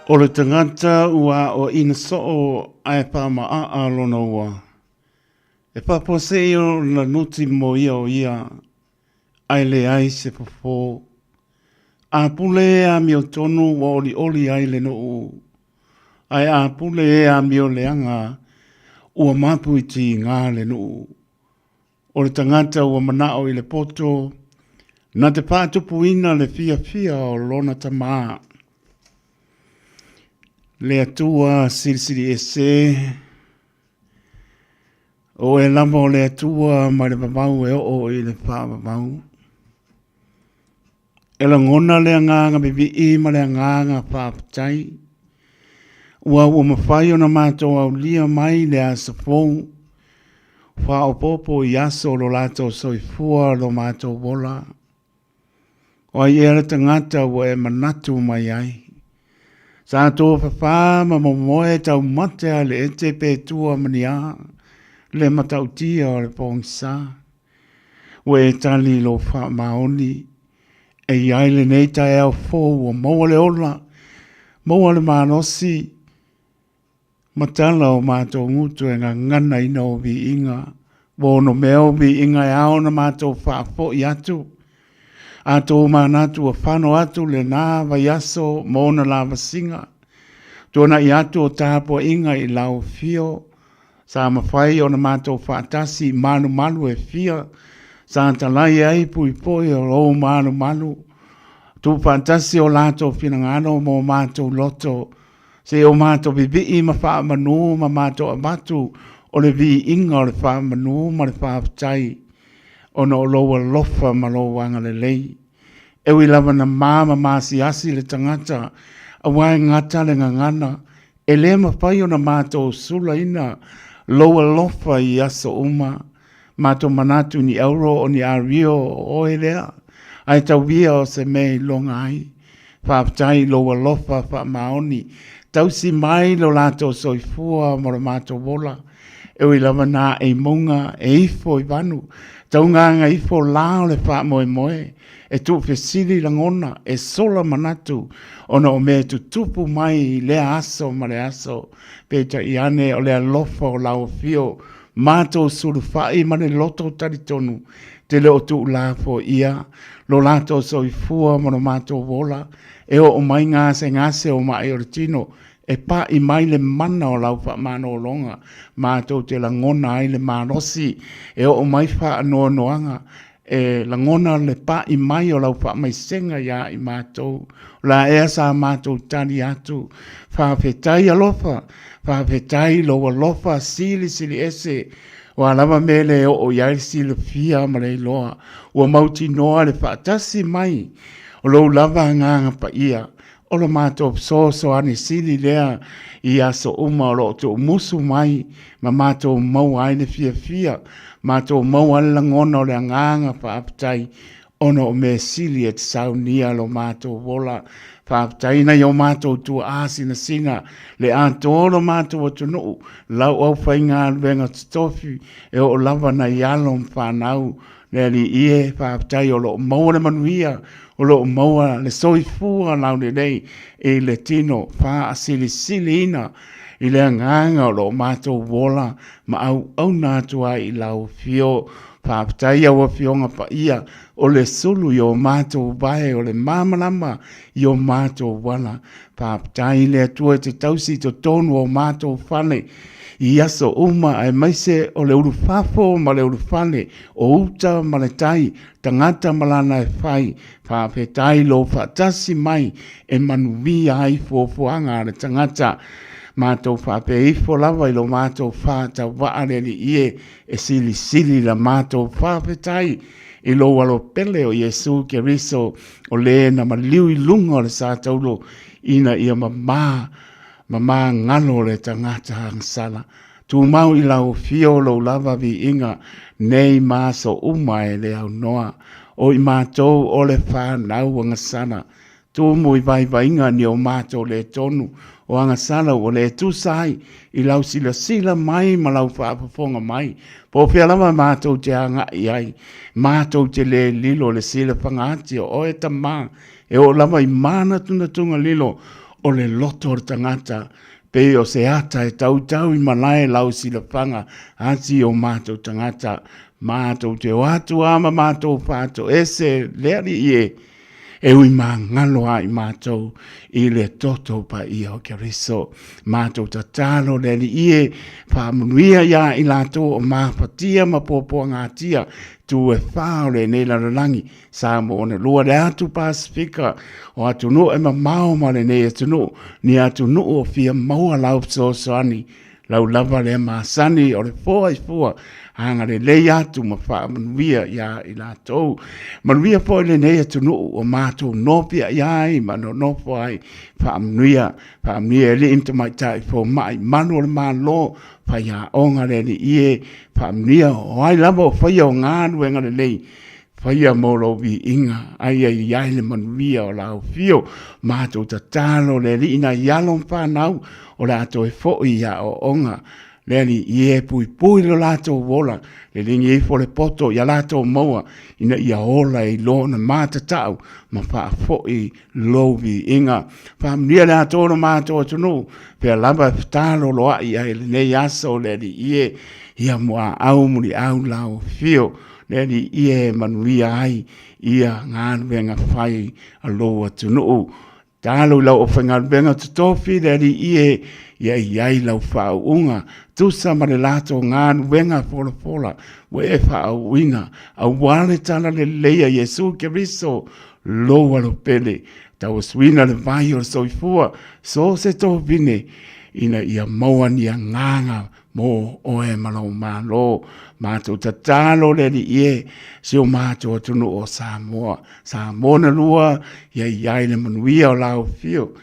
O le tagata ua aoaina soo ae faamaaa lona ua, e faafuasei ona nuti mo ia o ia, ae leai se fofo. A pule e amiotonu ua olioli ai le nuu, ae a pule e amioleaga ua mapu i tiga le nuu. O le tagata ua manao i le poto, na te faatupuina le fiafia o lona tamā. Le Atua Silisili Ese, o Oe lava o le Atua mai le vavau e oo i le faavavau. E lagona le agaga vivii ma le agaga faafetai, ua ua mafai ona matou aulia mai le aso fou, faaopoopo i aso o lo latou soifua lo matou ola. O ai ea le tagata ua e manatu mai ai? Sa tofafa ma momoe taumate a le ete pe tua ma ni a le matautia o le pogisa. Ua e tali i lou faamaoni, e i ai lenei taeao fou ua maua le ola, maua le malosi, ma tala o matou gutu e gaganaina o viiga. Ua onomea o viiga e ao ona matou faafoi atu. A tou manatu ua fano atu lena vaiaso ma ona lavasiga, tuanai atu o tapuaiga i lau afio, Sa mafai ona matou faatasi i malumalu e fia, sa talai ai puipui o lou malumalu, tuufaatasi o latou finagalo mo matou loto, seia o matou vivii ma faamanu ma matou avatu o le viiga o le faamanu ma le faafetai, ona o lou alofa ma lou agalelei. E ui lava na ma ma maasiasi le tagata, aua e gata le gagana, E le mafai ona matou sulaina lou alofa i aso uma, matou manatu ni euro o ni ario o oe lea, ae tauia o se mea iloga ai. Faafetai i lou alofa faamaoni, tausi mai lo latou soifua ma lo matou ola. E ui lava na ae i mauga e ifo i vanu, taugaga ifo la o le faamoemoe, e tuufesili lagona, e sola manatu, ona o mea e tutupu mai i lea aso ma le aso. Peitai ane o le alofa o lau afio, matou sulufai ma le loto talitonu, te le o tuulafoaia lo latou soifua ma lo matou ola, e oo mai gasegase o mai o le tino, e pai mai le mana o lau faamalologa, matou te lagona ai le malosi, e oo mai faanoanoaga, e lagona le pai mai o lau faamaisega iā i matou. O la ea sa matou tali atu, faafetai alofa, faafetai lou alofa silisili ese, o a lava mea e le oo i ai le silafia ma le iloa, ua mautinoa le faatasi mai o lou lava Agaga Paia. O lo matou fesoasoani sili lea i aso uma o lo o tuumusu mai ma matou maua ai le fiafia, matou maua ai le lagona o le agaga faafetai ona o mea sili e te saunia lo matou ola. Faafetai nai o matou tuaa sinasina le atoa o lo matou atunuu, lau aufaigaluega totofi e oo lava nai alo ma fanau Le Alii e, faafetai o lo o maua le manuia, o lo o maua le soifua laulelei i le tino faasilisiliina i le agaga o lo o matou ola ma auauna atu ai i lau afio. Faafetai i au Afioga Paia o le sulu i o matou vae, o le malamalama i o matou ala. Faafetai i le Atua e te tausi i totonu o matou fale i aso uma aemaise o le ulufafo ma le ulufale, o uta ma le tai, tagata ma lana e fai. Faafetai lou faatasi mai e manuia ai fuafuaga a le tagata. Matou faapea ifo lava i lo matou faatauvaa le Alii e, e silisili la matou faafetai i lou alo pele o Iesu Keriso o le na maliu i luga o le sa taulo ina ia mamā mamā galo le tagata agasala. Tumau i lau afio lou lava viiga nei ma aso uma e le aunoa. O i matou o le fanau agasala. Tumu i vaivaiga ni o matou le tonu o agasala ua le tusa ai i lau silasila mai ma lau faafofoga mai. Po o fea lava matou te agai ai, matou te le lilo le silafaga ati o oe Tama, e oo lava i manatunatuga lilo. o le loto o le tagata, pei o se ata e tautau i malae lau silafaga ati o matou tagata. Matou te o atu a ma matou faatoese le Alii e, e ui magalo a i matou i le toto paia o Keriso. Matou tatalo le Alii e, faamanuia iā i latou o mafatia ma puapuagatia tu e whā o lenei lalolagi, Samoa na lua le atu Pasifika o atunuu e mamao ma lenei atunuu, ni atunuu o fia maua lau fesoasoani, lau lava lea masani o le foa i fua, agalelei atu ma faamanuia iā i latou. Manuia foi lenei atunuu ua matou nopiai ai ma nonofo ai, faamanuia, faamanuia i alii ma tamaitai fomai, malu o le Malo, faiaoga le Alii e, faamanuia o ai lava o faia o galuega lelei, Faia mo lou viiga, a ia i ai le manuia o le afifio. Matou tatalo le Alii nai alo ma fanau o le a toe foi i aoaoga. Le Alii e puipui lo latou ola, lelegi ifo le poto ia latou maua, ina ia ola e iloa ona matatau ma faafoi lou viiga. Faamanuia le Atua o lo matou atunuu, pea lava e fetaloloai ai i lenei aso le Alii e, ia muaau muliau lau afio. Le Alii e manuia ai ia galuega fai a lou atunuu. Talo i lau aufaigaluega totofi le Alii e, ia i ai lau faauuga, tusa ma le latou galuega folafola ua e faauuina, aua le talalelei a Iesu Keriso, lou alo pele, tauasuina le vai o le soifua, so se tovine, ina ia maua ni agaga mo oe ma lou Malo. Matou tatalo le Alii e, si o matou atunuu o Samoa. Samoa na lua, ia i ai le manuia o lau afio.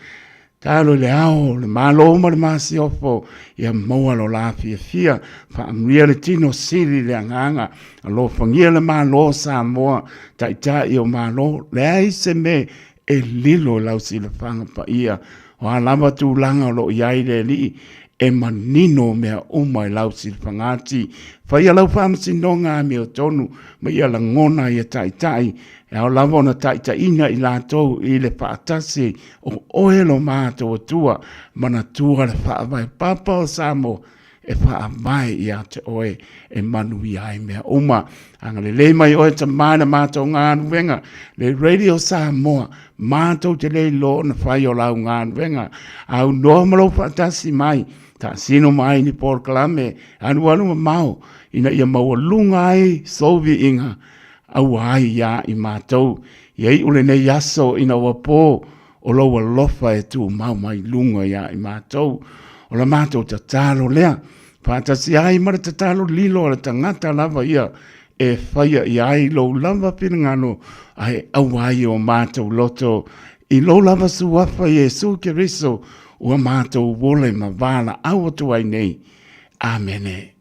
Talo i le ao, le Malo ma le Masiofo, ia maua lo la fiafia, faamanuia le tino sili le agaga, alofagia le Malo o Samoa, taitai o Malo, leai se mea e lilo i lau silafaga paia. O a lava tulaga o lo o i ai le Alii, e manino mea uma i lau silafagati. Faia lau faamasinoga amiotonu ma ia lagona ia taitai, e ao lava ona taitaiina i latou i le faatasi o oe lo matou Atua, manatua le faavae papa o Samoa, e faavae ia te oe e manuia ai mea uma. Agalelei mai oe Tama i la matou galuega, le Radio Samoa, matou te le iloa ona fai o lau galuega. Aunoa ma lou faatasi mai, taasino mai ni polokalame, alualu mamao, ina ia maualuga ai sou viiga, aua ai ia i matou. Ia iu lenei aso ina ua po, o lou alofa e tumau mai luga ia i matou. O la matou tatalo lea, faatasi ai ma le tatalo lilo a le tagata lava ia e faia i ai lou lava finagalo ae aua ai o matou loto i lou lava suafa Iesu Keriso ua matou ole ma valaau atu ai nei. Amene.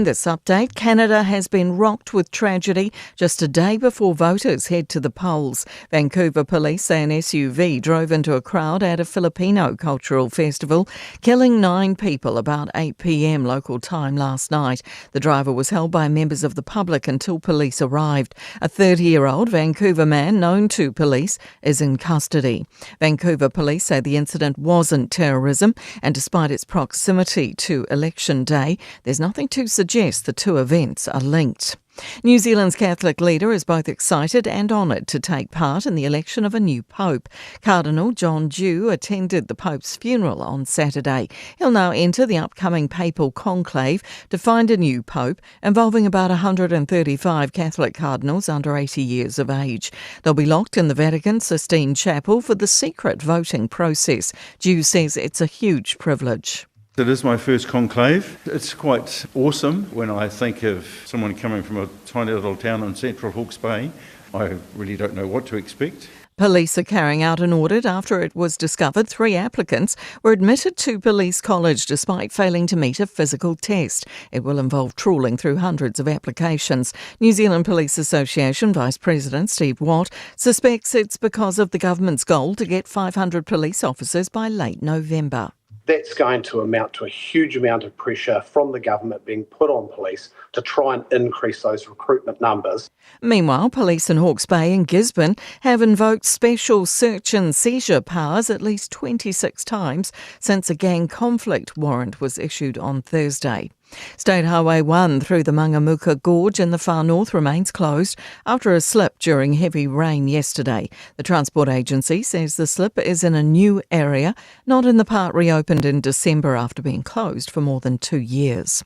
This update Canada has been rocked with tragedy just a day before voters head to the polls. Vancouver police say an SUV drove into a crowd at a Filipino cultural festival, killing nine people about 8 p.m. local time last night. The driver was held by members of the public until police arrived. A 30 year old Vancouver man known to police is in custody. Vancouver police say the incident wasn't terrorism, and despite its proximity to Election Day, there's nothing to suggest the two events are linked. New Zealand's Catholic leader is both excited and honoured to take part in the election of a new pope. Cardinal John Dew attended the Pope's funeral on Saturday. He'll now enter the upcoming papal conclave to find a new pope, involving about 135 Catholic cardinals under 80 years of age. They'll be locked in the Vatican Sistine Chapel for the secret voting process. Dew says it's a huge privilege. It is my first conclave. It's quite awesome when I think of someone coming from a tiny little town in central Hawke's Bay. I really don't know what to expect. Police are carrying out an audit after it was discovered three applicants were admitted to police college despite failing to meet a physical test. It will involve trawling through hundreds of applications. New Zealand Police Association Vice President Steve Watt suspects it's because of the government's goal to get 500 police officers by late November that's going to amount to a huge amount of pressure from the government being put on police to try and increase those recruitment numbers. Meanwhile, police in Hawke's Bay and Gisborne have invoked special search and seizure powers at least 26 times since a gang conflict warrant was issued on Thursday. State Highway 1 through the Mangamuka Gorge in the far north remains closed after a slip during heavy rain yesterday. The Transport Agency says the slip is in a new area, not in the part reopened in December after being closed for more than two years.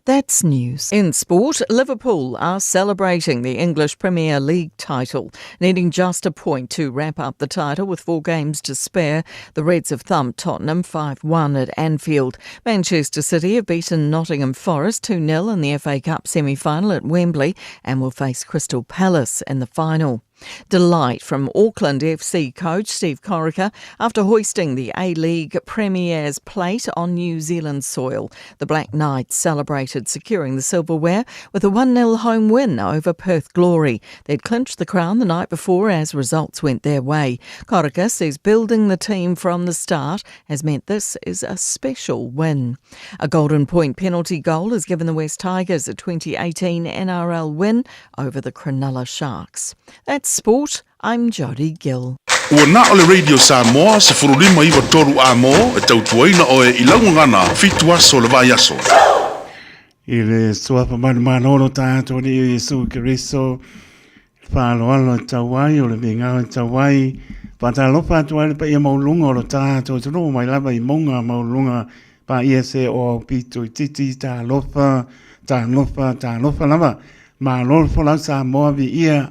That's news. In sport, Liverpool are celebrating the English Premier League title, needing just a point to wrap up the title with four games to spare. The Reds have thumped Tottenham 5 1 at Anfield. Manchester City have beaten Nottingham Forest 2 0 in the FA Cup semi final at Wembley and will face Crystal Palace in the final. Delight from Auckland FC coach Steve Corica after hoisting the A-League Premier's plate on New Zealand soil. The Black Knights celebrated securing the silverware with a 1-0 home win over Perth Glory. They'd clinched the crown the night before as results went their way. Corica says building the team from the start has meant this is a special win. A Golden Point penalty goal has given the West Tigers a 2018 NRL win over the Cronulla Sharks. That's sport. I'm Jodie Gill. Ua na o le Radio Samoa 1593 a mo e tautuaina oe i laugagana fitu aso le vaiaso. I le suafa manumalo tātou Alii o Iesu Keriso, le faaaloalo e tau ai, o le vegao e tau ai, faatalofa atu ai le paia maualuluga o lo tātou atunuu mai lava i mauga maualuluga paia se o aupito itiiti, talofa, talofa, talofa lava. Malo le folau Samoa, viia,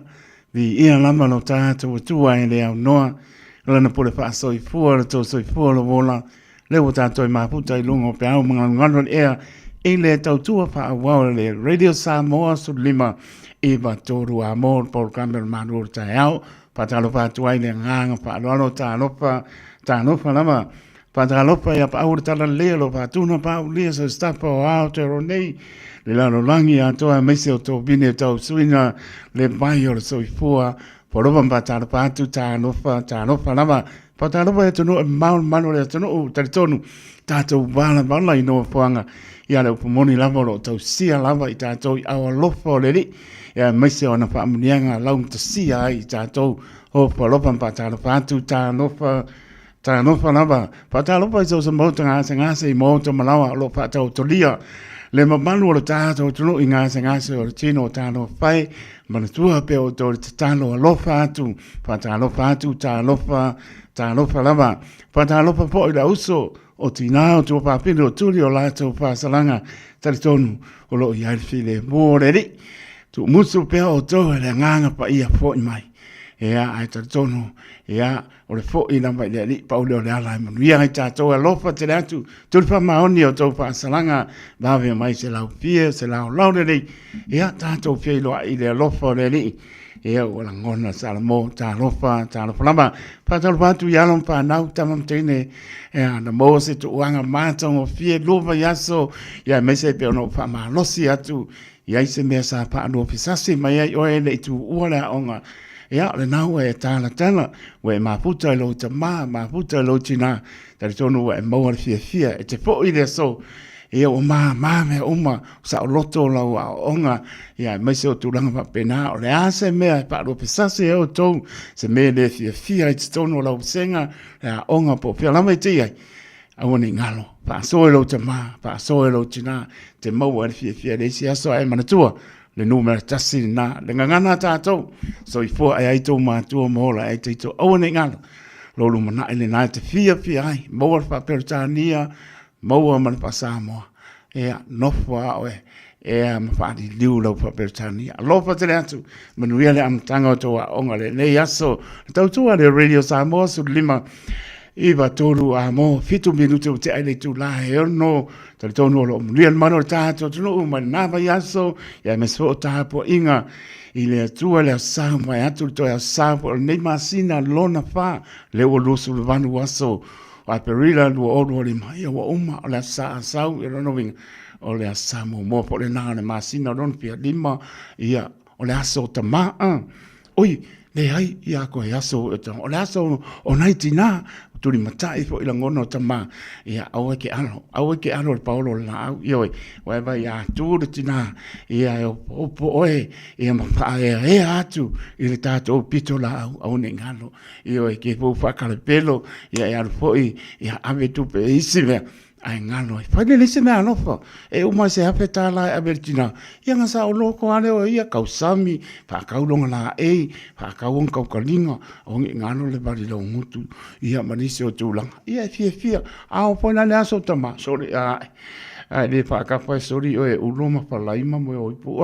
viia lava lo tātou Atua e le aunoa, lana pule faasoifua, lo tou soifua lou ola, Lea ua tatou i mafuta i luga o peau ma galugalu o le ea i le tautua faaauau a le Radio Samoa 15 93 a mo le polokalame o le Malu o le Taeao. Faatalofa atu ai le agaga faaaloalo, talofa, talofa lava. Faatalofa ia paau le talalelei o lo faatuna paaulia sa stafa o Aotearoa nei, le lalolagi atoa aemaise o tōvine tau suiga le vai o le soifua. Polofa ma faatalofa atu, talofa, talofa lava. Faatalofa i atunuu e mamao le mamalu o le atunuu, talitonu tatou valavala i nofoaga ia le upu moni lava o lo o tausia lava i tatou i ao alofa o le Alii, aemaise o ana faamanuiaga laugatasia ai i tatou. Ofo alofa ma faatalofa atu, talofa, talofa lava. Faatalofa i so o se maota gasegase i maota malaoa o lo o faataotolia le mamalu o le tatou atunuu i gasegase o le tino o talofa e. Manatua pea outou le tatalo alofa atu, faatalofa atu, talofa, talofa lava. Faatalofa foi i le auso o tinā o tuafafine o tuli o latou faasalaga, talitonu o lo o i ai le filemu o le Alii. Tuumusu pea outou e le agaga paia foi mai. Ia, ae talitonu, ia, o le fo'i lava i le Alii pau lea o le ala e manuia ai tatou. Alofa tele atu, tuli faamaoni o tou faasalaga, vave mai se laufie, se laolao lelei, ia, tatou feiloai i le alofa o le Alii. Ia, ua lagona Salamo, talofa, talofa lava. Faatalofa atu i alo ma fanau, tama ma teine, ia, na maua se tuuaga matagofie lua vaiaso, ia, aemaise pei ona ou faamalosi atu i ai se mea sa faaluafesasi mai ai oe e le i tuua le aoga, ia, o lena ua e talatala, ua e mafuta i lou tama, mafuta i lou tinā, talitonu ua e maua le fiafia e te foi i le aso, ia ua māmā mea uma, saoloto lau aoaoga, ia aemaise o tulaga faapena, o le a se mea e faaluafesasi ai outou, se mea e le fiafia ai totonu o lau vasega, le aoga po o fea lava e te i ai, Aua ne i galo, faasoa i lou tama, faasoa i lou tinā, te maua ai le fiafia i le isi aso, ae manatua, le numera tasi lena, le gagana a tatou, soifua e ai tou matua ma ola ai taito, aua ne i galo, lou lumanai lena e te fiafia ai, maua le faa-Peretania, maua ma le faa-Samoa, ia, nofo a oe, ea ma faaliliu lau faa-Peretania. Alofa tele atu, manuia le amataga o tou aoga lenei aso, le tautua le Radio Samoa 15, 9 3 a mo 7 minute ua tea i le itula e 6. Talitonu o lo o manuia le malu o le tatou atunuu mai lena vaiaso, ia aemaise foi o tapuaiga i le Atua le aso Sa vae atu le toe aso Sa foi o lenei masina lona fa, lea ua 28 aso o Aperila 2025, ia ua uma o le aso Sa Asau, ia lona uiga o le aso Sa muamua foi lena o le masina lona fia lima, ia o le aso o tamā, oi, leai, ia koe aso o le aso o nai tinā, tulimatai foi lagona o tamā, ia aua e ke alo, aua e ke alo i le paolo o le laau, ioe, aua e vaai a tu le tinā, ia e opoopo oe, ia ma faaeaea atu i le tatou pitolaau, aua ne i galo, ioe, ke pou faakalepelo, ia e alu foi, ia ave tupe e isi mea, Ae galo ai. Fai lelei se mea alofa. E uma i se $1,000 e ave i le tina. Ia na saoloto lava lea o ia, tausami, faatau lona laei, faatau ona tautaliga, aua ne i galo le vali laugutu, ia ma nisi o tulaga. Ia e fiafia. A oo foi la i le aso o tama, sole ae. Ae le faatafa e soli oe e ulo ma palai ma moe o ipu.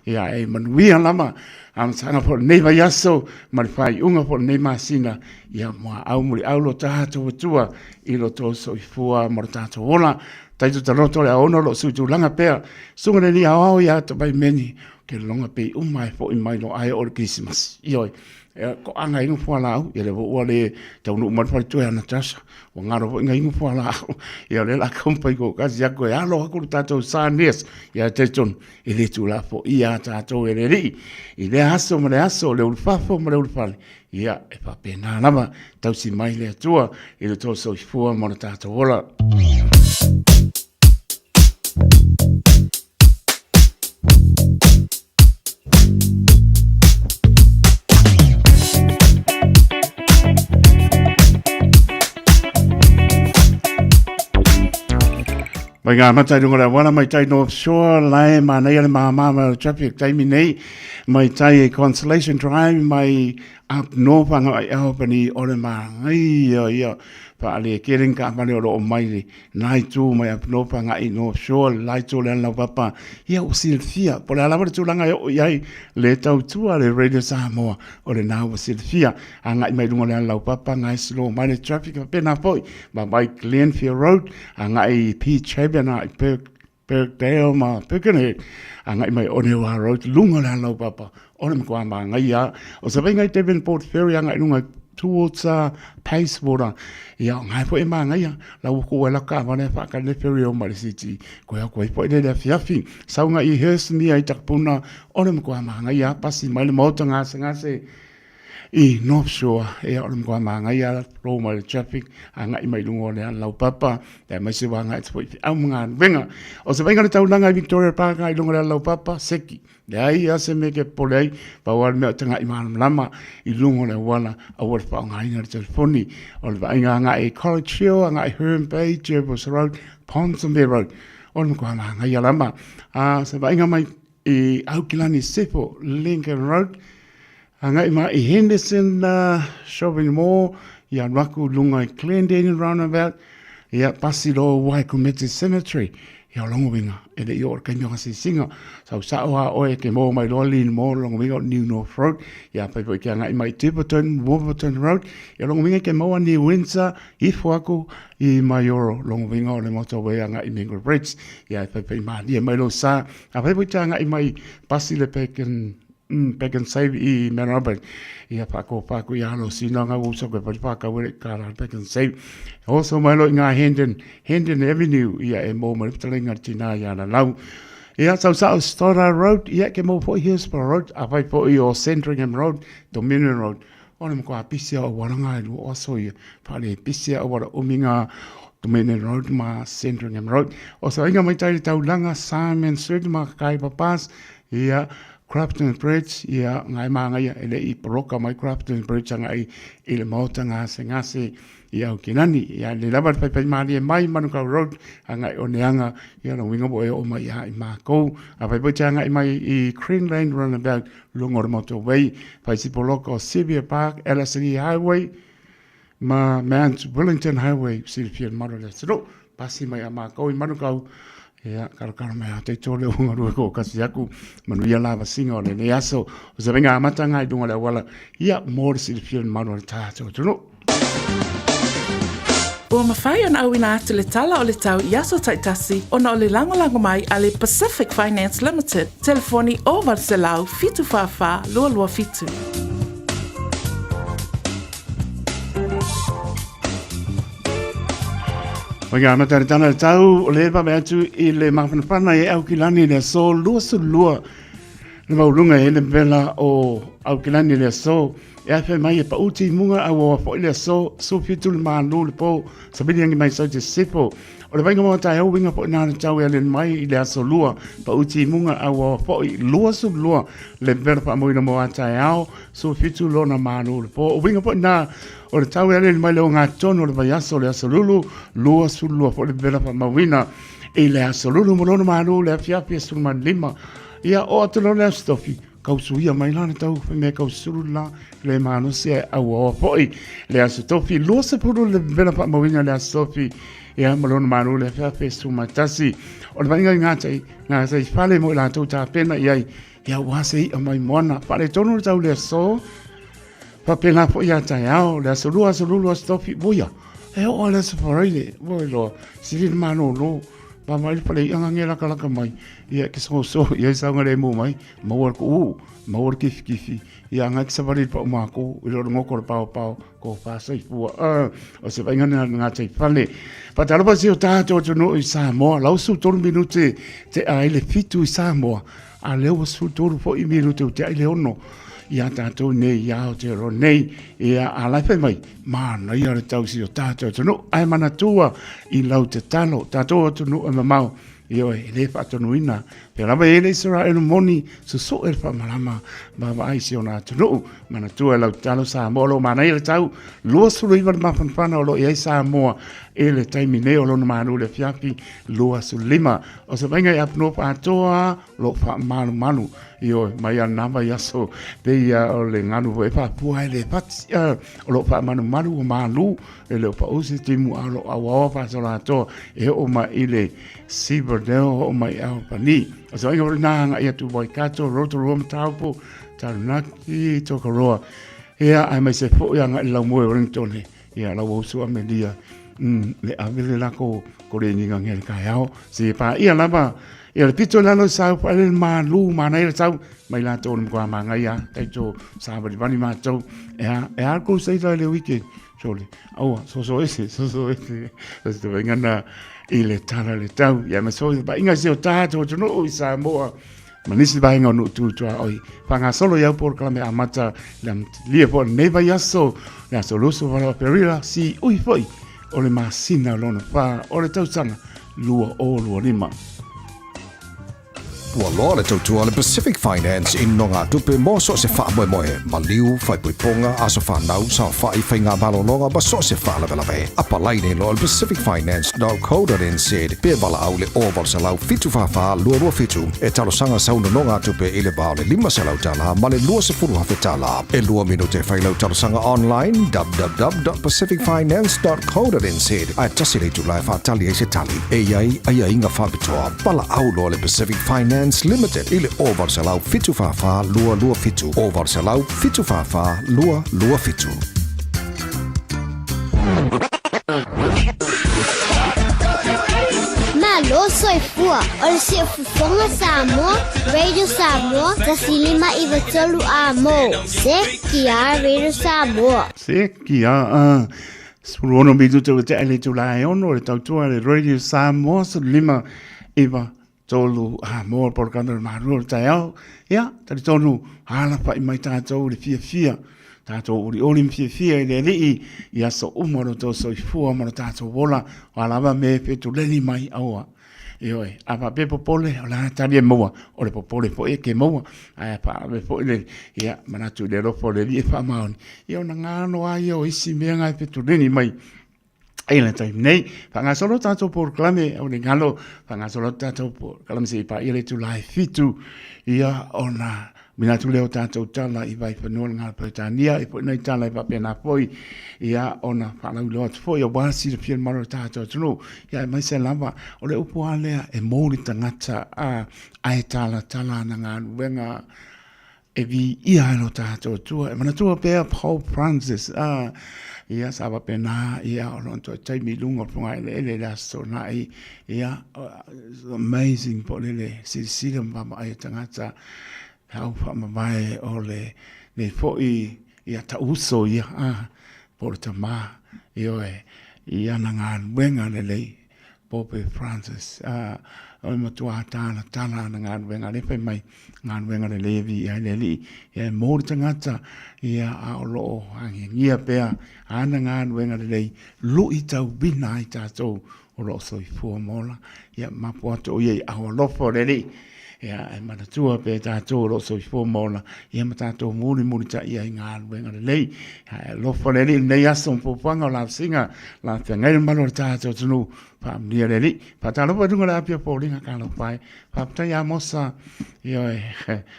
Ia e manuia lava amataga foi o lenei vaiaso ma le faaiuga foi o lenei masina. Ia muaau muliau lo tatou Atua i lo tou soifua ma lo tatou ola. Taito taloto le aono lo sui tulaga pea. Suga le ni aoao ia te vai meni. Ke longa pei uma e foi mai lo ai o le Christmas. Ioi. E ko anga ingo fua lau. Ia le ua le taunu uma le faletua ia Natasha. Ua ngaro foi nga ingo fua lau. Ia le la kaumpai ko kasi ako e alo aku le tatou sa nias. Ia te tonu. E le tula fo ia tatou e le lii. I le aso ma le aso, le ulufafo ma le ulufale. Ia, e faapena lava, tausi mai le Atua i lo tou soifua ma lo tatou ola. Mai ngā mata i runga le awala mai tai North Shore, lae mānaia le māmā mai o traffic taimi nei, mai tai Constellation Drive, mai Up North agai Albany o le māngaia ia whaale kere ka whare o loo mai le nai tū mai Up North agai North Shore, le lai tū le ana papa, ia o silafia, po le alawa le tūlanga e o iai le tautua le Radio Samoa o le nā ua silafia, agai mai lunga le ana papa, ngai slow mai le traffic pena foi, ma mai Glenfair Road, agai Peach Haven, agai Perth Birkdale ma Birkenhead, agai mai Onewa Road, lunga le ana papa, o le matua māngaia. O se vainga i Devonport Ferry agai lunga towards Pacewater. Ia, o ngai foi e māngaia, lau ku e laka wale whaakare le ferry o mai le city. Koe au koe foi le le afiafi. Saunga i Hurstmere i Takapuna, o le matua māngaia, pasi mai le maota ngase ngase. I North Shore, ia o le matua māngaia flow mai le traffic, agai mai lunga o le ala laupapa, aemaise ua agai atu foi i feau ma galuega. O se vaaiga le taulaga i Victoria Park agai i luga o le ala laupapa, seki. Leai lava se mea e te popole ai, pau lava le mea o tagai malamalama i luga o le auala, aua le faaaogaina le telefoni. O le vaaiga agai i College Hill, agai i Herne Bay, Jervis Road, Ponsonby Road, o le matua māngaia lava. A, se vaaiga mai i Aukilani Sefo, Lincoln Road, Agai mai i Henderson Shopping Mall, ia alu aku i lunga i Glendene Roundabout, ia pasi loa Waikumete Cemetery. Ia o lona uiga, e le i oo i le taimi o gasisiga, sau sao lava oe e te maua mai loa Leanmore, o lona uiga o New North Road, ia afai foi e te agai mai i Tiverton, Wolverton Road, ia o lona uiga e te maua New Windsor, ifo atu i Maioro, o lona uiga o le motorway agai i Mingo Bridge, ia e faifaimalie mai lou sa. Afai foi e te agai mai pasi le Pack and Pack and Save i Mount Albert, ia faatopa atu ia Alosina ngā uso koe whai whakau e ka rā Pack and Save. Oso mai lo i ngā Hendon, Hendon Avenue, ia e mō mai patalenga tina ia la lau. Ia sau sao Stoddard Road, ia ke mō foi Hillsborough Road, a whai foi o Sandringham Road, Dominion Road. O le matua pisi o waranga e lua oso ia, whale pisi o wara umi ngā Dominion Road ma Sandringham Road. O sa inga mai tai le taulanga Simon Street ma Kaipa Pass, ia Crafton Bridge, ia, ngai māngaia e le i poroka mai Crafton Bridge anga i, i le maota gasegase i Aukilani. Ia, le lava le whaiwhai mārie mai Manukau Road, anga i Oneanga, ia lo winga bo e o mai ia i mākou. A whai te anga i mai i Greenland Runabout, lunga o le motorway, whai si poloka o Sevier Park, Ellerslie Highway, ma Mount Wellington Highway, silafia le malu le atunuu. Pasi mai a mākou i Manukau, ia, karokaro mai a teito le unga rua ko kasi aku, manuia la vasinga o lenei aso, o se venga amatanga i lunga le auala, ia, mō le silafia le malu o le tātou atunuu. Ua mafai ona auina atu le tala o le tau i aso taitasi ona o le lagolago mai a le Pacific Finance Limited, telefoni 0800 744 227. Mai ngā mataritana le tau o le vave atu i le mafanafana e Aukilani le aso 22 le maulunga e le vela o Aukilani le aso e afe mai e pauti munga au o foi le aso 17 le malu le po sabili angi mai sau te sifo o le vainga mo tai au winga po nā le tau e alen mai i le aso lua pauti munga au o foi 22 le vela whaamoina mo a tai ao 17 lona malu le po o winga po nā O le tau e aleli mai le o ngā tonu o le vaiaso o le aso lulu, 22 foi le vela whamauina i le aso lulu mo lona malu le afiafi e 15. Ia o atu lo le aso tofi, kausuia mai la le tau whaimea kausulu la le malosi e auaoa foi le aso tofi, 20 le vela whamauina le aso tofi, ia mo lona malu le afiafi e 11. O le vainga i ngā tai, ngā tai whale mo i lātou tāpena i ai, ia ua se i a mai moana, whale tonu le tau le aso, Faapena foi ia taeao, le aso lua, aso lulu, aso tofi, voia. E oo le aso Faraile, voi loa, sili le malōlō, vaavaai le fale iʻa ge lakalaka mai, ia ke soso i ai saogalemu mai, maua le kuʻuʻu, maua le kifikifi, ia agai ke savali i le paumākō, i lo le goko o le paopao, ko faasoifua, o se vaaiga lena i le gataifale. Faatalofa si o tatou atunuu i Samoa, lau 13 minute tea ai le 7 i Samoa, A lea ua 13 foi minute ua tea i le 6 iā tātou nei i Aotearoa nei. Ia, a la e fai mai, manaia le tausi o tātou atunuu, ae manatua i lau tatalo, tātou atunuu e mamao, ioe, e le faatonuina. Pea lava e le Isaraelu moni, susu'e le faamalama, vaavaai i si ona atunuu. Manatua i lau tatalo Samoa, o lo o manaia le tau, 29 le mafanafana o lo o i ai Samoa i le taimi nei o lona malu i le afiafi 25. O se vaaiga i Apunopa atoa o lo o faamalumalu, ioe, mai a na vaiaso pei o le galu foi e faapua ai le fati, o lo o faamalumalu ua malu, e le o pau se timu a o lo o auaoa faasola atoa e oo mai i le Silverdale, oo mai i Albany. O se vaaiga foi lena agai atu Waikato, Rotorua, Mataupu, Taranaki, Tokoroa, ia, aemaise foi agai i le laumoe o Wellington, Ia lau uso Amelia, le ave le lako ko le niga nge le kaeao. Se pa ia lava, ia le pito lalo sau pa le malu, mana ia sau, mai la tō mkoa manga ia, tai tō sa vali vali mātou. E a, e a kou sei le weekend. Sole, aua, so so ese, so so ese. So se venga na i le tala le tau. Ia me so pa inga se o tātou tunu i Samoa. Ma nisi vaega o nuu tu tuaoi. Faagasolo i au polokalame amata le amatalia foi o lenei vaiaso, le aso 28 o Aperila, siui foi o le masina lona 4 o le tausaga 2025. Ua loa le tautua a le Pacific Finance i nonogatupe mo so o se faamoemoe, maliu, faaipoipoga, aso fanau, saofai, faiga malologa ma so o se faalavelave. Apalai nei loa i le pacificfinance.co.nz pe valaau i le 0800 744 227 e talosaga sau nonogatupe i le va o le $500 ma le $20,000. E lua minute e fai lau talosaga online www.pacificfinance.co.nz ae tasi le itula e faatali ai se tali. E i ai aiaiga faapitoa. Valaau loa le Pacific Finance Limited i le 0800 744 227, 0800 744 227. Malo soifua o le Siufofoga Samoa, Radio Samoa, 105 93 A mo. Se ki a Radio Samoa. Se ki a a. 16 minute ua tea i le itula e ono, le tautua le Radio Samoa, 15 9 3 a mo le polokalame o le Malu o le taeao. Ia, talitonu, alafa'i mai tatou i le fiafia, tatou olioli ma fiafia i le Alii i aso uma o lo outou soifua ma lo tatou ola, o a lava mea e fetuleni mai, aua. Ioe, a faapea popole, o le a tali e maua, o le popole foi e ke maua, ae a faaave foi le, ia, manatu i le alofa o le Alii e faamaoni, ia ona galo lava ia o isi mea na e fetuleni mai i le taimi nei. Faagasolo tatou polokalame, au ne galo, faagasolo atu tatou polokalame se i paia le itula e 7, ia, ona Manatu lea o tatou tala i Vaifanua le Gala Peretania, e foi nai tala e faapena foi, ia, ona faalauiloa atu foi aua silafia le mamalu o le tatou atunuu, ia, aemaise lava, o le upu lava lea, e mou le tagata, a, ae talatala ana galuega e viia ai lo tatou Atua. E manatua pea Pope Francis, a, ia, sa faapena, ia, o lona toe taimi i luga o le fogaeleele i le Aso Toonai, ia, amazing po o le silasila ma vaavaai a tagata, He au faamavae o lenei foi ia ta'uso ia a po o le tamā, ioe, i ana galuega lelei, Pope Francis, a, o le matuā talatala ana galuega, lea fai mai, galuega lelei e viia ai le Alii, ia e mou le tagata, ia, a o lo o agiagia pea ana galuega lelei, luitauina ai tatou o lo o soifua ma ola, ia mapu atu o ia i aho alofa o le Alii, ia e manatua pea tatou o lo o soifua ma ola, ia ma tatou mulimulitaia i galuega lelei. Ia e alofa le Alii i lenei aso ma puapuaga o lavasiga, la feagai le mamalu o le tatou atunuu, faamanuia le Alii. Faatalofa i luga o le Apia Foliga, talofa e. Faafetai ia Mosa, ioe,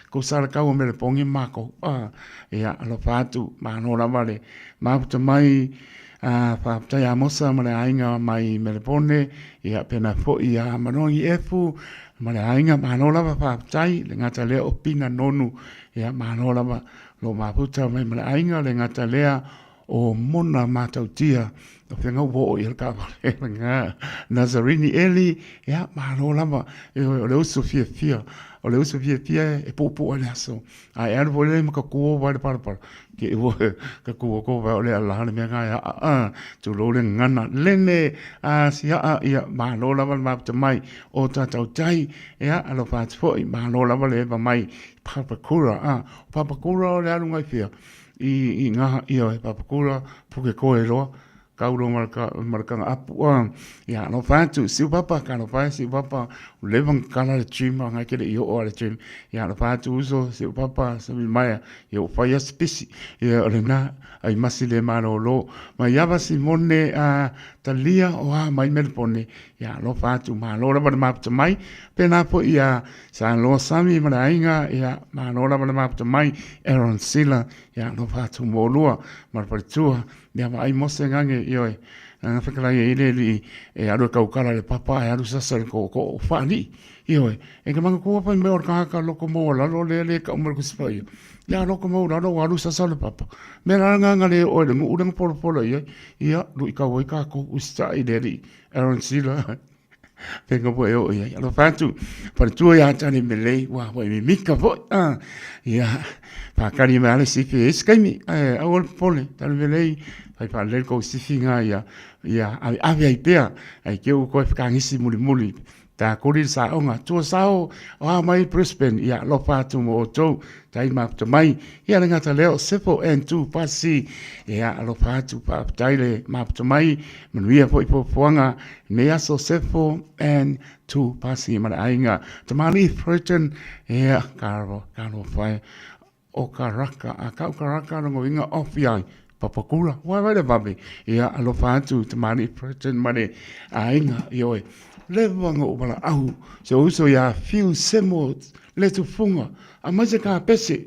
kou salakau o Melepogi ma makou. Ah, ia, alofa atu, malo lava le mafuta mai, A faafetai ia Mosa ma le aiga mai Melepone, ia pena foi ia Manogi Efu ma le aiga, malo lava faafetai, le gata lea o Pina Nonu, ia malo lava lo mafuta mai ma le aiga, le gata lea o Mona Matautia, o fea ua oo i ai le taavale lena, Nazarini Eli, ia malo lava, ioe, o le uso fiafia, o le uso fiafia e puupuu ai le aso. A e alu foi lea ma ka kuo vai le palapala, ke ua ka kuo ko vai o le ala le mea ngai a a tulou le gagana lene a siaa ia malo lava le mafuta mai o tātou tai ia alofa atu foi malo lava le eva mai Papakura a o Papakura o le alu ngai fea i i ngā ia Papakura Pukekohe loa Kaulo ma le kanga apu a ia alofa atu siu papa ka alofa e siu papa o leva nga kala le gym a ngai kele i oo a le gym ia alofa atu uso siu papa sami maia ia ua fai asi pisi ia o lena ai masi le malolo mai ava simone a talia o a mai Melbourne ia alofa atu malo lava le mafuta mai pena foi ia Saloa Sami ma le aiga ia malo lava le mafuta mai Aaron Sila ia alofa atu mo lua ma le faletua Mea vaai Mose gage ioe na fekalai ai le alii e alu e kaukala le papa ae alu sasa le kookoo faalii ioe e ka manatua fai mai o le tagata loko maualalo lea le tau mai le Tusi Paia ia loko maualalo ua alu sasa le papa mea la lena na le oo ai le nuu lea na polapola i ai ia luitau ai tatou usitai i le alii Aaron Sila. Peka po e o i ai. Alofa atu, faletua ia tane me lei, ua wai mimika foi. Ah, ia, whakari mai ale sifi e isi kaimi. Eh, au ole popole, tane me lei, whai whalele kou sifi ngā ia, ia, ave, ave ai pea, ai ke u koe whakangisi muli muli. Pe a koli le saoga, tua sao o a mai Brisbane, ia alofa atu mo outou, tai mafuta mai. Ia le gata lea o Sefo and Tu Pasi, ia alofa atu, faafetai le mafuta mai, manuia foi fuafuaga i lenei aso Sefo and Tu Pasi ma le aiga. Tamalii Fulton, ia ka alofa e. O ka raka, a kau ka raka lona uiga off iai Papakura. Ua vai le vave, ia alofa atu tamalii Fulton ma le aiga, ioe. Leva ona ou valaau si ou uso ia Fiu Semo le tufuga, aumai se kapese.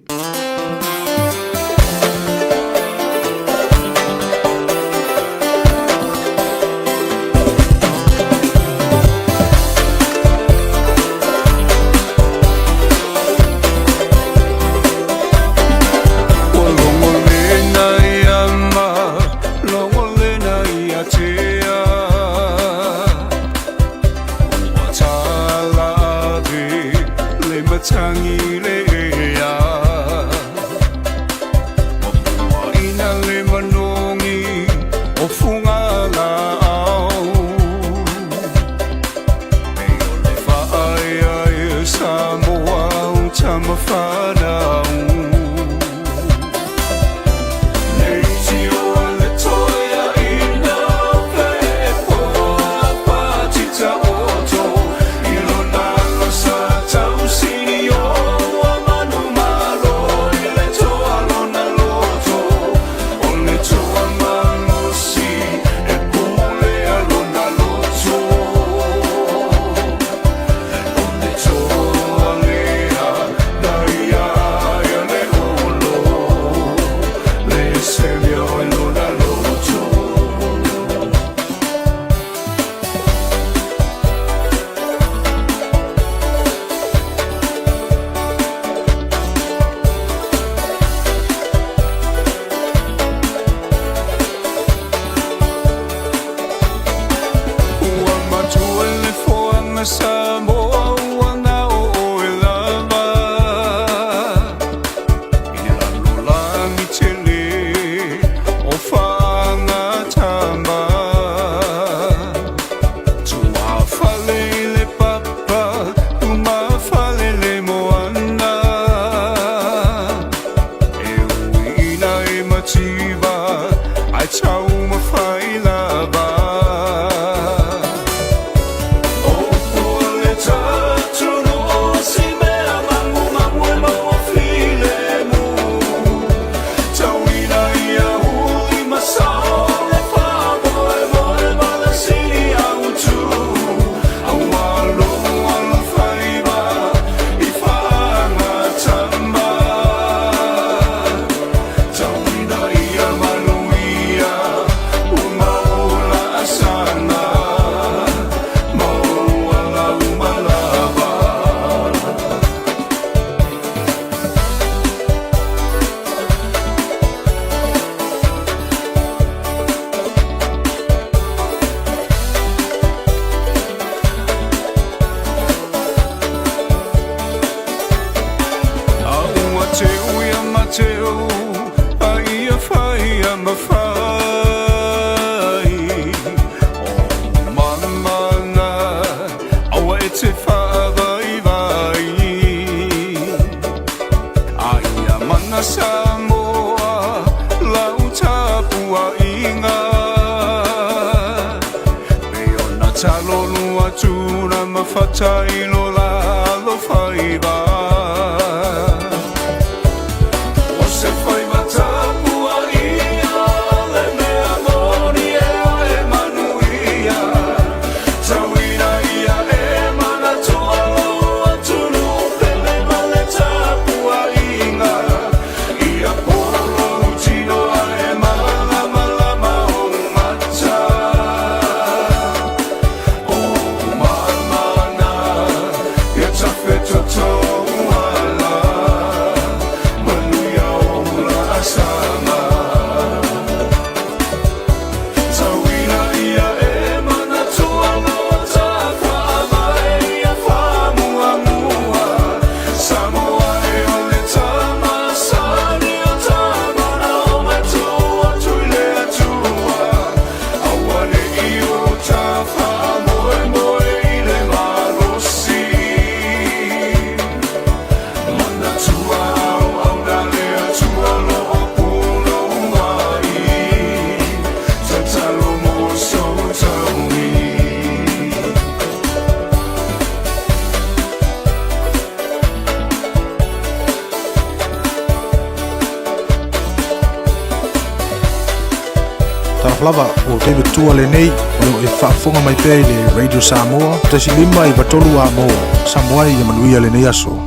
Talofa lava, o David Tua lenei, o lo o e faafofoga mai pea i le Radio Samoa, 153 A mo Samoa ia manuia lenei aso.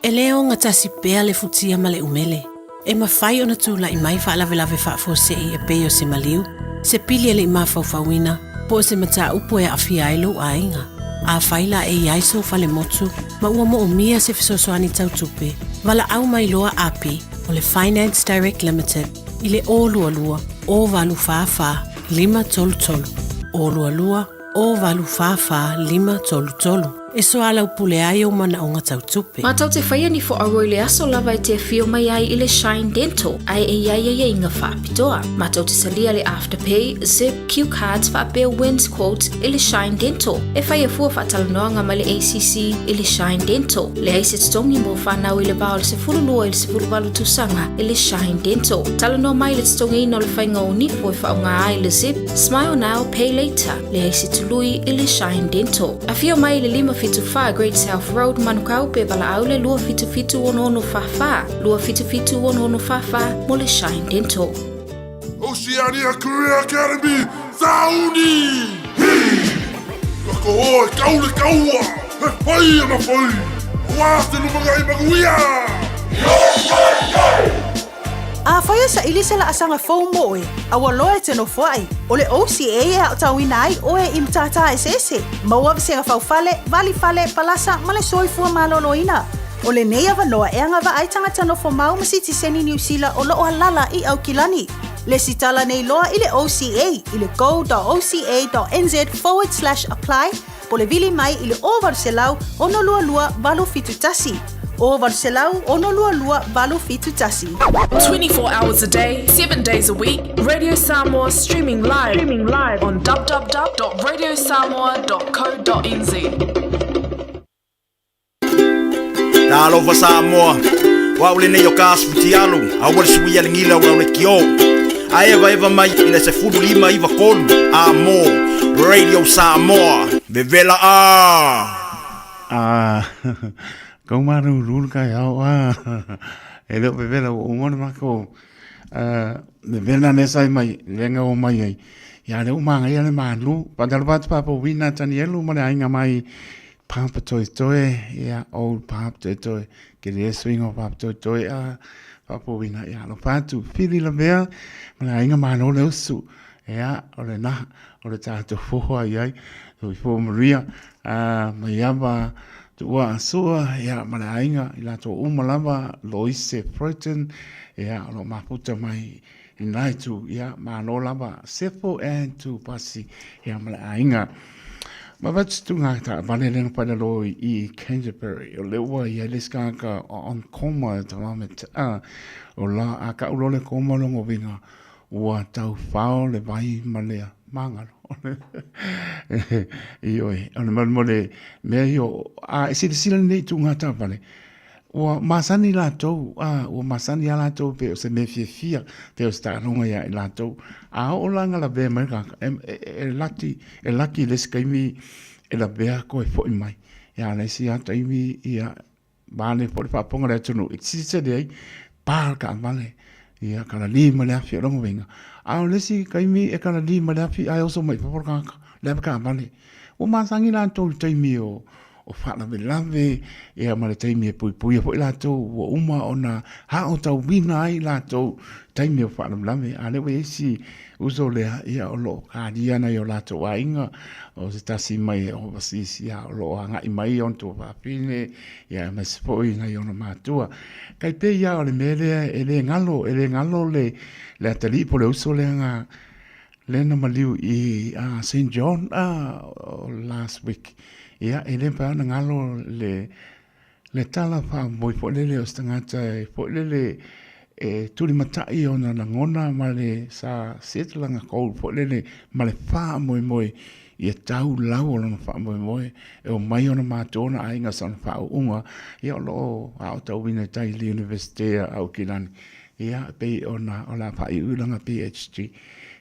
E le ogatasi pea le futia ma le umele. E mafai ona tulai mai faalavelave faafuasei e pei o se maliu, se pili e le i mafaufauina, po o se mataupu e aafia ai lou aiga. Afai la e i ai sou falemotu ma ua moomia se fesoasoani tau tupe, valaau mai loa api o le Finance Direct Limited i le 022 084 533, 022 084 533 e soalaupule ai ou manaoga tau tupe. Matou te faia ni foauo i le aso lava e te afio mai ai i le Shine Dental ae e i ai aiaiga faapitoa. Matou te talia le Afterpay, Zip, Q Cards faapea Wins Quotes i le Shine Dental. E faia fua faatalanoaga ma le ACC i le Shine Dental. Leai se totogi mo fanau i le va o le 12 i le 18 tausaga i le Shine Dental. Talanoa mai i le totogiina o le faiga o nifo e faaaoga ai le Zip, Smile Now, Pay Later. Leai se tului i le Shine Dental. Afio mai i le 574 Great South Road, Manukau, pe valaau le 277 6644, 277 6644 mo le Shine Dental. Oceania Career Academy, Sauni! Hi! Ka koho e kau le kaua, he whai ana whai, wā te lumangai manuia! Afai e saili se laasaga fou mo oe, a ua loa e te nofoai, o le OCA e aotauina ai oe i matata eseese, maua vasega faufale, valifale, palasa ma le soifua maloloina. O lenei avanoa e agavaa ai tagata nofo mau ma sitiseni Niu Sila o lo o alala i Aukilani. Lesitala nei loa i le OCA i le go.oca.nz forward slash apply po le vili mai i le 0800 622 871. 0800 622 871. 24 hours a day, 7 days a week, Radio Samoa streaming live, streaming live on www.radiosamoa.co.nz. Talofa Samoa, o au lenei o ka asu futialu, aua le suia le gila o le kio. A eva eva mai i le 15 93 a mo Radio Samoa, vevela a! Ah, kau malulu le taeao a e le o vevela ua uma ona matou vevela lea sa i mai lea na o mai ai ia lea ua manaia le malu. Faatalofa atu faapouina Tanielu ma le aiga mai Papatoetoe, ia old Papatoetoe, ke le suiga o Papatoetoe a faapouina ia alofa atu Fili Lavea ma le aiga malo le usu. Ia o lena o le tatou foho ai ai soifua manuia a mai ava tuua asua ia ma le aiga i latou uma lava Loise Froten ia o lo o mafuta mai i lena itu ia malo lava Sefo and Tupasi ia ma le aiga. Ma vatu tu ngā taavale lea na whailalo i Canterbury. O le ua i ai le isi tagata on coma at the moment. O la a kau loa le coma longa uiga ua tau fao le vai ma le magalo. Ioe, o le mo le mea ia o, a e silasila lenei i tu ngā taavale, ua masani latou, a, ua masani a latou pe o se mea fiafia, pe o se taaloga ia i latou. A oo la ina lavea mai le tagata, e, e, e laki, e laki i le isi taimi e lavea toe foi mai. Ia, a le isi lava taimi, ia, Vale foi le faafofoga a le atunuu e silasila ai, pa le taavale, ia kalali ma le afi o lona uiga. A o le isi taimi e kalali ma le afi ae oso mai i fafo le tagata, le ave taavale. Ua masani latou i le taimi o o faalavelave ia ma le taimi e puipuia foi latou ua uma ona aotauina ai latou i taimi o faalavelave. A o lea ua i ai isi uso lea ia o lo o kalia nai o latou aiga o se tasi mai overseas ia o lo o agai mai ona tuafafine ia aemaise foi nai ona matua. Tai pei lava o le mea lea e le galo, e le galo le le atalii po o le uso lea na lea na maliu i Saint John last week. Ia e le mafai ona galo le Le tala faamoe foi lele o se tagata e foi lele e tulimatai ona lagona ma le sa set lana goal foi lele ma le faamoemoe ia tau lau o lona faamoemoe e omai ona matua ona aiga sa ona faauuga ia o lo o aotauina i tai i le Universite a Aukilani ia e pei ona o le a faaiuiu lana PhD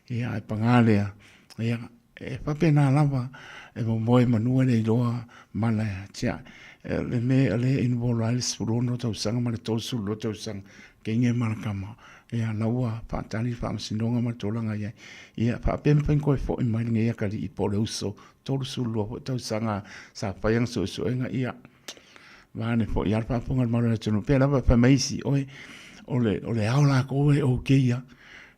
ia ae paga lea ia E faapena lava e momoe manu e le iloa ma le tia. le mea o lea e involve ai le 16 tausaga ma le 32 tausaga, teine ma le tama, ia la ua faatali le faamasinoga ma le tulaga e i ai. Ia faapea mafai ona toe foi mai lenei atalii po o le uso 32 foi tausaga sa fai ana suesuega, ia vaeane foi lava le faafofoga a le mamalu o le atunuu, pei lava fai mai isi, oe, o le ao latou e okay lava,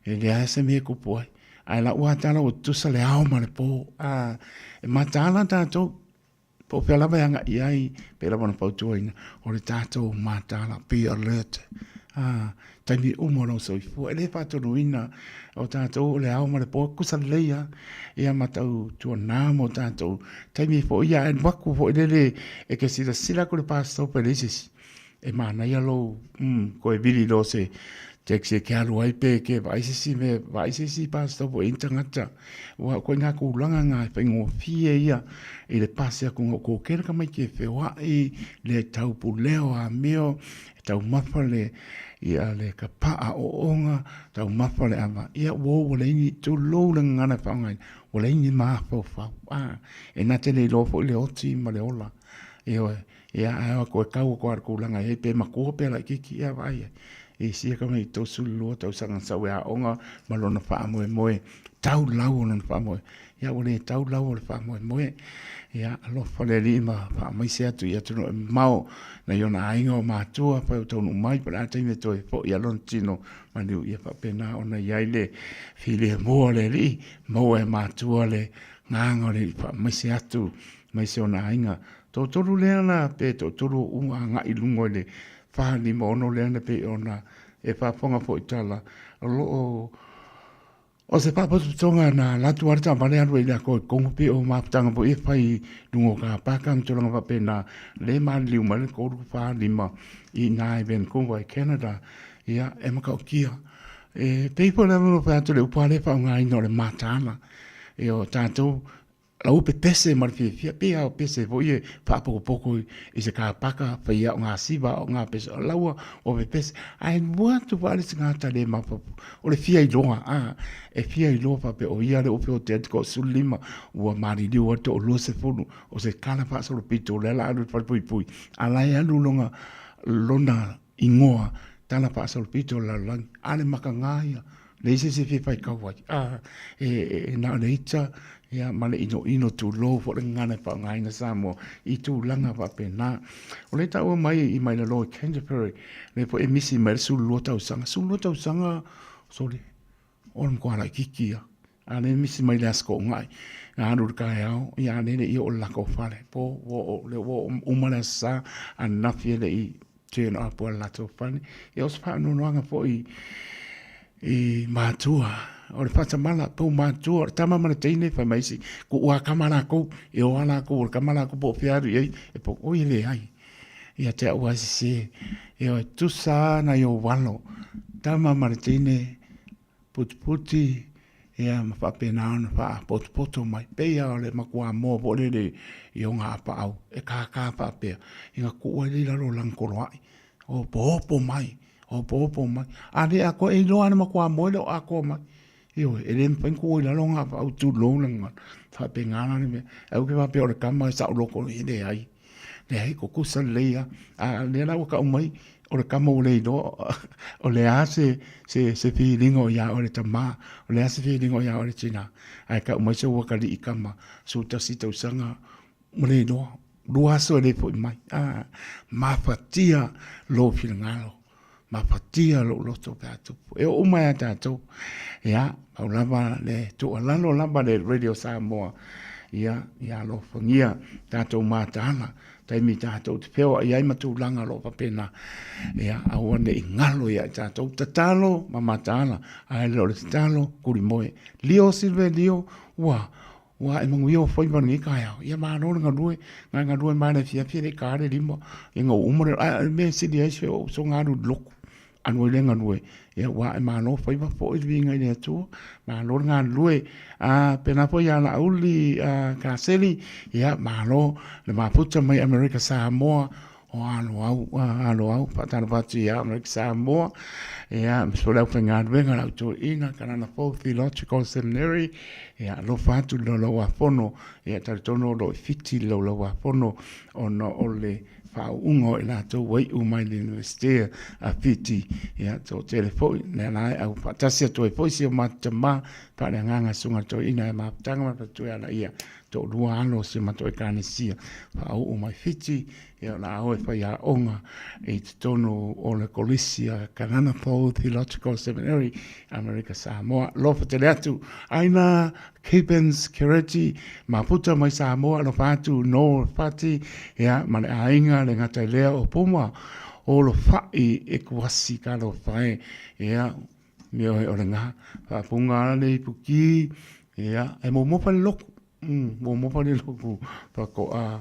e leai se mea e tupu ai. Ae o lau lava tala ua tutusa le ao ma le po, a, e mataala tatou, po o fea lava e agai i ai, pei lava ona fautuaina, o le tatou mataala, be alert, a, taimi uma o lou soifua. E le faatonuina o tatou o le ao ma le po, tutusa lelei lava, ia ma tautuana ma o tatou taimi foi ia, ae alu atu foi lele e te silasila atu i le bus stop e leai se isi, e manaia lou toe vili loa o se taxi e te alu ai pe e te vaai se isi mea, vaai se isi bus stop o i ai ni tagata. Aua o ituaiga tulaga na e faigofie ia i le pasi atu o toatele tamaiti e feoai, le taupulea o amio, e taumafa le ia le tapaa ooga, taumafa le ava, ia ua ua leai ni, tulou le gagana e faaaogaina, ua leai ni mafaufau. E na te le iloa foi le oti ma le ola. Ioe. Ia, ae o atu e tau atu lava i le tulaga e i ai, pe matua pe laitiiti, ia vaai i ai. I sia tamaiti 32 tausaga na sau e aoga ma lona faamoemoe, tau lau o lona faamoemoe. Ia ua le tau lau o le faamoemoe. Ia, alofa le Alii ma faamaise atu i atunuu e mamao nai ona aiga o matua, afai o taunuu mai, po o le a le taimi e toe foi ai lona tino maliu, ia faapena ona i ai le filemu o le Alii, maua e matua le agaga o le Alii, faamaise atu aemaise ona aiga. Toatolu lea na pe toatolu o uma agai i luga i le 4, 5, 6 lea na pei ona e faafofoga foi i tala, o lo o O se faapotopotoga na alu atu lava le taavale alu ai i le atoa i totonu pei o mafutaga foi ia e fai i luga o car park ma tulaga faapena, lea e maliliu mai le 3, 4, 5 i ina i Vancouver i Canada. Ia, e matautia. E pei foi lava ona fai atu le upu lava lea e faaaogaina o le mataala. Ia o tatou lau pepese ma le fiafia, pei lava o pese foi ia e faapotopoto i se car paka, fai au gasiva au gapese, o lau ua pepese. Ae alu atu lava le isi tagata le mafaufau, o le fia iloa, a, e fia iloa faapea o ia lea ua feotea le toa-15, ua maliliu ai le toa-20, o se tala faasolopito, o lea o le a alu i le falepuipui, a o la e alu lona igoa tala faasolopito o le lalolagi. A o le mataga ia, leai se isi e fia faitau ai, a, e na o le ita ia, ma le inoino tulou foi le gagana e faaaogaina Samoa i tulaga faapena. O lea e taua mai i mai lalo i Canterbury, lea foi e misi mai le 12 tausaga, 12 tausaga, sole, o le matua laitiiti ia. A lea e misi mai le Aso Toonai, na alu i le taeao, ia a lea e le i oo i le latou fale, po ua oo, lea ua uma le Aso Sa, ananafi e le i turn up i le latou fale. Ia o se faanoanoaga foi i matua, o le faatamala, pou matua, o le tama ma le teine, fai mai isi, kuu lava tama latou, e o lava latou, o le tama latou po o fea alu i ai, e po, oi e leai. Ia te au lava e sese, ioe, tusa lava nai ou alo, tama ma le teine, putiputi, ia ma faapena ona faapotopoto mai. Pei lava o le matua moa foi lele i ona apaau, e kākā faapea, ina tuu ai lea i lalo o lana toloai, opoopo mai, opoopo mai. A le atoa, e iloa lava e le matua moa e le o atoa mai. Ioe, e le mafai ona tuu i lalo ona apaau tulou le gagana. E faapena la le mea. Aua e te faapea o le tama e saoloto, e leai. Leai, tutusa lelei lava. A o lea la ua tau mai, o le tama ua le iloa o le a se filiga o ia oe le tama, o le a se filiga o ia oe le tina, ae tau mai si ou atalii tama, 11 tausaga ua le iloa, 2 aso e le foi mai. A, mafatia lou finagalo, mafatia lou loto pe a tupu. E oo uma ia tatou. Ia, pau lava le tuualalo lava le Radio Samoa, ia, ia alofagia tatou mataala, taimi tatou te feoai ai ma tulaga o lo o faapena, ia, aua ne i galo ia i tatou. Tatalo ma mataala, ae le o le tatalo kulimoe. Lio Silve Lio, ua, ua e manuia ou faiva i lenei taeao. Ia malo le galue, na e galue mai i le afiafi e le i taina le lima, ina ua uma le, ae o le mea e sili ai si ou uso na alu i le lotu. Alu ai lea galue, ia ua ae malo faiva foi le viiga i le Atua, malo le galulue. A pēlā foi ia Laauli Kaseli, ia malo le mafuta mai Amerika Samoa, o alo au, alo au, faatalofa atu ia Amerika Samoa, ia, aemaise foi le aufaigaluega, le au toeaina, Kanana Fou Theological Seminary, ia, alofa atu i le Laulau-a-Fono, ia, talitonu o lo o i Fiti le Laulau-a-Fono ona o le faauuga o i latou ua iu mai le Iunivesite a Fiti, ia, toatele foi, lea la e au faatasi atu ai foi si o matou tama, faaleagaga Susuga i le Toeaina ia Mafutaga ma le Faletua ia Laia, toalua alo o si o matou Ekalesia, faauu mai Fiti, ia o le a o e faiaoga i totonu o le Kolisi a Kanana Fou Theological Seminary, Amerika Samoa. Alofa tele atu, Aina Gibbons Kereti, mafuta mai Samoa, alofa atu no Fati, ia, ma le aiga le gata i lea o Puma, o lo fai e kuasi ka lo fae, ia, me oe o le ngā, whaapunga le ipuki, ia, e mo mo fale loku, mo mo fale loku, whako a,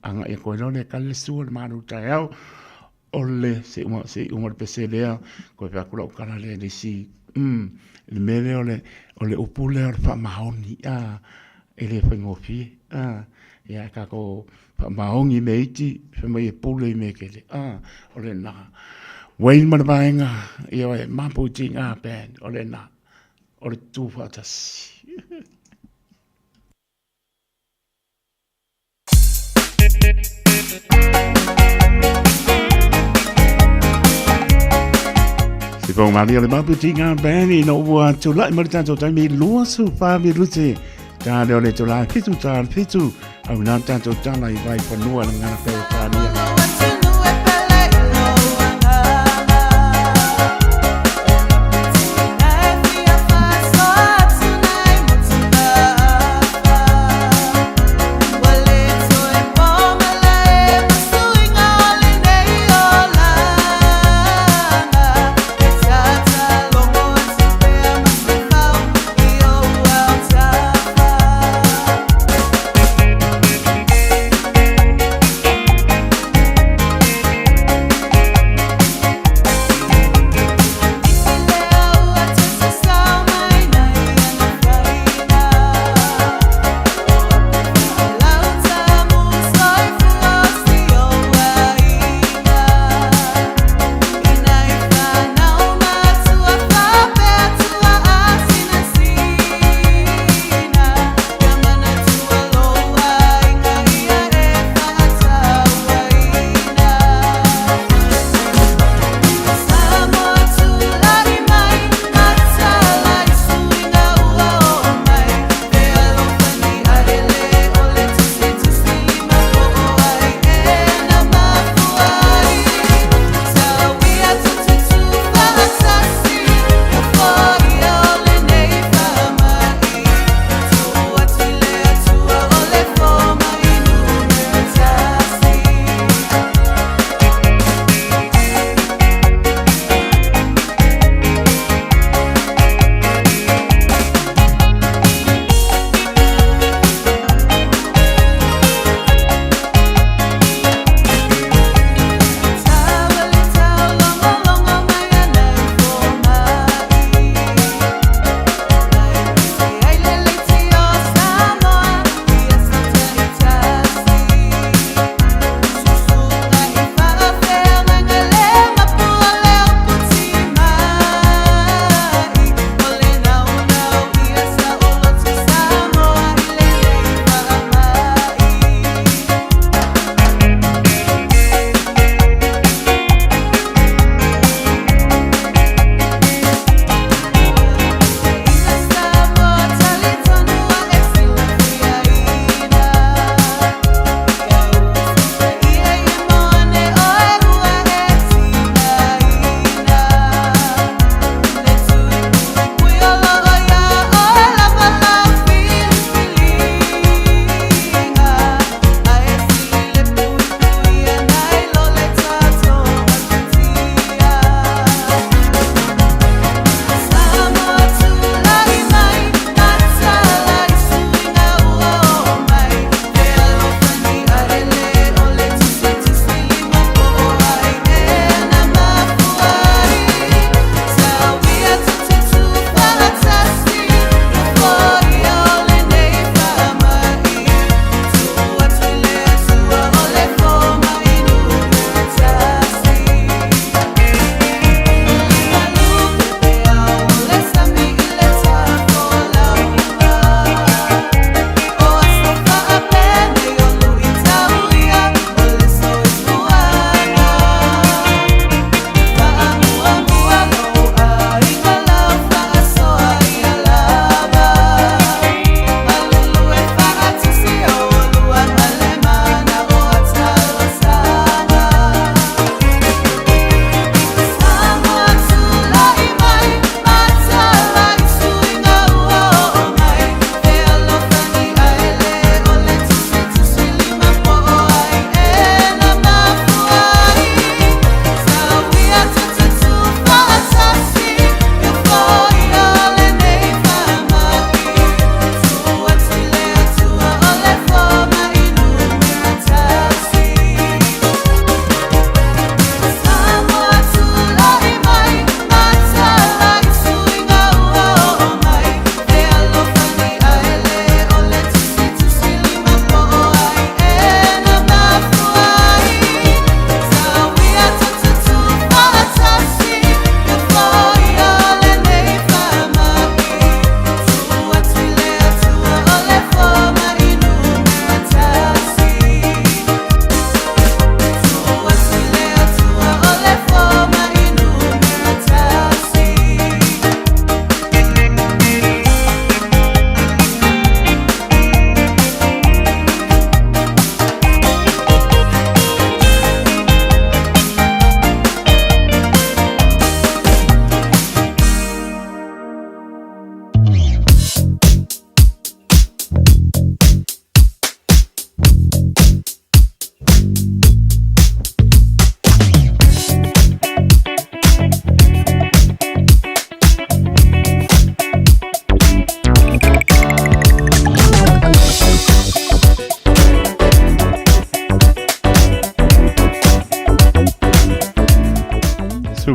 agai aku ai loa lea e kali le sua i le malu taeao, o le se uma se iuga o le pese lea, koe fai atu lau tala lea i le isi, le mea lea o le o le upu lea o le faamaoni a, e le faigofie a, ia tatou faamaoni i mea iti, fai mai e pule i mea tele a, o lena. Wayne ma le vaega, ioe, Mapu Tiga Band, o lena, o le tutu faatasi. Se pau mali o le mapu ti ngā band ina ua tūlai mai le tātou taimi 24 minute tā leo le tūlai fitu tā fitu au nā tātou tala i vai whanua le ngana Peretania.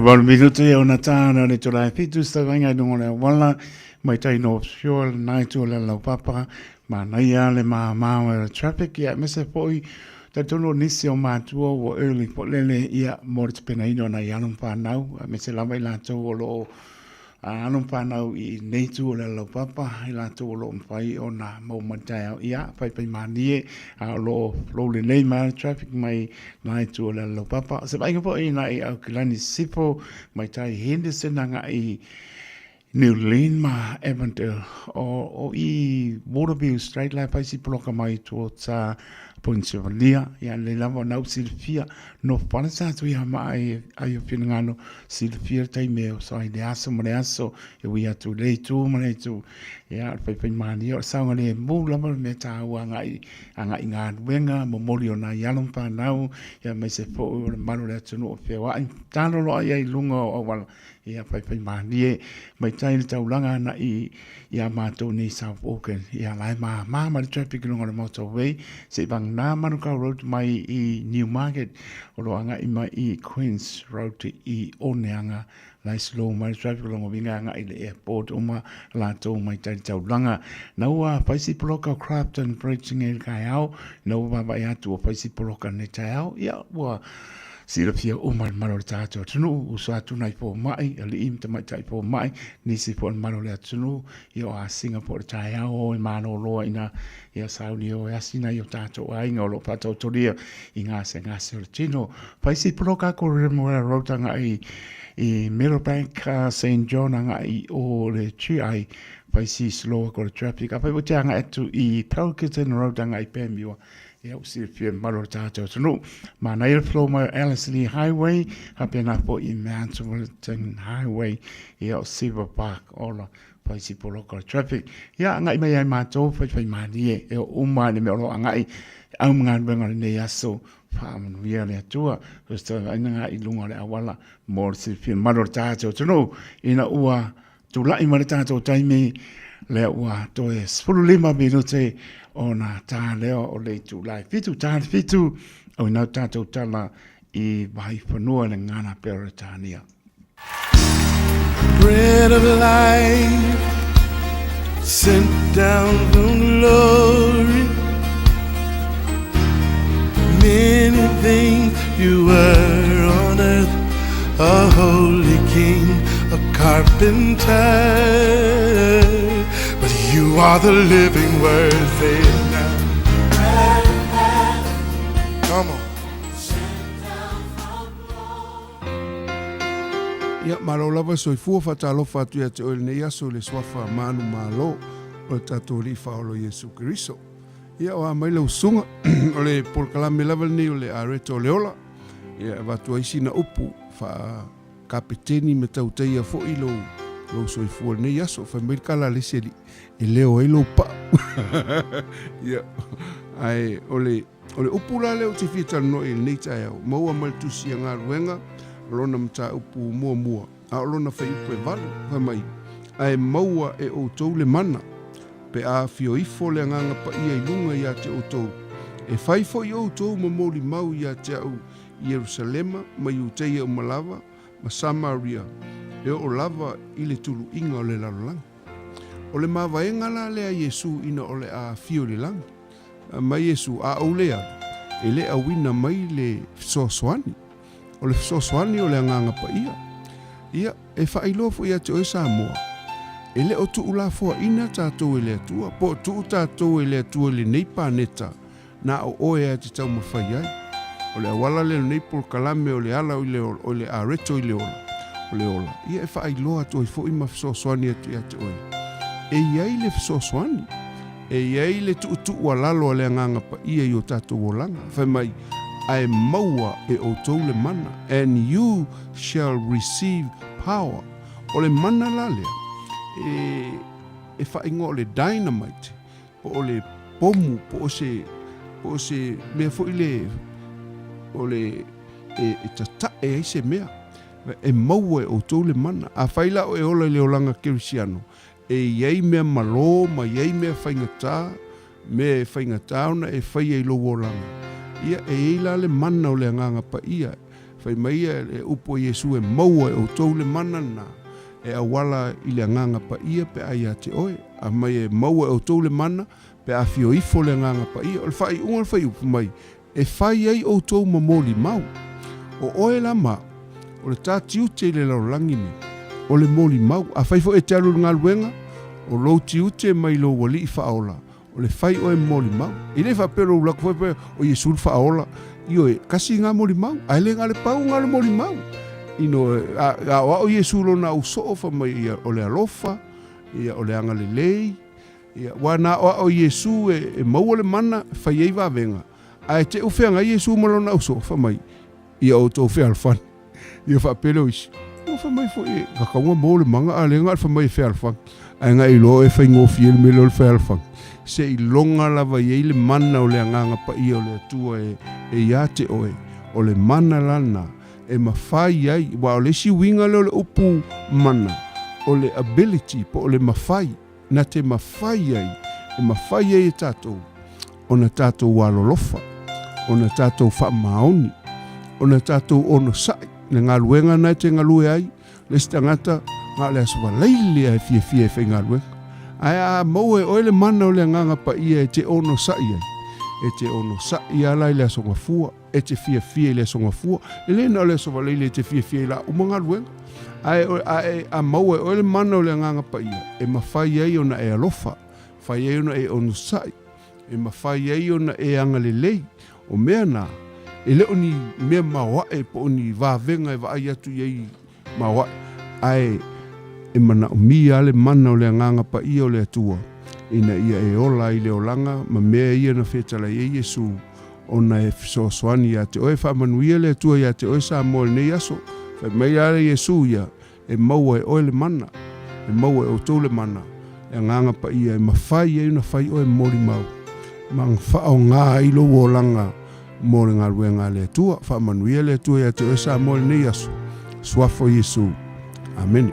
Valu minute e ona tāna le tō fitu sa vainga i lunga o le auala mai tai North Shore lena itu o le laupapa manaia le māmā o le traffic ia aemaise foi talitonu o nisi o matua ua early po lele ia mo le tapenaina o nai alo ma fanau aemaise lava i latou o lo o A alo ma fanau i nei itu o le laupapa, i latou o lo o mafai ona maua mai le taeao, ia, faifaimalie, a o lo o flow lelei mai le traffic mai na itu o le laupapa. O se vaaiga foi i nai Aukilani Sisifo mai tai Henderson agai i New Lynn ma Avondale. O i Waterview Straight la e fai si poloka mai towards Poinsevalia, ia lelei lava ona u silafia no fale sa tu ia ma ai ai o finagalo silafia le taimi e oso ai le aso ma le aso e ui atu le itu ma le itu ia o le faifaimalie o le saogalemu lava le mea taua agai agai i galuega momoli o nai alo ma fanau ia aemaise foi o le mamalu o le atunuu o feoai taloloa ai i luga o auala ia faifaimalie mai tai le taulaga agai ia matou nei South Auckland ia la e māmā ma le traffic i luga o le motorway se i vagana Manukau Road mai i Newmarket o lo o agai mai i Queens Road i Oneaga la e slow mai le traffic o lona uiga agai i le airport uma latou mai tai le taulaga na ua fai si poloka o Crafton Bridge nei i le taeao na ua vaavaai atu ua fai si poloka nei taeao ia ua Silafia uma e le mamalu o le tatou atunuu, uso atu nai fomai, alii ma tamaitai fomai, nisi foi o le mamalu o le atunuu, ia o asiga po o le taeao o e malolo ai ina, ia sauni o e asi nai o tatou aiga o lo o faataotolia i gasegase o le tino. Fai si poloka ko Remuera Road agai i Meadowbank, St John agai i o le GI, fai si slow ko le traffic. Afai foi te agai atu i Pelkerton Road agai i Panmure, Ia, ua silafia e le mamalu o le tatou atunuu. Manaia le flow mai o Ellerslie Highway, faapena foi i Mount Wellington Highway, ia o Silver Park, ola, fai si poloka o le traffic. Ia, agai mai ai matou, faifaimalie, e oo uma lava i le mea o lo o agai, au ma galuega o lenei aso, faamanuia le Atua. O se taumafaiga i luga o le auala mo le silafia e le mamalu o le tatou atunuu, ina ua Tulai mai le tatou taimi lea ua toe 15 minute ona ta lea o le itula e 7 ta le 7 o ina tatou tala i Vaaifanua le gagana Peretania. Bread of life sent down from glory Many things you were on earth A holy king, a carpenter But you are the living word, say it now Come on Ia, malo lava soifua faatalofa atu ia te oe lenei aso i le suafa maanu malo o le tatou Alii Faaola Iesu Keriso. Ia, o a mai lau susuga, o le polokalame lava lenei o le Areta o le Ola, ia, e avatu ai sina upu faa-kapeteni ma tautaia foi lou, lou soifua i lenei aso. Fai mai le kala a le isi alii, e leo ai lou pau. Ia, ae o le, o le upu la lea ou te fia talanoa i lenei taeao, maua mai le tusi a Galuega, lona mataupu muamua, a o lona fuaiupu e 8, fai mai, Ae maua e outou le mana, pe a afio ifo le Agaga Paia i luga ia te outou, e fai foi outou ma molimau ia te au i Ierusalema ma Iuteia uma lava, ma Samaria, e oo lava i le tuluiga o le lalolagi. O le mavaega la lea a Iesu ina o le a afio i le lagi. Mai Iesu, A ou le alu, e le auina mai le fesoasoani. O le fesoasoani o le Agaga Paia. Ia, e faailoa foi ia te oe Samoa, e le o tuulafoaina tatou e le Atua, po o tuu tatou e le Atua i lenei paneta, na o oe lava e te taumafai ai. O le auala lea o lenei polokalame o le ala i le o le areto i le ola, o le ola, ia e faailoa atu ai foi ma fesoasoani atu ia te oe. E i ai le fesoasoani, e i ai le tuutuualalo a le Agaga Paia i o tatou olaga, fai mai, Ae maua e outou le mana, and you shall receive power. O le mana la lea, e, e faaigoa o le dynamite, po o le pomu, po o se, po o se mea foi le, o le, e, e tatae ai se mea. E maua e outou le mana. Afai la o e ola i le olaga kerisiano, e i ai mea malō ma i ai mea faigata, mea e faigata ona e faia i lou olaga. Ia, e i ai la le mana o le Agaga Paia. Fai mai ia le upu a Iesu e maua e outou le mana lena e auala i le Agaga Paia pe a ia te oe. A mai e maua e outou le mana pe a afio ifo le Agaga Paia. O le faaiuga o le fuaiupu mai, e fai ai outou ma molimau. O oe la ma au, o le ta tiute i le lalolagi nei, o le molimau. Afai foi e te alu i le galuega, o lou tiute mai lou Alii Faaola, O le fai oe molimau. E le faapea lou alu atu foi pe o Iesu le faaola. Ioe, kasi nga molimau. Ae le na o le pau nga o le molimau. You know, a, a o ao Iesu lona au soo fa mai ia o le alofa, ia o le agalelei, ia wa na o ao Iesu e, e maua le mana fai ai vavenga. Ae te u feagai Iesu ma lona au soo fa mai ia outou fealofani. Ia faapea lea o isi, ua fai mai foi e kakauga mo le maga a le ga fai mai e fealofani. Ae ga iloa e faigofie le mea lea o le fealofani. Se i loga lava i ai le mana o le Agaga Paia o le Atua e, e ia te oe. O le mana lana e mafai ai, aua o le isi uiga lea o le upu mana, o le ability po o le mafai. na te mafai ai, e mafai ai e tatou ona tatou alolofa, ona tatou faamaoni, ona tatou onosai le galuega na e te galue ai, le isi tagata na o le aso valaile a e fiafia e faigaluega. Ae a maua e oe le mana o le Agaga Paia e te onosai ai, e te onosai lava la i le Aso Gafua. e te fiafia i le aso gafua. E le na o le aso valaile e te fiafia i la uma galuega. Ae, ae a maua e oe le mana o le Agaga Paia, e mafai ai ona e alofa, fai ai ona e onosai, e mafai ai ona e agalelei. O mea na, e le o ni mea maoae po o ni vavega e vaai atu i ai maoae, ae e manaomia lava le mana o le Agaga Paia o le Atua, ina ia e ola ai le olaga ma mea ia na fetalai ai Iesu ona e fesoasoani ia te oe. Faamanuia le Atua ia te oe Samoa i lenei aso. Fai mai lava Iesu ia, e maua e oe le mana, e maua e outou le mana, le Agaga Paia e mafai ai ona fai oe molimau ma faaaoga ai lou olaga mo le galuega a le Atua. Faamanuia le Atua ia te oe Samoa i lenei aso. Suafa o Iesu. Amene.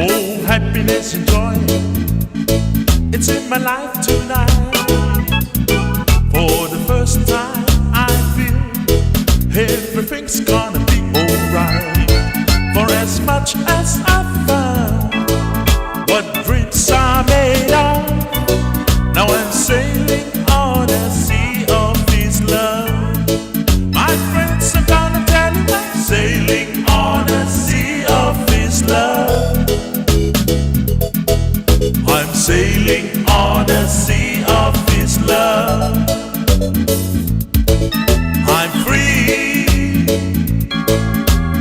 Oh, happiness and joy, it's in my life tonight. For the first time, I feel everything's gonna be alright. For as much as I found what dreams are made of, now I'm sailing on a sea of his love. My friends, I'm gonna tell you I'm sailing on a sea of his love. I'm sailing on a sea of his love. I'm free.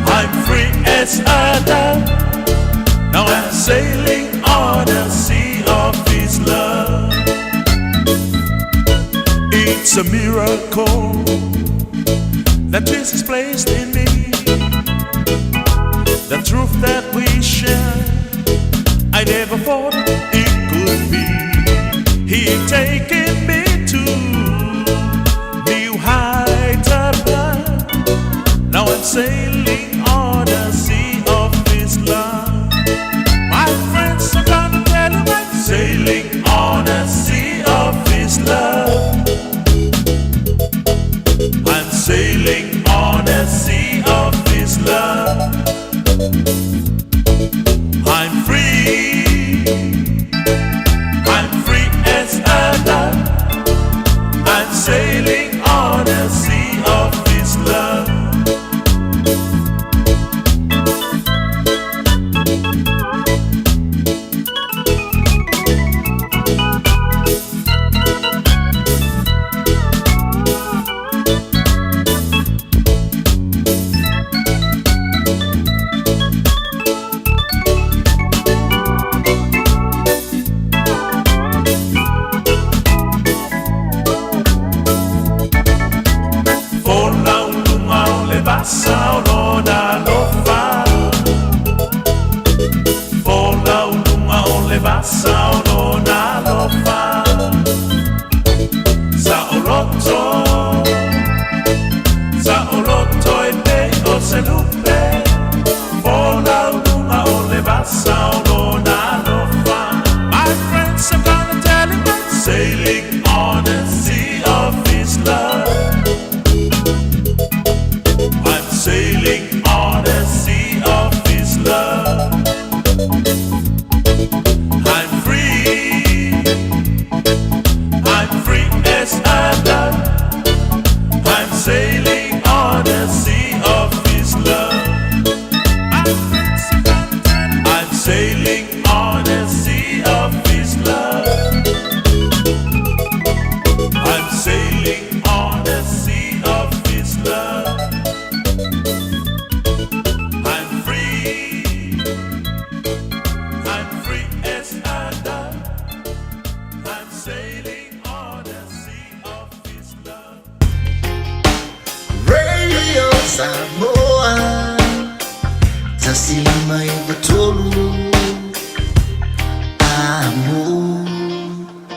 I'm free as a dove. Now I'm sailing on a sea of his love. It's a miracle that Jesus placed in me. The truth that we share, I never thought it could be. He taken me to new heights above. Now I'm sailing on a sea of His love. My friends, I'm gonna tell you I'm sailing on a sea of His love. I'm sailing on a sea of His love. I'm free. I'm free as a dove. I'm sailing on a sea of His love. Faasaolo alofa. My friends, I'm gonna tell you I'm sailing on the sea of His love. I'm sailing on the sea of His love. I'm free. I'm free as a dove. I'm sailing on the sea of His love. I'm sailing on the sea of His love. I'm sailing on the sea of His love. I'm free. I'm free as a dove. I'm sailing on the sea of His love. Radio Samoa 159 Amo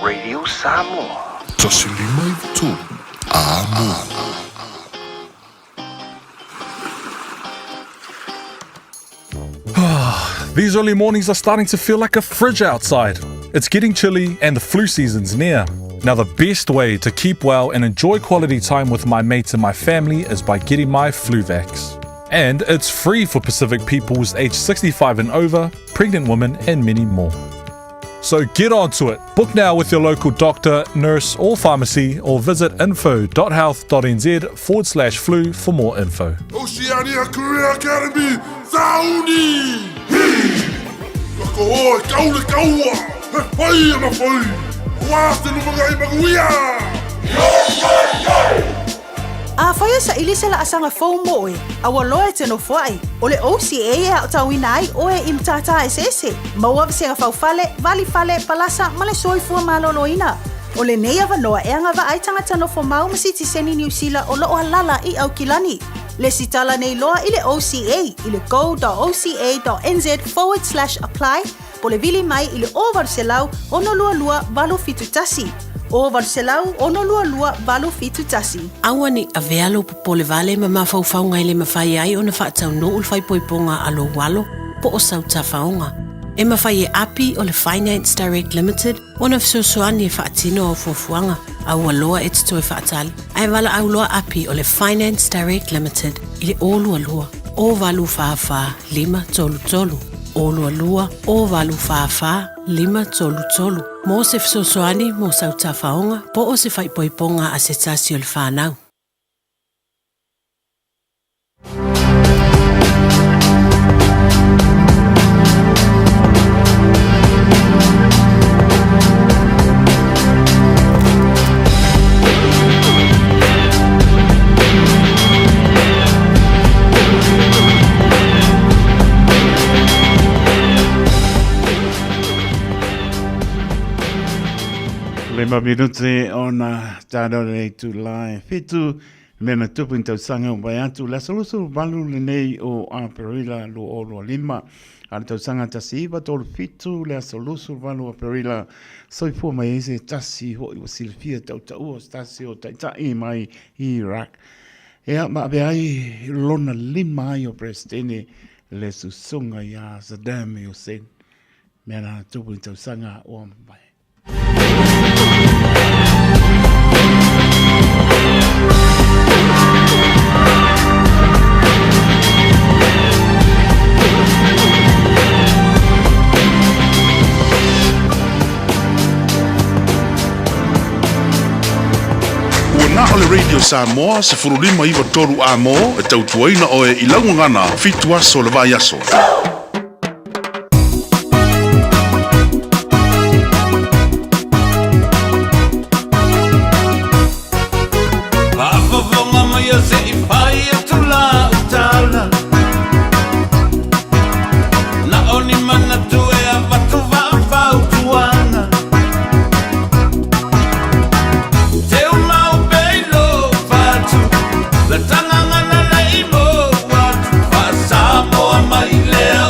Radio Samoa. 159 Amo. These early mornings are starting to feel like a fridge outside. It's getting chilly and the flu season's near. Now, the best way to keep well and enjoy quality time with my mates and my family is by getting my Fluvax. And it's free for Pacific peoples aged 65 and over, pregnant women, and many more. So get onto it. Book now with your local doctor, nurse, or pharmacy, or visit info.health.nz forward slash flu for more info. Oceania Career Academy, Sauni! Hi! Ka hoa e kau le kaua, he whai ana whai! Wā te lumangai manuia! Afai e saili se laasaga fou mo oe, a ua loa e te nofoai, o le OCA e aotauina ai oe i matata eseese, maua vasega faufale, valifale, palasa ma le soifua maloloina. O lenei avanoa e agavaa ai tagata nofomau ma sitiseni Niu Sila o loo alala i Aukilani. Lesitala nei loa i le OCA i le go.oca.nz forward slash apply po le vili mai i le 0800 622 871. 0800 622 871. Aua ne i avea lou popole vale ma mafaufauga e le mafai ai ona faataunuu le faaipoipoga a lou alo po o sau tafaoga. E mafai e Api o le Finance Direct Limited ona fesoasoani e faatino au fuafuaga. Aua loa e te toe faatali, ae valaau loa Api o le Finance Direct Limited i le 022 084 533, 022 084 533 mō se fesoasoani mō sau tafaoga po o se faaipoipoga a se tasi o le fanau. Lima minute ona tāro rei tū lai whitu me na tupu i tausaga o vai atu le aso 28 lenei o Aperila 2025 a le tausaga 1937 le aso 28 o Aperila soifua mai ai se tasi ho'i ua silafia tautaua o se tasi o taitai mai Iraq ea ma ave ai lona lima ai o Peresetene le susuga iā Saddam Hussein me na tupu i tausaga ua mavae. Ua na o le Radio Samoa 1593 A-mo e tautuaina oe i lau gagana fitu aso o le vaiaso. Faafofoga mai se i fai atu lau tala Na o ni manatu e avatu faafautuaga Teu mau pea i lou fatu Le tagaga na le i mou atu Faa-Samoa mai lea.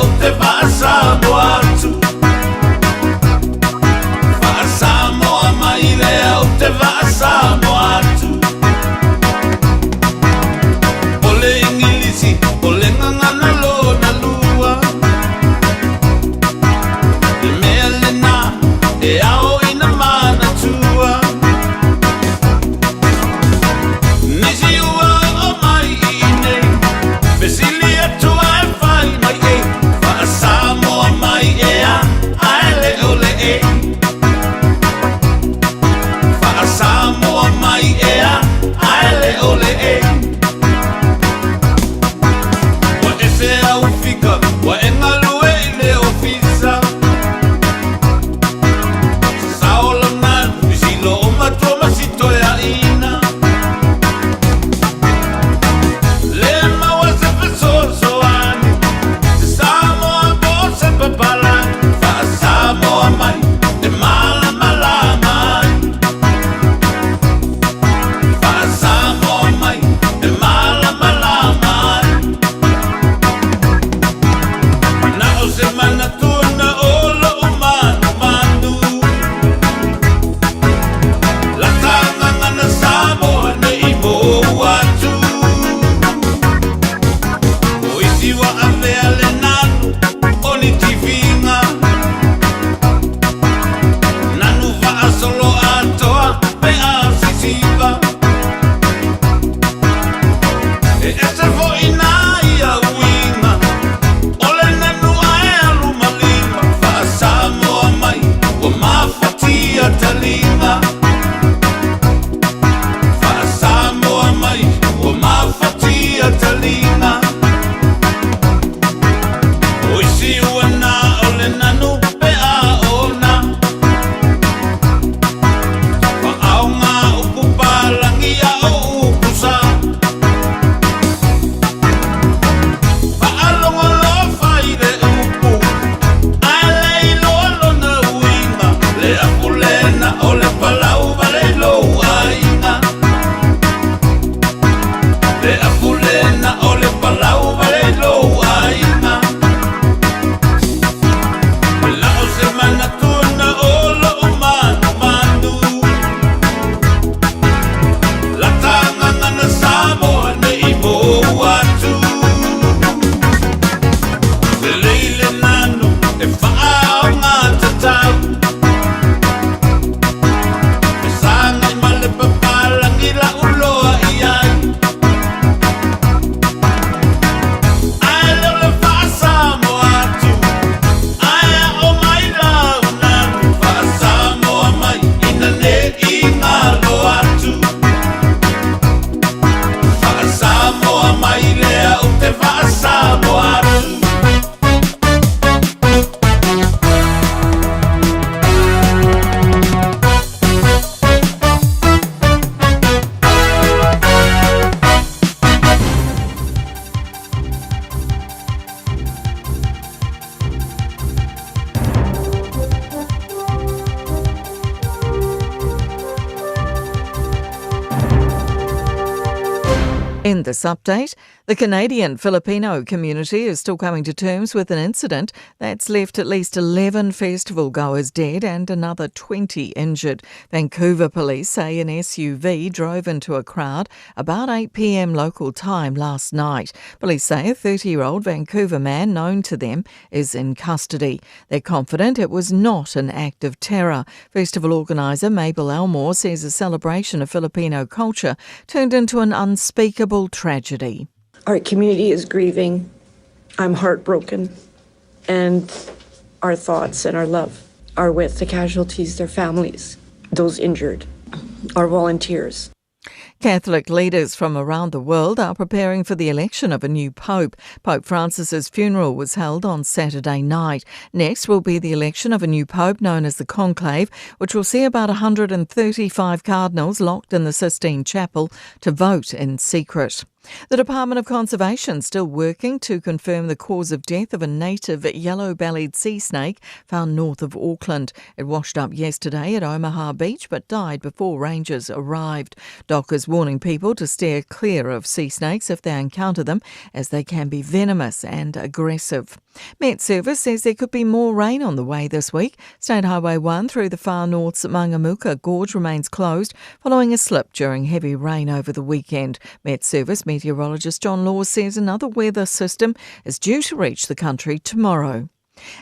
In this update, the Canadian Filipino community is still coming to terms with an incident that's left at least 11 festival goers dead and another 20 injured. Vancouver police say an SUV drove into a crowd about 8 pm local time last night. Police say a 30 year old Vancouver man known to them is in custody. They're confident it was not an act of terror. Festival organiser Mabel Elmore says a celebration of Filipino culture turned into an unspeakable tragedy. Our community is grieving. I'm heartbroken. And our thoughts and our love are with the casualties, their families, those injured, our volunteers. Catholic leaders from around the world are preparing for the election of a new pope. Pope Francis's funeral was held on Saturday night. Next will be the election of a new pope known as the conclave, which will see about 135 cardinals locked in the Sistine Chapel to vote in secret. The Department of Conservation still working to confirm the cause of death of a native yellow-bellied sea snake found north of Auckland. It washed up yesterday at Omaha Beach but died before rangers arrived. DOC is warning people to steer clear of sea snakes if they encounter them as they can be venomous and aggressive. Met Service says there could be more rain on the way this week. State Highway 1 through the far north's Mangamuka Gorge remains closed following a slip during heavy rain over the weekend. Met Service meteorologist John Law says another weather system is due to reach the country tomorrow.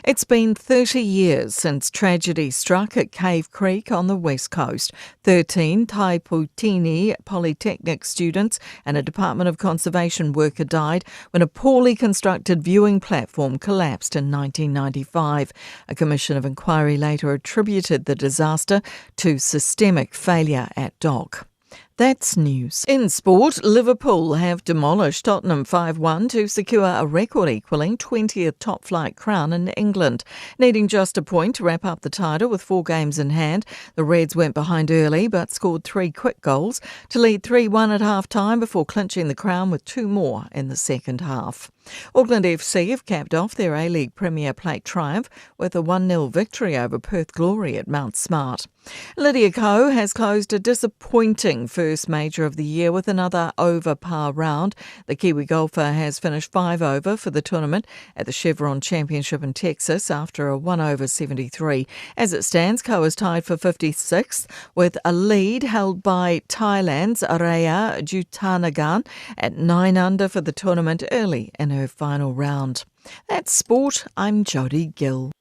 It's been 30 years since tragedy struck at Cave Creek on the west coast. 13 Tai Poutini Polytechnic students and a Department of Conservation worker died when a poorly constructed viewing platform collapsed in 1995. A commission of inquiry later attributed the disaster to systemic failure at DOC. That's news. In sport, Liverpool have demolished Tottenham 5 1 to secure a record equaling 20th top flight crown in England. Needing just a point to wrap up the title with four games in hand, the Reds went behind early but scored three quick goals to lead 3 1 at half time before clinching the crown with two more in the second half. Auckland FC have capped off their A League Premier Plate triumph with a 1 0 victory over Perth Glory at Mount Smart. Lydia Ko has closed a disappointing first major of the year with another over par round. The Kiwi golfer has finished 5 over for the tournament at the Chevron Championship in Texas after a 1 over 73. As it stands, Ko is tied for 56th with a lead held by Thailand's Ariya Jutanugarn at 9 under for the tournament early in her final round. That's sport. I'm Jody Gill.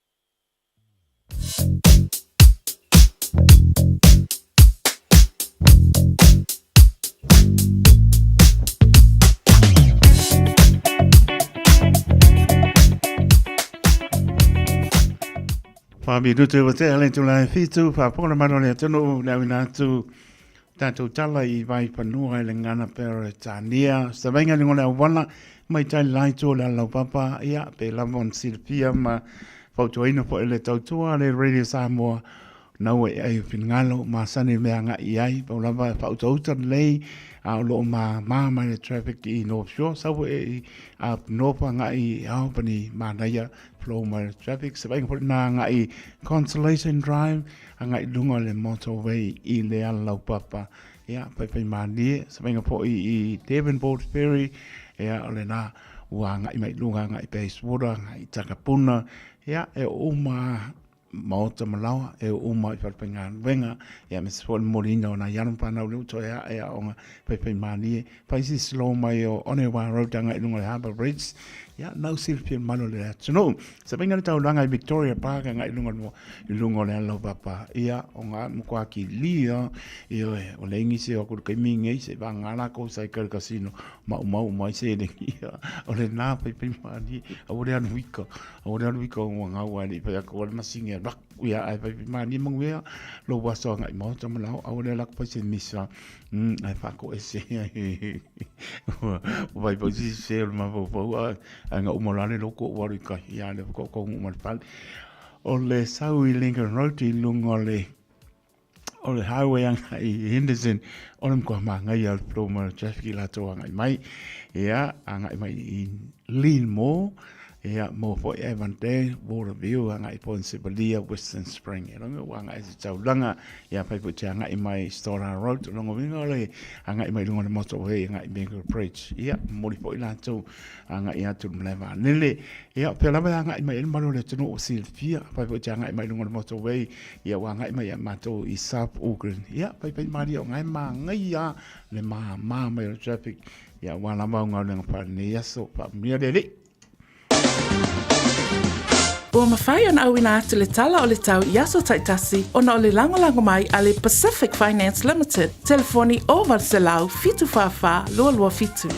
Whāmirutu o te ale tū lai whitu, whāpōna mano le atunu, le awina atu tātou tala i vai panua i le ngana pera tānia. Sa vainga ni ngole awana, mai tai lai tō le alau papa, ia, pe lava on silfia ma fautuaina foʻi le tautua a le Radio Samoa, naua i ai o finagalo, masani i mea agai i ai, pau lava e faautauta lelei, a o lo o māmā mai le traffic i North Shore, sau e i up north agai i Albany, manaia flow mai le traffic, se vaaiga foi lena agai i Consolation Drive, agai i luga o le motorway i le ala laupapa, ia, faifaimalie, se vaaiga foi i Devonport Ferry, ia, o lena ua agai mai i luga agai i Bayswater, agai i Takapuna, ia, e oo uma lava maota ma laoa, e oo uma i falefaigaluega, ia, aemaise foi o le momoliina o nai alo ma fanau lea ua toe ae aoga faifaimalie, fai si slow mai o Onewa Road agai i luga o le Harbour Bridge, ia, nau silafia mamalu o le atunuu. Se vaaiga le taulaga i Victoria Park agai i luga i luga o le ala o Papa, ia, o ngā matua kilia, ioe, o le ingisi o aku le kaimi ngei se va ngā lākou sa i kau casino, maumau mai se le ia, o le nā faifaimalie, aua le alu ika, aua le alu ika o ngā ua le i whai ako le masingi a rak, ia, ai faifaimalie manuia, lo waso agai maota ma lao, aua le ala aku fai se misa, Ai whakoese ai. Ua vai pau si se o le mafaufau a ai nga uma lale loko o waru i kai ia le whakakongo uma le pale. O le sau i Lincoln Road i lunga o le o le highway anga i Henderson o le mkoa māngai a le flow mai o traffic i latou angai mai ia angai mai i Leanmore. Ia, maua foi Avondale, Waterview, agai po Sivalia, Western Spring. E logo ua agai se taulaga, ia fai foi te agai mai Stoddard Road, o lona uiga o le agai mai luga o le motorway agai Miracle Bridge. Ia, momoli foi latou agai atu i le malae vaalele. Ia, o fea lava e agai mai ai le mamalu o le atunuu ua silafia, fai foi te agai mai luga o le motorway, ia ua agai mai ia matou i South Auckland. Ia, faifai malie o lena e manaia le mama mai o le traffic, ia aua lava au galuega faalenei aso, faamanuia le Alii. Ua mafai ona auina atu le tala o le tau i aso taitasi ona o le lagolago mai a le Pacific Finance Limited, telefoni 0800 744 227.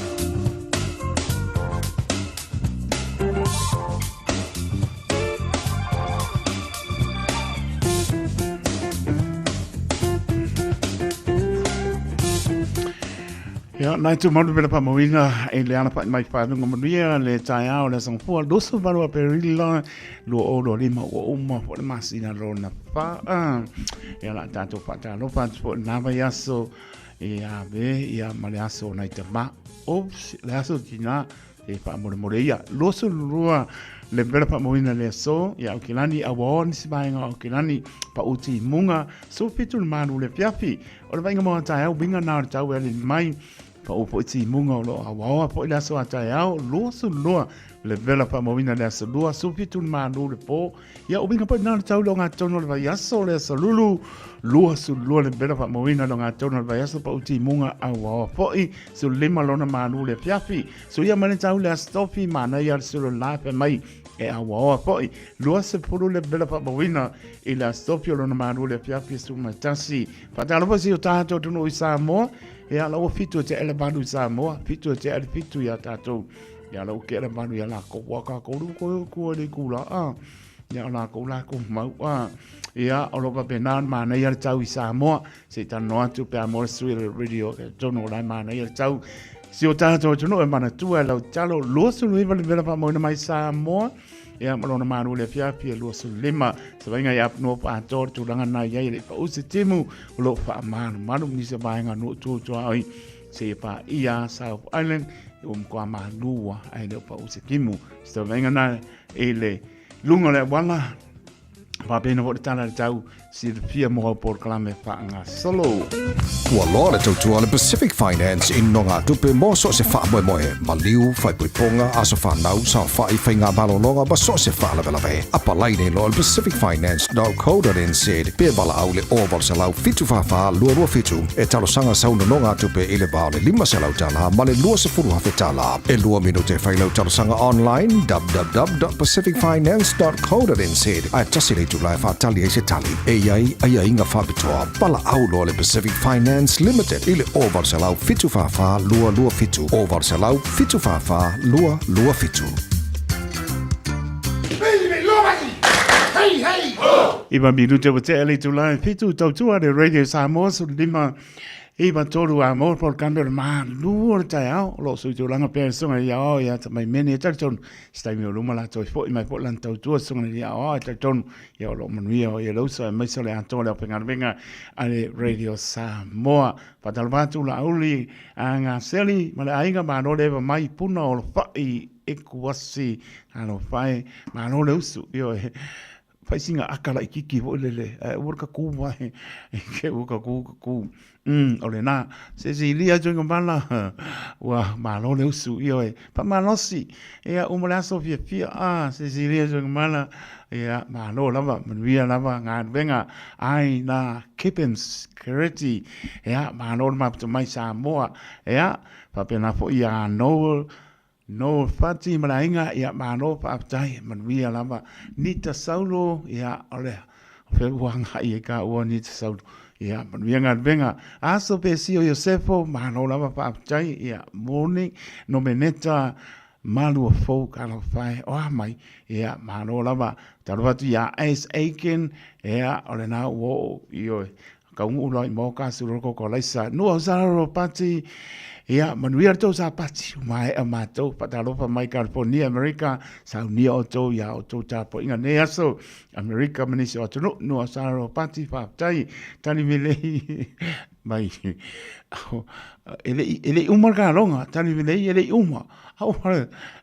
Ia, nai tu malu pela whamawinga e le ana mai whanunga manuia le taeao le asangafua 28 Aperila 2025 ua uma po le masina lona wha. Ia la tātou whaatalofa atu po nā vai aso e a ve ia ma le aso nai tama. Oops, le aso tina e whaamolemole ia. 22 le pela whamawinga le aso ia au kilani a wa nisi vaenga o kilani pa uti munga so fitu le manu le fiafi. O le vaaiga mo a taeao, uiga na o le tau e alii mai, pau foi timuga o lo o auaoa foi le aso a taeao, 22 le vela faamauina le aso lua, 17 le malu le po, ia uiga foi na o le tau le ogatotonu o le vaiaso, le aso lulu, 22 le vela faamauina le ogatotonu o le vaiaso, pau timuga auaoa foi, 15 lona malu le afiafi, suia mai le tau le aso tofi, manaia le sulu la fai mai, e auaoa foi, 20 le vela faamauina i le aso tofi o lona malu le afiafi 11. Faatalofa si o tātou atunuu i Samoa, ia la ua fitu e te ele malu i Samoa, fitu e te ele fitu ia tātou. Ia la ua ke ele malu ia lākou, ua kākou lu koe o kua le kula a. Ia o lākou lākou mau a. Ia o lo papena mānaia le tau i Samoa, se i tanoa atu pe a mo le sui le radio e tonu o lai mānaia le tau. Si o tātou atunuu e manatua e lau talo, 29 le vela whamoina mai Samoa, Ia, ma lona malu le afiafi e 25. Se vaaiga i Apanua pa atoa le tulaga na i ai e le i pau se timu o lo o faamalumalu nisi o vaega nuu tuatuaoi seia paia South Island ua matua malua ae le o pau se timu. Se vaaiga na i le luga o le auala Faapena foi le tala le tau silafia mo au polokalame faagasolo. Ua loa le tautua a le Pacific Finance i nogatupe mo so o se faamoemoe, maliu, faaipoipoga, aso fanau, saofai, faigamalologa ma so o se faalavelave. Apalai nei loa i le pacificfinance.co.nz pe valaau i le 0800 744 227 e talosaga sau nonogatupe i le va o le $500 ma le $20,000. E lua minute e fai lau talosaga online www.pacificfinance.co.nz ae tasi le itula e faatali ai se tali. E i ai aiaiga faapitoa. Valaau loa le Pacific Finance Limited i le 0800 744 227, 0800 744 227. Iwa minute ua tea le itula e fitu tautua le Radio Samoa 15 Iwa tolu a mo polokalame o le malu o le taeao o lo o suitulaga pea le susuga i le Aoao ia Tamaimene e talitonu se taimi o luma latou e foi mai foi lana tautua susuga i le Aoao e talitonu ia o lo o manuia o ia le uso aemaise o le atoa o le aufaigaluega a le Radio Samoa. Faatalofa atu Laauli a Gaseli ma le aiga malo le eva mai Puna o Lofa'i Ekuasi talofa e malo le usu ioe Fai sina aka laitiiti foi lele, ae aua le tatū mai, i te ua tatū, tatū. O lena, se se ilia atu i ka mala, ua malo le usu, ioe, faamalosi, ia, uma le aso fiafia, a, se se ilia atu i ka mala, ia, malo lava, manuia lava galuega, ai na Kippins Kereti, ia, malo le mafuta mai Samoa, ia, faapena foi ia Noel, No Fati ma le aiga, ia malo faafetai, manuia lava. Nita Saulo, ia o le o fea ua agai ai ka ua Nita Saulo. Ia manuia galuega. Aso Pesio Iosefo, malo lava faafetai, ia moni Nomeneta Malua Fou talofa e, o a mai, ia malo lava. Talofa atu ia Ace Aiken, ia o lena ua oo, ioe, Kaunuu loa i moka sulu ko ko laisa nua usara ro pati ia manuia le tou sapati maea matou faatalofa mai California Amerika saunia outou ia outou tapuaiga nei aso Amerika ma nisi o atunuu nua usara ro pati faafetai tali milei. Mai, e le i, e le i uma le kaloga, tali velei e le i uma. Au,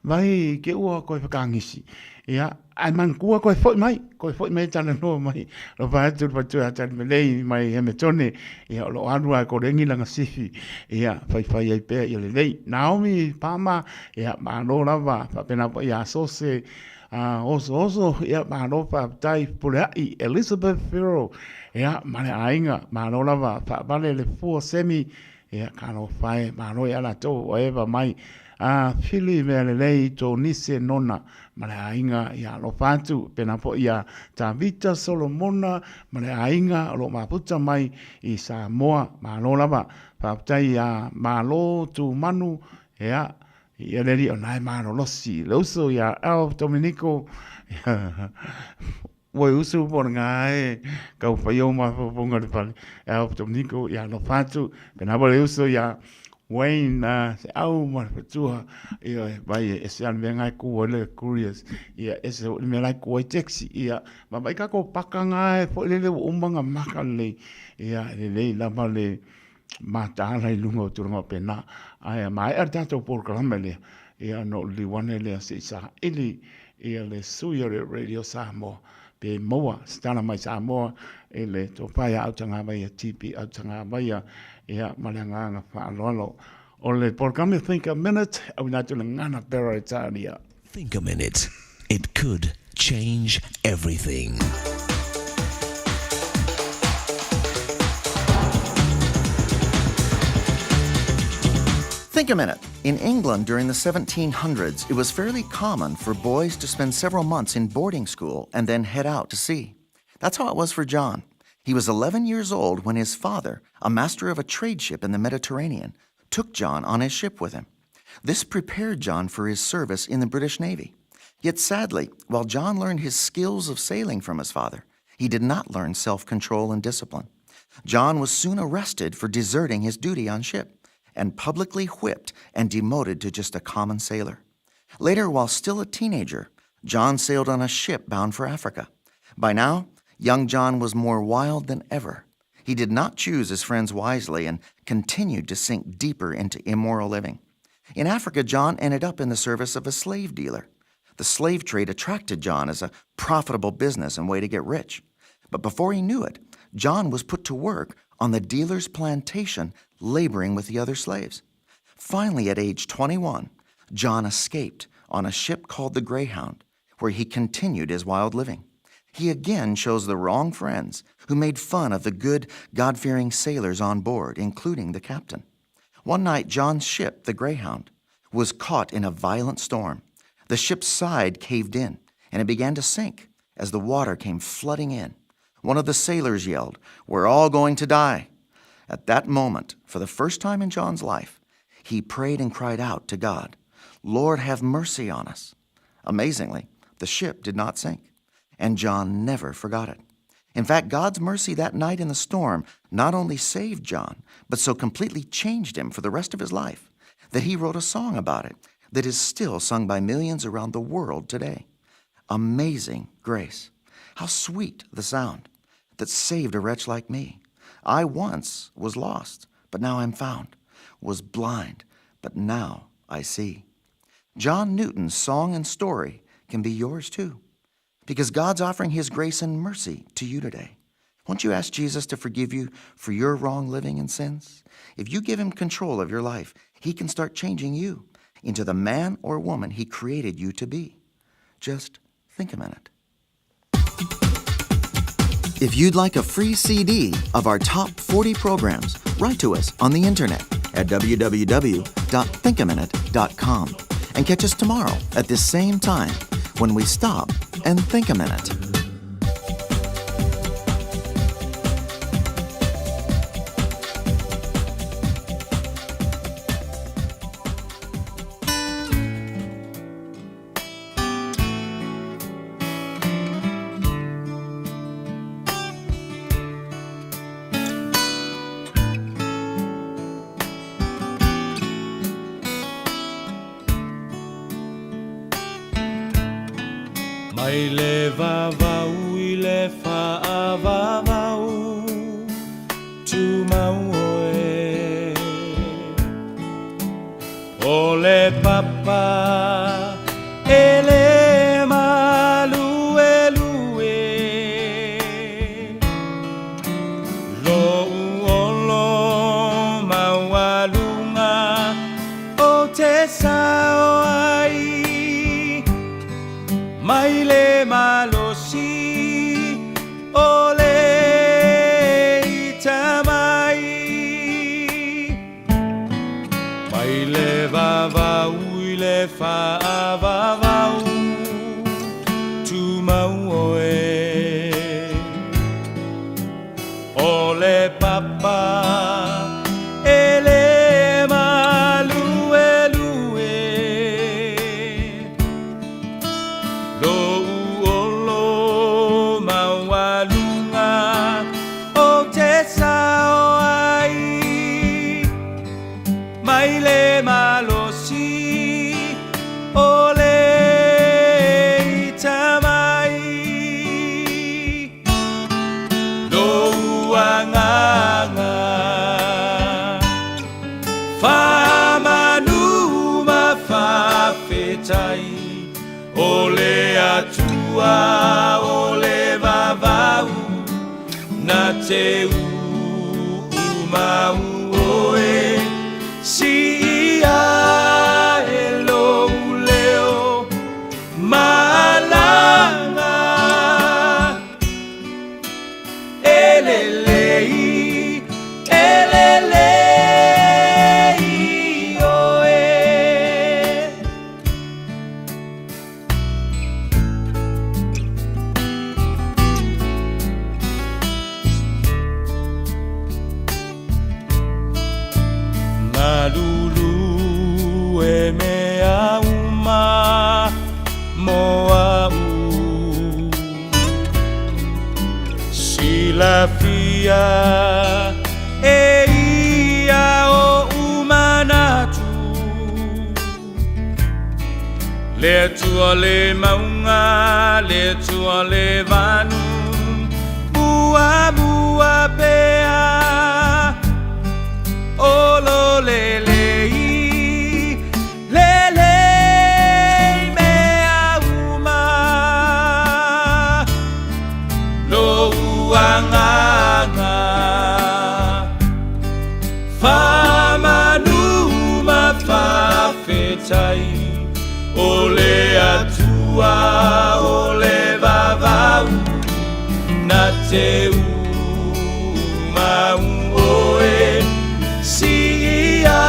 vai ke ua koe whakangisi. Ia, ae manatua koe foi mai, koe foi mai e talanoa mai. Alofa atu le faletua ia Tali Melei mai Hemetone, ia o lo o alu lava e koleni lana sifi, ia faifai ai pea ia lelei. Naomi Palmer, ia malo lava, faapena foi ia Sose a Osooso, ia malo faafetai. Puleai Elizabeth Farrell, ia ma le aiga, malo lava, faavale le fua semi, ia talofa e, malo ia latou ua eva mai. A Fili mea lelei Tonise Nona ma le aiga, ia alofa atu, pena foi ia Tavita Solomona ma le aiga o lo o mafuta mai i Samoa, malo lava. Faafetai ia Malo Tumanu, ia, ia le alii o na e malolosi, le uso ia Alf Dominico, Ua usu po o le gā e kau whai o mafaufauga le fale. E au Dominico ia alofa atu. Pena po le uso ia Wayne se au ma le fatua. Ia e vai e ese ale mea ngai ku ai le curious. Ia ese o le mea lai ku ai taxi. Ia ma vai kako paka ngā e fo lele ua uma ngā maka lelei. Ia lelei lava le mataala i luga o tulaga pena. Ae maea le tātou polokalame lea. Ia no liwane lea se i saili ia le sui o le Radio Samoa pe maua se tala mai Samoa i le tofa ia Autagavaia TP Autagavaia ia ma le agaga faaaloalo. O le polokalame Think a Minute, auina atu le gagana Peretania. Think a minute, it could change everything. Think a minute. In England during the 1700s, it was fairly common for boys to spend several months in boarding school and then head out to sea. That's how it was for John. He was 11 years old when his father, a master of a trade ship in the Mediterranean, took John on his ship with him. This prepared John for his service in the British Navy. Yet sadly, while John learned his skills of sailing from his father, he did not learn self control and discipline. John was soon arrested for deserting his duty on ship and publicly whipped and demoted to just a common sailor. Later, while still a teenager, John sailed on a ship bound for Africa. By now, young John was more wild than ever. He did not choose his friends wisely and continued to sink deeper into immoral living. In Africa, John ended up in the service of a slave dealer. The slave trade attracted John as a profitable business and way to get rich. But before he knew it, John was put to work on the dealer's plantation, laboring with the other slaves. Finally, at age 21, John escaped on a ship called the Greyhound, where he continued his wild living. He again chose the wrong friends who made fun of the good, God fearing sailors on board, including the captain. One night, John's ship, the Greyhound, was caught in a violent storm. The ship's side caved in, and it began to sink as the water came flooding in. One of the sailors yelled, We're all going to die. At that moment, for the first time in John's life, he prayed and cried out to God, Lord, have mercy on us. Amazingly, the ship did not sink, and John never forgot it. In fact, God's mercy that night in the storm not only saved John, but so completely changed him for the rest of his life that he wrote a song about it that is still sung by millions around the world today. Amazing grace. How sweet the sound that saved a wretch like me. I once was lost, but now I'm found, was blind, but now I see. John Newton's song and story can be yours too, because God's offering his grace and mercy to you today. Won't you ask Jesus to forgive you for your wrong living and sins? If you give him control of your life, he can start changing you into the man or woman he created you to be. Just think a minute. If you'd like a free CD of our top 40 programs, write to us on the internet at www.thinkaminute.com and catch us tomorrow at this same time when we stop and think a minute. Mai le vavau i le faavavau, tumau o. papa e le maluelue Lou olo maualuga o te sao ai mai le malosi o le ita mai mai le vavau i le faavavau tumau oe o le papa e le maluelue Lou olo maualuga o te sao ai mai le malosi o le ita mai Lou agaga faamanu ma faafetai o le Atua o le vavau na te uumau oe siia e lou leo malaga e lelei e lelei oe. Malulu e mea uma mo a'u Silafia e ia oʻu manatu Le Atua le mauga le Atua le vanu Muamua pea o lo lelei lelei mea uma Lou agaga faamanu ma faafetai o le Atua o le vavau na te uumau oe siia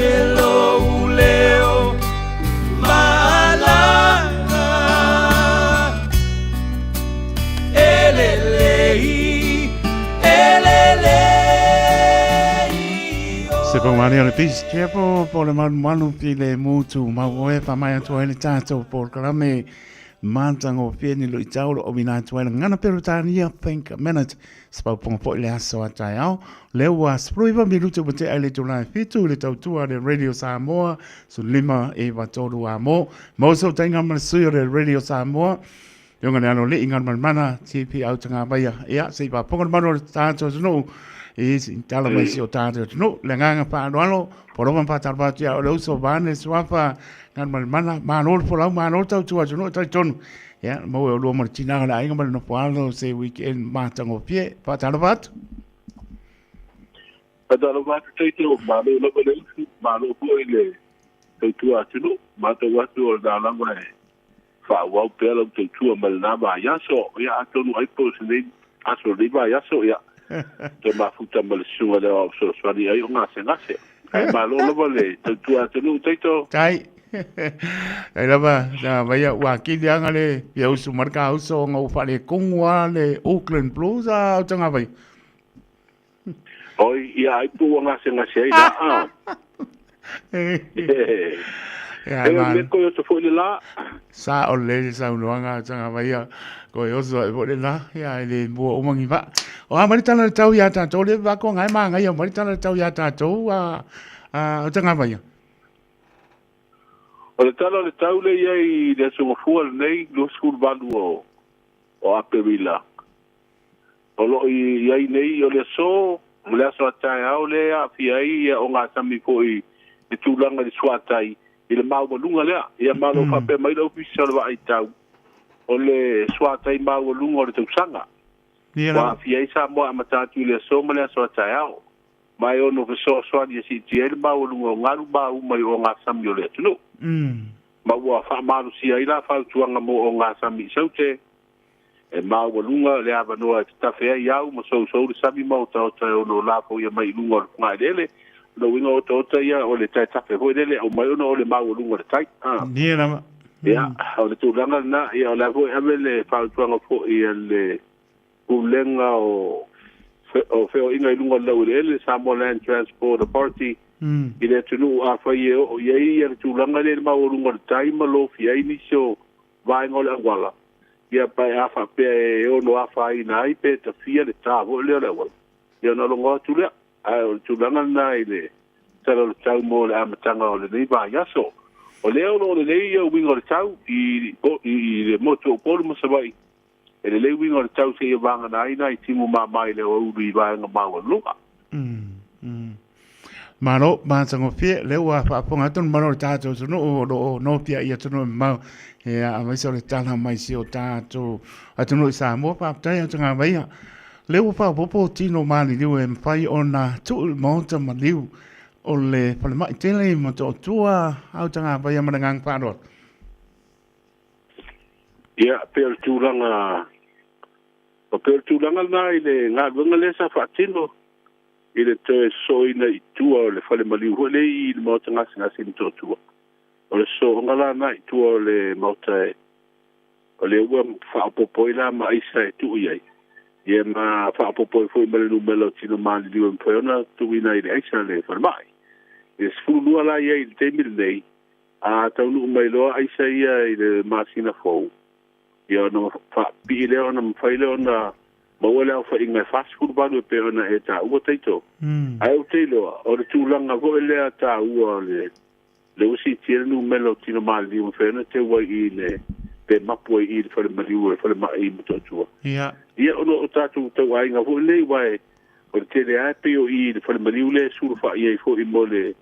e lou leo malaga e lelei e lelei. Se pau o le Peace Chapel po le malumalu i le mutu mau oe whamai atu ai le tātou polokalame matagofie ni luitau o lo o auina atu ai le gagana Peretania Think a Minute se paopaoga foi le aso a taeao lea ua 19 minute ua tea i le itula e 7 i le tautua a le Radio Samoa 15 9 3 a mo mo fesootaiga ma le sui o le Radio Samoa Ioga le alo alii Galumalemana TP Autagavaia ia se i faafofoga le malu o le tātou atunuu i tala mai si o tātou atunuu. Le agaga faaaloalo, pologa ma faatalofa atu ia o le uso vaeane le suafa Galumalemana, malo le folau, malo le tautua atunuu e talitonu. Ia, maua e olua ma le tina o le aiga ma le nofo alo se weekend matagofie. Faatalofa atu. Faatalofa atu Taito, malo lava le usu, malo foi le tautua atunuu, matau atu o lena lava e faaauau pea lau tautua ma lena vaiaso. Ia atonu ai po o se nei aso o lenei vaiaso, ia toe mafuta ma le susuga lea o fesoasoani ai o gasegase. Ae malo lava le tautua atunuu Taito. Tai. Tai lava, na vaia ua kili anga le fia usu mai le kauso ona ua faalekogu lava le Auckland Blues a o Tagavaia. Oi, ia ai po ua gasegase ai la a. Ia, E me koe oso foi le la. Sa o le saunoaga a Tagavaia, koe oso ae foi le la, ia e le mua uma ni vaa. O a mai le tala le tau iā tātou, le vako ngai māngai au mai le tala le tau iā tātou a, a, o Tagavaia. O le tala o le tau le ia i le aso gafua lenei, 28 o, o Aperila. O lo o i ai nei, o le aso, o le aso a taeao lea e aafia ai ogasami foi i le tulaga i le suatai, i le maualuga lea. Ia ma o lo o faapea mai le Ofisa o le Vaai Tau, o le suatai maualuga o le tausaga. Ua aafia ai Samoa e amata atu i le aso ma le aso a taeao, ma e ono fesoasoani e siitia ai le maualuga o galu mauma i ogasami o le atunuu. Ma ua faamalosia ai la fautuaga mo ogasami i Saute, e maualuga le avanoa e tatafe ai au ma sousou le sami ma otaota e ono lafoia mai i luga o le fogaeleele. O lona uiga o otaota ia o le taetafe foi lele e aumai ona o le maualuga o le tai. Ia lava. Ia, o le tulaga lena, ia o le a foi e ave le fautuaga foi a le Pulega o o Feoaiga i luga o le Laueleele, Samoa Land Transport Authority, i le atunuu afai e oo i ai ia le tulaga lea i le maualuga o le tai ma lofia ai nisi o vaega o le auala, ia pe a faapea e ono afaina ai pe tafia le ta foi lea o le auala, ia ona logo atu lea. Ae o le tulaga lena i le tala o le tau mo le amataga o lenei vaiaso. O lea o lo o lelei ia uiga o le tau i i le motu o Upolu ma Savaii, e lelei uiga o le tau seia vagana ai nai timu mama i le aoauli i vaega maualuluga. Malo, matagofie, lea ua faafofoga atu le mamalu o le tatou atunuu o lo o nofia i atunuu e mamao, ia aemaise o le tala mai si o tatou atunuu i Samoa. Faafetai Autagavaia. Lea ua faaopoopo tino maliliu e mafai ona tuu i le Maota maliu o le falemai tele i Motootua, Autagavaia ma le agaga faaaloalo. Ia, pei o le tulaga, pei o le tulaga lena i le galuega lea sa faatino i le toe sosoina i tua o le fale maliu foi lea i le maota gasegase i Motootua. O le sosooga la lena i tua o le maota e, o lea ua faaopoopo ai la ma aisa e tuu i ai, ia ma faaopoopo ai foi ma le numera o tino maliliu e mafai ona tuuina ai i le aisa a le falemai. I le 12 la i ai i le taimi lenei, a taunuu mai loa aisa ia i le masina fou, ia ona faapipii lea ona mafai lea ona maua le aofaiga e 48 e pei ona e taua Taito. Ae ou te iloa, o le tulaga foi lea taua o le lea ua siitia le numera o tino maliliu mafai ona teu ai i le pe mapu ai i le fale maliu o le falemai i Motootua. Ia ona o tatou tauaiga foi nei aua o le tele lava e pei o i i le fale maliu lea e sulufai ai foi mo le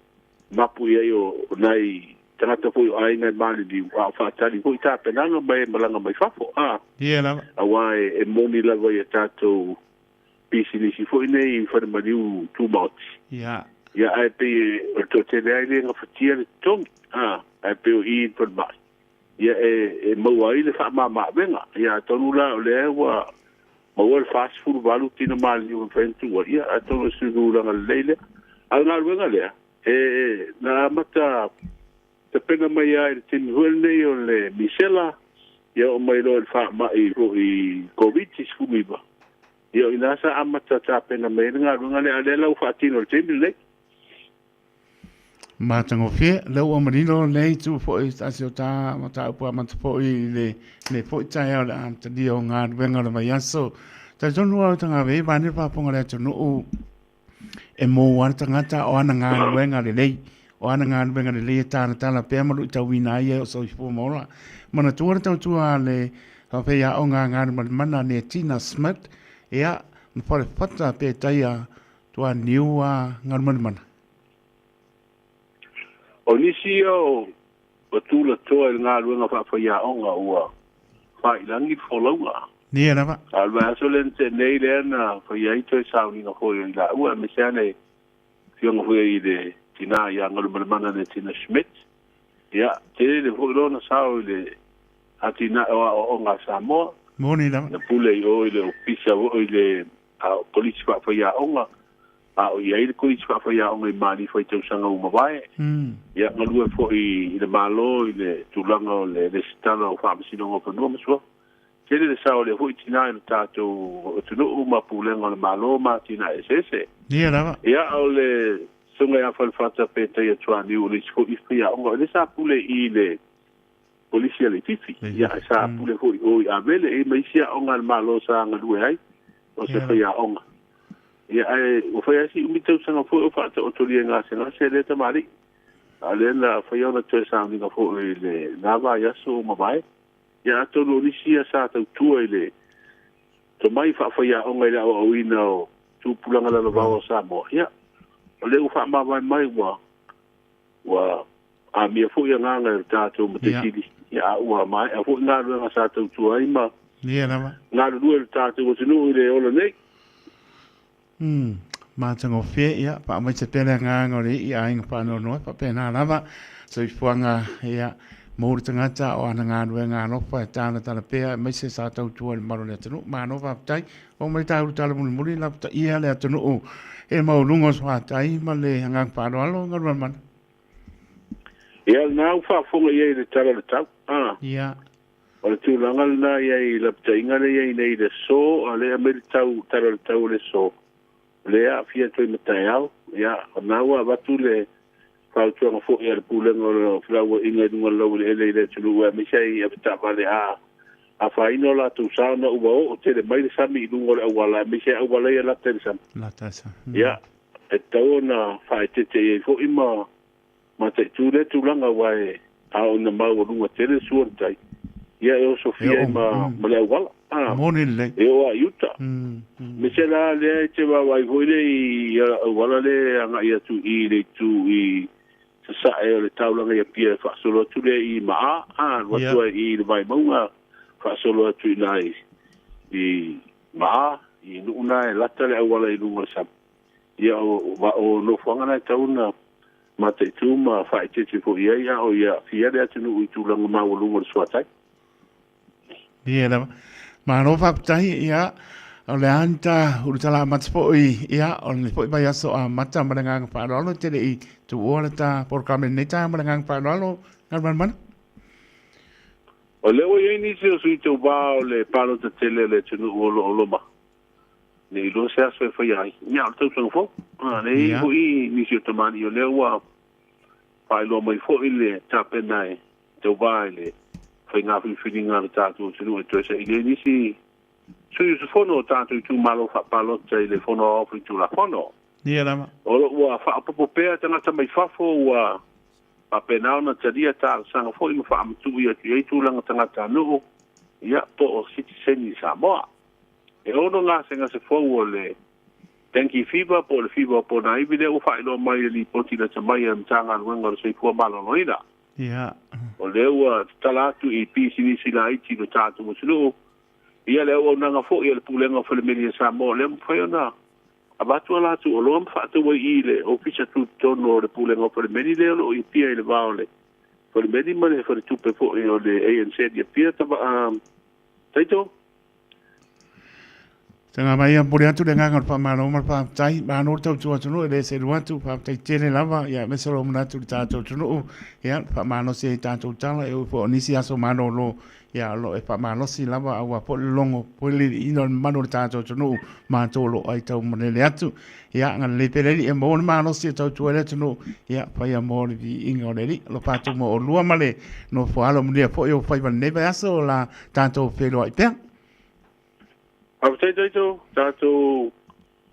mapu i ai o nai tagata foi o aiga e maliliu, a o faatali foi tapenaga ma e malaga mai fafo, a. Ia lava. Aua e moni lava i a tatou pisinisi foi nei i falemaliu tumaoti. Ia. Ia, ae pei o le toatele lava e le gafatia le totogi, a, ae pei o i i le falemai, ia e maua ai le faamama-avega. Ia, atonu la o lea ua maua le 48 tino maliliu e mafai ona tuu ai, ia, atonu o se tulaga lelei lea. A o le galuega lea, e na amata tapena mai lava i le taimi foi lenei o le misela, ia oo mai loa i le faamai foi Koviti-19, ia o i ina sa amata tapena mai ai le galuega lea, a o lea la ua faatino i le taimi lenei. Matagofie, lea ua manino lenei itu foi i se tasi o ta mataupu amata foi i le, le foi taeao i le amatalia o galuega o le vaiaso. Talitonu au tagave, vaeane le faafofoga a le atunuu, e mou lava le tagata o ana galuega lelei, o ana galuega lelei e talatala pea ma luitauina ai e o soifua ma ola. Manatua le tautua a le faafeiaoga a Galumalemana Netina Smith, ia, ma Falefata pe taia Tuaniu a Galumalemana. O nisi ia o tulatoa i le galuega faafaiaoga ua faailagi le folauga. Ia lava. A o le vaiaso lea na tea nei lea na faia ai toe sauniga foi a i laua, aemaise lava le afioga foi i le tina ia Galumalemana Netina Schmidt. Ia, tele foi lona sao i le atinae o aoaoga a Samoa. Moni lava. Na pule i o i le ofisa foi i le Kolisi Faafaiaoga, a o i ai le Kolisi Faafaiaoga i Malifa i tausaga ua mavae. Ia, galue foi i le Malo i le tulaga o le resitala o Faamasinoga o Fanua ma Suafa. Tele le sao o lea foi tina i lo tatou atunuu ma pulega o le Malo ma atinae eseese. Ia lava. Ia, o le Susuga ia Falefata Petaia Tuaniu o le isi foi faiaoga, o lea sa pule i le Kolisi a Leififi, ia, sa pule foi i o i Avele, e i ai ma isi aoga a le Malo sa galue ai, o se faiaoga. Ia, ae ua fai lava si umi tausaga foi o faataotolia i gasegase lea tamalii. A o lea na fai ona toe sauniga foi i lena vaiaso ua mavae. Ia, atonu o nisi ia sa tautua i le tomai faafaiaoga i le aoaoina o tupulaga lalovaoa o Samoa, ia, o lea ua faamavae mai ua amia fo'i agaga e le tatou matai ia a ua mae'a fo'i galuega sa tautua ai ma Ia lava. galulue le tatou atunuu i le ola nei. Matagofie, ia, faamaise pea le agaga o le i'i aiga faanoanoa, faapena lava soifuaga, ia, mo le tagata o ana galuega alofa e talatala pea aemaise sa tautua i le mamalu o le atunuu. Malo faafetai. Oo mai taulu tala mulimuli, lapataia le atunuu e maualuga o soatai ma le agaga faaaloalo Galumalemana. Ia, lena ua faafofoga i ai i le tala o le tau. A. Ia. O le tulaga lena i ai i lapataiga lea i ai nei i le aso, a o lea e aumai le tau, tala o le tau o le aso, o lea e aafia atu ai ma taeao. Ia, o lena ua avatu le fautuaga foi a le Pulega o Felauaiga i luga o le laueleele i le atunuu aemaise ai i avetaavale a afaina o latou sa ona ua oo tele mai le sami i luga o le auala aemaise ai auala ia e lata i le sami. Lata i le sami. Ia, e tatau ona faaeteete i ai foi ma mataitu lea tulaga aua e a oo ina maualuga tele le sua o le tai, ia e osofia ai ma, ma le auala. A, Moni lelei. E oo lava i uta. Aemaise la lea e te vaavaai foi lea i auala lea e agai atu i le itu i sasae o le taulaga i Apia e faasolo atu lea i Maa, a, alu atu ai i le Vaimauga faasolo atu i ina i Maa, i nuu na e lata le auala i luga o le sami. Ia, o, o nofoaga na e tatau ona mataitu ma faaeteete foi i ai, a o ia aafia le atunuu i tulaga maualuga o le suatai. Ia lava. Malo faafetai, ia, o le a ni ta ulutala amata foi, ia, o lenei foi vaiaso amata ma le agaga faaaloalo e te le i tuua le ta polokalame i lenei taeao ma le agaga faaaloalo, Galumalemana. O lea ua i ai nisi o sui tauva o le palota tele a le atunuu o lo o loma Ne i iloa se aso e faia ai. Ia, o le tausaga fou. A, lea e i ai foi nisi o tamalii o lea ua faailoa mai foi le tapena e tauva i le faiga filifiliga a le tatou atunuu e toe saili ai nisi sui usufono o tatou itumalo faapalota i le Fono Aoao Faitulafono. Ia lava. O lo o ua faaopoopo pea tagata mai fafo ua faapena ona talia talosaga foi ma faamatuu atu i ai tulaga tagatanuu, ia, po o sitiseni Samoa. E ono gasegase fou o le Dengue Fever po o le fiva o ponaivi lea ua faailoa mai i le lipoti lata mai a le Matagaluega o le Soifua Maloloina. O lea ua tatala atu i pisinisi laiti i lo tatou atunuu, ia le auaunaga foi a le Pulega o Falemeli a Samoa o lea mafai ona avatu a latou oloa ma faatau ai i le Ofisa Tutotonu o le Pulega o Falemeli lea o lo o i Apia i le va o le Falemeli ma le Faletupe foi o le ANZ i Apia. Taito. Tanga mai a momoli atu le agaga o le faamalo ma le faafetai. Malo le tautua atunuu e le selu atu, faafetai tele lava, ia aemaise lou manatu i le tatou atunuu, ia faamalosi ai tatou tala, e ui foi o nisi aso malolo, ia o lo o e faamalosi lava aua foi le logo pueliliina o le mamalu o le tatou atunuu, matou o lo o aitau malele atu. Ia agalelei pea le Alii e maua le malosi e tautua ai le atunuu, ia faia mo le viiga o le Alii. Alofa atu mo oulua ma le nofo alo manuia foi o faiva i lenei vaiaso o la tatou feiloai pea. Faafetai Taito, tatou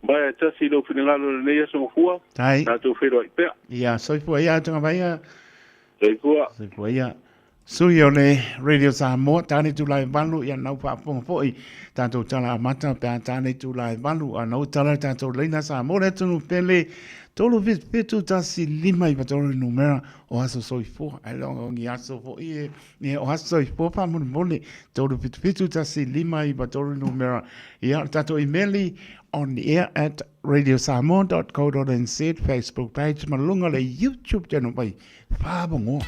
vae e tasi i lou finagalo i lenei aso mafua, Tai. tatou feiloai pea. Ia, soifua ia atuga ia. Soifua. Soifua ia. Sui o le Radio Samoa, tāne itula e valu, ia nau faafofoga foi tatou tala amata pe a tāne itula e valu, a nau tala le tatou laina Samoa le atunuu pele, 377 15 93 le numera o aso soifua, ae le o ni aso foi e, e o aso soifua faamolemole, 377 15 93 le numera, ia o le tatou imeli on air at radiosamoa.co.nz, Facebook page ma luga o le YouTube channel mai Faafogoa.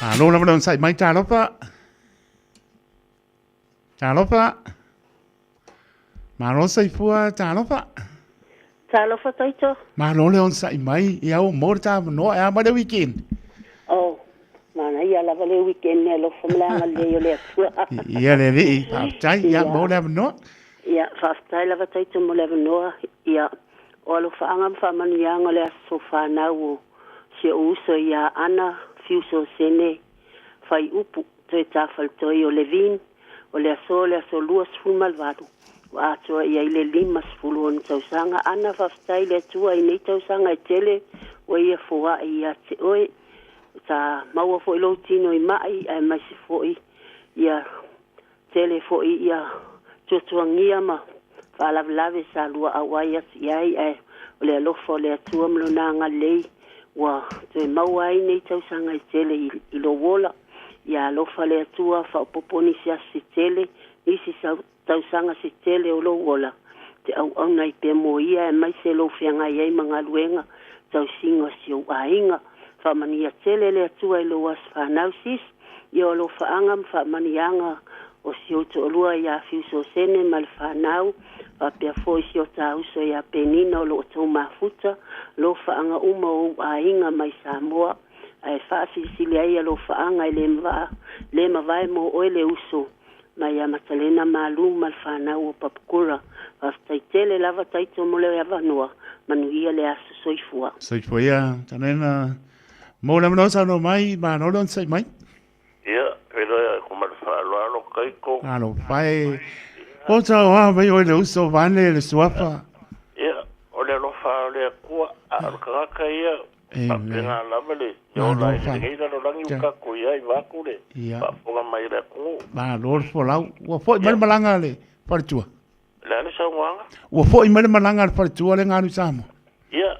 Malo lava le onosai mai, talofa. Talofa. Malo soifua, talofa. Talofa Taito. Malo le onosai mai, ia ua maua le tavanoa e a mai le weekend. Oh, manaia lava le weekend e alofa ma le agalelei o le Atua. Ia le alii, faafetai, ia maua le avanoa. Ia, faafetai lava Taito mo le avanoa. Ia, o alofaaga ma faamanuiaga o le aso fanau o si ou uso ia Ana Fiuso Sene Faiupu, toe tafaletoi o Levine, O le aso o le aso 28, ua atoa i ai le 56 tausaga. Ana, faafetai i le Atua i nei tausaga e tele ua ia foai ia te oe. Sa maua fo'i lou tino i ma'i aemaise fo'i ia tele fo'i ia tuatuagia ma faalavelave sa lua'au ai atu i ai, ae o le alofa o le Atua ma Lona agalelei ua toe maua ai nei tausaga e tele i, i lou ola. Ia alofa le Atua faaopoopo nisi aso se tele, nisi tausaga se tele o lou ola, te auauna ai pea mo Ia aemaise lou feagai ai ma galuega tausiga o si ou aiga. Faamanuia tele le Atua i lou aso fanau sis, ia o alofaaga ma faamanuiaga o si ou toalua ia Fiusosene ma le fanau, faapea foi si o ta uso ia Penina o lo o tou mafuta, alofaaga uma o ou aiga mai Samoa, ae faasilisili ai alofaaga e le mavae mo oe le uso mai ia Matalena Malu ma le fanau o Papakura. Faafetai tele lava Taito mo le avanoa, manuia le aso. Soifua. Soifua ia, Matalena. Mo le avanoa saunoa mai, malo le onosai mai. Ia, feiloai atu ma le faaaloalo Taito. Talofa e. O tauā mai oe le uso vaeane le suafa. Ia, o le alofa o le Atua, a o le tagata ia, faapena lava le ola i lenei lalolagi ua tatou i ai, vaeatu le faafofoga mai a le atunuu. Malo le folau. Ua foi mai le malaga a le faletua. O le a le saunoaga? Ua foi mai le malaga a le faletua le galu i Samoa. Ia,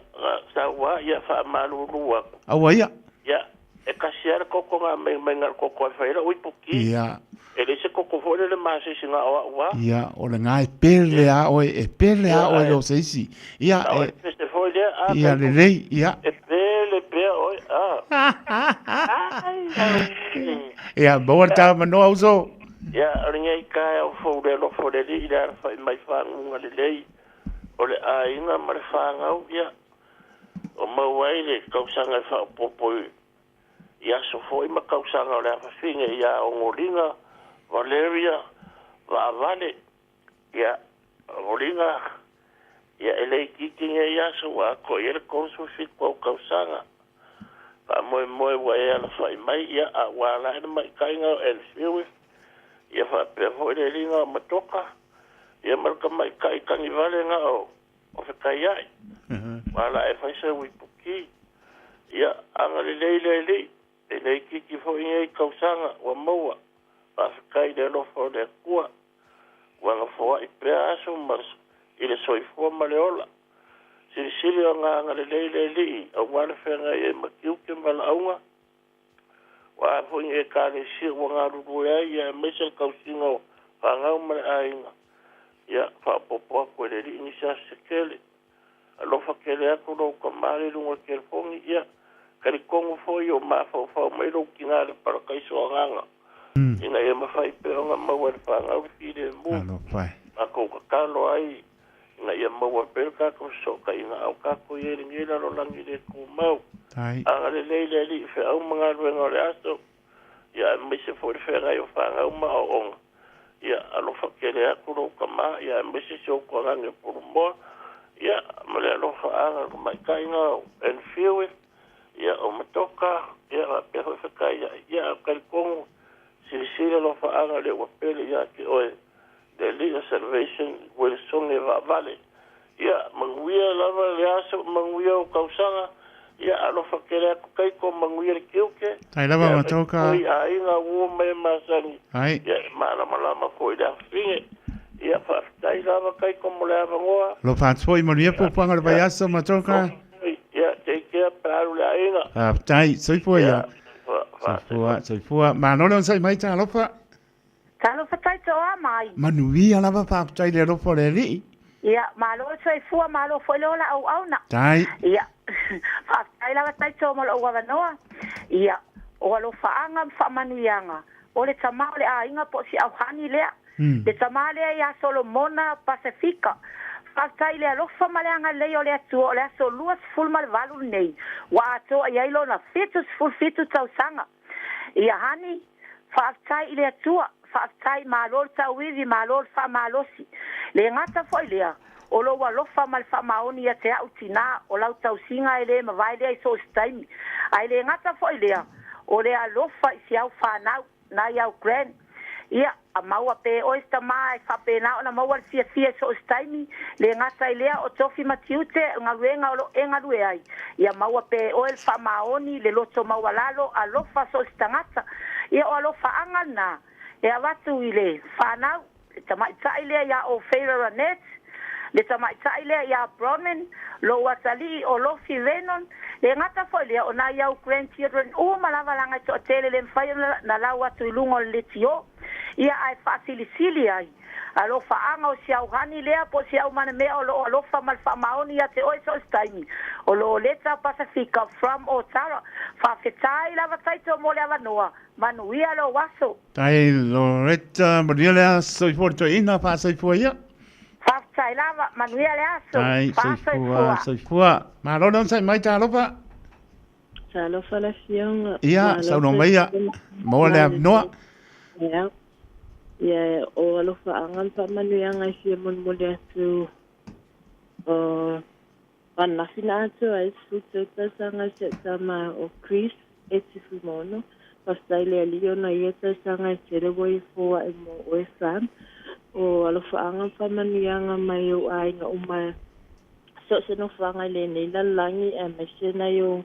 saua, ia faamalulu atu. Aua ia. Ia, e tasi lava le toto na aumai mai na o le toto e fai ai lou ipuki. Ia. E leai se toto foi lele masisi na o au lava. Ia, o lena e pele a oe, e pele a oe le o se isi. Ia, e. Pese foi lea, a. Ia, lelei, ia. E pele pea oe, a. Ia, maua le tavanoa uso. Ia, o lenei taeao fou le alofa o le Alii le alafai mai faguga lelei o le aiga ma le fanau, ia, o maua ai le tausaga e faaopoopo i aso foi ma tausaga o le afafine ia Ogoliga Valeria Vaavale, ia, Ogoliga, ia, e le itiiti nei aso ua atoa i ai le 37 ou tausaga. Faamoemoe ua e alafai mai, ia, a ua ala ai le maitaiga o Elfewith, ia faapea foi le liga o Matoka, ia ma le tamaitai tagivale na o Fetaiai. Ua ala e fai se uipuki. Ia, agalelei le Alii, e le itiiti foi nei tausaga ua maua. Faafetai i le alofa o le Atua, ua gafoai pea aso ma i le soifua ma le ola. Silisili ona agalelei le Alii aua le feagai ai ma tiute ma valaauga. Ua a foi ni Ekalesia ua galulue ai, ia aemaise le tausiga o fanau ma le aiga. Ia, faaopoopo atu e le Alii nisi aso se tele. Alofa tele atu lou tama i luga o le telefoni, ia, talitonu foi o mafaufau mai lou tina i le parakaiso agaga, ina ia mafai pea ona maua e le fanau le filemu. Matou tatalo ai ina ia maua pea le tatou fesootaiga a o tatou i ai i lenei lalolagi le tumau. Agalelei le Alii i feau ma galuega o le aso, ia aemaise foi le feagai o fanau ma aoaoga. Ia, alofa tele atu lou tama, ia aemaise si ou tuagane o Pulumoa, ia, ma le alofa aga tamaitaiga o Enfield, ia, o Matoka, ia, faapea foi Fetaiai. Ia, a o talitonu, silasila alofaaga lea ua pele ia te oe, le Alii o Salvation Wilsone Vaavale. Ia, manuia lava le aso, manuia ou tausaga, ia, alofa tele atu Taito, manuia le tiute. Tai lava Ia, Matoka. foi aiga ua mai masani. Ai. Ia, e malamalama foi le afafine. Ia, faafetai lava Taito mo le avanoa. Alofa atu foi, manuia puapuaga o le vaiaso Matoka. Ia, take care pe a alu le aiga. Faafetai, soifua ia. Soifua, soifua. Malo le onosai mai talofa. Talofa Taito a mai. Manuia lava faafetai le alofa o le Alii. Ia, malo le soifua, malo foi le ola auauna. Tai. Ia, faafetai lava Taito mo lou avanoa. Ia, o alofaaga ma faamanuiaga, o le tama o le aiga po o si auhani lea. Le tama lea ia Solomona Pasefika. Faafetai i le alofa ma le agalelei o le Atua o le aso 28 lenei ua atoa i ai lona 77 tausaga. Ia honey, faafetai i le Atua, faafetai, malo le tauivi, malo le faamalosi. Le gata foi lea, o lou alofa ma le faamaoni ia te a'u tinā, o lau tausiga e le mavae lea i so o se taimi. Ae le gata foi lea, o le alofa i si au fanau, nai au grand. Ia, a maua pea e oe se tamā e faapena ona maua le fiafia i so o se taimi, le gata i lea o tofi ma tiute o le galuega o lo o e galue ai. Ia maua pea e oe le faamaoni, le loto maualalo, alofa so o se tagata. Ia o alofaaga lena e avatu i le fanau, le tamaitai lea ia Ofeira Ranette, le tamaitai lea ia Bronwyn, lou atalii o Lofi Vernon, le gata foi lea o nai au grandchildren uma lava leaga e toatele le mafai ona na lau atu i luga o le leitio ia ae faasilisili ai alofaaga o si au honey lea po o si au manamea o loo alofa ma le faamaoni ia te oe so o se taimi o Loleta Pasifika from Otara. Faafetai lava Taito mo le avanoa. Manuia lou aso. Tai Loretta, manuia le aso i fua le toeaina, faasoifua ia. Faafetai lava, manuia le aso. Tai, soifua, soifua. Malo le onosai mai, talofa. Talofa le afioga. Ia, saunoa mai ia. Maua le avanoa. Ia, ia o alofaaga ma faamanuiaga e fia molimoli atu o Ananafi na atoa ai 13 tausaga i si au tama o Chris e Tifumono. Faafetai i le Alii ona ia tausaga e tele ua ia foai mo oe son. O alofaaga ma faamanuiaga mai ou aiga uma so o se nofoaga i lenei lalolagi aemaise nai ou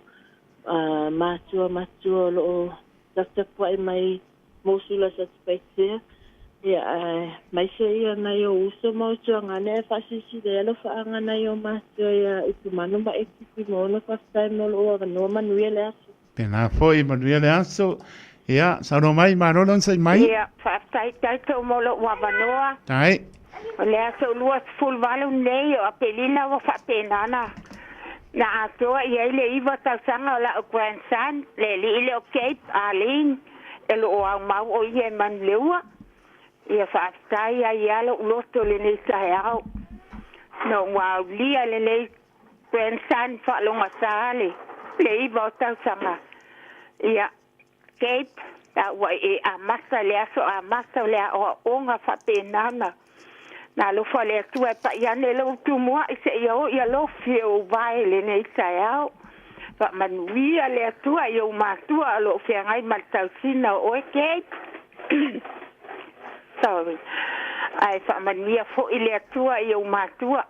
matua matua o lo o taputapuai mai mo Sula Satupaitea, ia, aemaise ia nai ou uso ma ou tuagane ae faasilisili ai alofaaga nai ou matua ia Utumano ma Eti Fuimaono. Faafetai mo lou avanoa, manuia le aso. Tēnā foi, manuia le aso. Ia, saunoa mai, malo le onosai mai. Ia, faafetai tatou mo lou avanoa. Tai. O le aso 28 nei o Apelila ua faapena ona na atoa i ai le 9 tausaga o la'u grandson, le alii lea o Gabe Arlene. E lo o aumau o ia e Manuleua. Ia faafetai ai ia lou loto i lenei taeao. Na ua aulia lenei grandson faalogata le 9 o tausaga. Ia, Gabe, a ua e amata i le aso amata o le aoaoga faapena ona na alofa le Atua e pai ane lou tumuai seia oo ia lofi e ou vae i lenei taeao. Faamanuia le Atua i ou matua o lo o feagai ma le tausiga o oe Gabe. Sorry. Ae faamanuia foi le Atua i ou matua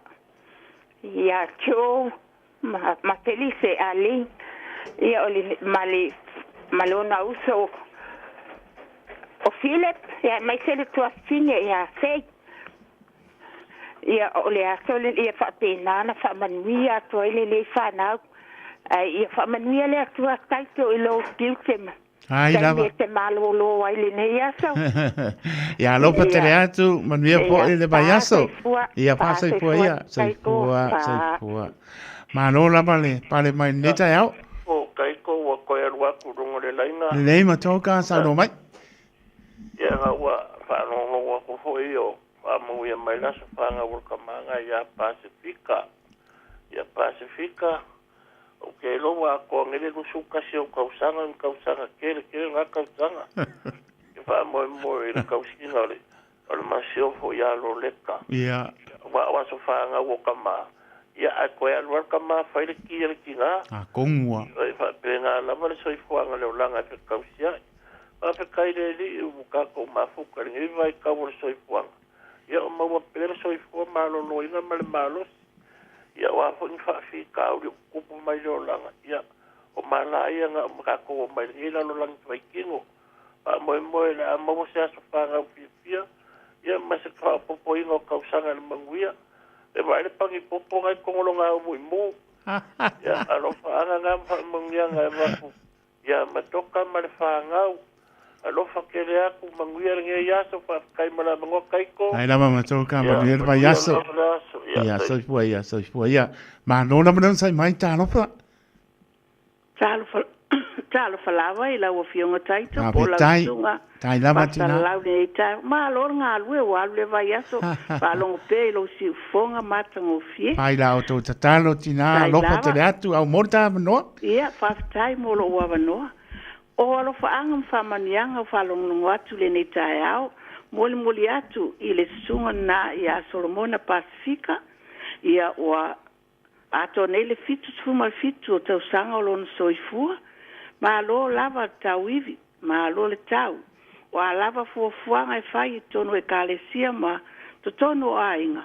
ia Joe ma, ma Felice Ali ia o le, ma le ma lona uso o Philip ia aemaise le tuafafine ia Faith. Ia, o le aso lenei, ia faapena ona faamanuia atu ai lenei fanau. Ae ia faamanuia le Atua taito i lou tiute ma Ai taimi lava. e te malōlō ai lenei aso. Ia alofa tele Ia, atu, manuia ia, foi le vaiaso. faasoifua, Ia faasoifua faasoifua ia, taito, soifua, faa. soifua. Malo lava le pale mai lenei taeao. O Kaiko ua toe alu atu i luga o le laina. Lelei Matoka, saunoa mai. Ia na ua faalogologo atu foi o faamanuia mai le aso fanau o le tamaga ia Pasefika. Ia Pasefika, ou te iloa ua atoa nei le 21 ou tausaga, ni tausaga tele tele na tausaga. E faamoemoe i le tausiga o le, o le masiofo ia Loleta. Ia. Aua o aso fanau o tama, ia ae toe alu lava le tama fai le ki a le tina. A kongua. E faapena lava le soifuaga le olaga e fetausiai. Faafetai i le Alii ua tatou mafuta i lenei vaitau o le soifuaga, ia o maua pea le soifua maloloina ma le malosi. Ia o a foi ni faafitauli o tutupu mai le olaga, ia o mala ia na o tatou omai i lenei lalolagi faitino. Faamoemoe o le a maua se aso fanau fiafia, ia ma se faaopoopoina o tausaga i le manuia. E vaai le pagipopo na i togologa au i mu. Ia alofaaga na ma faamanuiaga e avatu Ia Matoka ma le fanau. Alofa tele atu, manuia lenei aso, faafetai ma le avanoa Taito. Ai lava Matoka, Ia, manuia le manuia vaiaso. lava le aso. Ia, Ia, soifua. soifua ia, soifua ia. Malo lava le onosai mai, talofa. Talofa, talofa lava i lau Afioga Taito po o lau Faafetai. Susuga Tai lava tina. Faasalalau lenei taeao. Malo le galue ua alu le vaiaso, faalogo pea i lou siufofoga matagofie. Fai la outou tatalo tina, Tai alofa lava. tele atu, au mo le ta avanoa. Ia, faafetai mo lou avanoa. O alofaaga ma faamanuiaga ua faalogologo atu i lenei taeao, molimoli atu i le susuga lena ia Solomona Pasifika, ia ua atoa nei le 77 o tausaga o lona soifua. Malo lava le tauivi, malo le tau. O a lava fuafuaga e fai i totonu o Ekalesia ma totonu o aiga,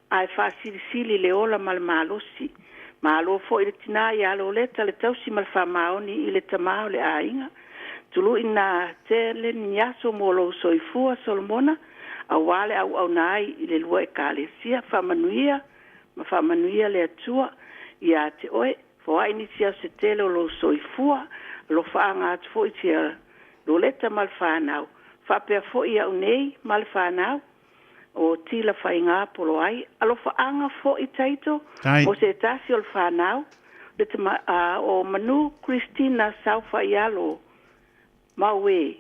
ae faasilisili le ola ma le malosi. Malo foi le tinā iā Loleta le tausi ma le faamaoni i le tamā o le aiga. Tuluʻina tele ni aso mo lou soifua Solomona auā le auauna ai i le lua Ekalesia. Faamanuia ma faamanuia le Atua iā te oe. Foai nisi aso se tele o lou soifua. Alofaaga atu foi sia Loleta ma le fanau, faapea foi au nei ma le fanau o Tila Faiga Poloai. Alofaaga foi Taito mo se tasi o le fanau, le tama, a, o Manu Christina Saufaialo Mauē,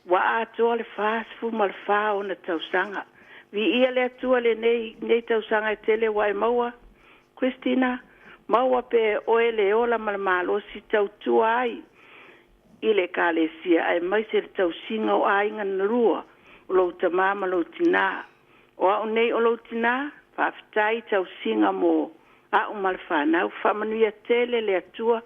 ua atoa le 44 ona tausaga. Viia le Atua lenei, nei tausaga e tele ua e maua, Christina, maua pea e oe le ola ma le malosi tautua ai i le Ekalesia aemaise le tausiga o aiga na lua, o lou tamā ma lou tinā. O au nei o lou tinā, faafetai i tausiga mo a'u ma le fanau. Faamanuia tele le Atua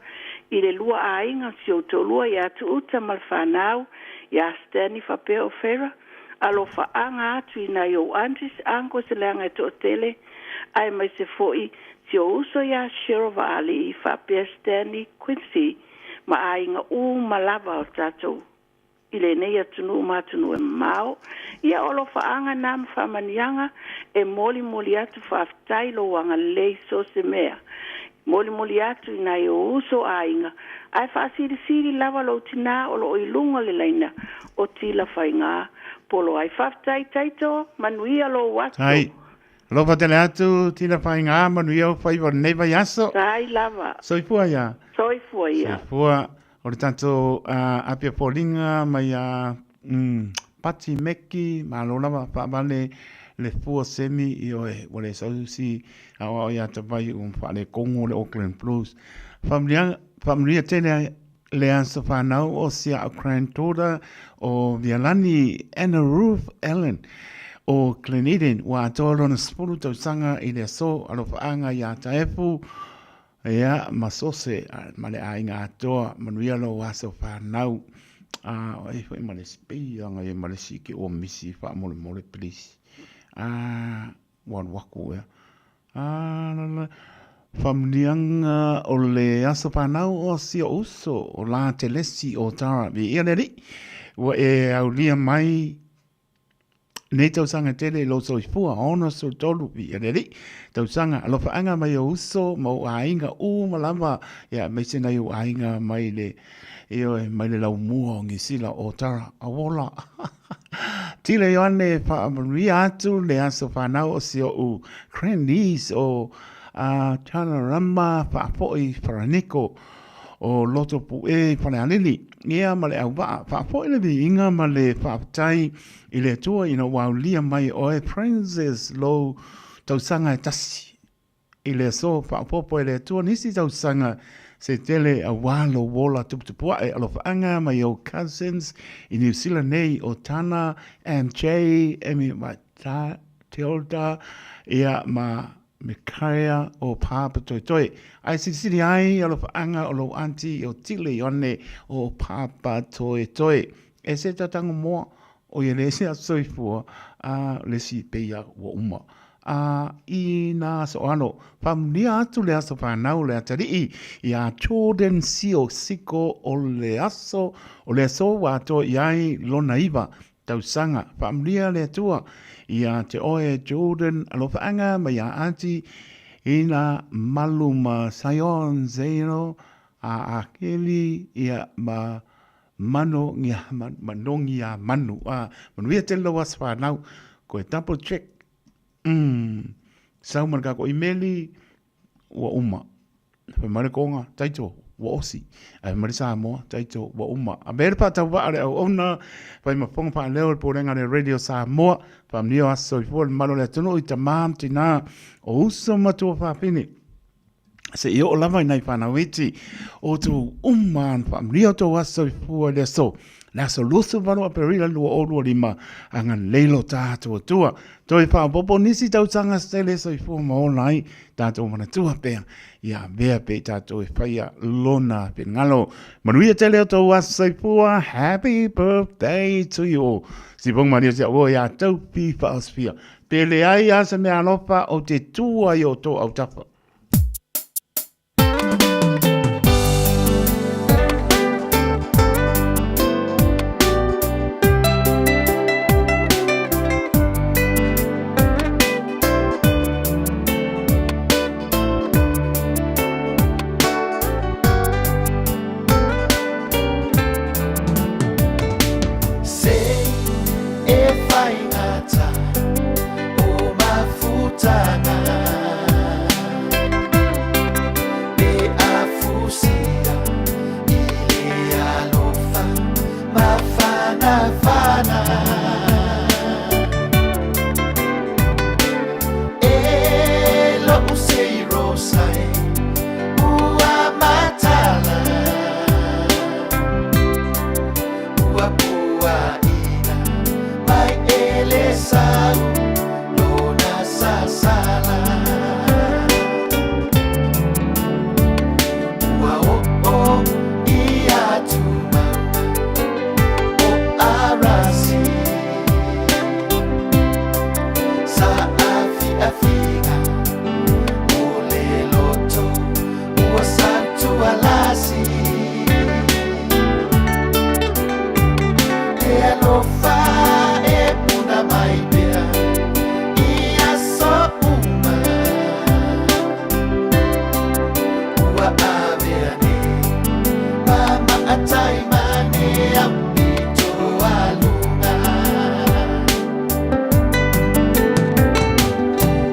i le lua aiga, si ou toalua ia Tuuta ma le fanau, iā Stanley faapea o Farrah. Alofaaga atu i nai ou aunties, uncles leaga e toatele, aemaise foi si ou uso iā Cheryl Vaalii faapea Stanley Quincy ma aiga uma lava o tatou i lenei atunuu ma atunuu e mamao. Ia o alofaaga na ma faamanuiaga e molimoli atu faafetai lou agalelei so se mea. Molimoli atu i nai ou uso aiga ae faasilisili lava lou tinā o lo o i luga o le laina o Tila Faiga Poloai. Faafetai Taito, manuia lou aso. Tai. Alofa tele atu Tila Faiga, manuia ou faiva o lenei vaiaso. Tai lava. Soifua ia. Soifua ia. Soifua. O le tatou Apia Foliga mai a Pati Meki, malo lava faavale le fua semi ioe ua le sau si aoao ia Tavai ua faaletonu le Auckland Blues. Faamanuia, faamanuia tele le aso fanau o si a'u granddaughter o Vialani Anna Ruth Allen o Glen Eden ua atoa lona 10 tausaga i le aso alofaaga iā Taefu Ia, ma Sose, ma le aiga atoa, manuia lou aso fanau. A, o ai foi ma le isi, pei lava ia ma le isi ke ua misi faamolemole please. A, ua alu aku ea. A, la, la, faamanuiaga o le aso fanau o si ou uso, o La Telesi o Tara. Viia le Alii, ua e aulia mai Nei tausaga tele i lou soifua, 63 viia le Alii, tausaga alofaaga mai ou uso ma ou aiga uma lava, ia aemaise nai ou aiga mai le, ioe, mai le laumua o Niu Sila o Tara Awola. Tila Ioane faamanuia atu le aso fanau o si ou grannies o uh, Tanarama Faafoi Faraniko o Lotopu'e i Falealili, ia ma le auvaa, faafoi le viiga ma le faafetai i le Atua ina ua aulia mai oe Princess lou tausaga e tasi i le aso faaopoopo e le Atua nisi tausaga se tele auā lou ola tuputupuaʻe alofaaga mai ou cousins i Niu Sila nei o Tana, MJ, Amy Matilda, ia ma Mikaia o Papatoetoe. Ae silisili ai alofaaga o lou aunty o Tile Ioane o Papatoetoe. E se tatango moa, o ia le ese aso soifua, a le isi peia ua uma. A i nā aso alo, faamanuia atu le aso fanau o le atalii iā Jordan Sio Siko o le aso o le aso ua atoa i ai lona iva tausaga. Faamanuia le Atua ia te oe Jordan alofaaga ma iā Aunty Ina Malu ma Sion Zeno a Akeli ia ma Mano ngia Manongi a Manu a manuia tele lou aso fanau koe double check umm sau ma le kako imeli ua uma. Fai mai le konga, taito, ua osi. Ae fai mai le Samoa, taito, ua uma. A mea le faatauvaa le auauna, fai ma fofoga faaleo le Pulega a le Radio Samoa, faamanuia o aso soifua le mamalu o le atunuu i tama ma tina, o uso ma tuafafine, se i oo lava i nai fanau iti, o outou uma na faamanuia o outou aso soifua i le aso. Le aso 28 Aperila 2025, agalelei lo tatou Atua. Toe faaopoopo nisi tausaga se tele soifua ma ola ai tatou manatua pea ia avea pea i tatou e faia lona finagalo. Manuia tele o tou aso soifua. Happy birthday to you all. Sipoga malie o si au ia Taupi Faaosofia. Pe leai lava se mea alofa ou te tu ai o tō autafa. Se e whai ngata o mafutanga Pe afusia i le alofa mafanafana E lo'u sei rosa e ua matala Ua puaʻina mai e le sau lona sasala Ua o'o i atu mauga o Arasi Sa afiafiga o le loto ua santualasi Le alofa e puna mai pea i aso uma Ua avea nei ma maatai mane aupito a luga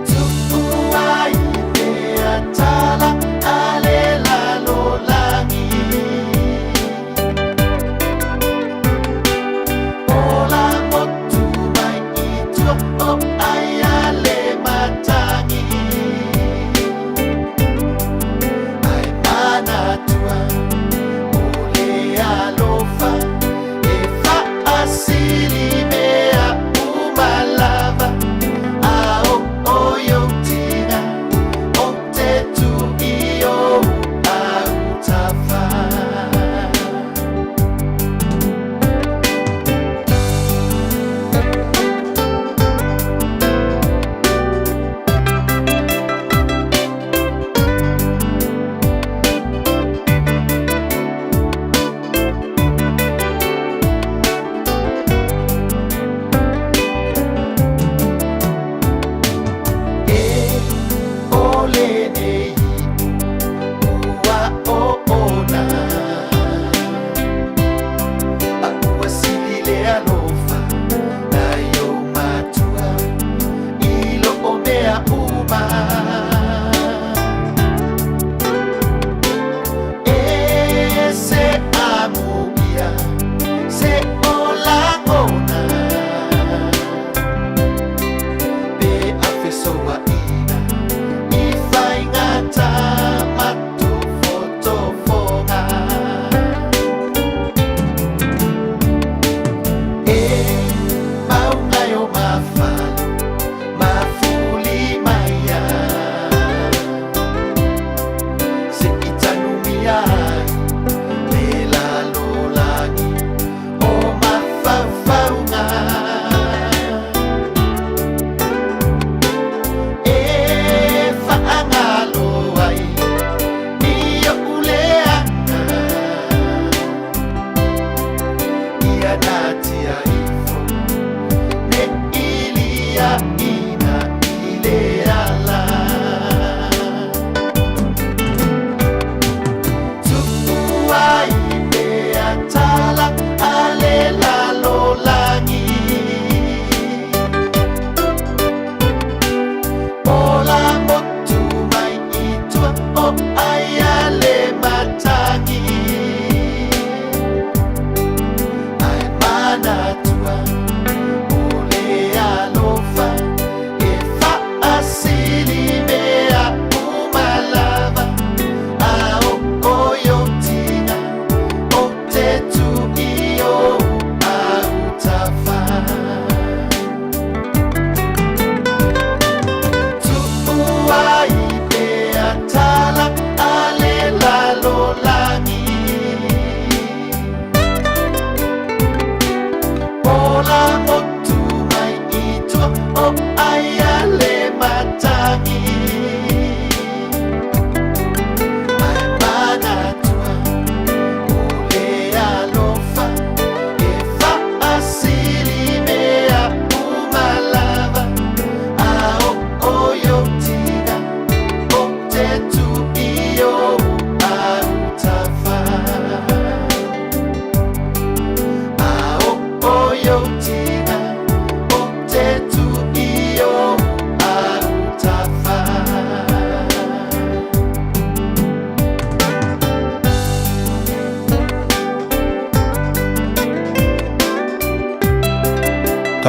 Tu'u ai pea tala a le lalolagi Ola motu mai i tua o ai a le matagi Ae manatua o le alofa e faasili mea uma lava A oo i ou tiga ou te tuu i ou autafa. E o lenei ua oona A ua sili le alofa nai ou matua i loo mea uma E se amuia se o lagona Pe a fesouaʻiga i faigata.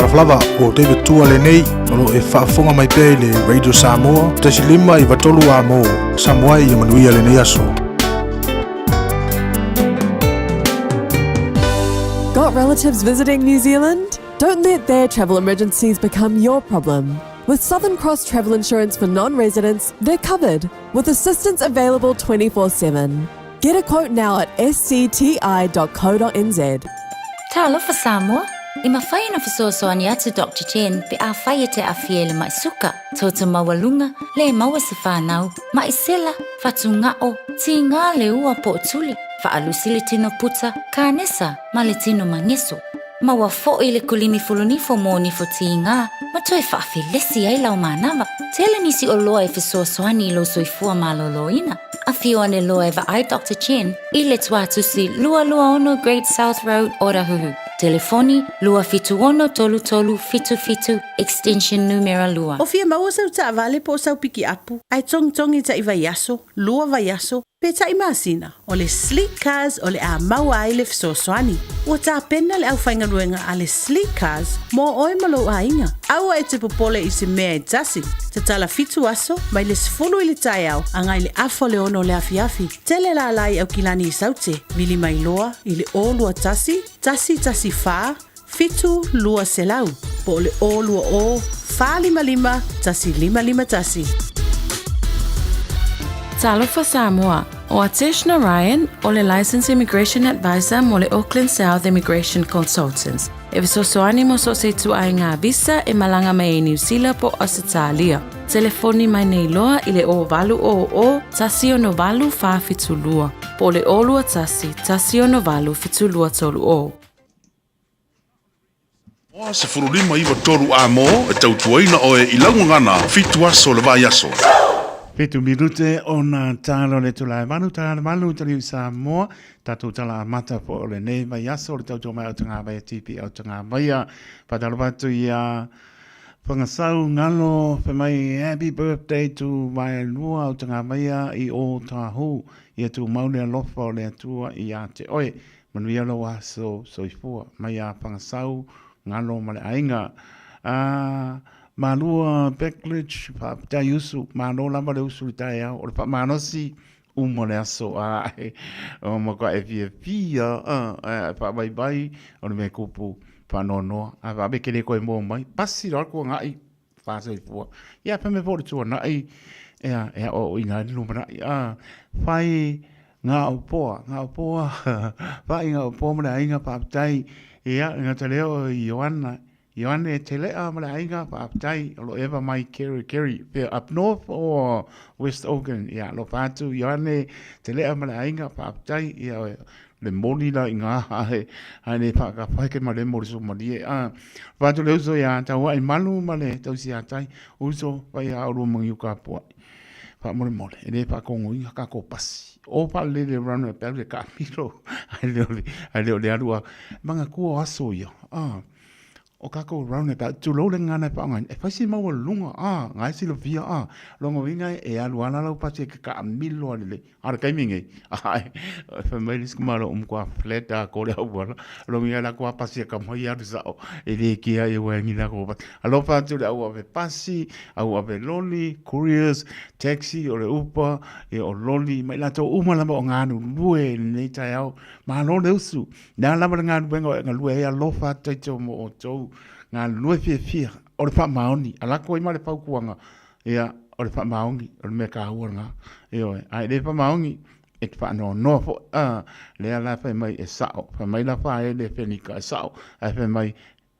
Talofa lava, o David Tua lenei, o lo o e faafofoga mai pea i le Radio Samoa, 1.5 93 amo, Samoa ia manuia lenei aso. Got relatives visiting New Zealand? Don't let their travel emergencies become your problem. With Southern Cross Travel Insurance for non residents, they're covered with assistance available 24 7. Get a quote now at scti.co.nz. Talofa Samoa, E mafai ona fesoasoani atu Doctor Chen pe afai e te aafia i le ma'i suka, toto maualuga, le maua se fanau, ma'i sela, fatuga'o, tigā le ua po o tuli, faalusi le tino puta, kanesa ma le tino mageso. Maua fo'i le kulimi fulunifo mo nifo tigā ma toe faafelesi ai lau manava. Tele nisi oloa e fesoasoani i lou soifua malōlōina. Afio ane loa e vaai Doctor Chen i le Tuatusi 226 Great South Road, Otahuhu. Telefoni, 276 33 77, extension numera lua. O fia maua sau taavale po o sau pikiapu, ae togitogi taʻi vaiaso, lua vaiaso, pe taʻi masina, o le Sleek Cars o le a maua ai le fesoasoani. Ua tapena le aufaigaluega a le Sleek Cars mo oe ma lou aiga. Aua e te popole i se mea e tasi. Tatala fitu aso, mai le 10 i le taeao agai i le afa o le ono o le afiafi. Tele lala i Aukilani i Saute, vili mai loa i le 021 114 7200 po o le 020 455 1551. Talofa Samoa, ʻO Atesh Narayan, ʻo le Licensed Immigration Advisor mo le Auckland South Immigration Consultants, e fesoasoani mo so o se ituaiga visa e malaga mai ai Niu Sila po o Ausetalia. Telefoni mai nei loa i le 0800 168 472 po o le 021 168 7230. 15 9 3 Amo e tautuaina oe i lau gagana fitu aso o le vaiaso. Fitu minute ona talo le tula e valu tala valu tali Samoa tatou tala amata po o lenei vaiaso o le tautua mai o Tagavaia TP o Tagavaia whātalofa atu i a Whangasau Ngalo whai mai happy birthday to Vaelua o Tagavaia i Ōtāhu ia tū mau le alofa o le Atua i a te oe Manuia lou aso soifua mai a Whangasau, Ngalo ma le aiga. A Malua Becklage, faafetai usu, malo lava le usu i le taeao, o le faamalosi uma le aso a o matua e fiafia a e faavaivai o le mea kupu faanoanoa a vave ke le koe moa mai, pasi loa le kuanaʻi Faasoifua. Ia, fai mai foi o le tuanai, ea, e aoaoina ai le lumanai. A, fai ngā opoa, ngā opoa, fai ngā opoa ma le aiga faafetai. Ia, e gata lea o Ioana, Ioane Tele'a ma le aiga faafetai, o lo eva mai Kerikeri, pea up north or West Auckland. Ia, alofa atu Ioane Tele'a ma le aiga faafetai. Ia, le moni la i ngā hae, hae nei whaakawhai ke mare mo le somalie. A, whātu le uso ia tau ai malu ma le tausi a tai, uso whai a uru mangi uka puai. Wha mole mole, e le whakongo inga ka ko pasi. O wha lele ranu e pēru e ka miro, ai le ole, ai le ole arua. Manga kua aso ia. A, o kākou roundabout, tulou le gagana e faaaogaina, e fai si maualuluga, a, ngā e silafia, a, lona uiga e alu lava la lau pasi e kakaamilo lava lelei. A o le taimi lenei, a, e fai mai le isi malo o matua flat lava ko le auala, lona uiga e alu atu lava pasi e akamai e alu sao, e le kea ia ua agi lako pasi. Alofa atu i le au ave pasi, au ave loli, couriers, taxi, o le Uber, ia o loli, ma i latou uma lava o galulue i lenei taeao. Malo le usu. Le a lava le galuega o e galue ai, alofa atu taito mo outou galulue fiafia, o le faamaoni, ala atu ai ma le fautuaga, ia, o le faamaoni, o le mea taua lena, ioe, a e le faamaoni, e te faanoanoa foi, a, lea la fai mai e sao, fai mai la Faele Fenika e sao, ae fai mai,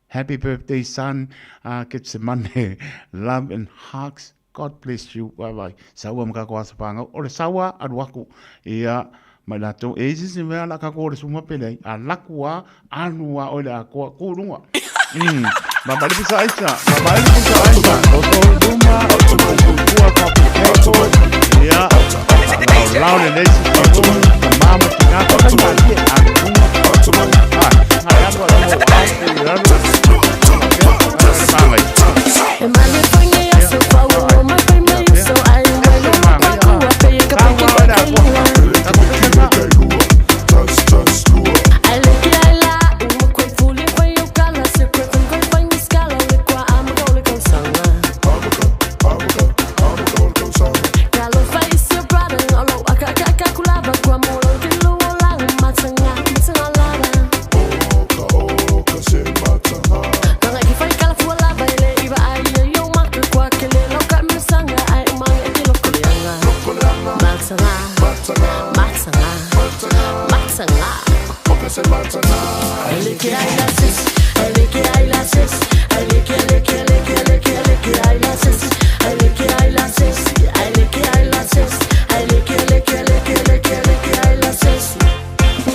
Happy birthday son, Getsemane, love and hugs, God bless you, bye bye. Saua ma kako aso whāngau, o le saua alu aku, ia, mai lātou, e isi si mea la kako o le suma pele ai, a laku a, anu a oe le akoa, kū runga. Ma mai le pusa aisa, ma mai le pusa aisa, o tō luma, o tō kua papu heko, ia, lao lao le leisi te runga, ka māma ki ngā whakaimarie, alu runga, ai, ngā alu a tō au, i raro, Mataga, mataga, mataga. Ai leke ai la sesi, ai leke ai la sesi, ai leke leke leke leke leke ai la sesi, ai leke ai la sesi, ai leke ai la sesi, ai leke leke leke leke leke ai la sesi.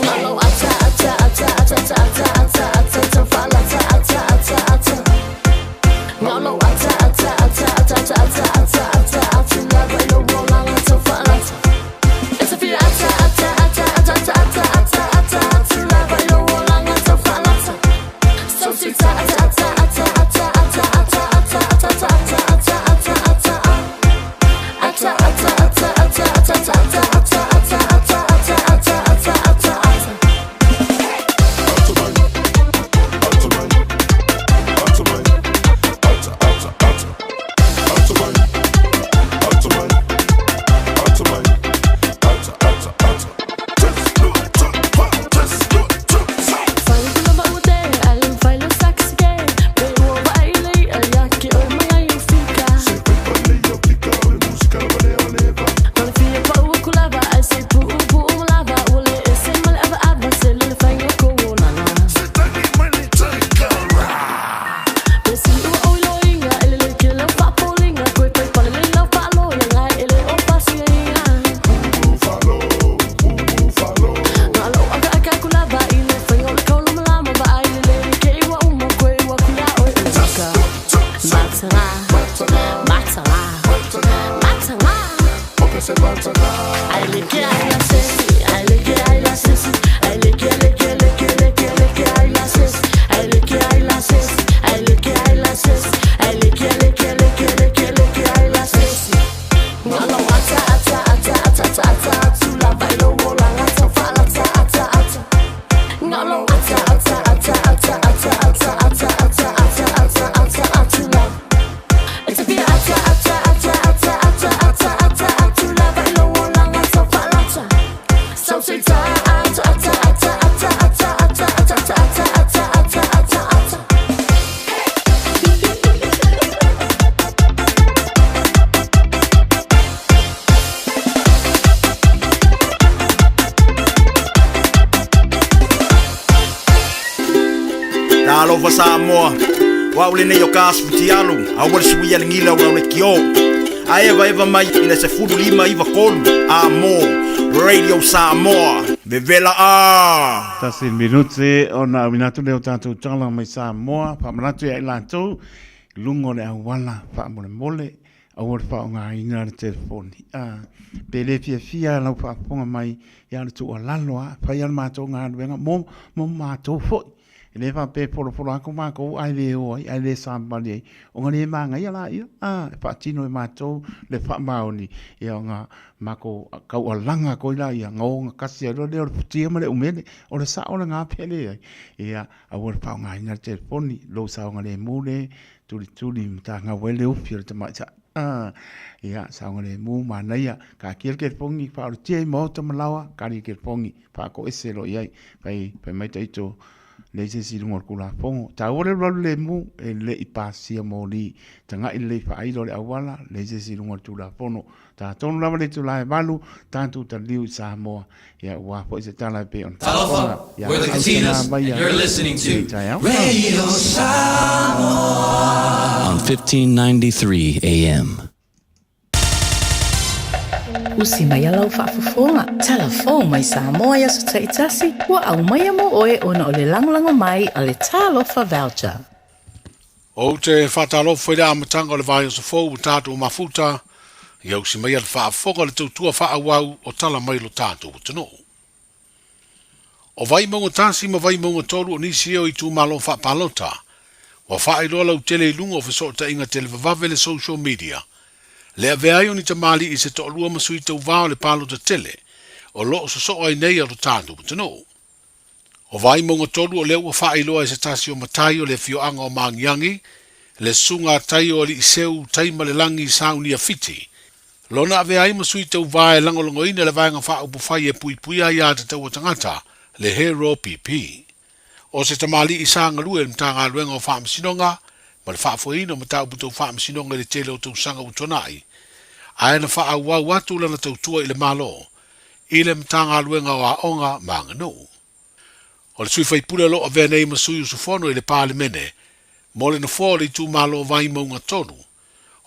Ngalo ata ata ata ata ata ata ata ata ata fala ata ata ata ata. Ngalo ata ata ata ata ata ata ata ata ata lava lo rolanga ata fala ata. It's a feel ata ata ata ata ata ata ata ata ata lava lo rolanga ata fala ata. So sweet ata ata ata ata ata ata ata ata ata ata ata ata ata. Ata ata ata ata ata ata ata ata ata ata ata ata ata ata. Talofa Samoa, o au lenei o ka asu futialu, aua le suia le gila o lau lekiō. Ae evaeva mai i le 15 93 a mo Radio Samoa, vevela a! Tasi le minute ona auina atu lea o tatou tala mai Samoa, faamanatu ia i latou i luga o le auala faamolemole, aua le faaaogaina le telefoni. A, pe le fiafia lau faafofoga mai ia le tuualalo a, fai a le matou galuega mo, mo matou foi. E le faapea e folafolafolā ko mākou ae le o ai, ae le savavali ai, ona le māgaia laia, a, e faatino e mātou le faamaoni, ia ona makou taualaga atu ai laia, ona o gatasi ai loa lea o le futia ma le umele, o le sao lena pe leai. Ia, aua le faaaogaina le telefoni, lou saogalemu le tulituli matagau ai le ufi o le tamaitai. A, ia, saogalemu, manaia, taatia le telefoni, faaolotia i maota ma laoa, kali le telefoni. faatoese loa i ai. Fai, fai mai taito, leai se isi i luga o le Tulafono. Taua le alualu lemu, e le i pasia moli. Tagai lelei faailo le auala, leai se isi i luga o le Tulafono. Ta tonu lava le itula e 8, tatou taliu i Samoa. Ia, ua foi se tala e pei ona Talofa, faafofoga. Ia we're the au tena Katinas mai and a you're listening lenei to taeao. Radio Samoa on 1593 AM. Usi mai a lau faafofoga, tala fou mai Samoa i aso taitasi, ua aumaia mo oe ona o le lagolago mai a le Talofa Voucher. Ou te faatalofa i le amataga o le vaiaso fou ua tatou mafuta, ia usi maia le faafofoga le tautua faaauau o tala mai lo tatou atunuu. O Vaimauga 1 ma Vaimauga 3 o nisi ia o itumalo faapalota ua faailoa lautele i luga o fesootaiga televavave le social media, le avea ai o ni tamalii se toalua ma sui tauva o le palota tele o lo o sosoo ai nei a lo tatou atunuu. O Vaimauga 3 o lea ua faailoa e se tasi o matai o le afioaga o Magiagi, le Susuga a Tai o Aliiseu Taimalelagi Saunia Fiti, Lona avea ai ma sui tauva e lagolagoina le Vaega Faaupufai e Puipuia Aiā Tatau a Tagata, le HROPP. O se tamalii sa galue i le Matagaluega o Faamasinoga ma le faafoeina o mataupu tau faamasinoga i le tele o tausaga ua tuanai. Ae na faaauau atu lana tautua i le Malo i le Matagaluega o Aoga ma Aganuu. O le sui faipule o lo o avea nei ma sui usufono i le Palemene mo le Nofoa o le itumalo o Vaimauga 3,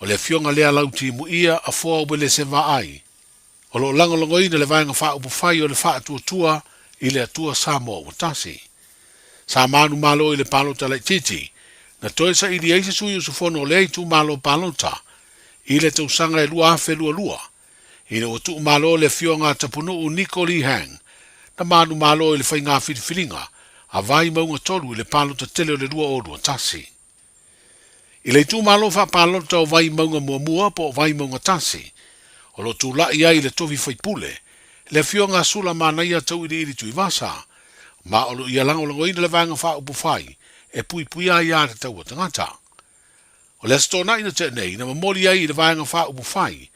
o le Afioga lea Lautimuia Afoa Uelese Vaai, o lo o lagolagoina le Vaega Faaupufai o le Faatuatua i le Atua Samoa Ua Tasi. Sa manumalo i le palota laitiiti, na toe saili ai se sui usufono o lea itumalo palota i le tausaga e 2022, ina ua tuumalo le Afioga a Tapunuu Niko Lee Hang, na manumalo i le faiga filifiliga a Vaimauga 3 i le palota tele o le 2021. I le itumalo faapalota o Vaimauga Muamua po o Vaimauga 1, o lo o tulai ai le tofi faipule, le Afioga a Sula Manaia Tauiliili Tuivasa, ma o lo o ia lagolagoina le Vaega Faaupufai e puipuia ai aiatatau a tagata. O le Aso Toonai na tea nei, na momoli ai i le Vaega Faaupufai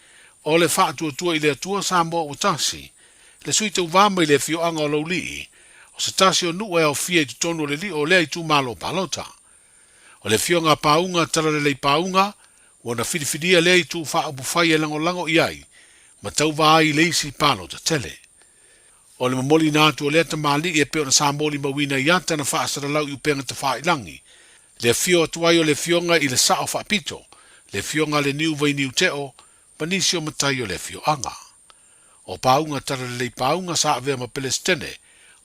o le Faatuatua i le Atua Samoa Ua Tasi, le sui tauva mai le afioaga o Laulii, o se tasi o nuu e aofia i totonu o le lio o lea itumalo palota. O le afioga a Pauga Talalelei Pauga, ua na filifilia lea itu faaupufai e lagolago i ai ma tauva ai i le isi palota tele. O le momoliina atu o lea tamalii e pei ona sa molimauina i ata na faasalalau i upega tafailangi, le afio atu ai o le afioga i le Sao Faapito, le afioga a le Niu Vainiu Teo ma nisi o matai o le afioaga. O Pauga Talalelei Pauga sa avea ma Pelesitene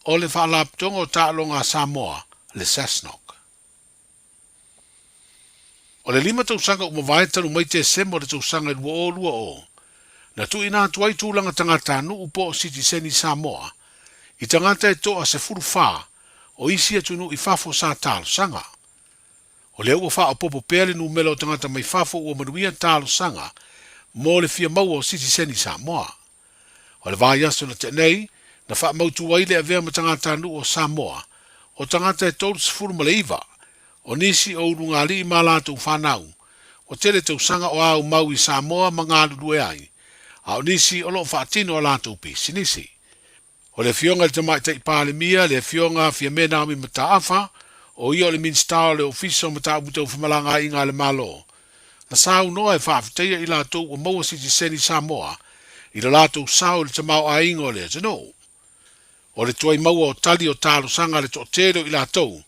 o le Faalapotopotoga o Taaloga a Samoa, le SASNOC. O le lima tausaga ua mavae talu mai Tesema o le tausaga e 2020, na tuuina atu ai tulaga tagatanuu po o sitiseni Samoa i tagata e toa 14 o isi atunuu i fafo sa talosaga. O lea ua faaopoopo pea le numera o tagata mai fafo ua manuia talosaga mo le fia maua o sitiseni Samoa. O le vaiaso na tea nei, na faamautu ai le avea ma tagatanuu o Samoa, o tagata e 39, o nisi o ulugalii ma latou fanau, ua tele tausaga o aumau i Samoa ma galulue ai, a o nisi o lo o faatino a latou pisinisi. O le Afioga i le Tamaitai Palemia, le Afioga Fiame Naomi Mataafa, o ia o le Minisita o le Ofisa o Mataupu Tau Femalagaaiga a le Malo, na saunoa e faafetaia i latou ua maua sitiseni Samoa i lo latou sao i le tamaoaiga o le atunuu. O le tuai maua o tali o talosaga a le toatele o i latou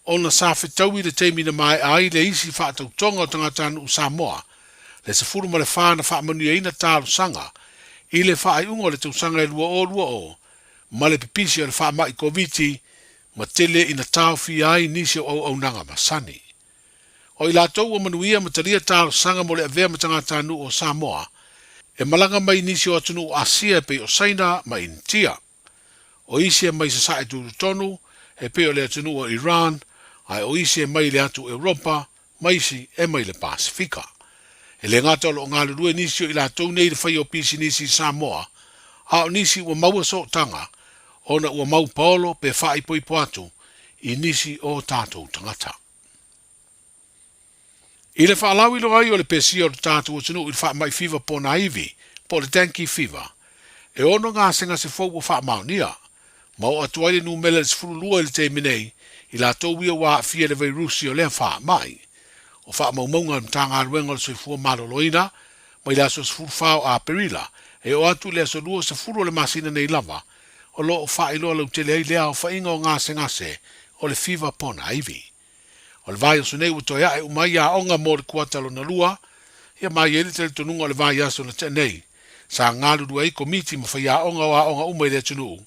ona sa fetaui le taimi na maea ai le isi faatautoga o tagatanuu Samoa, le 14 na faamanuiaina talosaga i le faaiuga o le tausaga e 2020 ma le pipisi o le faamai Koviti ma tele ina taofia ai nisi o auaunaga masani. O i latou ua manuia ma talia talosaga mo le avea ma tagatanuu o Samoa, e malaga mai nisi o atunuu Asia e pei o Saina ma Initia. O isi e mai sasae tutotonu e pei o le atunuu o Iran, ae o isi e mai le atu Europa ma isi e mai le Pasefika. E le gata o lo o galulue nisi o i latou nei i le faia o pisinisi i Samoa, a o nisi ua maua sootaga ona ua mau paolo pe faaipoipo atu i nisi o tatou tagata. I le faalauiloa ai o le pesia o le tatou atunuu i le faamai fiva ponaivi, po o le dengue fever, e ono gasegase fou ua faamaonia, ma oo atu ai le numera i le 12 i le taimi nei, i latou ia ua aafia i le vairusi o lea faamai. O faamaumauga a le Matagaluega o le Soifua Maloloina mai le aso 14 o Aperila e oo atu i le aso 20 o le masina nei lava, o lo o faailoa lautele ai lea aofaiga o gasegase o le fiva ponaivi. O le vaiaso nei ua toe ae uma ai aoga mo le kuata lona lua, ia ma i ai le talitonuga o le vaiaso na tea nei, sa galulue ai komiti ma faiaoga o aoga uma i le atunuu,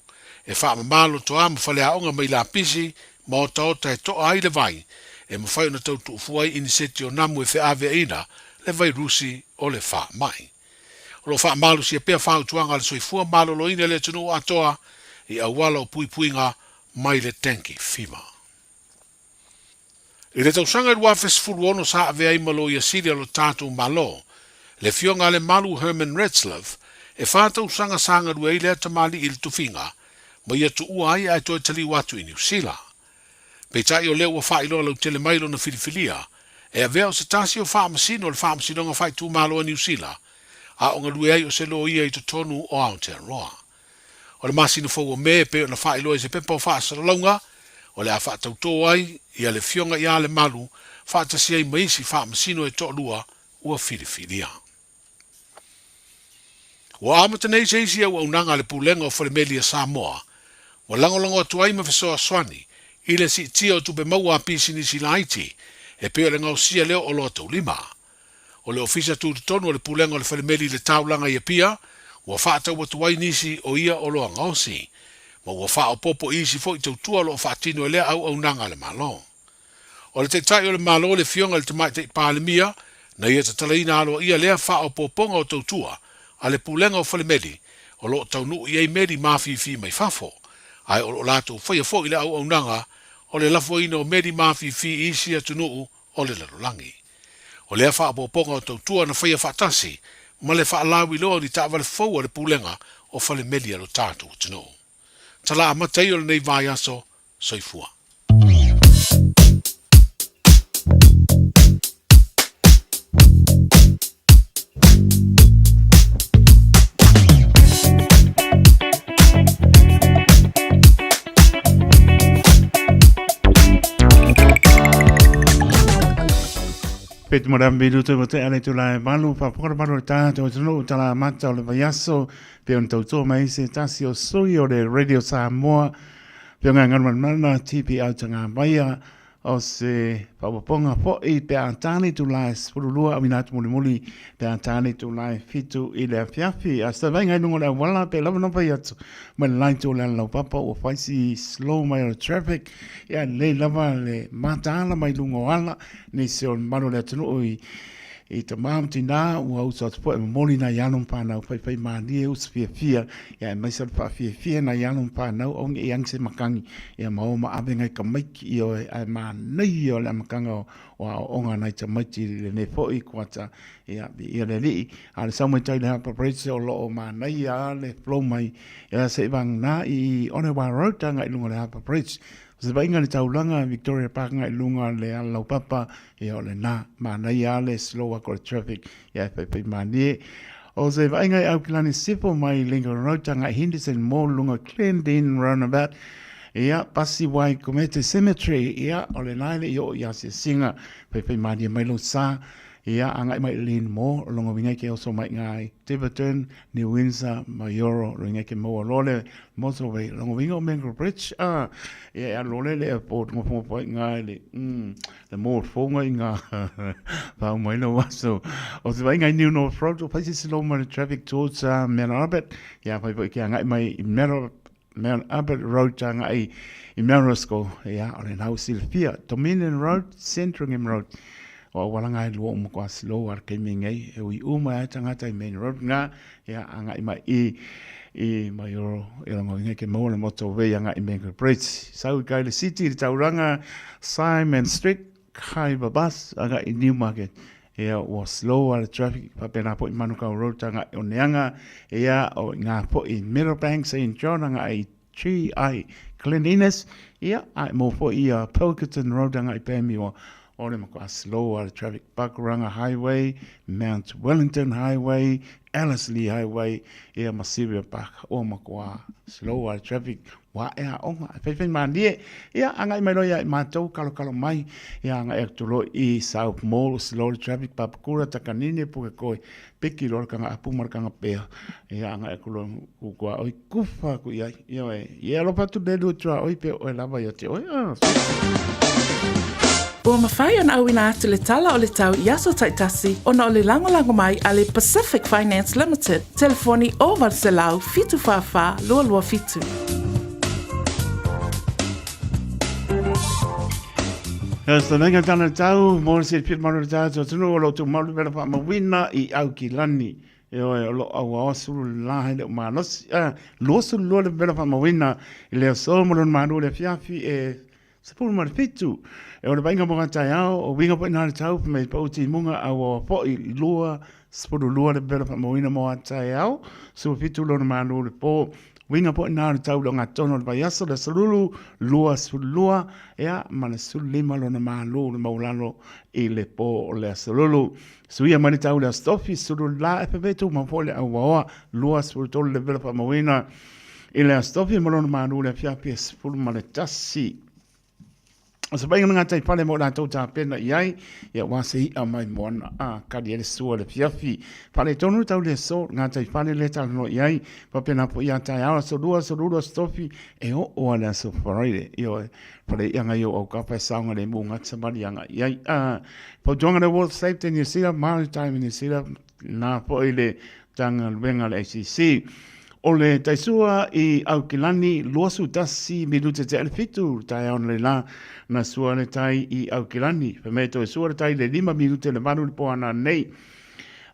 e faamama lotoa ma faleaoga mai lapisi ma otaota e toa ai le vai, e mafai ona tau tuufua ai iniseti o namu e feaveaiina le vairusi o le faamai. O lo o faamalosia pea fautuaga a le soifua maloloina i le atunuu atoa i auala o puipuiga mai le dengue fever. I le tausaga e 2016 sa avea ai ma Loia Sili a lo tatou Malo, le Afioga a Lemalu Herman Retzlaff, e fa tausaga sa galue ai lea tamalii i le tofiga ma ia tuua ai ae toe taliu atu i Niu Sila. Peitai o lea ua faailoa lautele mai lona filifilia e avea o se tasi o faamasino o le Faamasinoga Faaitumalo a Niu Sila a o galue ai o se loia i totonu o Aotearoa. O le masina fou o Me e pei ona faailoa i se pepa o faasalalauga, o le a faatautō ai ia le Afioga ia Lemalu faatasi ai ma isi faamasino e toalua ua filifilia. Ua amata nei se isi auaunaga a le Pulega o Falemeli a Samoa ua lagolago atu ai ma fesoasoani i le siitia o tupe maua a pisinisi laiti e pei o le gaosia lea o oloa taulima. O le Ofisa Tutotonu o le Pulega o le Falemeli i le Taulaga i Apia ua faatau atu ai nisi o ia oloa gaosi, ma ua faaopoopo i isi foi tautua o lo o faatino e lea auaunaga a le Malo. O le Taitai o le Malo le Afioga i le Tamaitai Palemia na ia tatalaina aloaia lea faaopoopoga o tautua a le Pulega o Falemeli o lo o taunuu i ai meli mafifi mai fafo, ae o lo o latou faia foi le auaunaga o le lafoina o meli mafifi i isi atunuu o le lalolagi. O lea faaopoopoga o tautua na faia faatasi ma le faalauiloa o ni taavale fou a le Pulega o Falemeli a lo tatou atunuu. Tala amata ia o lenei vaiaso. Soifua. Pet mo ram bilu te te ale tu lai malu pa pokora malu le tātou tunu tala mata o le vaiaso pe on tautua mai se tasi o sui o le Radio Samoa pe o ngā ngarumanumana TPO ta ngā maia o se whaawaponga fo'i pe a tāne tu lae 12 awina atu mulimuli pe a tāne tu lae 7 i le afiafi. A sa vai ngai lunga o le awala pe lava na pai atu mai le lai tu le ala laupapa ua whaisi slow mai o le traffic ia lei lava le mataala mai lunga o ala nisi o le mamalu o le atunuu i i tamā ma tinā ua uso atu foi e momoli nai alo ma fanau faifai mālie uso fiafia ia aemaise o le faafiafia nai alo ma fanau aua ne i agi se makani ia ma o ma ave ngai tamaiti ioe ae manaia o le amataga o o aoaoga a nai tamaiti i lenei foi kuata ia viia le Alii. A o le sau mai tai i le Harbour Bridge o lo o manaia lava le flow mai ia se i vagana i Onewa Road agai i luga o le Harbour Bridge. O se vaaiga i le taulaga Victoria Park agai i luga o le ala laupapa, ia o lena, manaia lava le slow atu o le traffic, ia e faifai malie. O se vaaiga i Aukilani Sifo mai Lincoln Road agai i Henderson Mall luga Glendene Roundabout, ia, pasi Waikumete Cemetery, ia, o lena e le i oo i asiasiga, faifai malie mai lou sa, ia, agai mai i Len Mall, o lona uiga e ke oso mai i i Tiverton, New Windsor, Maioro, lona uiga e ke maua loa le motorway, lona uiga o Mangrove Bridge, ah, ia e alu loa lea i le airport, nofonofo ai i ina i le, mm, le mall fou i ina, faauma mai lou aso. O se vaaiga i New North Road, ua fai se slow mai le traffic towards Mount Albert, ia fai foi ke agai mai i Mount Mount Albert Road agai i Mount Roskill, ia, o lena ua silafia, Dominion Road, Sandringham Road, o auala ngā e lua uma kua slow a le taimi nei, e ui uma ai tagata i Main Road ngā, ia, agai mai i, i Maioro, i Rongoinga ke maua le motorway agai i Mango Bridge. Sau i kai le city i le tauranga Simon Street, Khyber Bus agai i Newmarket. Ia, ua slow a le traffic, faapena foi i Manukau Road agai i Oneanga, ia, o i ngā foi i Meadowbank, St John agai i GI Glen Innes, ia, a e maua foi ia Pilkington Road agai i Panmure, o le matua slow a le traffic, Pakuranga Highway, Mount Wellington Highway, Ellerslie Highway, ia ma Sylvia Park, ua matua slow a le traffic, Ua ae aoga, e whaiwhai mālie, ia, agai mai loa ia i mātou, kalokalo mai, ia, agai atu loa i South Mall, slow traffic, Papakura, Takanini, Pukekohe, piki loa le kanga apu ma le kanga pea, ia, agai atu loa, kukua oi, kufa aku i ai, ia, e, ia alofa atu le lua tua oi, pe oe lava ia te oe, ah, Ua mafai ona auina atu le tala o le tau i aso taitasi ona o le lagolago mai a le Pacific Finance Limited, telefoni 0800 744 227. Ea sa lenga tana tau, mo le silafia malu le tātou atunuu o lo tumau le vela whaamawina i au ki lani. E oe, o lo au ao sulu le la hele o malosi. Ah, 22 le vela whaamawina i le aso mo lona malu le afiafi e 17. E o le vaaiga mo ngā taeao, o uiga foi nā le tau, me pau timuga a ua foi 22 le pepela whaamauina mo ngā taeao, 17 lona malu le pō. Uiga foi nā le tau le o ngā tono o le vaiaso, le aso lulu, 22, ea, ma le 15 lona malu le maulalo i le pō o le aso lulu. Suia mai le tau le aso tofi, sulu la e pepetu ma foi le auaoa, 23 le pepela whaamauina I le aso tofi ma lona malu le afiafi e 11. O se vaaiga le gataifale mo i latou tapena i ai, ia aua se i'a mai moana a kali ai le sua i le afiafi. Faaletonu le tau i le aso, le gataifale lea e talanoa i ai, faapena foi ia taeao, aso Lua, aso Lulu, aso Tofi, e oo lava i le aso Faraire. Ioe, fale i'a ngai ou aukapa e saogalemu gata mali agai i ai. A, fautuaga le World Safety New Zealand, Maritime New Zealand, na foi le Matagaluega a le ACC. O le taisua i Aukilani, 21 minute te 7 le taeao na leila na sua le tai i Aukilani. Fai mai e toe sua le tai le 5 minute le 8 le poana nei.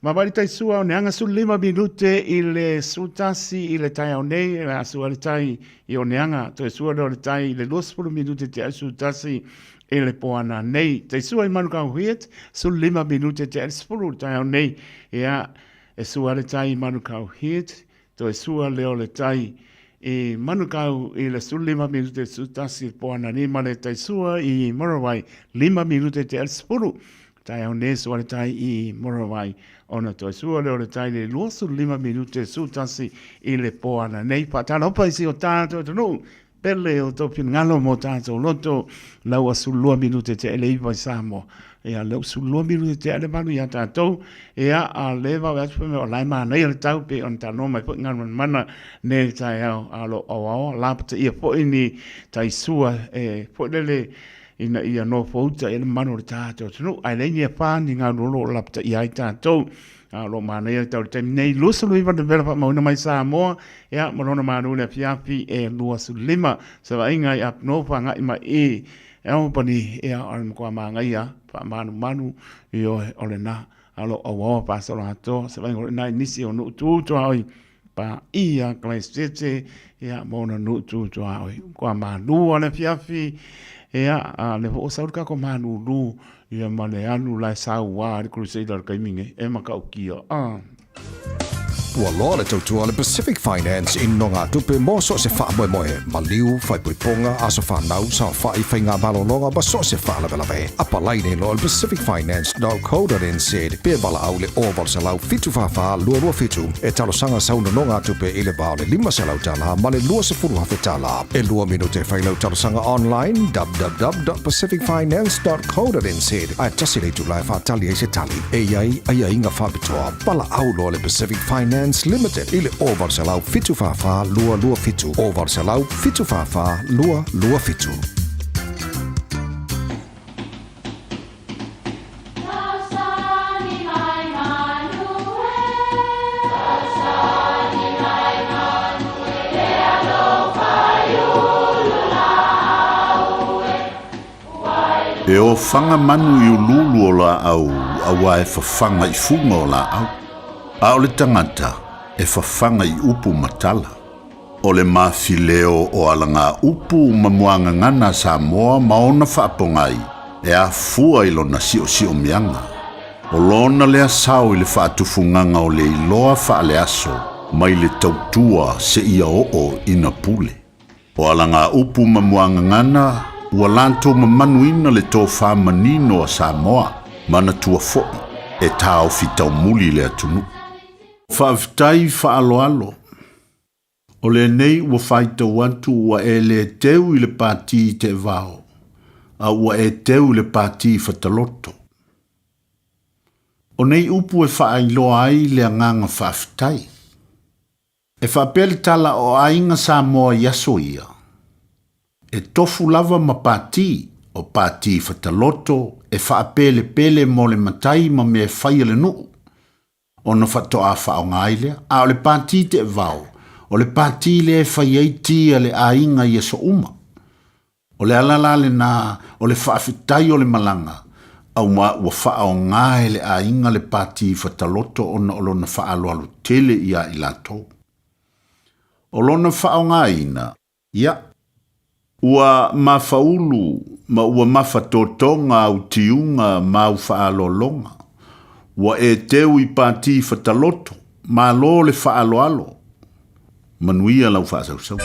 Mavae le taisua o Neanga 15 minute i le 11 i le taeao nei, le a sua le tai i Oneaga. Toe sua lea o le tai i le 20 minute te 11 i le poana nei. Taisua i Manukau Head, 15 minute te 10 le taeao nei. Ia, e sua le tai i Manukau Head, toe sua lea o le tai i Manukau i le 15 minute 11 le poana nei ma le taisua i Murrawai, 5 minute te 10 taeao nei sua le tai i Murrawai. Ona toe sua lea o le tai le 25 minute 11 i le poana nei. Faatalofa i si o tātou atunuu Pele o tou finagalo mo tatou loto, lau ua 12 minute tea i le 9 i Samoa. Ia, lea ua 12 minute tea i le 8 ia tatou. Ia, a le vave atu fai mai o la e manaia le tau pei ona talanoa mai foi Galumalemana nei i le taeao, a o lo o aoao lapataia foi ni taisua e foi lele ina ia nofouta i ai le mamalu o le tatou atunuu. Ae leai ni afa ni galuolo o lapataia ai tatou. A o lo o manaia le tau i le taimi nei, 29 nevela faamauina mai Samoa, ia, ma lona malu i le afiafi e 25. Se vaaiga i Up North agai mai i Albany, ia, o le matua manaia, faamalumalu, ioe, o lena. A o lo o auaoa faasoloatoa, se vaaiga o lena i nisi o nuu tu tuaoi, paia Christchurch, ia, ma ona nuu tu tuaoi. Matua malu lava le afiafi, ia, a o lea foi ua sau le tatou malulu, Ia ma le alu la e saua ai le Crusader i le taimi nei, e matautia. Ah. Ua loa le tautua a le Pacific Finance i nogatupe mo so o se faamoemoe, maliu, faaipoipoga, aso fanau, saofai, faigamalologa ma so o se faalavelave. Apalai nei loa i le pacificfinance.co.nz pe valaau i le 0800 744 227 e talosaga sau nonogatupe i le va o le $500 ma le $20,000. E lua minute e fai lau talosaga online www.pacificfinance.co.nz ae tasi le itula e faatali ai se tali. E i ai aiaiga faapitoa. Valaau loa le Pacific Finance Limited i le 0800 744 227 0800 744 227. E ofaga manu i uluulu o laau auā e fafaga i fuga o laau, a o le tagata e fafaga i upu ma tala. O le mafileo o alagaupu ma muagagana a Samoa ma ona faapogai e afua i lona siosiomiaga. O lona lea sao i le faatufugaga o le iloa faaleaso mai le tautua seia oo ina pule. O alagaupu ma muagagana ua latou mamanuina le tofa manino a Samoa, manatua foi e taofi taumuli le atunuu. Faafetai faaaloalo. O lenei ua faitau atu ua e le teu i le pati i Teevao, a ua e teu i le pati i Fataloto. O nei upu e faailoa ai le agaga faafetai. E faapea le tala o aiga Samoa i aso ia, e tofu lava ma pati, o pati Fataloto e faapelepele mo le matai ma mea fai a le nuu, ona faatoa faaaoga ai lea. A o le pati teevao, o le pati lea e fai ai ti a le aiga i aso uma. O le ala la lena o le faafetai o le malaga, aua ua faaaoga e le aiga le pati fataloto ona o lona faaaloalo tele ia i latou. O lona faaaogaina, ia, ua mafaulu ma ua mafatotoga au tiuga ma au faaaloaloga. Ua e teu i pati fataloto, malo le faaaloalo. Manuia lau faasausauga.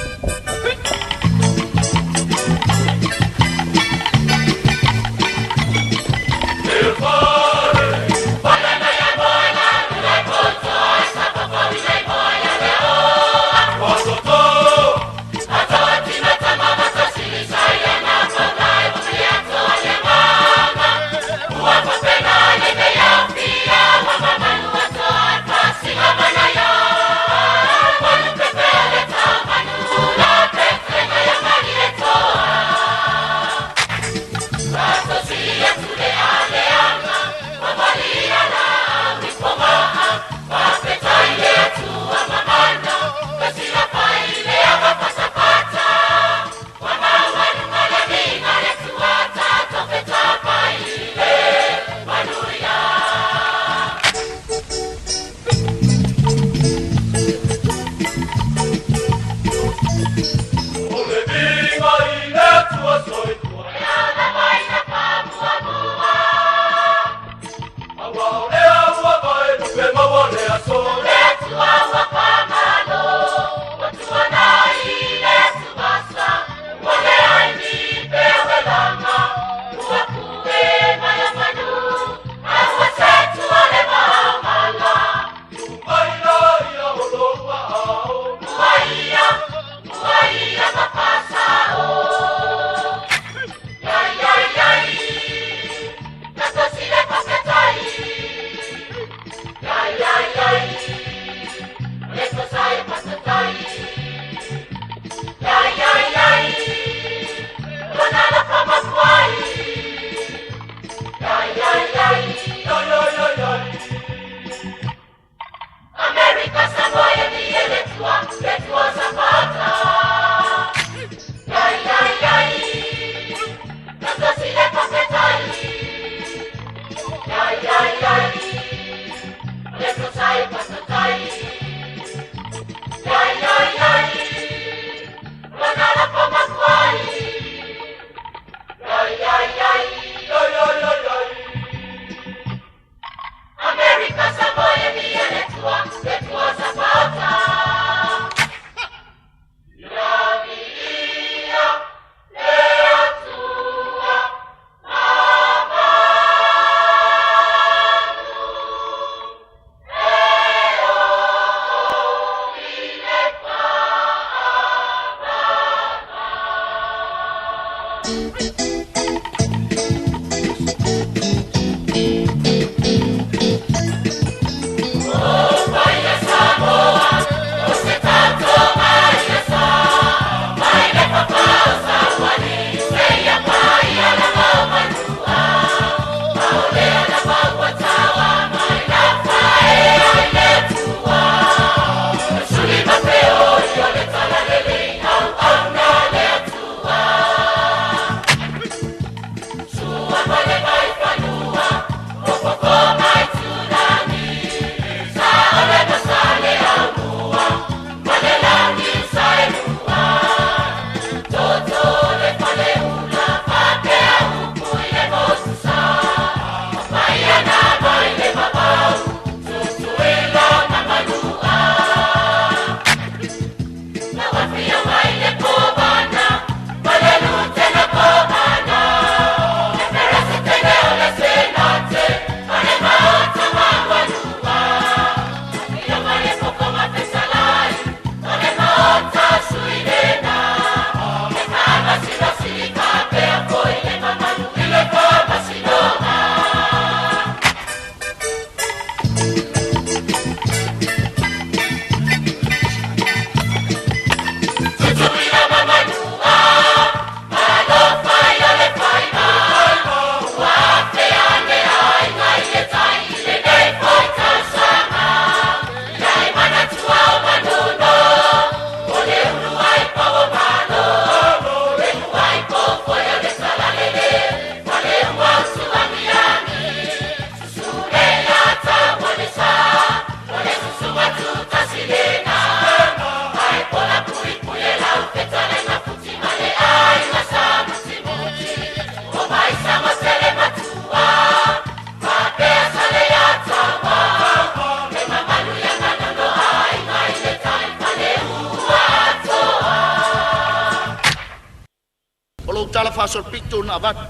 O lou tala faasolopito na avatu,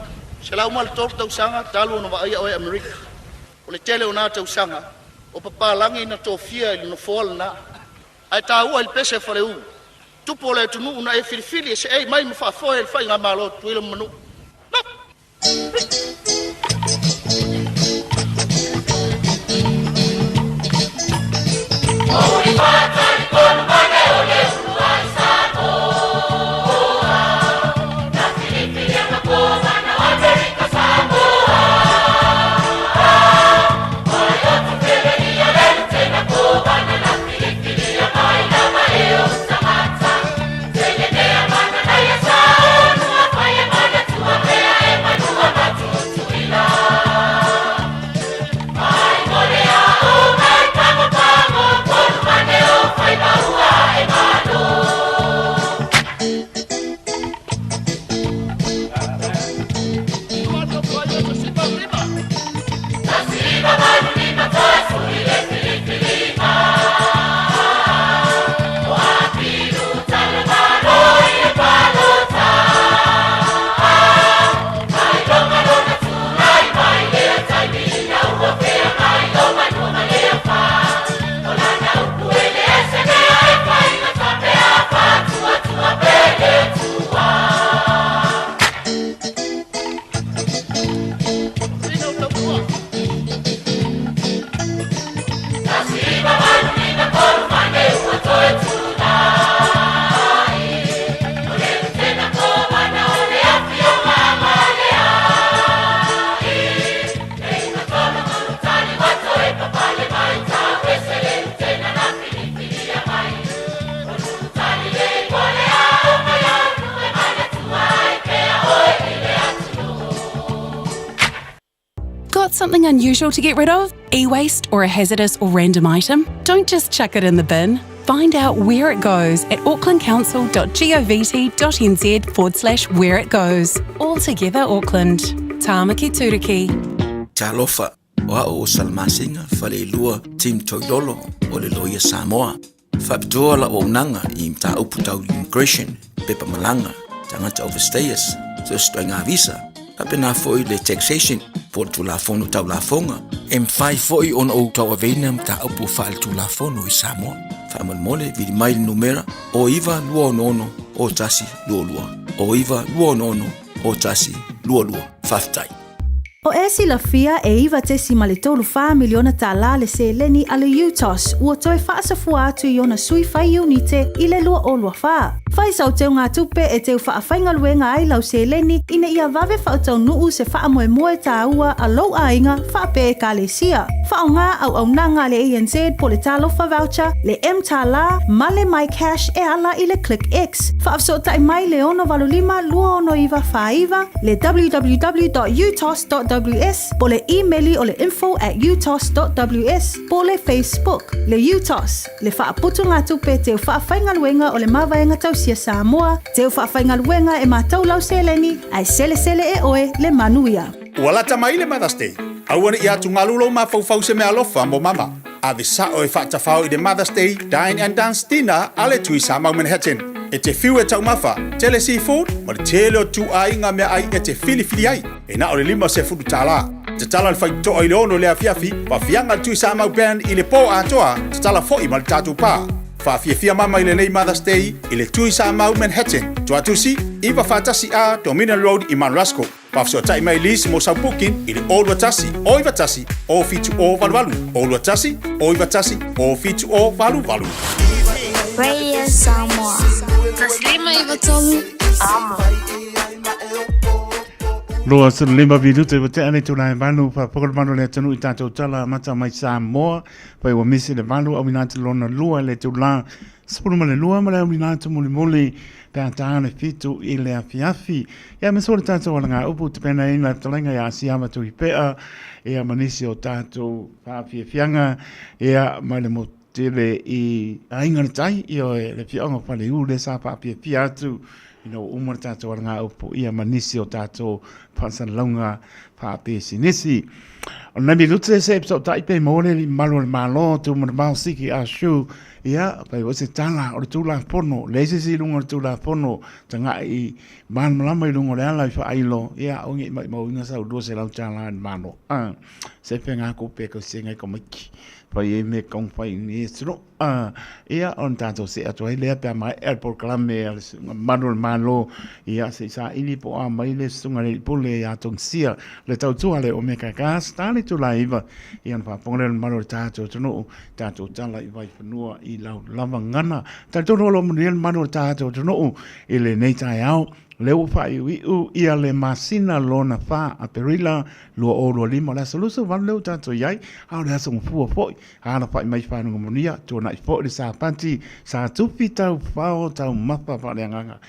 103 tausaga talu ona vaaia oe Amerika. O le tele o na tausaga, o papalagi na tofia i le nofoa lena. Ae taua i le pese a Faleu, tupu o le atunuu na e filifili e seei mai ma faafoe le faigamalo a Tutuila ma Manua. Got something unusual to get rid of? E waste or a hazardous or random item? Don't just chuck it in the bin. Find out where it goes at aucklandcouncil.govt.nz forward slash where it goes. All together, Auckland. Tāmaki Turuki. Talofa, o au o Salamasina, Faleilua, Tim Toilolo, o le Loia Samoa. Faapitoa lau auaunaga i mataupu tau immigration, pepa malaga, tagata overstayers, so se ituaiga visa, faapena foi le taxation po o le Tulafono Tau Lafoga. E mafai foi ona ou tauaveina mataupu faaletulafono i Samoa. Faamolemole, vili mai le numera 09 266 0122, 09 266 01 22. Faafetai. O e silafia e $9.34 miliona tālā le seleni a le UTOS ua toe faasafua atu i ona sui fai iunite i le 2024. Fai sau teugatupe e teu faafaigaluega ai lau seleni ina ia vave faataunuu se faamoemoe tāua a lou aiga faapea ekalesia. Faaaoga auaunaga a le ANZ po le Talofa Voucher, le mTālā ma le MyCash e ala i le ClickX. Faafesootai mai le 685 269 49, le www.utos.ws po le imeli o le info at utos.ws po le Facebook, le UTOS, le faaputugatupe teu faafaigaluega o le Mavaega Tausia Samoa, teu faafaigaluega e matau lau seleni ae selesele e oe le manuia. Ua lata mai le Mother's Day. Aua ne i atugalu lou mafaufau se meaalofa mo mama. Ave sao e faatafao i le Mother's Day Dine and Dance Dinner a le Tui Samau Manhattan. E te fiu e taumafa, tele seafood ma le tele o ituaiga meaai e te filifili ai. E na o le $50. Tatala le faitotoa i le 6 i le afiafi, faafiaga le Tui Samau Band i le po atoa, tatala foi ma le tatou pa. Faafiafia mama i lenei Mother's Day i le Tui Samau Manhattan, Tuatusi, 941A Dominion Road i Mount Ruskell. Faafesootai mai Liz mo sau booking i le 021 091 07088, 021 091 07088. Radio Samoa. 153 Amo. 25 minute ua tea nei tulaga e valu faafofoga le malu o le atunuu i tatou tala amata mai Samoa fai ua misi le valu auina atu lona lua le itula 12 ma le auina atu mulimuli pe a tā le 7 i le afiafi. Ia aemaise foi le tatou alagaupu tapenaina le fetalaiga ia Asiava Tuipea ia ma nisi o tatou faafiafiaga ia mai le motu tele i Aiga i le Tai, ioe, le afioaga o Faleu lea sa faafiafia atu ina ua uma le tatou alagaupu ia ma nisi o tatou faasalalauga faapisinisi. O lenei minute se i fesootai pe maua le alii mamalu o le Malo, Tuumanavao Siki Ah Shu, ia, fai foi se tala o le Tulafono, leai se isi i luga o le Tulafono, tagai i malamalama i luga o le ala i faailo, ia, aua ne i maumauina sau $200 i le Malo. Ah, se fega kope ko se ngai komaiki. Fai ai me kong fai ni e A, ia, ona tatou see atu ai lea pe a maea le polokalame a le Susuga Mamalu o le Malo, ia, se i saili po o a mai le Susuga i le Alii Pule ia Tongisia le tautua a le Omega Gas, ta le itula e 9, ia ona faafofoga lea o le mamalu o le tatou atunuu, tatou tala i Vaifanua i lau lava gagana. Talitonu o lo o manuia le mamalu o le tatou atunuu i lenei taeao. O lea ua faaiuiu ia le masina lona fa, Aperila 2025, o le aso 28 lea ua tatou i ai, a o le aso gafua foi. Alafai mai Fanugamunia, tuanai foi le Sapati, sa tupi tau fao tau mapa faaleagaga.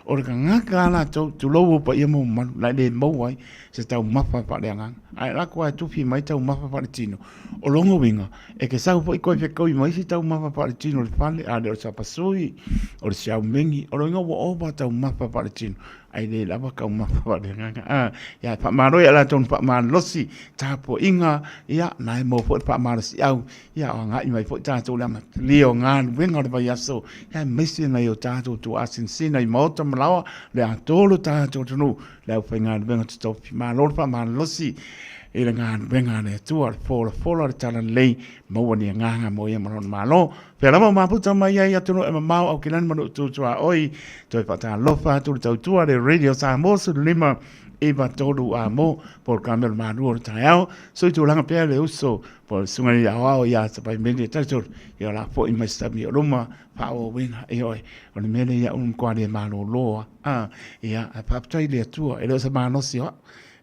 O le gagaka a latou, tulou ou paia ma ou mamalu, la e le maua ai se taumafa faaleagaga. Ae lako lava e tufi mai taumafa faaletino. O lona uiga, e te sau foi koe fekaui mai isi taumafa faaletino i le fale, a le o le sapasui, o le siaumegi, o lona uiga ua ova taumafa faaletino. Ai le lava taumafa faaleagaga. A, ia, faamalo ia latou na faamalosi tapuaiga, ia, na e maua foi le faamalosiau, ia, o agai mai foi tatou i le amatalia o galuega o le vaiaso, ia, aemaise nai o tatou tuaasinasina i maota ma laoa, le atoa lo tatou atunuu, le aufaigaluega totofi. Malo le faamalosi i le galuega a le Atua, le folafola o le talalelei, maua ni agaga mo ia ma lona Malo. Pea lava o mafuta mai ai atunuu e mamao Aukilani ma Nuu Tuaoi, toe faatalofa atu le tautua le Radio Samoa 15 93 a mo polokalame o le malu o le taeao. Sui tulaga pea le uso po le susuga i le aoao ia Sapaimeli e talitonu ia o la foi mai se taimi o luma faaauauina ioe o le mea lea ia ulu matua le malolo a ia ae faafetai i le Atua e le o se malosi o au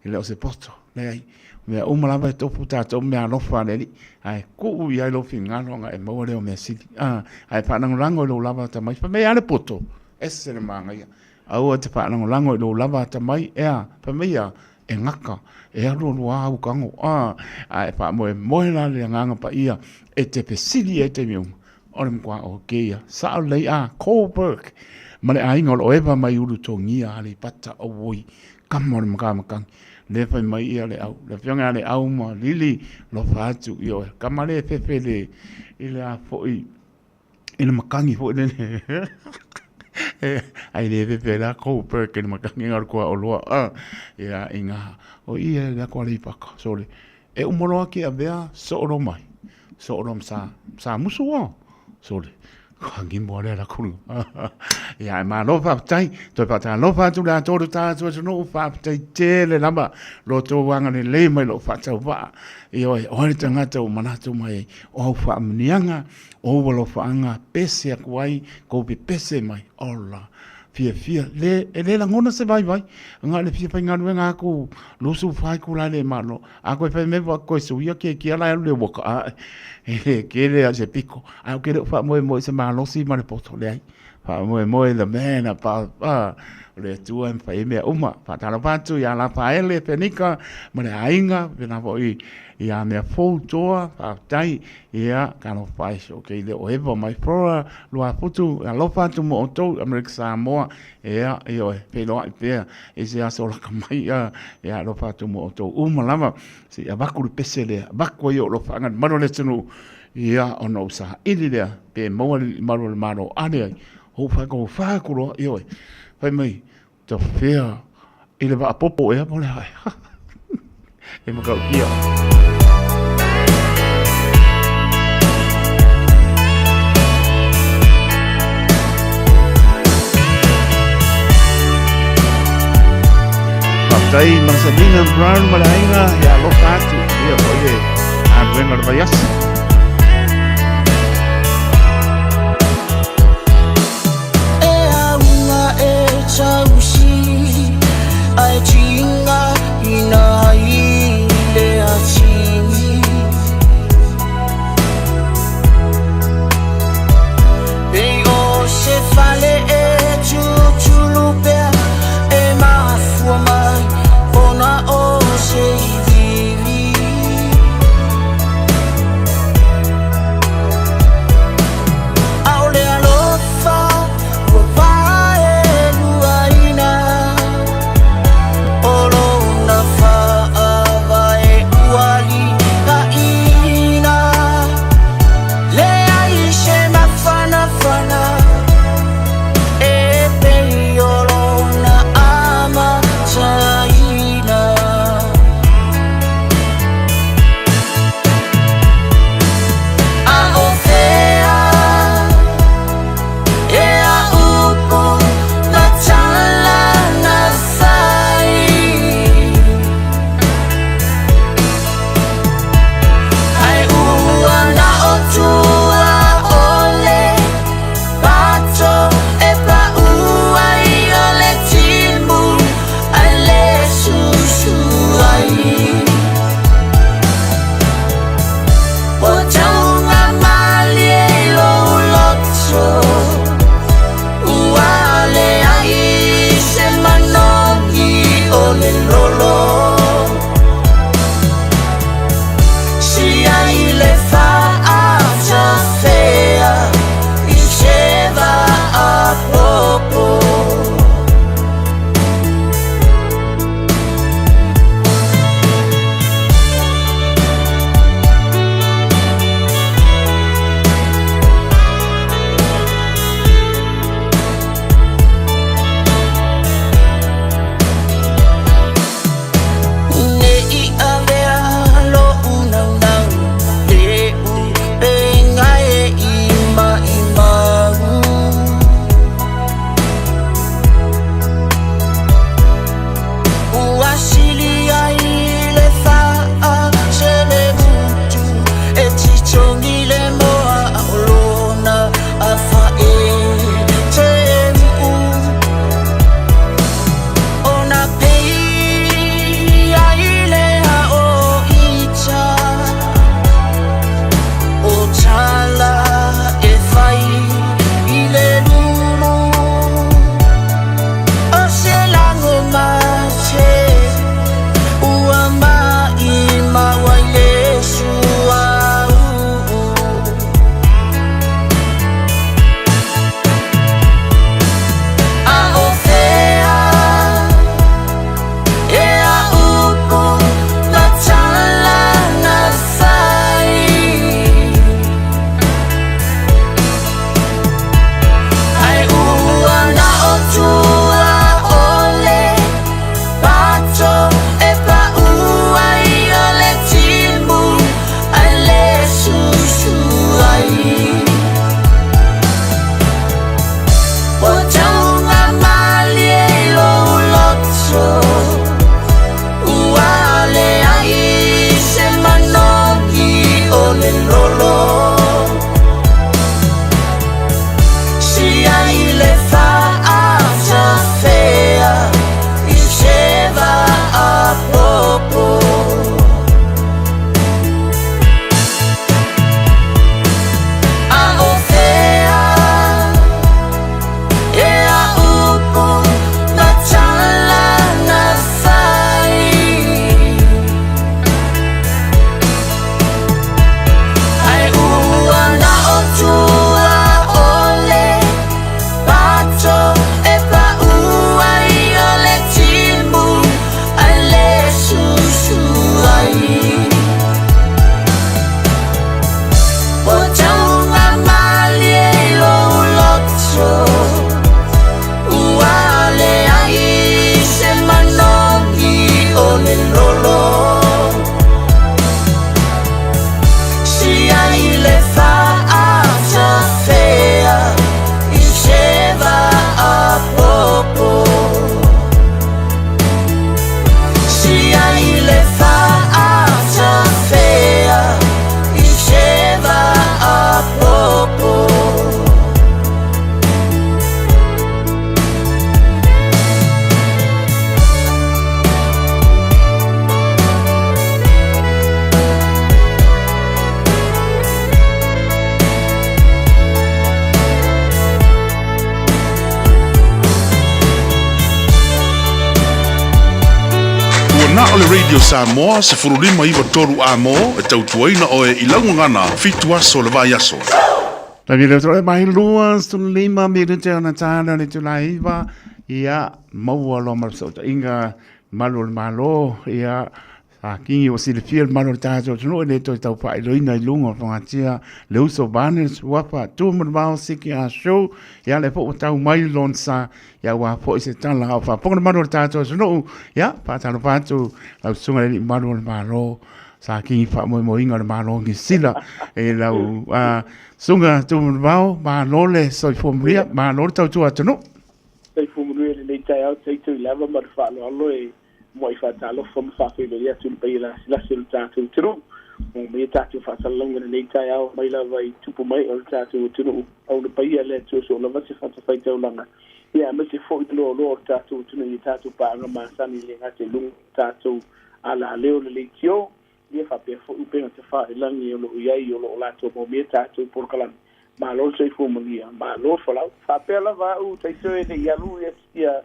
e le o se poto leai mea uma lava e tofu tatou mea alofa a le Alii ae tuu i ai lou finagalo ona e maua lea o mea sili a ae faalagolago i lou lava atamai fai mai a le poto ese le manaia aua e te faalagolago i lou lava atamai ea fai mai a e gata e alu alu a au tago a ae faamoemoe la le agaga paia e te fesili ai taimi uma O le matua o kēia sao lelei a Kohlberg ma le aiga o lo o eva mai Ulutogia Aleipata Auoi kama o le Makamakagi lea fai mai ia le au le afioga ia le au ma Lili lofa atu i oe kama le fefe le i le a foi i le makagi foi lele ai le fefe la Kohlberg i le makagi o le kua oloa a ia inga o ia le ko Aleipata sole e uma loa ke avea soolo mai. Soolo ma sa, sa musu o. Sole. Hangimo lea la kulu. Ia, e malo faafetai. Toe faatalofa atu le atoa o le tatou atunuu, faafetai tele lava lo outou agalelei mai lou faatauvaa. Ioe, o ai le tagata ua manatu mai ai, o au faamanuiaga, o ou alofaaga, pese atu ai, kou pepese mai, ola, fiafia, le, e le lagona se vaivai, na o le fia faigaluega aku 24 itula e le malo. A koe fai mai wa koe suia ke kia la e alu le waka, a, e le kele a se piko. A o ke le o faamoemoe i se malosi ma le poto, leai. Faamoemoe the man above, a, o le Atua e mafai ai mea uma. Faatalofa atu ia Lafaele Fenika ma le aiga, pēlā foi ia Meafou Toa, faafetai. Ia, talofa e so kei le o Eva mai Flora Luafutu, e alofa atu mo outou Amerika Samoa. Ia, ioe, feiloai pea i se aso laka mai, a, ia alofa atu mo outou uma lava. Se i avatu le pese lea, avatu ai ou alofaaga i le malu o le atunuu, ia, ona ou saili lea, pe maua le malu o le Malo ale ai, ou faigofā atu loa, ioe, fai mai, tafea i le vaapopo ea po o le a ea. E matautia. Faafetai Marcelina Brown ma le aiga, ia alofa atu, ia foi le galuega o le vaiaso. E auga e tausi ai tinga ina ai le atini Pei o se fale e tutulu pea e mafua mai ona o se ivivi ʻAʻole alofa ua paeluaina. Radio Samoa 1593 Amo e tautuaina oe i lau gagana fitu aso o le vaiaso. Taimi leo tole mai 25 minute ona tāna le tula iwa ia maua loa ma le fesootaiga malu o le Malo ia Sa kingi ua silafia le mamalu o le tatou atunuu e le toe tau faailoina i luga o le fogatia le uso vaeane le suafa tu ma le vao siki a show ia lea foi ua tau mai lona sa ia aua foi se tala a o faafofoga le mamalu o le tatou atunuu ia faatalofa atu lau susuga i le alii mamalu o le Malo sa kingi faamoemoeina o le Malo o Niu Sila i lau susuga Tumanavao malo le soifua manuia malo le tautua atunuu. Soifua manuia i lenei taeao taito i lava ma le faaaloalo e Muai faatalofa ma faafeiloai atu i le paia lasilasi o le tatou atunuu. Ua maia tatou faasalalauga i lenei taeao mai lava i tupu mai o le tatou atunuu. Au le paia le Atua soo lava se fatafaitaulaga, ia aemaise foi le loaloa o le tatou atunuu i a tatou paaga masani e le gata i luga o tatou alaleo le leitio, ia faapea foi upega tafailagi o lo o i ai o lo o latou maumea tatou polokalame. Malo le soifua manuia, malo le folau. Faapea lava au taito e le i alu ia tia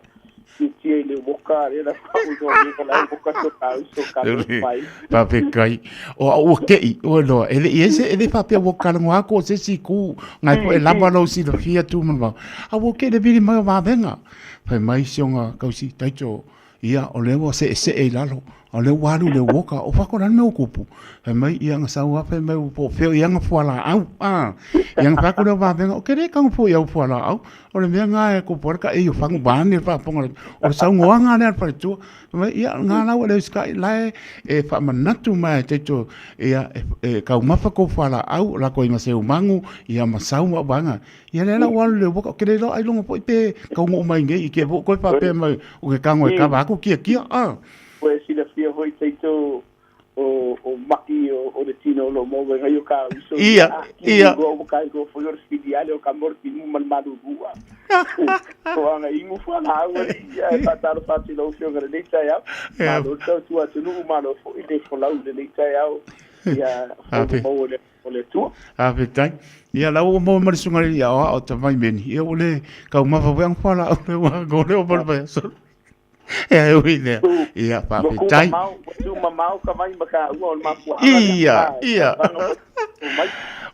tia i le woka lea na whau i ka woka so ka uso ka pai. Faafetai. O au ua ke'i, ua iloa, e le i ai se, e le faapea ua kalagoa aku o se isi ku, ngai foi e lava lou silafia tu ma le vao. A ua ke'i le vili mai o vavega. Fai mai si ona kausi, Taito, Ia, o lea ua seesee i lalo, a o lea ua alu i le uoka, o fako la le mea ua kupu. Fai mai, ia, na sau lava, fai mai, po o fea o i ai ana fualaau, a. Ia, ona fai atu lea o vavega, ou te le tago fua i au fualaau, o le mea lena e kupu ai le taei o fagu vaeane le faafofoga a le, o le saunoaga lea a le faletua. Fai mai, ia, o lena la ua le usitai, o la e faamanatu mai e Taito, ia, e taumafa tou fualaau, lako ai ma seumanu, ia ma sau ma vaega. Ia lea la ua alu i le uaka, ou te le iloa ailoga foi pe taunuu mai nei i ke foi koe faapea mai o ke tago e kava atu kia kia, a. Ua e silafia foi Taito o o maʻi o le tino o lo o maua mai o ka uso ia ia o o ka ko foi o le filiale o ka mo le mu ma le malulu a o anga ingu fua la au ia e faatalofa atu i lau afioga i lenei taeao malo le tautua atunuu malo foi le folau i lenei taeao ia Ape. maua le o le Atua. Faafetai. Ia la ua maua ma le susuga i le aoao o Tavaimeni. Ia ua le taumafa foi anga fualaau le ua go le o ma le vaiaso. Ia e ui lea. Ia faafetai. Ua tumamao ka vai ma ka ua o le mafuaaga lea. Ia, ia.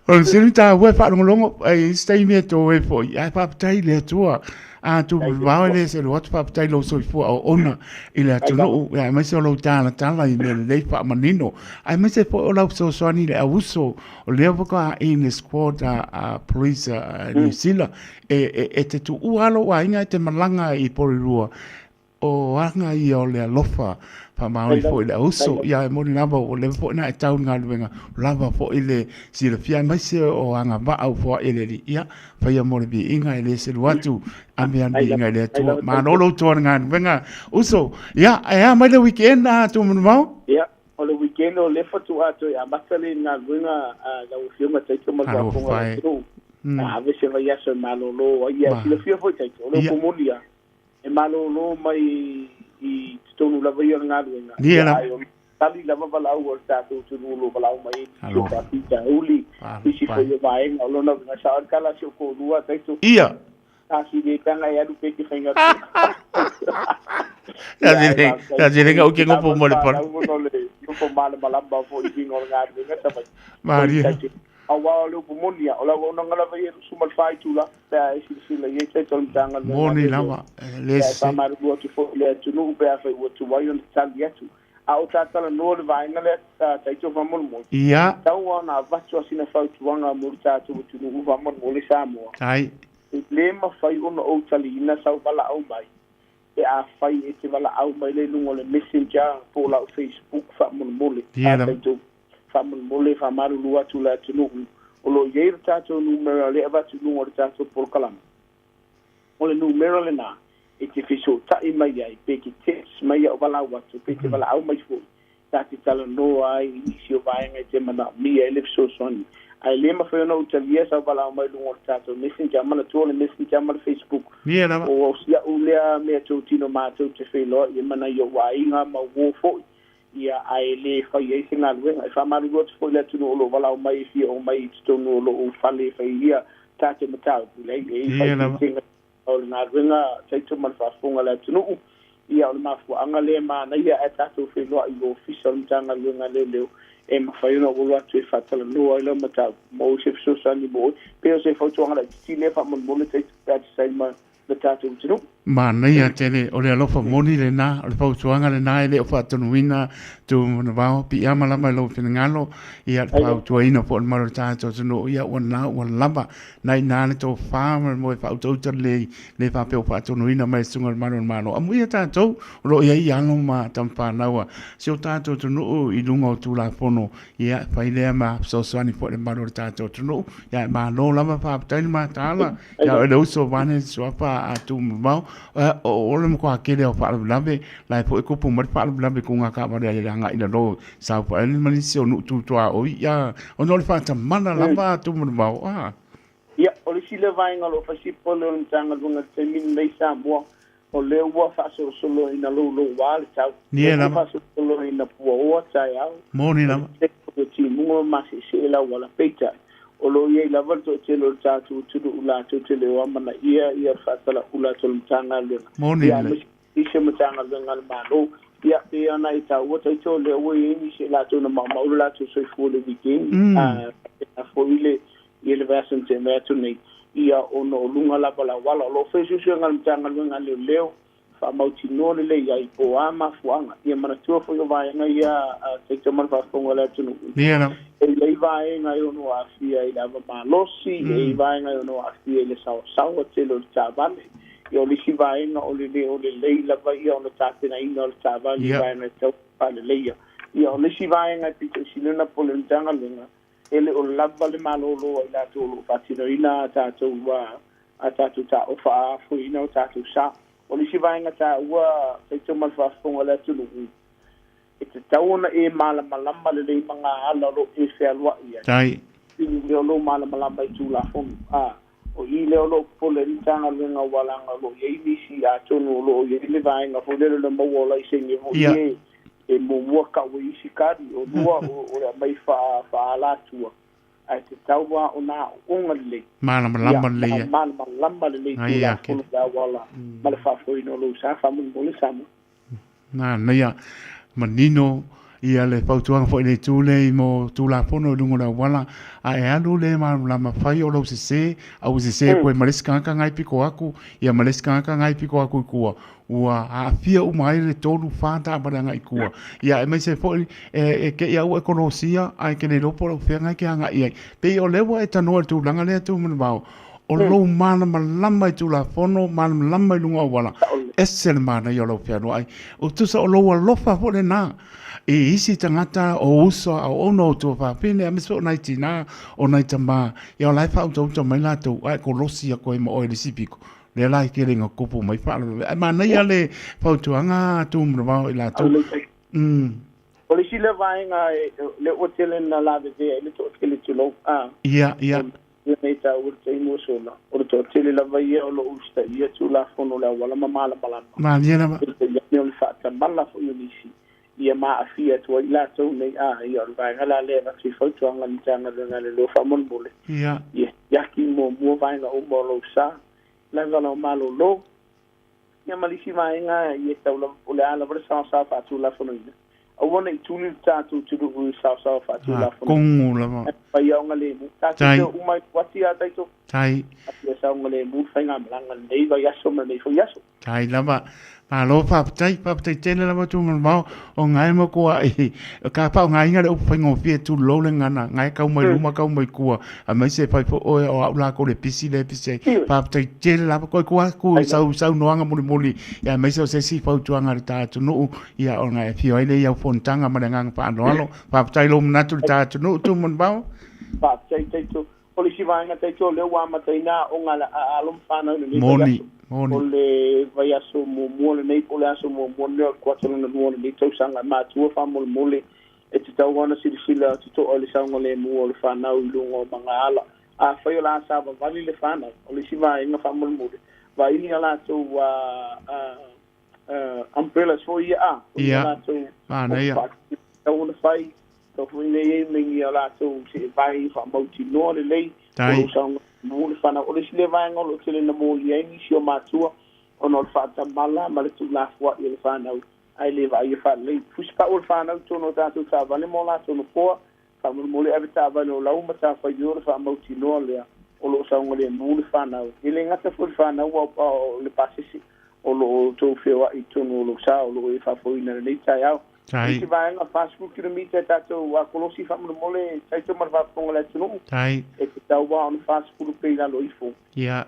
O le sili taua e faalogologo ai isi taimi e to ai foi. Ae faafetai i le Atua. A tupu e le selu atu faafetai lou soifua auauna i le atunuu, ia aemaise o lou talatala i mea lelei faamanino, aemaise foi o lau fesoasoani i le auuso o lea faatoa i le squad a police a Niu Sila e te tuua lou aiga e te malaga i Porirua. O aga ia o le alofa faamaoni foi i le auso, ia e moni lava ua leva foi ona e tau i le galuega, ua lava foi le silafia aemaise o agavaa ua foai e le Alii, ia faia mo le viiga e le selu atu, ave lava le viiga i le Atua. Malo lou toa i le galuega uso, ia e a mai le weekend a Tuamanuvao? Ia, o le weekend o lea faatoa toe amata le galuega a lau Afioga Taito ma le faafofoga a le atunuu. Ave se vaiaso e malolo ai. Ia, silafia foi Taito, o le upu moni lava, e malolo mai i totonu lava ia o le galuega, Ia, ae o le tali lava valaau a le tatou atunuu o lo o valaau mai ai nisi o faafitauli, nisi foi o vaega o lona uiga. Sao ai le tala a si ou toalua, Taito, tasi le taga e alu pe te faigaluega. Ia, se le ke ngopo mo le pala. Nofo malamalama foi i uiga o le galuega Savaii. Maria. Aua o le upu moni lava, o le auaunaga lava ia e 24 itula pe a e silasila i ai se tasi o le Matagaluega a Moni Leoleo. lava, e le Ia, e sese. faamalulu atu foi i le atunuu pe afai ua tuai ona tali atu. A o ta talanoa i le vaega lea, Taito faamolemole, Ia. e tatau lava ona avatu sina fautuaga mo le tatou atunuu faamolemole Samoa. Tai. E le mafai ona ou taliina sau valaau mai pe afai e te valaau mai lea i luga o le messenger po o lau Facebook faamolemole. Ia lava. Taito Faamolemole, faamalulu atu le atunuu o lo o i ai le tatou numera lea e avatu i luga o le tatou polokalame. O le numera lena e te fesootai mai ai pe te text mai au valaau atu pe te valaau mai foi ta te talanoa ai i nisi o vaega e te manaomia ai le fesoasoani. Ae le mafai ona ou talia sau valaau mai luga o le tatou messenger, manatua o le messenger ma le Facebook Ia lava. o si au lea mea tautino matou te feiloai e mana i ou aiga ma uo foi. Ia, ae le fai ai se galuega. E faamalulu atu foi i le atunuu o lo o valaau mai e fia oo mai i totonu o lou fale e fai ai ia tatou mataupu. Leai, e i ai Ia lava. faaeteetega o le galuega taito ma le faafofoga a le atunuu. Ia, o le mafuaaga lea e manaia ae tatou feiloai i Ofisa o le Matagaluega a Leoleo e mafai ona ou alu atu e faatalanoa ai lau mataupu, maua se fesoasoani mo oe. Pei o se fautuaga laitiiti lea faamolemole taita pe a tusa ai ma le tatou atunuu. Manaia tele, o le alofa moni lena, o le fautuaga lena e le o faatonuina Tumanavao, piiama lava i lou finagalo, ia le fautuaina foi o le mamalu o le tatou atunuu, ia ua na ua lava na ina le tofa ma le moe faautauta lelei, le faapea ua faatonuina mai e le Susuga i le Malu o le Malo. Amuia tatou o lo o i ai alo ma tamafanau a si o tatou atunuu i luga o Tulafono, ia e fai lea ma fesoasoani foi i le mamalu o le tatou atunuu. Ia e malo lava, faafetai le mataala, ia o le uso vaeane le suafa a Tumamao, o le matua tele o faalavelave, la e foi e tupu mai le faalavelave i kuga taavale i le agai i lalo Saofai ma nisi o nuu tu tuaoi, ia, ona o le faatamala lava a Tumanavao, a. Ia, o le isi lea vaega o lo o fai si popole o le Matagaluega i le taimi lenei Samoa, o lea ua faasolosolo ina louloua le tau. Lea ua faasolosolo ina puaoa taeao. Moni lava. O le timuga ma maseesee le auala. Peitai, o lo o i ai lava le toatele o le tatou atunuu latou te le o amanaia ia le faatalaula atu a le Matagaluega. Moni lelei. Nisi o Matagaluega a le Malo. Ia, pei ona e taua taito o lea ua i ai nisi o latou na maumau lo latou soifua i le weekend, a faapena foi le ia le vaiaso na tea mai atu nei, ia ona o luga lava o le auala. O lo o fai suesuega a le Matagaluega a Leoleo, faamautinoa lelei ai po o a mafuaaga. Ia manatua foi o vaega ia a taito ma le faafofoga a le atunuu, e i ai vaega e ono aafia i le ava malosi, e i ai vaega e ono aafia i le saoasaoa tele o le taavale. Ia, o le isi vaega o le le o lelei lava ia ona tapenaina o le taavale i vaega e tatau ona faaleleia. Ia, o le isi vaega e pito i sili ona pole o le Matagaluega, e le o lava le malolo a i latou o lo o faatinoina a tatou a tatou taaofa a afoina o tatou sa. O le isi vaega taua, taitau ma le faafofoga a le atunuu, e tatau ona e malamalama lelei ma ngā ala o lo o e fealuai ai. I le o lou malamalama i Tulafono. A, o i lea o lo o popole ai le Matagaluega aua leaga o lo o i ai nisi, atonu o lo o i ai le vaega foi lele o le maua o laisene foi e e muamua kau ai isi kadi, o lua o le aumai faa faaalatua, ae tatau lava ona aooga lelei. Malamalama lelei ai. Malamalama lelei i Tulafono i le auala ma le faafoeina o lou sa. Faamolemole Samoa. Manaia manino ia le fautuaga foi i le itu lea mo Tulafono i luga o le auala, a e alu le malamalama fai o lou sese, a ua sese koe ma le isi tagata na e pito atu, ia ma le isi tagata na e pito atu i tua, ua aafia uma ai le tolu, fa taavale agai i tua. Ia aemaise foi e te i a ua e kolosia ae e te le iloa po o lau fea na e te agai i ai. Pei o lea ua e tanoa i le tulaga lea Tumanavao, O lou malamalama i Tulafono, malamalama i luga o auala, ese le manaia o lau fealuai. O tusa o lou alofa foi lena i isi tagata o uso a o ona o tuafafine, aemaise foi o nai tina, o nai tama, ia o la e faautauta mai latou, ae kolosi atu ai ma oe i le isi pito. Lea la e tele ina tupu mai faalavelave. Ae manaia le fautuaga Tumanavao i latou. O le isi lea vaega lea ua tele ina lavevea ai le toatele, tulou, a. Ia, ia. Ia nei taua le taimi ua sola, o le toatele lava ia o lo o usitaia Tulafono o le auala ma malamalama. Malie lava. Peitai ane o le faatamala foi o nisi, ia ma aafia atu ai i latou nei, a ia o le vaega la lea e avatu i fautuaga a le Matagaluega a le Lua faamolemole. Ia. Ia siaki muamua vaega uma o lou sa, lava lau malolo, Ia ma le isi vaega, ia tau lava po o le a lava le saosaoa faatulafonoina, aua ne i tuli le tatou atunuu i saosaoa faatulafonoina. Kogu lava. Ae fai saogalemu. Tatou te o uma i Kuati a tatou. Tai. Ia saogalemu le faigamalaga lenei vaiaso ma lenei foi aso. Tai lava. Malo faafetai, faafetai tele lava Tumanavao, o ngae makuai ka faaaogaina le upu faigofie tulou le gagana, ngae kau mai luma kau mai tua, aemaise e fai foi oe o au lakou le pisi lea e pisi ai. Faafetai tele lava, toe tuu atu i sau saunoaga mulimuli, aemaise o se isi fautuaga a le ta atunuu, ia ona e afio ai lea i au fonotaga ma le agaga faaaloalo. Faafetai i lou manatu i le ta atunuu Tumanavao. Faafetai Taito. O le isi vaega Taito o lea ua amataina aoga a alo ma fanau i lenei vaiaso. Moni. O le vaiaso muamua lenei po o le aso muamua lenei o le kuata lona lua o lenei tausaga. Matua faamolemole e tatau lava ona silasila totoa i le saogalemu o le fanau i luga o magaala. Afai o le a savavali le fanau, o le isi vaega faamolemole, vaili a latou umbrellas foi ia a, o ia latou tatau ona fai, tatau foi ona i ai ma ni a latou seevai faamautinoa lelei o lo o saogalemu le fanau. O le isi lea vaega o lo o tele ina molia ai nisi o matua, Ona o le faatamala ma le tuulafoa'i o le fanau ae le vaaia faalelei. Fusipa'u o le fanau i totonu o tatou taavale ma o latou nofoa. Faamolemole ave taavale o lau matafaioi o le faamautinoa lea o lo o saogalemu le fanau. E le gata foi i le fanau a o le pasese o lo o outou feoa'i i totonu o lou sa o lo o e faafoeina i lenei taeao. Tai. Isi vaega 40 kilomita e tatou kolosi faamolemole taito ma le faafofoga a le atunuu. Tai. E tatau lava ona 40 pe i lalo ifo. Ia.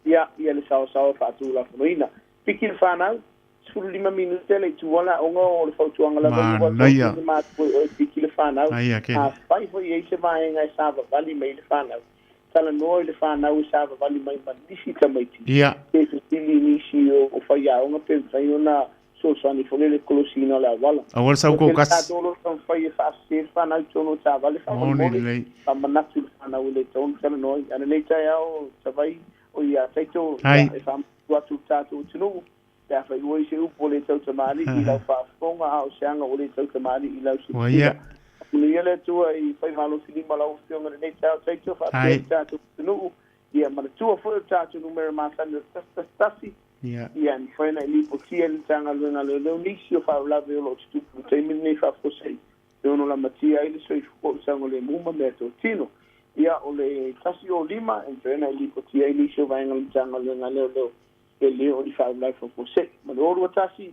Ia, ia le saosaoa e faatulafonoina. Piki le fanau, 15 minute le itu o le aoga o le fautuaga lava ia ua Manaia. tau matua i oe piki le fanau. Aia kele. Afai foi e i ai se vaega e savavali mai ai le fanau, talanoa i le fanau e savavali mai ma nisi tamaiti. Ia. Pe fesili i nisi o faiaoga pe mafai ona fesoasoani foi le kolosiina o le auala. Aua le sau Ua tele kokasi. tatou o lo o taumafai e faasese le fanau i totonu o taavale Moni faamolemole, lelei. faamanatu i le fanau e le tatau ona talanoa ai. A lenei taeao, Savaii, o ia Taito, Ai. ia, e faamanatu atu i le tatou atunuu, pe a fai ua i se upu ua le tautamalii i lau faafofoga, a o se aga ua le tautamalii i lau Ua silasila. ia. Manuia le Atua i fai malofilima lau Afioga i lenei taeao, Taito, faapea Ai. le tatou atunuu, ia manatua foi o le tatou numera masani o le 111, Ia. Ia, e mafai ona e lipotia i le Matagaluega a Leoleo nisi o faalavelave o lo o tutupu i le taimi lenei faafuasei e ono lamatia ai le soifua o le saogalemu ma meatotino. Ia, o le 105 e mafai ona e lipotia ai nisi o vaega o le Matagaluega a Leoleo e le o ni faalavelave faafuasei. Ma le 021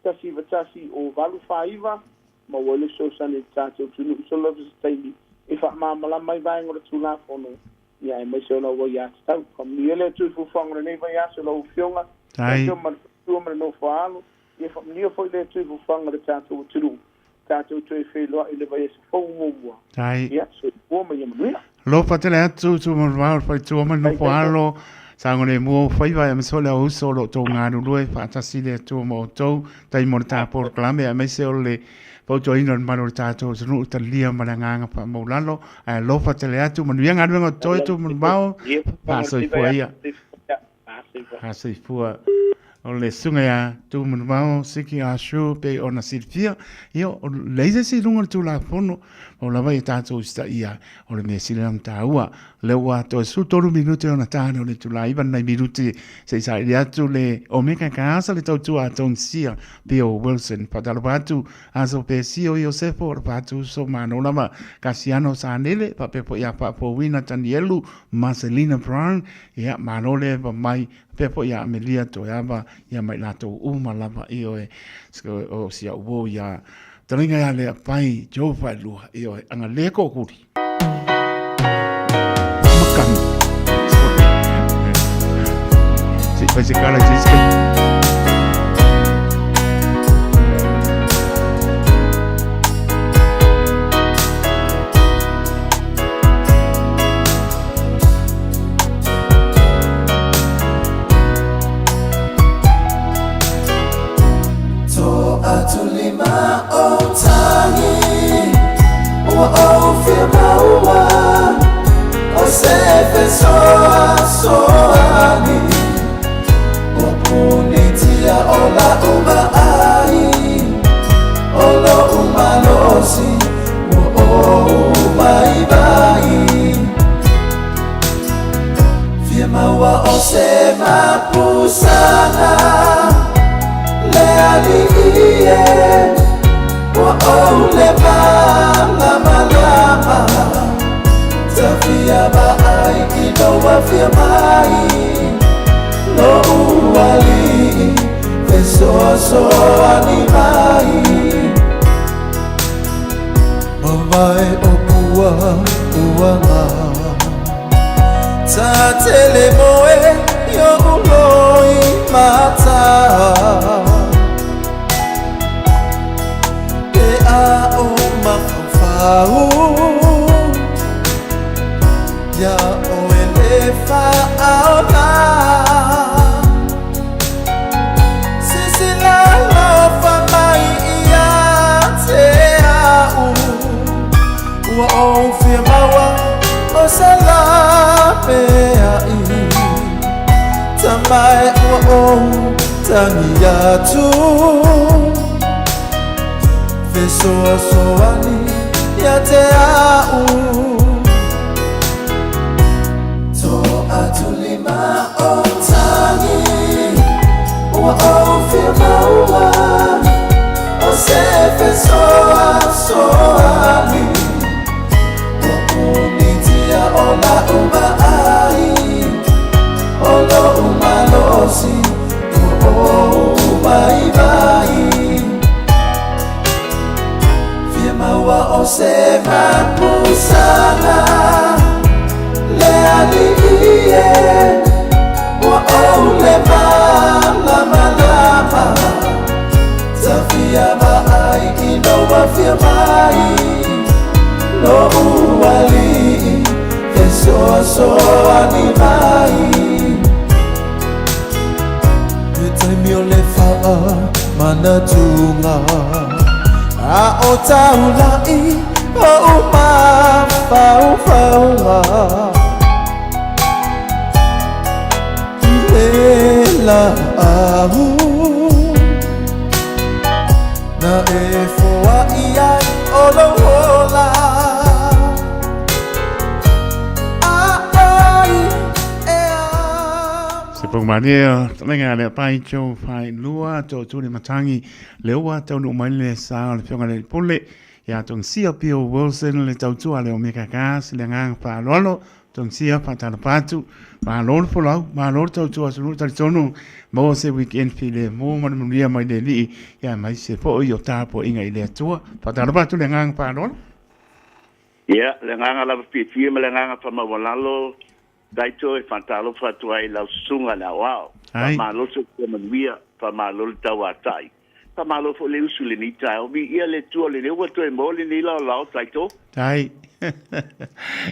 191 o 849 maua ai le fesoasoani i le tatou atunuu i so lava se taimi e faamalamalama ai vaega o le Tulafono ia aemaise o lau aiatatau. Faamanuia le Atua i fuafuaga o lenei vaiaso lau Afioga, Tai. tatou ma le faletua ma le nofo-a-alo, ia faamanuia foi le Atua i fuafuaga o le tatou atunuu, tatou toe feiloai i le vaiaso fou muamua. Tai. Ia, soifua ma ia manuia. Alofa tele atu Tumanuvao le faletua ma le nofo alo saogalemu ou faiva aemaise foi le auuso o lo o outou galulue faatasi i le Atua ma outou tai mo le ta polokalame aemaise o le fautuaina o le mamalu o le tatou atunuu talia ma le agaga faamaulalo ae alofa tele atu manuia galuega o totoe Tumanuvao faasoifua ia. Faasoifua. O le susuga ia Tumanuvao Siki Ashu pei ona silafia, ia, o leai se isi i luga o le Tulafono, pau lava ia tatou usitaia, o le mea sili ona taua. O lea ua toe 13 minute ona ta lea o le itula 9 nai minute se i saili atu le Omega Gas le tautua a Tongsia Bill Wilson. Faatalofa atu Aso Pesio Iosefo, alofa atu Uso Malo lava, Kasiano Sanele, faapea foi ia Faafouina Tanielu ma Selina Brown, ia malo le eva mai, faapea foi ia Amelia Toeava, ia ma i latou uma lava, ioe, o si au uo ia Talinga ia Leapai, Joe Faelua, ioe, aga le kokuli. Makani. Se i fai se kala i se isi Toatulima o tagi ua ou fia maua o se fesoasoani ua punitia o la'u vaai o lo'u malosi ua ou vaivai fia maua o se mapusaga le alii e ua ou le malamalama tafia vaai i lou afio mai lo'u alii fesoasoani mai mavae o pua uaga tatele moe io'u loi mata pe a o mafaufau ia oe le faaola Sisila alofa mai ia te a'u Ua ou fia maua o se lapea'i Tamae ua ou tagi atu Fesoasoani ia te a'u Toatulima o tagi Ua ou fia maua o se fesoasoani. Ua punitia o la'u vaai, o lo'u malosi ua ou vaivai. Fia maua o se mapusaga le Alii e, ua ou le malamalama. Ta fia vaai i lou afio mai, lo'u Alii, fesoasoani mai. E taimi o le faamanatuga a o taula'i o'u mafaufauga i le la'au na e foa'i ai o lou ola a'ai e. Se pau malie talega le pai tau fai lua tau tuli matangi le ua tau nu mai le sa o le fionga le pule ia tong sia Pio Wilson le tautua le Omega Gas le ngang whaalolo tong sia whaatalapatu malo le folau malo le tautua sunu talitonu mo se weekend fi le mo ma le manuia mai le lii ia mai se fo i o tāpo inga i le atua whaatalapatu le ngang whaalolo. Ia, le agaga lava fiafia ma le agaga faamaualalo, Taito e faatalofa atu ai i lau susuga le aoao. Ai. Faamalo le soifua manuia, faamalo le tauatai. Faamalo foi le usu i lenei taeao. Viia le Atua o lenei ua toe maua lenei laolao, Taito. Ai.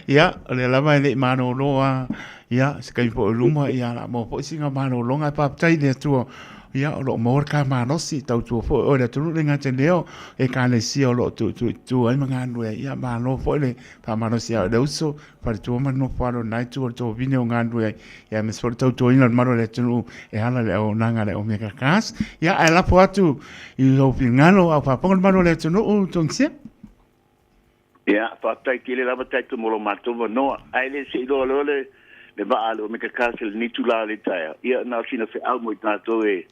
Ia, o lea lava e le i malolo lava, ia, se taimi foi o luma, ia, o le a maua foi sina malologa. Ae faafetai i le Atua, ia, o lo o maua le ta malosi, tautua foi oe i le atunuu, e le gata i lea o Ekalesia o lo o tuutuutu ai ma galulue ai. Ia, malo foi le faamalosi ia oe le uso, faletua ma le nofo alo i lena itu o le tovine o galulue ai, ia, aemaise foi le tautuaina o le mamalu o le atunuu e ala i le auaunaga a le Omega Cars. Ia, ae lafo atu i lou finagalo a o faafofoga le mamalu o le atunuu, Togisia. Ia, faafetai tele lava tatou mo lo matou avanoa. Ae le se i loa loa le le vaa a le Omega Cars i lenei itula o le taeao, ia na o sina feau mo i tatou e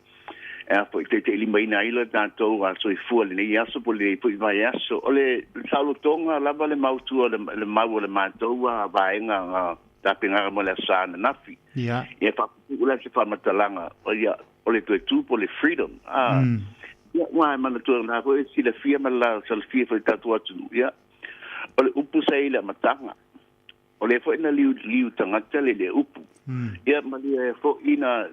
e a foi taitailimaina ai lo tatou soifua i lenei aso po o lenei foi vaiaso. O le saolotoga lava le mautu o le mau o le matou vaega na tapenaga mo le Aso Sa ananafi. Ia. Ia faapupuu la se faamatalaga, ia o le toe tu po o le freedom. A, ia, ua e manatua na foi e silafia ma le salafia foi tatou atunuu. Ia, o le upu sa i le amataga. O lea foi na liu, liu tagata le le upu. Ia, ma lea foi na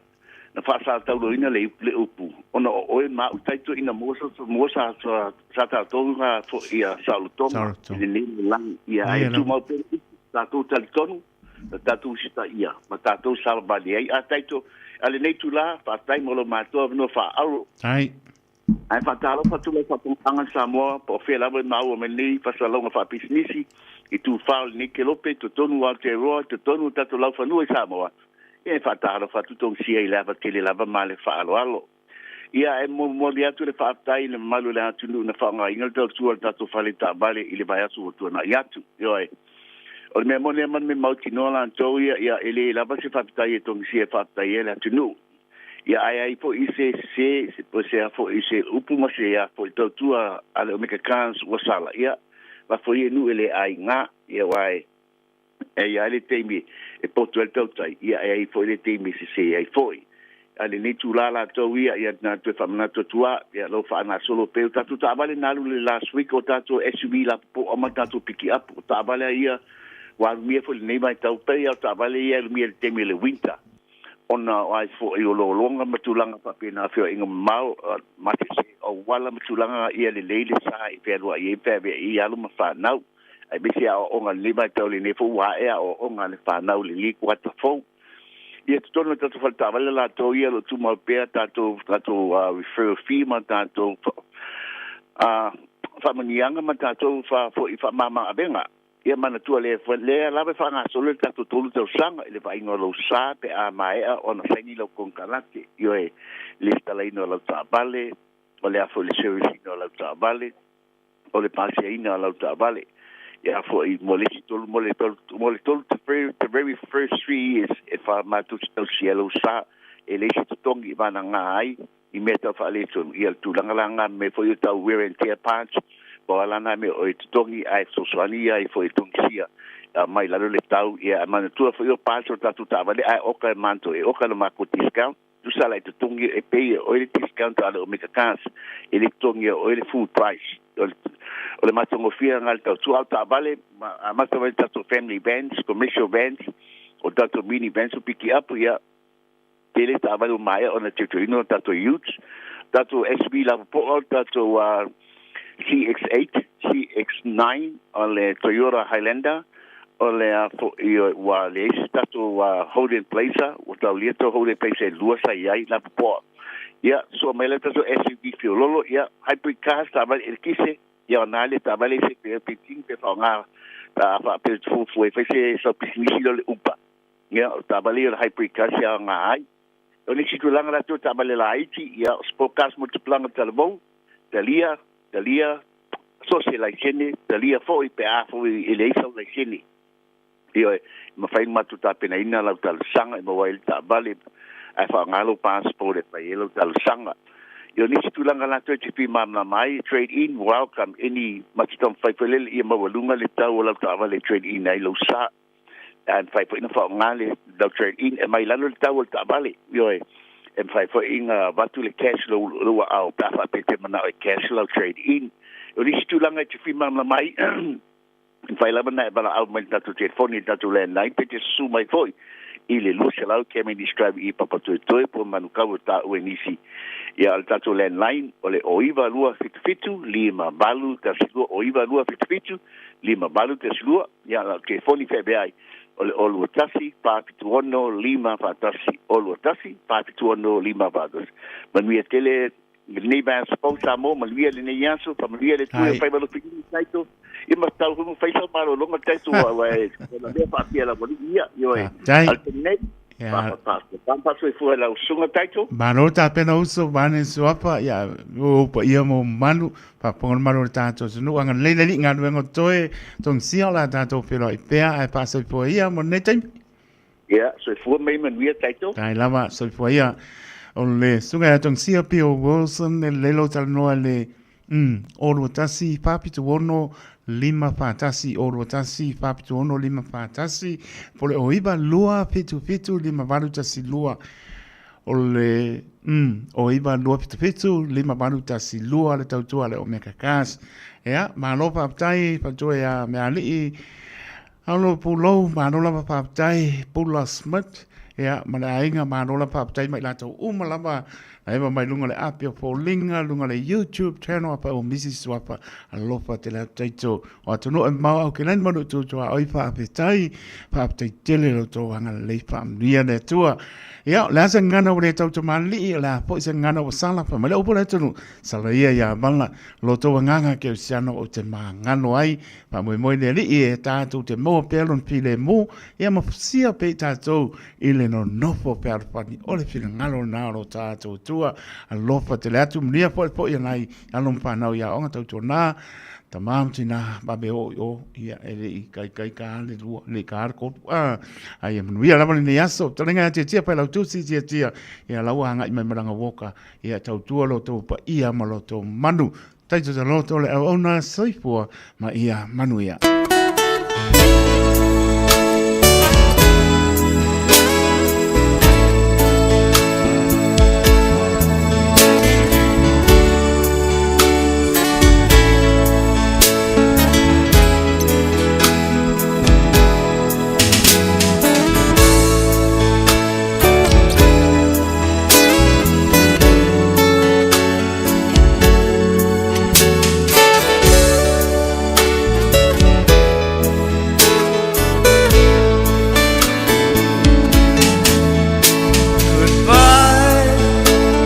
na faasatauloina le, le upu, ona o oe ma au taito ina mua sa, mua sa, sa, sa tatou nga foi ia saolotoga i lenei lalolagi. Ia, ae tumau pea le upu, tatou talitonu, na tatou usitaia ma tatou savavali ai. A taito, a lenei itula, faafetai mo lo matou avanoa faaauuro. Ai. Ae faatalofa atu lau faapogaaga i Samoa, po o fea lava e maua mai nei fasalauga faapisinisi i tufa o lenei kelope i totonu o Aotearoa, i totonu o tatou laufanua i Samoa. Ia e faatalofa atu togisia i le ava tele lava ma le faaaloalo. Ia e molimoli atu le faafetai i le mamalu o le atunuu na faaaogaina le tautua o le tatou fale taavale i le vaiaso ua tuanai atu. Ioe. O le mea moni lava ma le mea mautinoa latou ia, ia e le lava se faafetai e togisia e faafetai ai le atunuu. Ia ae ai foi i se sese, se po se a foi se upu ma se a foi tautua a le Omega Cars ua sala, ia lafo ia i nuu e le aiga, ia aua e e i ai le taimi e poto ai le tautai, ia e ai foi le taimi e sese ai foi. A lenei itula latou ia, ia na toe faamanatu atu a, ia lou faagasolo pea o tatou taavale na alu le last week o tatou SUV lapopoa ma tatou pikiapu, o taavale a ia ua alumia foi i lenei vaitau, pei a o taavale ia e alumia i le taimi o le winter. Ona o ai foi o lologa ma tulaga faapena feoaiga mamao, masese auala ma tulaga ia lelei le sa e fealuai ai feaveai ai alo ma fanau, aemaise aoaoga i lenei vaitau lenei foi ua ae aoaoga a le fanau i lenei kuata fou. Ia totonu o le tatou fale taavale latou ia o lo o tumau pea tatou tatou referral fee ma tatou faamanuiaga ma tatou foi faamama-avega. Ia manatua lea, lea lava e faagasolo le tatou 3 tausaga i le vaaiga o lou sa pe a maea ona saini lau konekarate. Ioe, le lesitalaina o lau taavale, o le a foi le service ina o lau taavale, o le pasiaina o lau taavale. Ia foi mo le isi tolu, mo le tolu, mo le tolu, the very, the very first 3 years e matou te tausia ai lou sa. E leai se totogi i vagana ai i mea tau faaletonu. Ia, o le tulaga la lena mea foi o tau wear and tear parts, pau lava la na mea o e totogi ae fesoasoani ai foi e togisia mai lalo le tau. Ia, ae manatua foi o parts o tatou taavale ae oka e matou e oka le makou discount. Tusa la e totogi e pay e oe le discount a le Omega Cars, e le totogia e oe le full price. O le matagofie lena i le tautua. A o taavale, amata mai i tatou family vans, commercial vans, o tatou mini vans o piki apu, ia, tele taavale ua maea ona teuteuina o tatou utes, tatou SUV lapopoa, o tatou CX-8, CX-9, o le Toyota Highlander, o le a foi ua leai se tatou Holden Blazer, ua taulia tou Holden Blazer e lua sa i ai lapopoa. Ia, sua mai le tatou SUV fiololo, ia, hybrid cars, taavale elekise, ia ona le taavale se pe pe pe faaaoga ta faapea fuafua e fai se sau pisinisi lea o le Uber. Ia, o taavale ia o le hybrid cars e aoga ai. O nisi tulaga latou taavale laiti, ia, o sport cars mo tupulaga talavou, talia, talia, so o se laisene, talia foi pe a foi e leai sau laisene. Ioe, e mafai ona matou tapenaina lau talosaga e maua ai le taavale ae faaaoga lou passport e fai ai lau talosaga. Ia o nisi tulaga latou e te fia malamalama ai, trade in, welcome any, matou taumafai foi lele ia maualuga le tau o lau taavale e trade in ai lou sa. Ae mafai foi ona faaaoga le lau trade in e mai lalo le tau o le taavale. Ioe, e mafai foi ona avatu le cash lou lou aao pe a faapea e te manao e cash lau trade in. O nisi tulaga e te fia malamalama ai, e mafai lava ona e valaau mai i le tatou telefoni i le tatou landline pe te susu mai foi i le 200 Cavendish Drive i Papatoetoe po o Manukau o taua e nisi. Ia, o le tatou landline o le 09277 5812, 09277 5812. Ia, lau telefoni feaveai o le 021 476 541, 021 476 541. Manuia tele lenei vaiaso fou Samoa, manuia lenei aso, faamanuia le Atua i faiva lofilima taito. Ia ma tau foi ma fai sau malologa taito aua e ona mea faapea lava alii ia, ioe. Faafetai. A o le taimi nei, faasoifua i lau susuga taito. Malo tapena uso vaeane suafa, ia o ou paia ma ou mamalu, faafofoga le malu o le tatou atunuu, agalelei le Alii i galuega o totoe, togisia o le a tatou feiloai pea, ae faasoifua ia mo lenei taimi. Ia, soifua mai manuia taito. Tai lava, soifua ia. O le susuga ia Togisia Pio Wilson, e lelei lou talanoa i le mm, 021 476 541, 021 476 541, po o le 092 77 5812. O le mm, 092 77 5812 le tautua a le Omega Cars. Ia, malo faafetai, faletua ia Mealii. Alo Pulou, malo lava faafetai, Pula Smith, ia, ma le aiga, malo lava faafetai mai latou uma lava, na eva mai luga o le api o Foliga, luga o le YouTube channel a o Misi Suafa, alofa tele atu taito o atunuu e mamao au ke lani manu tutua oi faafetai, faafetai tele lo tou agalelei faamanuia le Atua. Ia, o le a se gagana ua le tau tamalii, o le a foi se gagana ua sala, fai mai le upu a le atunuu, sala ia ia vala, lo tou agaga kerisiano ou te magalo ai, Faamoemoe le Alii e tatou te maua pea lona filemu, ia ma fusia pea i tatou i le nonofo fealofani o le finagalo lena o lo tatou Atua. Alofa tele atu, manuia foi foi a nai alo ma fanau i aoga tautuana, tama ma tina, vave oo i o, ia e le i kaikai ka le lua, le i ka le kolu. Ah, ai e manuia lava lenei aso. Talenga ia tiatia Failautusi tiatia, ia lau agai mai malaga woka, ia tautua lo tou paia ma lo tou manu. Taito te loto le auauna soifua ma ia manuia. Goodbye,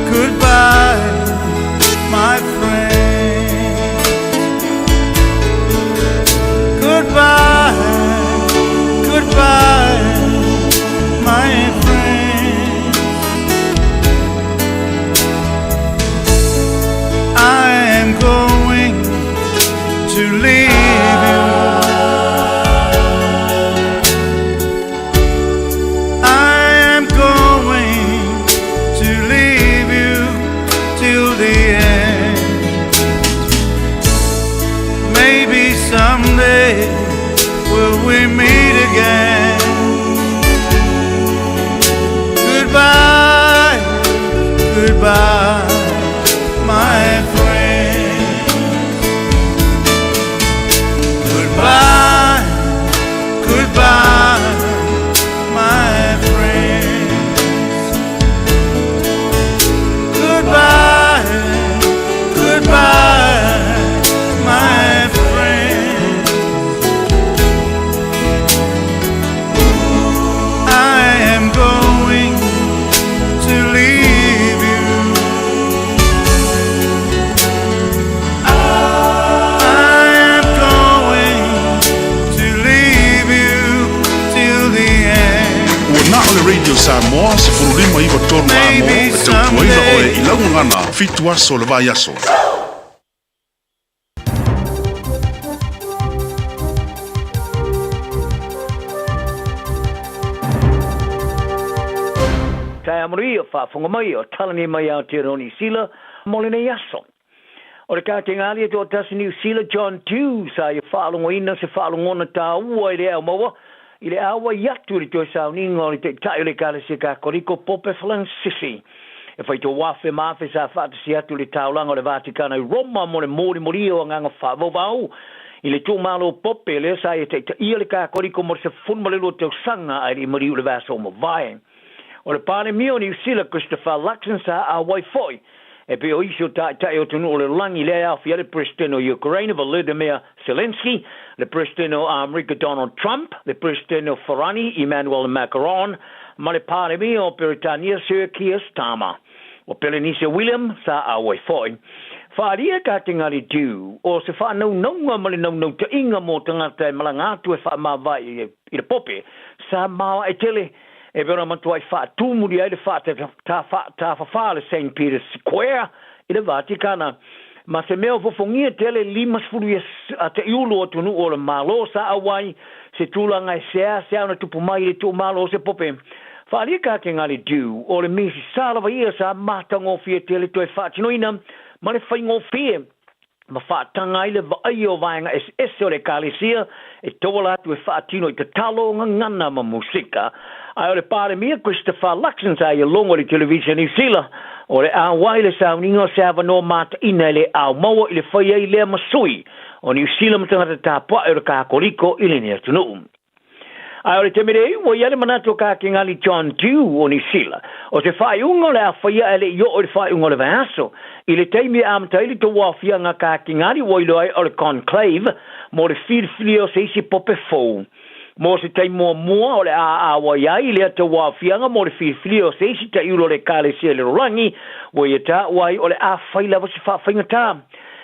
goodbye, my friend. Goodbye, goodbye, my friend. I am going to leave you. I am going Goodbye, my friend. Goodbye, goodbye, my friend. Goodbye, goodbye, my friend. I am going to leave you. I am going to leave you till the end. Ua na o le Radio Samoa, 15 93 amo, e tautuaina oe i lau gagana, fitu aso o le vaiaso. Taea manuia, faafofoga mai, o Talani mai Aotearoa Niu Sila mo lenei aso. O le Katengali e toatasi Niu Sila John Dew sa ia faalogoina se faalogona tāua i le ao maua i le auai atu i le toe sauniga o le Taitai o le Ekalesia Kakoliko Pope Falansisi. E whai tō wafe ma afe sa whaatasi atu le taolaga o le Vatikana i Roma mo le molimolia o agaga faavauvau i le tuumalo o Pope lea sa ia taitaia le Kakoliko mo le 12 tausaga ae le i maliu i le vaiaso ua mavae. O le Palemia o Niu Sila Christopher Luxon sa auai foi e pei o isi o taitai o atunuu o le lalolagi lea e aofia ai le Peresetene o Ukraine Volodymyr Zelensky, le Peresetene o Amerika Donald Trump, le Peresetene o Farani Emmanuel Macron ma le Palemia o Peretania Sir Keir Starmer. O Pelenise William sa auai foi. Whaaria ka te ngari Dew o se whaanaunauga ma le naunautaiga mō tagata e malaga atu e whaamāvae i le pope sa maoae tele e pei ona matuai faatūmuli ai le faatafafā o le Saint Peter's Square i le Vatikana. Ma se mea o fofogia tele 50 ia taʻiulu o atunuu o le Malo sa auai se tulaga e seasea ona tupu mai i le tuumalo o se pope. Faaalia ka te ngari Dew o le misi sa lava ia sa matagofie tele toe faatinoina ma le faigofie ma faataga ai le vaaia o vaega eseese o le Ekalesia e tauala atu e faatino i tatalo, gagana ma musika. Ae o le Palemia Christopher Luxon sa ia logo i le Televisa Niu Sila, o le auai le sauniga o se avanoa mataina e le ao maua i le fai ai lea ma sui o Niu Sila ma tagata tapuae o le Kakoliko i lenei atunuu. Ae o le taimi nei, ua i ai le manatu o Kakengali John Dew o Niu Sila, o se faaiuga o le a faia ae le i oo i le faaiuga o le vaiaso. I le taimi e amata ai le tauaofiaga a Kakengali ua iloa ai o le conclave mo le filifilia o se isi pope fou. Mo se taimi muamua o le a auai ai lea tauaofiaga mo le filifilia o se isi taiulu o le Ekalesia i le lalolagi, ua ia taua ai o le a fai lava se faafaigata.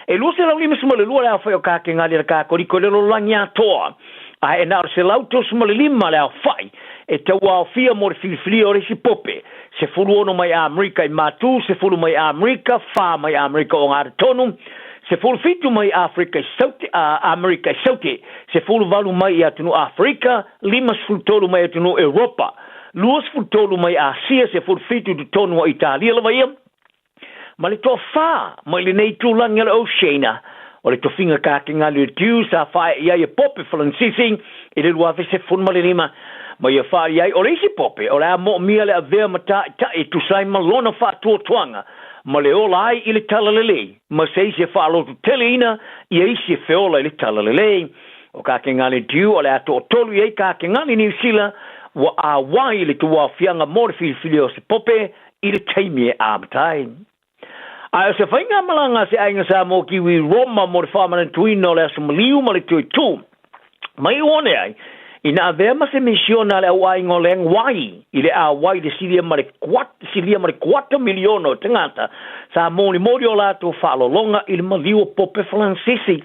E 252 le aofai o Kakengali a le Kakoliko i le lalolagi atoa. Ae na o le 135 le aofai e tauaofia mo le filifilia o le isi pope, 16 mai Amerika i Matu, 10 mai Amerika, fa mai Amerika o Ogatotonu, 17 mai Afrika i Saute, Amerika i Saute, 18 mai i atunuu Aferika, 53 mai atunuu Europa, 23 mai Asia, 17 i totonu o Italia lava ia, Ma le toafa mai lenei itulagi o le Oceania, o le tofiga Kakengali o Dew sa faaee i ai e Pope Falansisi i le 2015, ma ia faaali ai o le isi Pope o le a moomia le avea ma taitai e tusa ai ma lona faatuatuaga ma le ola ai i le talalelei ma se isi e faalotuteleina ia isi e feola i le talalelei. O Kakengali Dew o le a toatolu i ai Kakengali Niu Sila ua auai i le tauaofiaga mo le filifilia o se Pope i le taimi e amata ai. Ae o se faigamalaga a se aiga Samoa Kiwi i Roma mo le faamanatuina o le Aso Maliu ma le Toe Tū mai one ai, ina avea ma se misiona a le au aiga o Lang Wai i le auai i le silia ma le silia ma le kuata miliona o tagata sa molimoli o latou faalologa i le maliu o Pope Falansisi.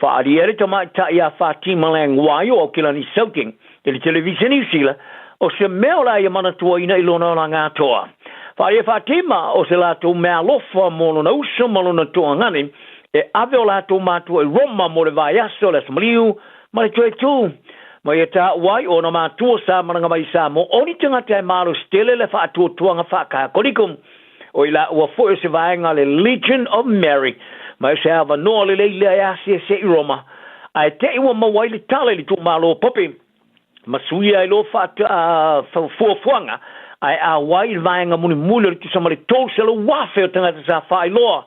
Faaalia ai le tamaitai a Fatima Lang Wai o Aokelani Southing I le Televiseni Niu Sila, o se mea o le a ia manatuaina i lona olaga atoa. Faia faatima o se latou meaalofa mo lona uso ma lona toagane, e ave o latou matua i Roma mo le vaiaso o le Aso Maliu ma le toe tū. Ma ia taua ai o ona matua sa malaga mai i Samoa, o ni tagata e malosi tele le faatuatuaga faakakoliko. O i laua foi o se vaega o le Legion of Mary, ma o se avanoa lelei lea e asiasi ai i Roma. Ae te i ua maua ai le tala i le tuumalo o Pope, ma suia ai loa fuafuaga Ae auai i le vaega mulimuli o le tusa ma le 300,000 o tagata sa faailoa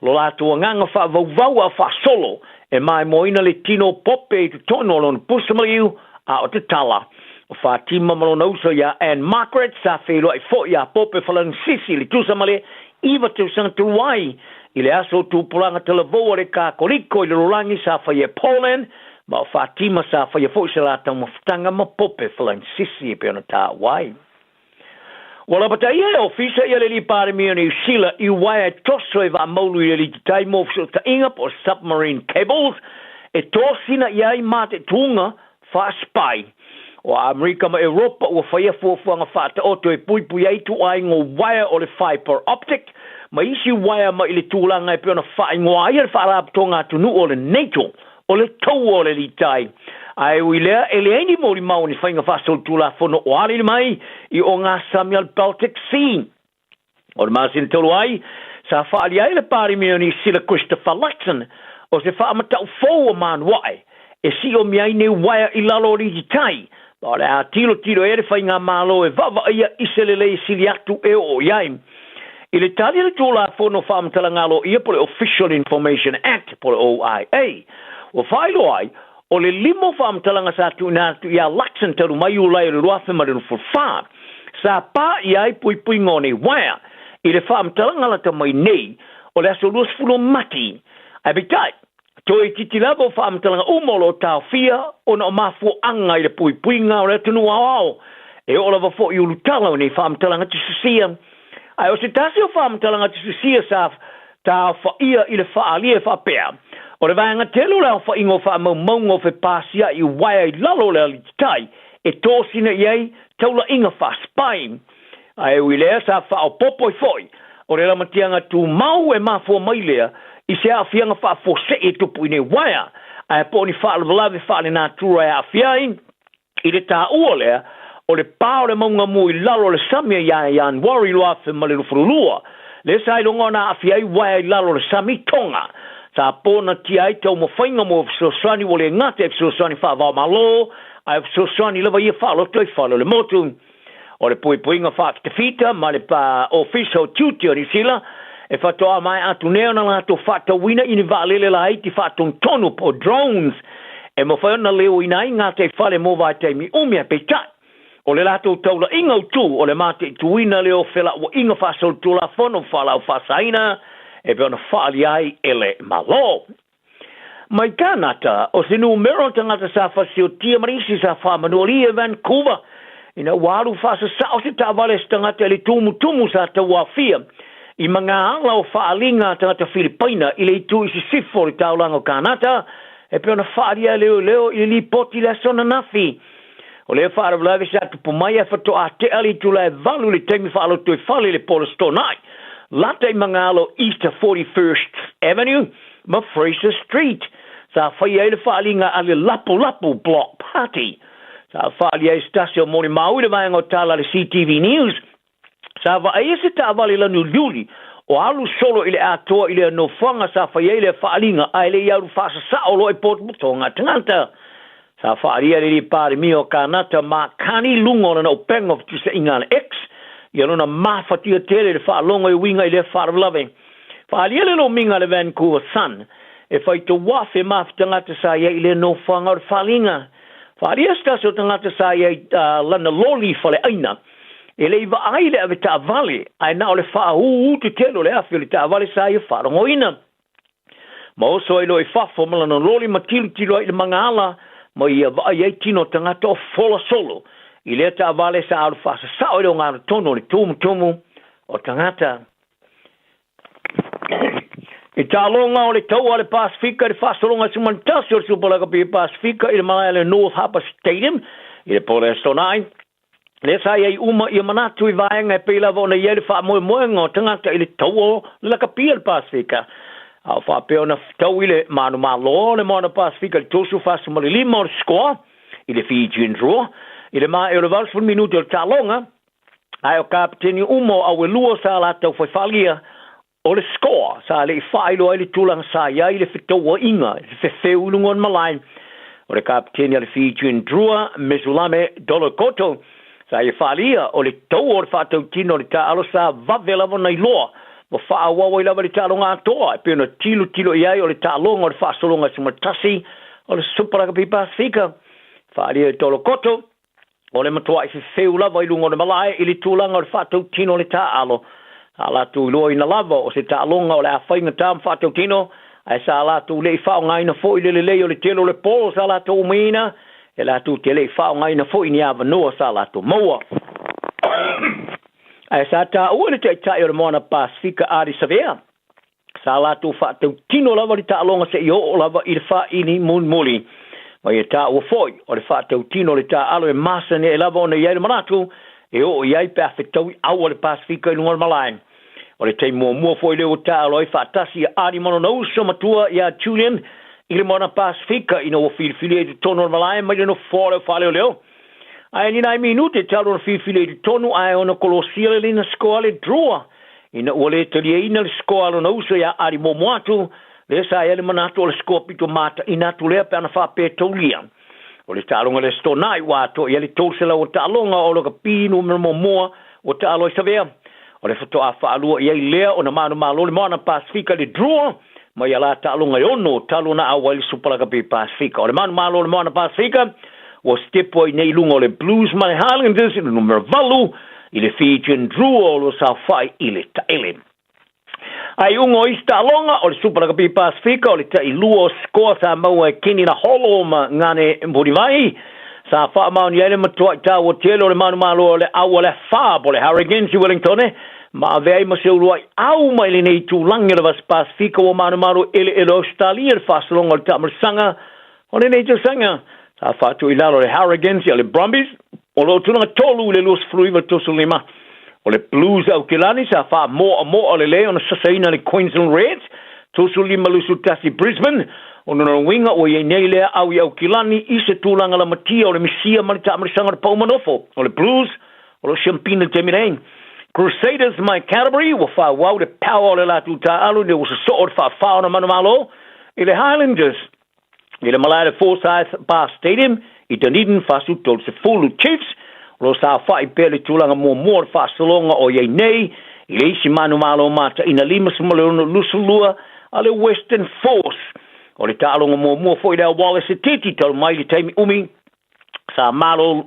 lo latou agaga faavauvau a o faasolo e maimoaina le tino o Pope i totonu o lona pusa maliu a o tatala. O Fatima ma lona uso ia Ann Margaret sa feiloai foi ia Pope Falanisisi i le tusa ma le iva tausaga talu ai i le aso o tupulaga talavou a le Kakoliko i le lolagi sa faia e Poland ma o Fatima sa faia foi se la taumafataga ma Pope Falanisisi e pei ona taua ai. Ua lapataia e Ofisa ia le Alii Palemia o Niu Sila i uaea e toso e vaamaulu i le alititai mo fesootaiga po o submarine cables e tosina i ai matetuga faa-spy o Amerika ma Europa ua faia fuafuaga faataoto e puipui ai ituaiga o uaea o le fibre optic ma isi uaea mai i le tulaga e pei ona faaigoa ai e le Faalapotopotoga Atunuu o le NATO o le taua o le litai. Ae ui lea, e leai ni molimau o ni faiga faasolitulafono o alili mai i ogasami a le Baltic Sea. O le masina talu ai, sa faaalia ai le Palemia o Niu Sila Christopher Luxon o se faamatau fou o manuae e siomia ai nei uaea i lalo o lititai, ma o le a tilotilo i ai le faigamalo e vaavaaia i se lelei e sili atu e oo i ai. I le tali a le Tulafono Faamatalaga Aloaia po o le Official Information Act po o le OIA, ua faailoa ai, o le lima o faamatalaga sa tuuina atu ia Luxon talu mai Iulai o le 2024, sa pā i ai puipuiga o nei uaea i le faamatalaga lata mai nei o le aso 20 o Mati. Ae peitai, Toe itiiti lava o faamatalaga uma o lo o taofia ona o mafuaaga i le puipuiga o le atunuu aoao, e oo lava foi i ulutala o nei faamatalaga tusisia. Ae o se tasi o faamatalaga tusisia sa taofaia i le faaalia e faapea, o le vaega tele o le aofaiga o faamaumauga o fepasia'i uaea i lalo o le alititai e tosina i ai taulaiga faa-spy. Ae ui lea, sa faaopoopo ai foi o le lamatiaga tumau e mafua mai lea i se aafiaga faafuasei e tupu i nei uaea, ae po o ni faalavelave faalenatura e aafia ai i le taua lea o le pa o le mauga mu i lalo o le sami ia Ianuari 2022, lea sa iloga ona aafia ai uaea i lalo o le sami Tonga. Sa ponatia ai taumafaiga mo fesoasoani ua le gata i fesoasoani faava-o-Malo, ae fesoasoani lava ia faalotoifale o le motu. O le puipuiga faafitafita ma le Ofisa o Tiute o Niu Sila e faatoa maea atu nei ona latou faatauina i ni vaalele laiti faatonutonu po o drones e mafai ona leoina ai gataifale mo vaitaimi umi ae peitai o le latou taulaiga autu o le mataituina lea o felauaiga faasolitulafono faalaau faasaina e pei ona faaalia ai e le Malo. Mai Kanata, o se numera o tagata sa fasiotia ma nisi sa faamanualia i Vancouver ina ua alu faasasao se taavale a se tagata i le tumutumu sa tauaofia i magaala o faaaliga a tagata Filipaina i le itu i sisifo o le taulaga o Kanata e pei ona faaalia e leoleo i le lipoti i le aso ananafi. O lea faalavelave sa tupu mai ae faatoa tea le itula e valu i le taimi faalotoifale i le po o le Aso Toonai lata i magaala o East 41st Avenue ma Fraser Street. Sa faia ai le faaaliga a le Lapulapu Block Party. Sa faaalia ai se tasi o molimau i le vaega o tala a le CTV News. Sa vaaia se taavale lanu uliuli o alu solo i le atoa i lea nofoaga sa faia ai lea faaaliga ae le i alu faasasao loa i potopotoga a tagata. Sa faaalia e le Alii Palemia o Kanata Mark Carney i luga o lana upega o fetuisaiga a le X ia lona mafatia tele i le faalogo e uiga i lea faalavelave. Faaalia le lomiga a le Vancouver Sun e faitauafe mafi tagata sa i ai i lea nofoaga o le faaliga. Faaalia se tasi o tagata sa i ai i lana loli faleaina e le i vaai i le avetaavale ae na o le faaūū tetele o le afi o le taavale sa ia faalogoina. Ma oso ai loa i fafo ma lana loli ma tilotilo ai i le magaala ma ia vaai ai tino o tagata o fola solo i lea taavale sa alu faasasao i le ogatotonu o le tumutumu o tagata. I taaloga o le Taua a le Pasefika i le faasologa 11 o le Super Lakapi Pasefika i le malae a le North Harbour Stadium i le po o le Aso Toonai, lea sa i ai uma ia manatu i vaega e pei lava ona i ai le faamoemoega o tagata i le Taua o le Lakapi a le Pasefika. A o faapea ona fetau i le manumalo o le Moana Pasefika i le 35 o le score i le Fijian Drua i le maea o le 80 minute o le taaloga, ae o kapeteni uma o Auelua sa latou faifaalia o le score sa le i faailoa ai le tulaga sa i ai le fetauaiga i le fefeu i luga o le malae. O le kapeteni a le Fijian Drua, Mesulame Dolokoto, Sa ia faaalia, o le taua o le faatautino o le taaalo sa vave lava ona iloa ma faaauau ai lava i le taaloga atoa e pei ona tilotilo i ai o le taaloga o le faasologa e 11 o le Super Rugby Pasifika. Faaalia e Tolokoto, o le matuai fefeu lava i luga o le malae i le tulaga o le faatautino o le taaalo. Sa latou iloaina lava o se taaloga o le a faigata ma faatautino, ae sa latou le i faaaogaina foi le lelei o le tele o le polo sa latou umiina, e latou te le i faaaogaina foi ni avanoa sa latou maua. Ae sa taua e le Taitai o le Moana Pasefika Ardie Savea, sa latou faatautino lava le taaloga seia oo lava i le faili mulimuli. Ma ia taua foi, o le faatautino o le taaalo e masani ai lava ona i ai le manatu e oo i ai pe a fetaui aua le Pasefika i luga o le malae. O le taimi muamua foi lea ua taaalo ai faatasi ia Ardie ma lona uso matua ia Julian i le Moana Pasefika ina ua filifilia i totonu o le malae mai le nofoa o le aufaleoleo. Ae ni nai minute talu ona filifili i totonu ae ona kolosia le lina sikoa a le Drua ina ua le taliaina le sikoa a lona uso ia Ardie muamua atu, lea sa i ai le manatu o le sikoa pito mataina atu lea pe ana faapea e taulia. O le taaloga le Aso Toonai ua atoa i ai le 300 o taaloga o lakapi numera muamua ua taalo ai Savea. O le faatoa faalua i ai lea ona manumalo le Moana Pasefika i le Drua mai ia la taaloga e ono talu ona auai le Supa Lakapi Pasefika. O le manumalo o le Moana Pasefika ua sitepu ai nei i luga o le Blues ma le Highlanders i le numera 8 i le Fijian Drua o lo o saofai i le taele. A i uga o isi taaloga o le Supa Lakapi Pasefika o le tailua o sikoa sa maua e Kenny Naholo ma Ngane Mulivai sa faamaonia ai le matuai taua tele o le manumalo o le au a le Afa po o le Hurricanes i Wellingtone ma avea ai ma se uluai au mai lenei itulagi o le Vasa Pasefika ua manumalo eleele o Ausetalia i le faasologa o le taamilisaga o lenei tausaga. Sa faatu i lalo le Hurricanes ia le Brumbies o lo o tulaga tolu i le 29-35. O le Blues Aukilani sa faamoamoa lelei ona sasaina le Queensland Reds 35-21 Brisbane. O lona uiga ua i ai nei lea au i Aukilani i se tulaga lamatia o le misia ma le taamilisaga o le pau manofo o le Blues o lo o siampina i le taimi nei. Crusaders mai Canterbury ua faaauau le power o le latou taaalo ina ua sosoo le faafa ona manumalo i le Highlanders i le malae le Forsyth Bar Stadium i Dunedin 43. Chiefs o lo o saofai pea i le tulaga muamua o le faasologa o i ai nei i le isi manumalo mataina 56-22 a le Western Force. O le taaloga muamua foi lea a Wallace Etiti talu mai i le taimi umi sa malo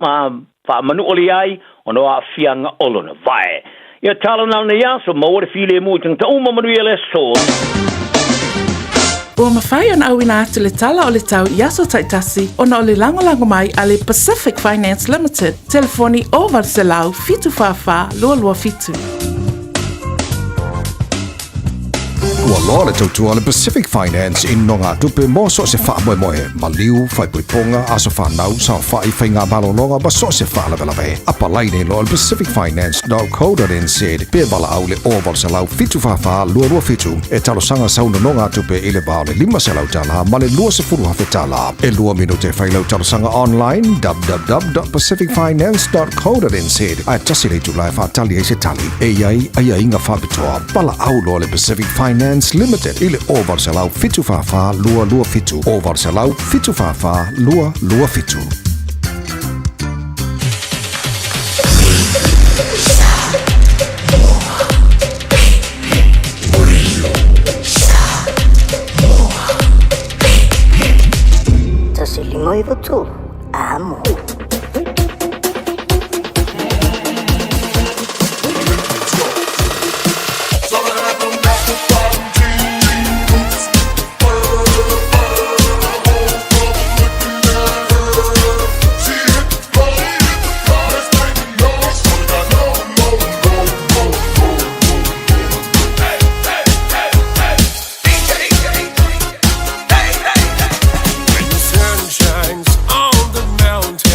faamanualia ai ona o aafiaga o lona vae. Ia tala na lenei aso, maua le filemu i tagata uma, manuia le aso. Ua mafai ona auina atu le tala o le tau i aso taitasi ona o le lagolago mai a le Pacific Finance Limited, telefoni 0800 744 227. Ua loa le tautua a le Pacific Finance i nogatupe mo so o se faamoemoe, maliu, faaipoipoga, aso fanau, saofai, faiga malologa ma so o se faalavelave. Apalai nei loa i le pacificfinance.co.nz pe valaau i le 0800 744 227 e talosaga sau nonogatupe i le va o le $500 ma le $20,000. E lua minute e fai lau talosaga online www.pacificfinance.co.nz ae tasi le itula e faatali ai se tali. E i ai aiaiga faapitoa. Valaau loa le Pacific Finance Limited i le 0800 744 227, 0800 744 227. Tasi lima iwa tolu. Amo. When the sun shines on the mountain.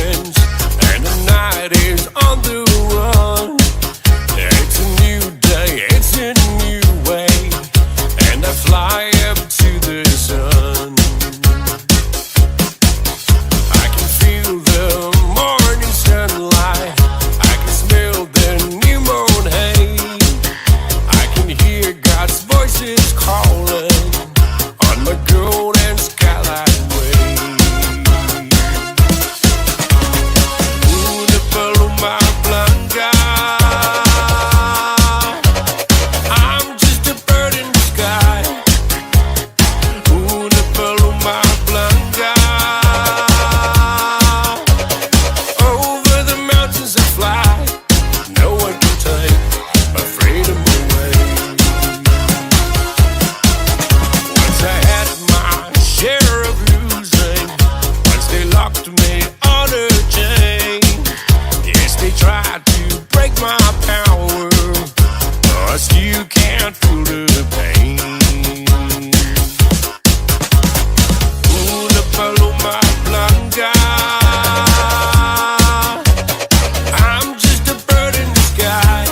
can't feel the pain. Una paloma blanca. I'm just a bird in the sky.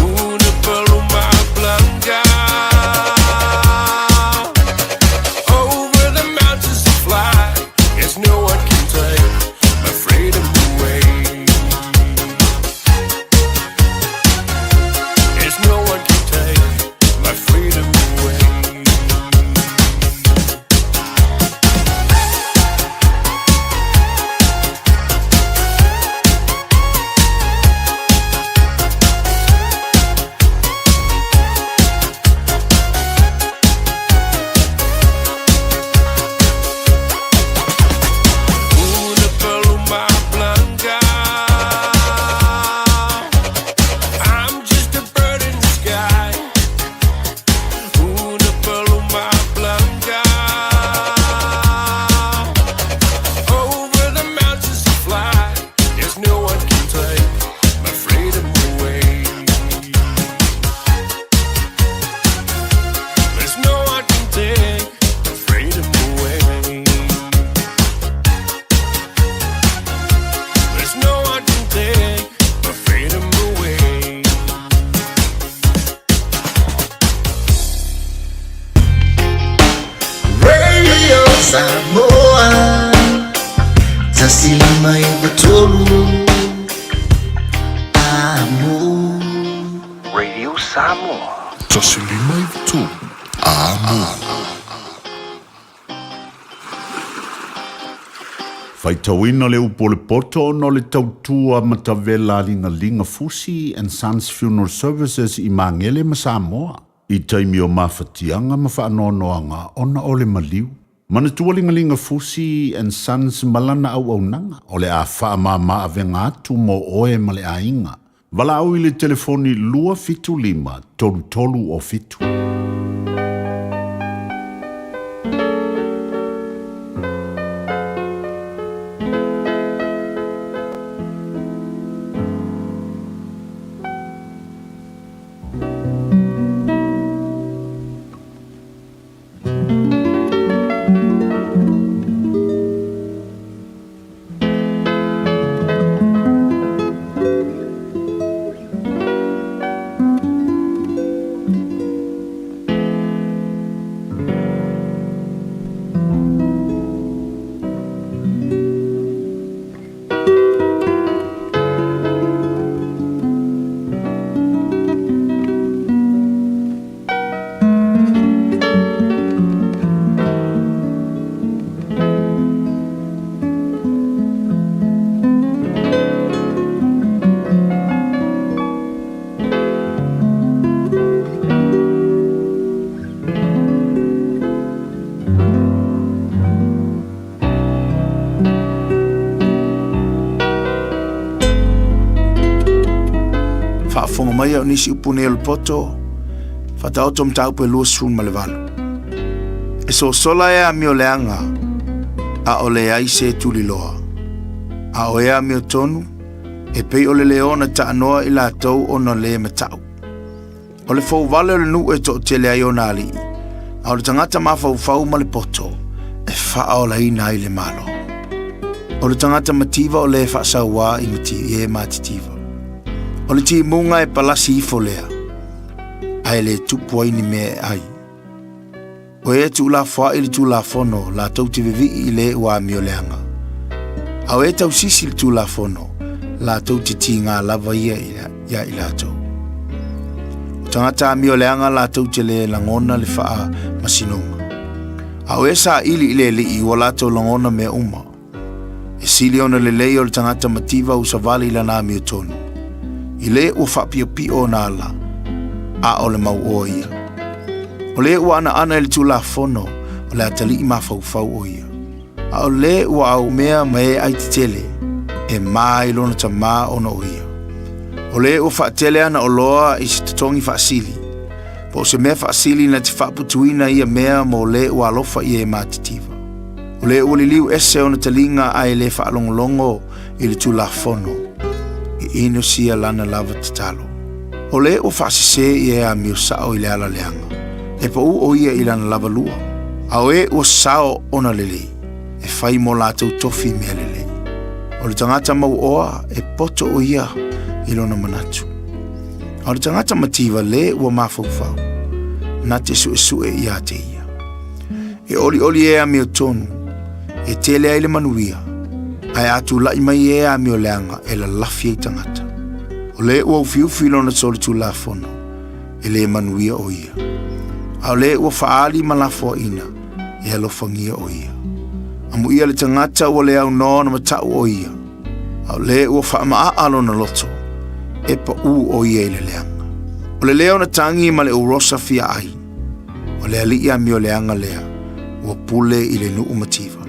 Una paloma blanca. Over the mountains to fly. Yes, no one can take my freedom away. Yes, no one can take my freedom away. Una paloma blanca. I'm just a bird in the sky. Una paloma blanca. Over the mountains to fly. Yes, no one can take my freedom away. There's no one can take my freedom away. There's no one can take my freedom away. Radio Samoa 153 Amo Radio Samoa 153 Amo. Faitauina le upu o le poto ona o le tautua matavela a Ligalinga Fusi and Sons Funeral Services i Magele ma Samoa i taimi o mafatiaga ma faanoanoaga ona o le maliu. Manatua Ligalinga Fusi and Sons ma lana auaunaga o le a faamama avega atu mo oe ma le aiga. Valaau i le telefoni 275 3307. Faafofoga mai o nisi upu nei o le poto, faataoto mataupu e 28. E sosola e amio leaga, a o leai se tuliloa. A o e amiotonu, e pei o le leona taanoa i latou ona le matau. O le fouvale o le nuu e toatele ai ona alii, a o le tagata mafaufau ma le poto, e faaolaina ai le Malo. O le tagata mativa o le faasauā i mati, i e matitiva. O le timuga e palasi ifo lea, ae le tupu ai ni mea e ai. O e tuulafoai le Tulafono latou te vevii i le ua amioleaga. A o e tausisi le Tulafono, latou te tigā lava ia iā i latou. O tagata amioleaga latou te le lagona le faamasinoga. A o e saili i le Alii ua latou lagona mea uma. E sili ona lelei o le tagata mativa usavali i lana amiotonu, i le ua faapiopio ona ala, a o le mauoa ia. O le ua anaana i le Tulafono, o le atalii mafaufau o ia. A o le ua aumea ma e ai tetele, e ma i lona tamā ona o ia. O le ua faatele ana oloa i se totogi faasili, po o se mea faasili na te faaputuina ia mea mo le ua alofa i e matitiva. O le ua liliu ese ona taliga ae le faalogologo i le Tulafono, e inosia lana lava tatalo. O le ua faasesē i e amio sao i le ala leaga, e paū ʻo ia i lana lava lua, a o e ua sao ona lelei, e fai mo latou tofi mea lelei. O le tagata mauoa e poto ʻo ia i lona manatu. A o le tagata mativa lē ua mafaufau, na te suʻesuʻe iā te ia. E ʻoliʻoli e amiotonu, e tele ai le manuia, ae a tulaʻi mai e amioleaga e lalafi ai tagata. O lē ua ufiufi lona solitulafono, e lē manuia ʻo ia. A o lē ua faaali ma lafoaʻina, e alofagia ʻo ia. Amuia le tagata ua le aunoa ona mataʻu ʻo ia, a o lē ua faamaʻaʻa lona loto, e paʻū ʻo ia i le leaga. O le leo na tagi ma le urosa fia ai, o le aliʻi amioleaga lea ua pule i le nuʻu mativa.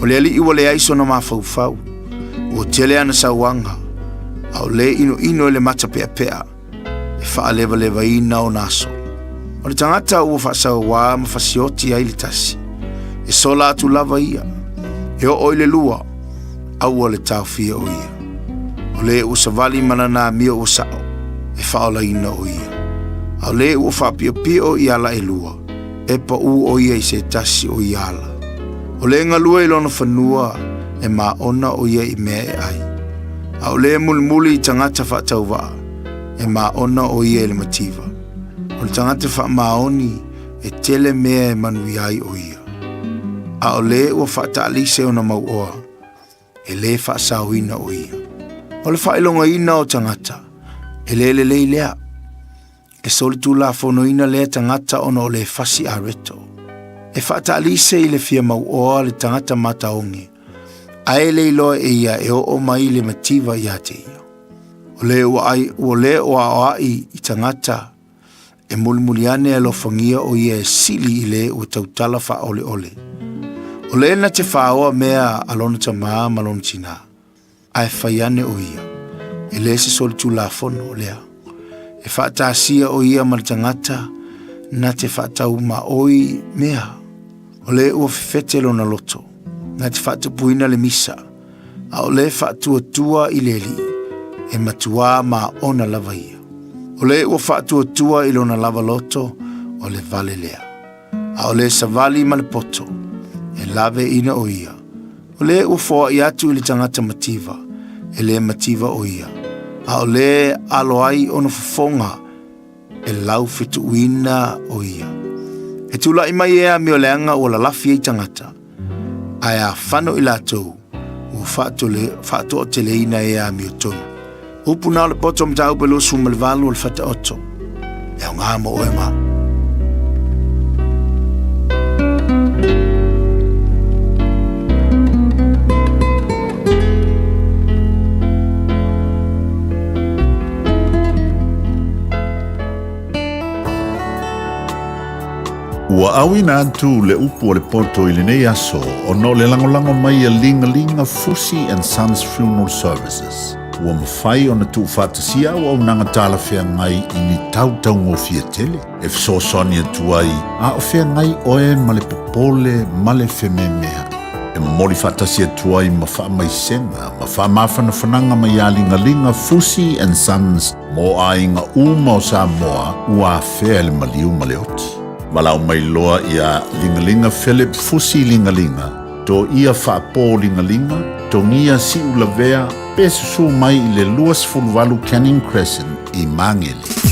O le aliʻi ua leai sona mafaufau, ua tele ana sauaga, a o lē ʻinoʻino i le mata peʻapeʻa e faalewalewaina ona aso. O le tagata ua faasauā ma fasioti ai le tasi, e sola atu lava ia, e oo i le lua, aua le taofia o ia. O le ua savali ma lana amio ua sao, e faaolaina o ia. A o le ua faapiopio i ala e lua, e paʻū ʻo ia i se tasi o ia ala. O le galue i lona fanua, e māʻona ʻo ia i mea e ʻai. A o le mulimuli i tagata faatauvaa, e māʻona ʻo ia i le mativa. O le tagata faamaoni, e tele mea e manuia ai ʻo ia. A o le ua faataalise ona mauoa, e lē faasaoina ʻo ia. O le faailogaina o tagata, e lē lelei lea. E solitulafonoina lea tagata ona o le fasi areto. E faataalise i le fia mauoa le tagata mataoge, ae le iloa e ia e oo mai le mativa iā te ia. O le ua ai, ua le o aoaʻi i tagata e mulimuli ane alofagia ʻo ia e sili i le ua tautala faaʻoleʻole. O le na te fāoa mea a lona tamā ma lona tinā, ae fai ane ʻo ia, e lē se solitulafono lea. E faatasia ʻo ia ma le tagata na te faataumaʻoi mea. O le ua fefete lona loto, na te faatupuina le misa, a o le faatuatua i le alii, e matuā māʻona lava ia. O le ua faatuatua i lona lava loto, o le vale lea. A o le savali ma le poto, e lave ina ʻo ia. O le ua foaʻi atu i le tagata mativa, e le mativa ʻo ia. A o le alo ai ona fofoga, e laufetuʻuina ʻo ia. E tulaʻi mai e amioleaga ua lalafi ai tagata, ae a fano i latou, ua faatoateleina e amiotonu. Upu na o le poto mataupu e 28 o le Fataoto. E aoga mo oe ma. Ua auina atu le upu o le poto i lenei aso ona o le lagolago mai a Ligalinga Fusi and Sons Funeral Services. Ua mafai ona tuufaatasia auaunaga talafeagai i ni tau taugofie tele e fesoasoani atu ai a o feagai oe ma le popole ma le fememeaʻi. E momoli faatasi atu ai ma faamaisega ma faamafanafanaga mai iā Ligaliga Fusi and Sons mo aiga uma o Samoa ua afea e le maliu ma le oti. Valaau mai loa iā Ligaliga Philip Fusi Ligaliga, Toia Faapō Ligaliga, Togia Siulavea pe susū mai i le 28 Canning Crescent i Magele.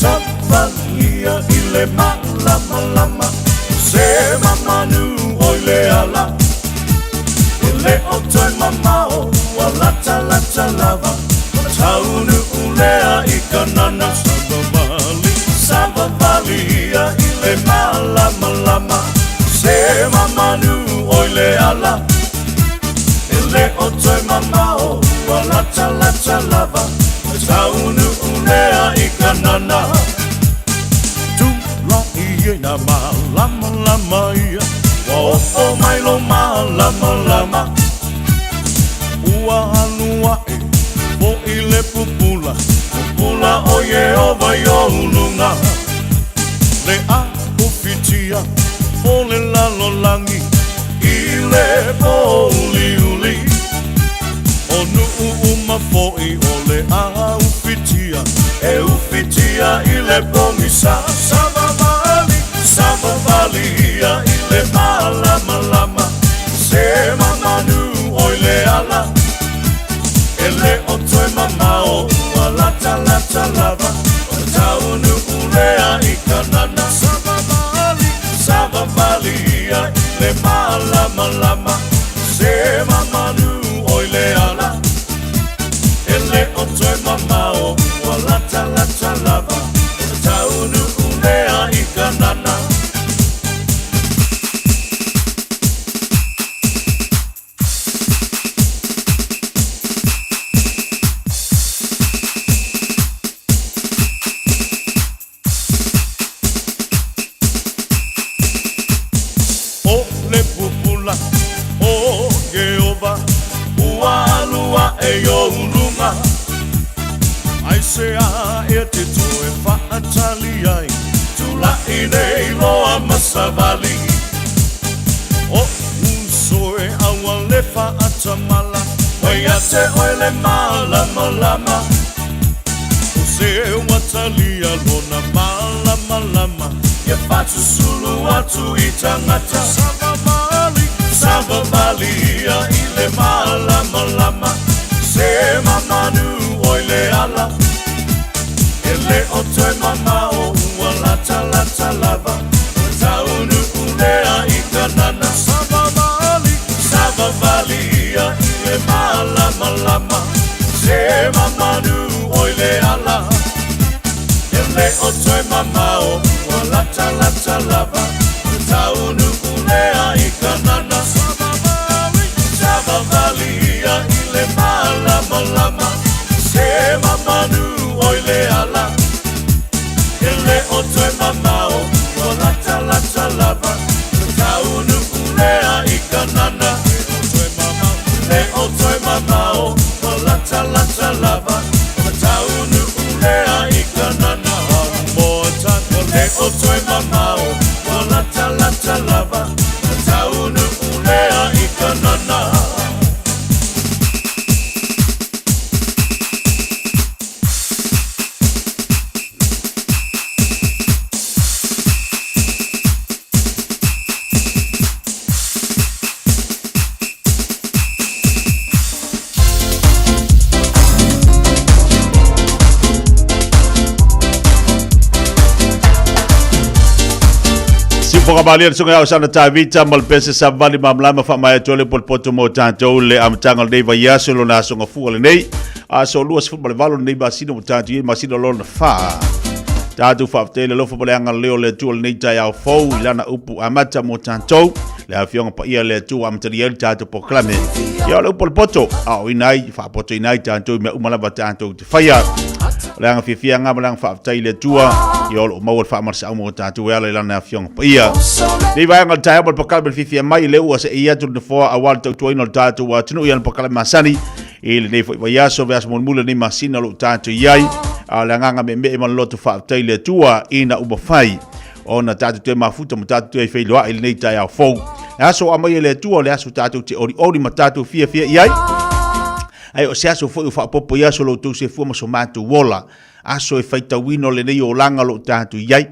Savalia i le malamalama Se mamanu oi le ala E le o toe mamao Ua lata lata lava Taunu lea i ka nana Savavali Savavalia i le malamalama Se mamanu oi le ala E le o toe mamao Ua lata lata lava Taunu lea i ka nana Tulaʻi ai nā malamalama ia. Ua oo mai lou mālamalama. Ua alu aʻe foʻi le pupula, pupula ʻo Iēhova i ou luna. Le ʻaufitia o le lalolagi i le pōuliuli. ʻO Nuʻu uma foʻi o le ʻaufitia e ufitia i le pogisa. Savavali, savavali ia i le mālamalama. Se mamanu ʻoi le ala. E le o toe mamao ua latalata lava. O ka taunuu lea i Kanana. Savavali, savavali ia i le mālamalama. Se mamanu ʻoi le ala. E le o toe mamao ua latalata lava. O ka taunuu lea i Kanana. ʻO le pupula o Iēhova, ua alu aʻe i ou luna. Aisea e te toe faʻatali ai, tulaʻi nei loa ma savali. ʻO uso e ʻaua le faʻatamala, ua iā te ʻoe le mālamalama. ʻO se ua talia lona mālamalama, ia faasusulu atu i tagata. Savavali, savavali ia i le mālamalama, se mamanu ʻoi le ala. E le o toe mamao ua latalata lava, ua taunuu lea i Kanana. Savavali, savavali ia i le mālamalama, se mamanu ʻoi le ala. E le o toe mamao ua latalata lava, ua taunuu lea i Kanana. Savavali, savavali ia i le mālamalama, se mamanu ʻoi le ala. E le o toe mamao ua latalata lava, ua taunuu lea i Kanana. Le o toe mamao ua latalata lava, ua taunuu lea i Kanana. One more time. Le o toe mamao ua latalata lava, ua taunuu lea i Kanana. Siufoga malie le susuga ia Osana Tavita ma le pese savali malamalama faamaea atu ai le potopoto mo tatou le amataga o lenei vaiaso i lona aso gafua lenei. Aso 28 lenei masina ua tatou i ai, masina lona fa. Tatou faafetai le alofa ma le agalelei o le Atua lenei taeao fou i lana upu amata mo tatou. Le afioga paia le Atua amatalia ai le tatou polokalame. Ia o le upu o le poto, aoaoina ai, faapotoina ai tatou i mea uma lava tatou te faia. O le aga fiafia nga ma le aga faafetai i le Atua, ia o lo o maua le faamalasaau mo tatou e ala i lana afioga paia. Nei vaega o le taeao ma le polokalame le fiafia mai, lea ua seei atu le nofoa aua le tautuaina o le tatou atunuu i ana polokalame masani. I lenei foi vaiaso, vaiaso mulimuli o lenei masina o lo o tatou i ai, a o le agaga meemee ma le loto faafetai i le Atua ina ua mafai ona tatou toe mafuta ma tatou toe feiloai i lenei taeao fou. Le aso ua aumai e le Atua, o le aso tatou te olioli ma tatou fiafia i ai. Ae o se aso foi o faaopoopo i aso o lo outou soifua ma so matou ola, aso e faitauina o lenei olaga o lo o tatou i ai.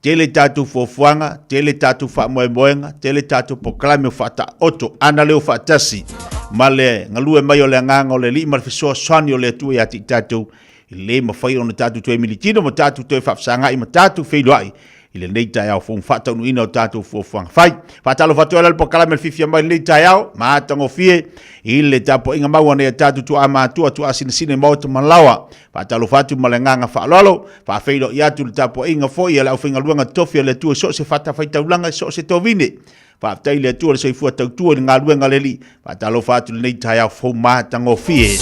Tele tatou fuafuaga, tele tatou faamoemoega, tele tatou polokalame o faataoto, ana leo faatasi ma le galue mai o le agaga o le Alii ma le fesoasoani o le Atua ia te i tatou, e le mafai ona tatou toe militino ma tatou toe faafesagai ma tatou feiloai i lenei taeao fou ma faataunuuina o tatou fuafuaga fai. Faatalofa atu ai la le polokalame le fiafia mai i lenei taeao, matagofie i le tapuaiga mau a nai a tatou tuaa matua, tuaa sinasina i maota ma laoa. Faatalofa atu ma le agaga faaaloalo, faafeiloai atu le tapuaiga foi a le aufaigaluega totofi a le Atua i so o se fatafaitaulaga i so o se tovine. Faafetai i le Atua le soifua tautua i le galuega a le Alii. Faatalofa atu i lenei taeao fou matagofie.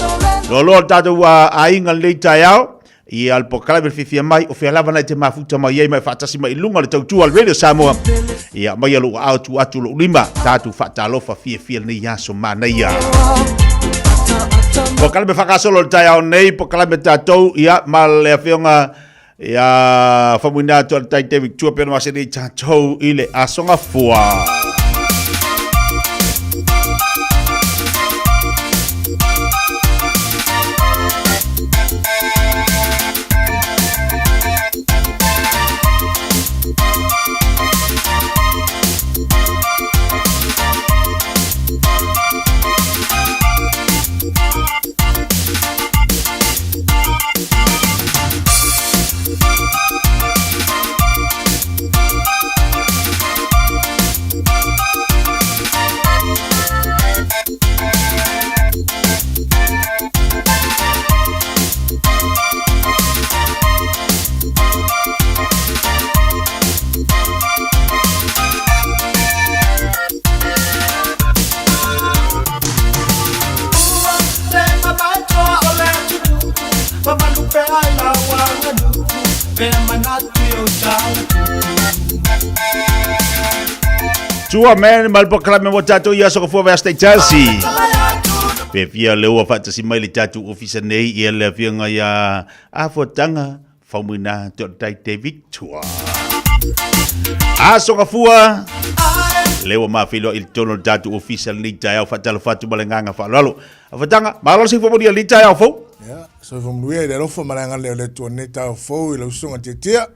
Loaloa le tatou aiga i lenei taeao. Ia le polokalame le fiafia mai, o fea lava na e te mafuta mai ai ma e faatasi mai i luga o le tautua a le Radio Samoa. Ia aumai lou aao tuu atu lou lima, tatou faatalofa fiafia lenei aso manaia. Polokalame faagasolo le taeao nei, polokalame tatou, ia ma le afioga ia famuina atu a le Tai David Tua pena maseni i tatou i le aso gafua. Tua man ma le polokalame mo tatou i aso ka fua vai aso taitasi. Pe fia le ua faatasi mai le tatou ofisa nei ia le afioga ia Afuataga Faumuina To'otai David Tua. Aso Gafua, le ua mafeiloai i le tonu o le tatou ofisa lenei taeao faatalofa atu ma le agaga faaaloalo. Afuataga, malo le soifua manuia i lenei taeao fou. Ia, soifua manuia i le alofa ma le agalelei o le Atua i lenei taeao fou i lau susuga Tiatia.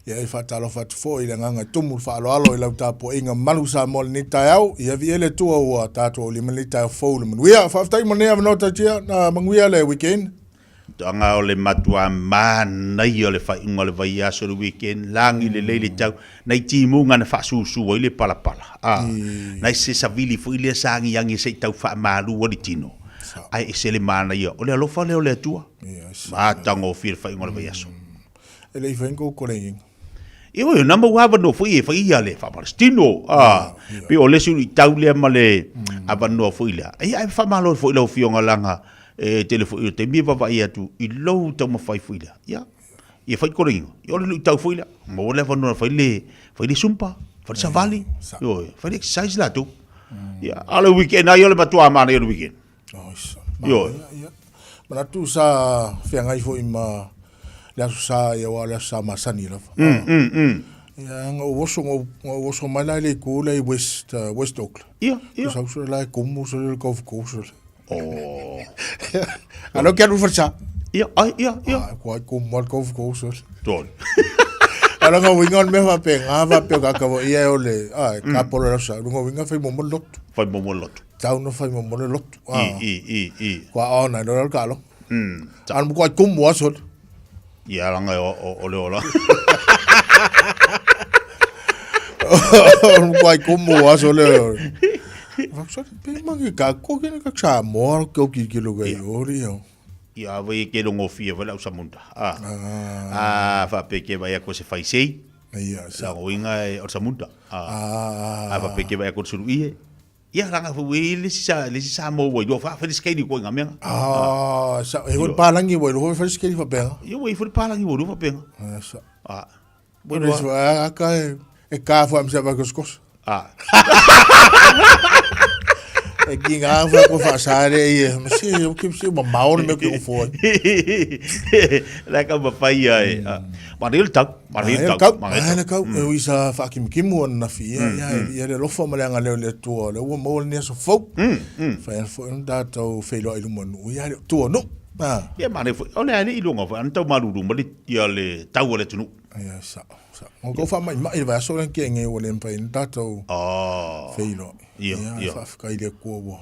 Ia, e faatalofa atu foi i le agaga e tumu le faaaloalo i lau tapuaiga malu Samoa i lenei taeao. Ia viia le Atua ua tatou aulia mai lenei taeao fou i le manuia. Faafetai mo lenei avanoa Tautia, na manuia le weekend. Toaga o le matua manaia o le faaiuga o le vaiaso le weekend, lagi lelei le tau, nai timuga na faasusu ai le palapala, a, nai se savili foi lea sa agiagi se i tau faamalu ai le tino, ae ese le manaia, o le alofa lea o le Atua, matagofie le faaiuga o le vaiaso. E le i fai ni kou koleniga. Ioe, na maua avanoa foi e fai ia le faa-Palestino, a, pei o le isi luitau lea ma le avanoa foi lea. Ia, ae faamalo foi i lau Afioga leaga e tele foi o taimi e vaavaai atu i lou taumafai foi lea. Ia, ia fai koleniga, ia o le luitau foi lea, maua le avanoa e fai le, fai le zumba, fai le savali, ioe, fai le exercise latou. Ia, a o le weekend lava ia o le matua manaia o le weekend. Ioe. Manatu sa feagai foi ma le Aso Sa, ia aua o le Aso Sa masani lava. Ia, na ou oso, na ou oso mai la i le itu lea i West, West Auckland. Ia, ia. Sau sole la e kumu sole le golf course sole. Oh. Alo ke alu falsa. Ia, ai, ia, ia. Ah, kua kumu al golf course sole. Tol. Ala nga winga o le mea faapena, faapea ka kava ia e o le, ah, ka polo le Aso Sa. Lunga winga fai momo lotu. Fai momo lotu. Tau na fai momo le lotu. I, i, i, i. Kua ona i lora le kalo. Ana mo kua kumu aso. Ia langa o, o, o le ola. Mo kua kumu aso le. Fakusari, pe mangi ka ko kene ka Samoa ke o kikilo ka i ori. Ia vai ke longo fia vai lau samunda. Ah. Ah, fa pe ke vai ko se faisei. Ia, sa. Inga e o samunda. Ah. Ah, fa pe ke vai ko suru ie. Ia ranga fu i le si sa le si sa mo wai lo fa fa skei ko nga menga. Ah, sa e hoi palangi wai lo fa skei fa penga. Ia wai fa palangi wai lo fa penga. Ah, sa. Ah. Wai lo a ka e ka fa amsa ba koskos. Ah. E ki ngā fa ko fa sa re i ma si o ki si ma maori me ki o foi. La ka ma fai ai. Ma le tau. Maria tau, Maria tau. E ui sa whakimukimu ana na whia, ia, ia le alofa ma le agalelei o le Atua, o lea ua maua lenei aso fou. Whai ana foi ona tātou wheiloa i luma nuu, ia le tua nuu. Ia manaia foi, o le a le iloga foi, ana tau malulu ma le, ia le tau o le atunuu. Ia, sa, sa. Mo kou whaamaimai le vaiaso lea ke nge ua le mawhai ana tātou wheiloa. Ia, ia. Whaawhikai le kua ua.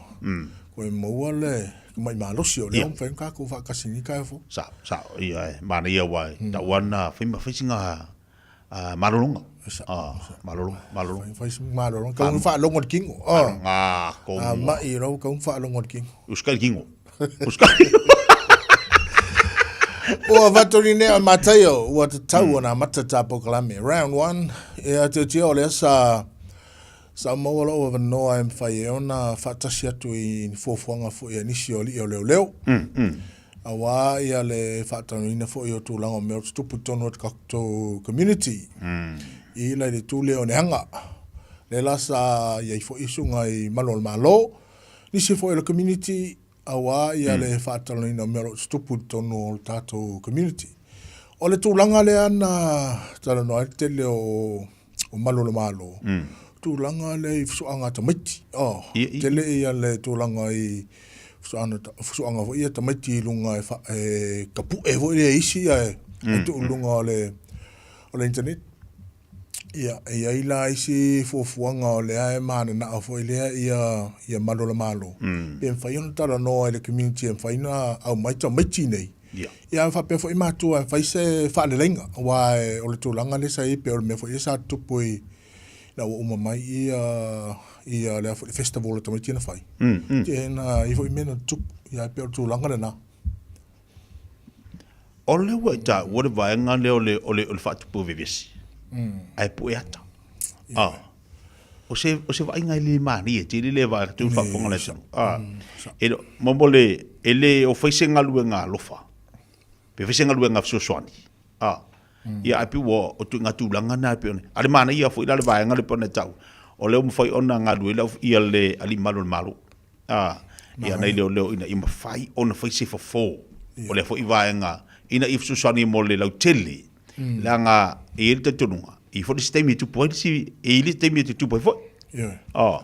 Koe maua le, mai malosi o lea, mawhai ana kākou whaakasi ni kai fo. Sa, sa, ia e, manaia ua e, tau ana, whai ma whai singa malolonga. Sa, sa. Malolonga, malolonga. Whai singa malolonga, kau whaalongo le kingo. Ah, kou. Ah, mai rau, kau whaalongo le kingo. Uskai le kingo. Uskai. Ua vatoni nea Mataio, ua tatau ona amata tā polokalame. Round 1, e a te o lea sa Sa maua lou avanoa e mafai ai ona faatasi atu i ni fuafuaga foi a nisi o alii o leoleo. Auā ia le faatalanoaina foi o tulaga o mea o tutupu i totonu o le tatou community i ila i le itu lea o le aga. Lea la sa i ai foi susuga i malu o le Malo, nisi foi o le community auā ia le faatalanoaina o mea o lo o tutupu i totonu o le tatou community. O le tulaga lea na talanoa ai le tele o o malu o le Malo, tulaga lea i fesoaga a tamaiti. Oh, tele ia le tulaga i fesoaga foi ia tamaiti i luga e, e tapue foi lea isi ae e tuu i luga o le o le internet. Ia, e i ai la isi fuafuaga o lea e mananao foi lea ia ia malu o le Malo. Pe mafai ona talanoa i le community e mafai ona aumai tamaiti nei. Ia. Ia faapea foi matua e fai se faaleleiga, aua o le tulaga lea sa i ai pei o le mea foi lea sa tutupu i ina ua uma mai ia ia lea foi festival a tamaiti na fai. Ia na i foi mea na tutupu. Ia pei o le tulaga lena. O lea ua e taua le vaega lea o le o le o le faatupu vevesi. Ae pue ata. Ah. O se o se vaaiga e le malie tele le vaai atu faafofoga le atunuu. Ah. E le mo mo le e le o fai se galuega alofa. Pe fai se galuega fesoasoani. Ah. Ia ae pei ua o ituaiga tulaga na e pei ona a o le manaia foi la le vaega lea pei ona e taua, o lea ua mafai ona galue ai ia le alii mamalu o le Malo. Ah, ia nai leoleo ina ia mafai ona fai se fofo o lea foi vaega ina ia fesoasoani mo le lautele. Leaga e i ai le talitonuga, e i ai foi le isi taimi e tupu ai le isi, e i ai le isi taimi e tutupu ai foi. Ioe. Oh.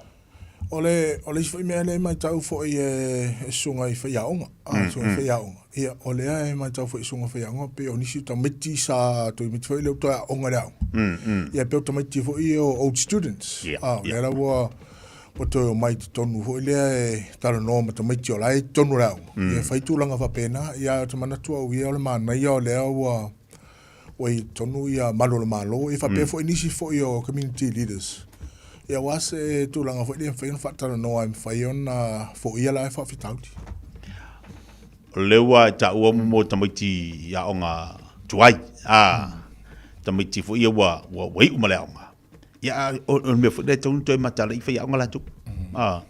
O le, o le isi foi mea lea e matau foi e, e susuga i faiaoga, a, susuga i faiaoga. Ia, o lea e matau foi i susuga faiaoga, pei o nisi o tamaiti sa tamaiti foi lea ua toe aoga i le aoga. Ia, pei o tamaiti foi ia o old students. Ia, A, o lea la ua, ua toe omai i totonu foi lea e talanoa ma tamaiti o la e i totonu o le aoga. Ia, e fai tulaga faapena. Ia, ae ou te manatu au ia o le manaia o lea ua, ua i totonu ia malu o le Malo, ia faapea foi nisi foi o community leaders. Ia aua se tulaga foi lea e mafai ona faatalanoa e mafai ona foia la faafitauli. O lea ua e taua mo tamaiti i aoga tuai, a, tamaiti foi ia ua, ua, ua iu ma le aoga. Ia, o, o le mea foi lea e tatau ona toe mataala i faiaoga latou. A,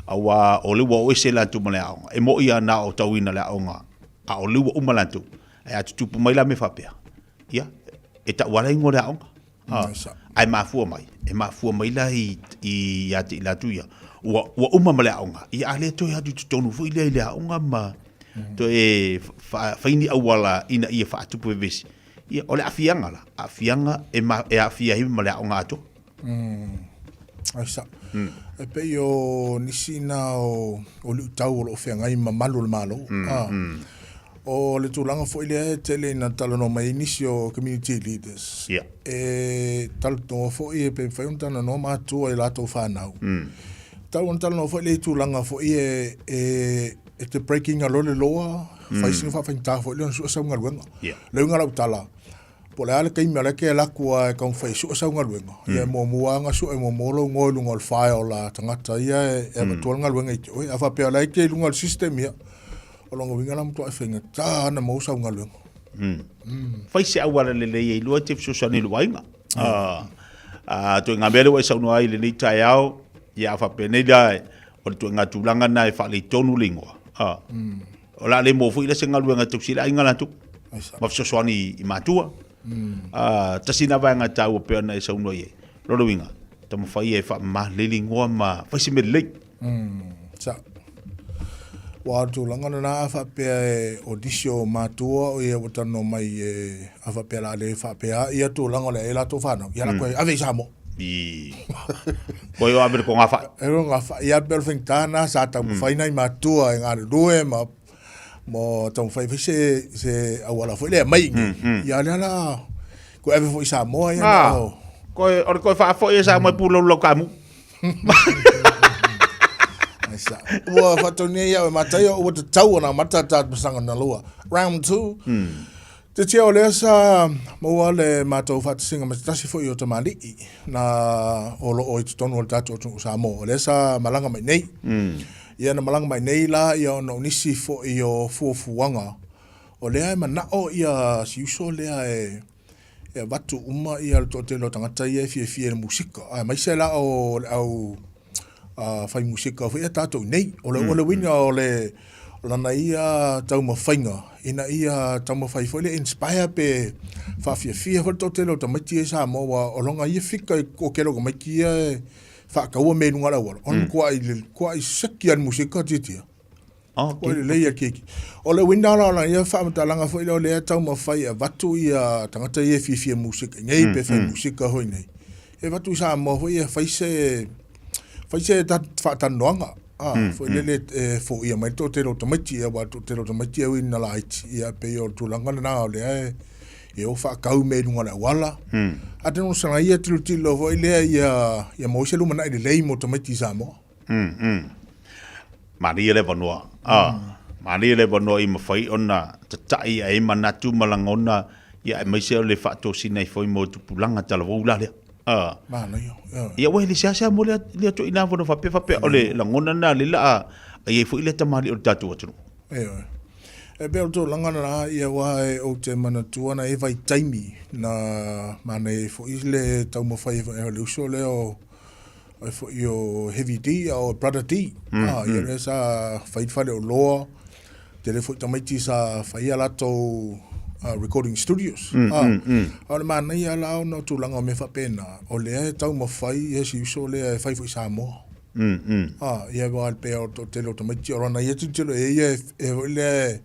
aua o lea ua o ese latou ma le aoga. E moni lava na o tauina le aoga, a o lea ua uma latou. Ae a tutupu mai la mea faapea, ia, e tau lava le igoa o le aoga. A, ae mafua mai, e mafua mai la i, i, ia te i latou ia, ua, ua uma ma le aoga, ia a le toe atu i totonu foi lea i le aoga ma toe fai ni auala ina ia faatupu vevesi. Ia, o le aafiaga la, aafiaga e, ma, e aafia ai ma le aoga atoa. Ai sa. E pei o nisi na o, o luitau o lo o feagai ma malu o le Malo. Ah. O le tulaga foi lea e tele ina talanoa mai ai nisi o community leaders. Yeah. E talanoa foi e pe mafai ona talanoa matua i latou fanau. Tau ona talanoa foi lea i tulaga foi e, e, e te break ina loa le loa, fai sina faafaigata foi lea ona sue sau galuega. Yeah. Le uiga o lau tala, po o le a le taimi o la e te alu atu lava e taumafai e sue sau galuega, ia e muamua lava ona sue muamua lou igoa i luga o le file a tagata ia e avatua le galuega i te oe. A faapea o la e te i luga o le system, ia, o lona uiga la e matuai faigata lava ona maua sau galuega. Fai se auala lelei e iloa e te fesoasoani i lou aiga. A, ituaiga mea lea ua e saunoa ai i lenei taeao, ia a faapenei la, o le ituaiga tulaga lena e faaleitonu le igoa. A. O le a le maua foi la se galuega e tausi ai le aiga latou ma fesoasoani i matua. A, tasi lena vaega taua pei ona e saunoa i ai. Lona uiga, taumafai e faamama lelei le igoa ma fai se mea lelei. Sa. Ua o le tulaga lena a faapea e o nisi o matua o ia ua talanoa mai e a faapea o le a le faapea ia tulaga o le a i ai latou fanau, ia latou e ave i Samoa. I. Koe o ave le togafai. E togafai. Ia pei o le faigata lena sa taumafai nai matua e galulue ma ma taumafai foi se se auala foi lea e aumai i inei. Ia o lea la toe ave foi i Samoa ia na o. Koe o le toe faafoi e Samoa e pulou lau kamu. Ai sa. Ua faataunia ia e Mataio ua tatau ona amata ta masaga na lua. Round 2. Te tia o lea sa maua le matou faatasiga ma se tasi foi o tamalii na o lo o i totonu o le tatou atunuu Samoa. O lea sa malaga mai nei. Ia na malaga mai nei la ia ona o nisi foi o fuafuaga o lea e manao ia si uso lea e e avatu uma ia le toatele o tagata ia e fiafia i le musika, aemaise la o le au fai musika foi ia tatou i nei. O le, o le uiga o le, lana ia taumafaiga ina ia taumafai foi le inspire pe faafiafia foi le toatele o tamaiti ia i Samoa aua o lona ia fika i o kele o tamaiti ia e faataua mea i luga o le auala ona matuai matuai seki lava i le musika tiatia. Ua lelei a keiki. O le uiga la o lana ia faamatalaga foi lea o lea e taumafai e avatu ia tagata ia e fiafia musika i nei pe fai musika foi nei. E avatu i Samoa foi e fai se fai se faatalanoaga a foi lele e foia mai le toatele o tamaiti aua o le toatele o tamaiti e ui ina laiti ia pei o le tulaga lena o lea e e o faatau mea i luga o le auala. Atonu o sana ia tilotilo foi lea ia ia maua se lumanai lelei mo tamaiti i Samoa. Mm, mm. Manaia le avanoa. Ah, manaia le avanoa i mafai ona tata'i ai manatu ma lagona, ia aemaise o le faatosina ai foi mo tupulaga talavou la lea. Ah. Manaia. Yeah. Ia ua e le seasea mo lea lea ituaiga avanoa faapea faapea o le lagona lena lea la a i ai foi lea tamalii o le tatou atunuu. Ioe. E pei o le tulaga lena, ia aua e ou te manatua na i ai vaitaimi na manaia ai foi le taumafai ai o le uso lea o ai foi o Heavy D a o Brother D. Mm, ah, ia lea sa fai le faleoloa, tele foi tamaiti sa fai a latou uh, recording studios. Mm, ah, mm, mm. A o le manaia la ona o tulaga o mea faapena, o lea e taumafai ia si uso lea e fai foi i Samoa. Mm, mm. Ah, ia wa le pea o toatele o tamaiti, o lana ia tilotilo e ia e, e foi lea e,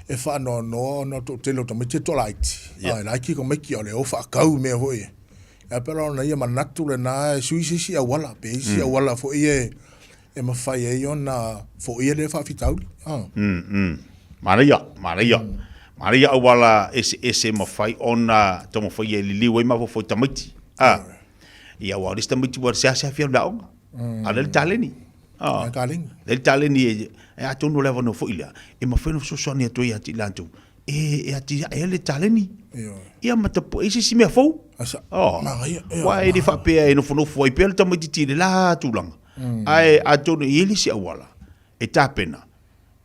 e faanoanoa ona o toatele o tamaiti e toalaiti. Yeah. Ah, e laiti tamaiti o le o faatau mea foi e. Ae pei la ona ia manatu lena e sui se isi auala, pe isi mm. auala foi e, e mafai ai ona foia lea faafitauli. Ah. Mm, mm. Manaia, manaia. Mm. Manaia auala eseese mafai ona taumafai e liliu ai mafaufau tamaiti. Ah. Ia aua o le isi tamaiti ua seasea fia le aoga. Mm. A o lea le taleni. Ah. Le taleni. Le taleni e, e atonu o le avanoa foi lea, e mafai ona fesoasoani atu ai ia te i latou. E, e atiae ai le taleni. Ia ma tapuai se isi mea fou. Asa. Oh. Manaia. Aua e le faapea e nofonofo ai pea le tamaitiiti i le la tulaga. Mm. Ae atonu e i ai le isi auala e tapena,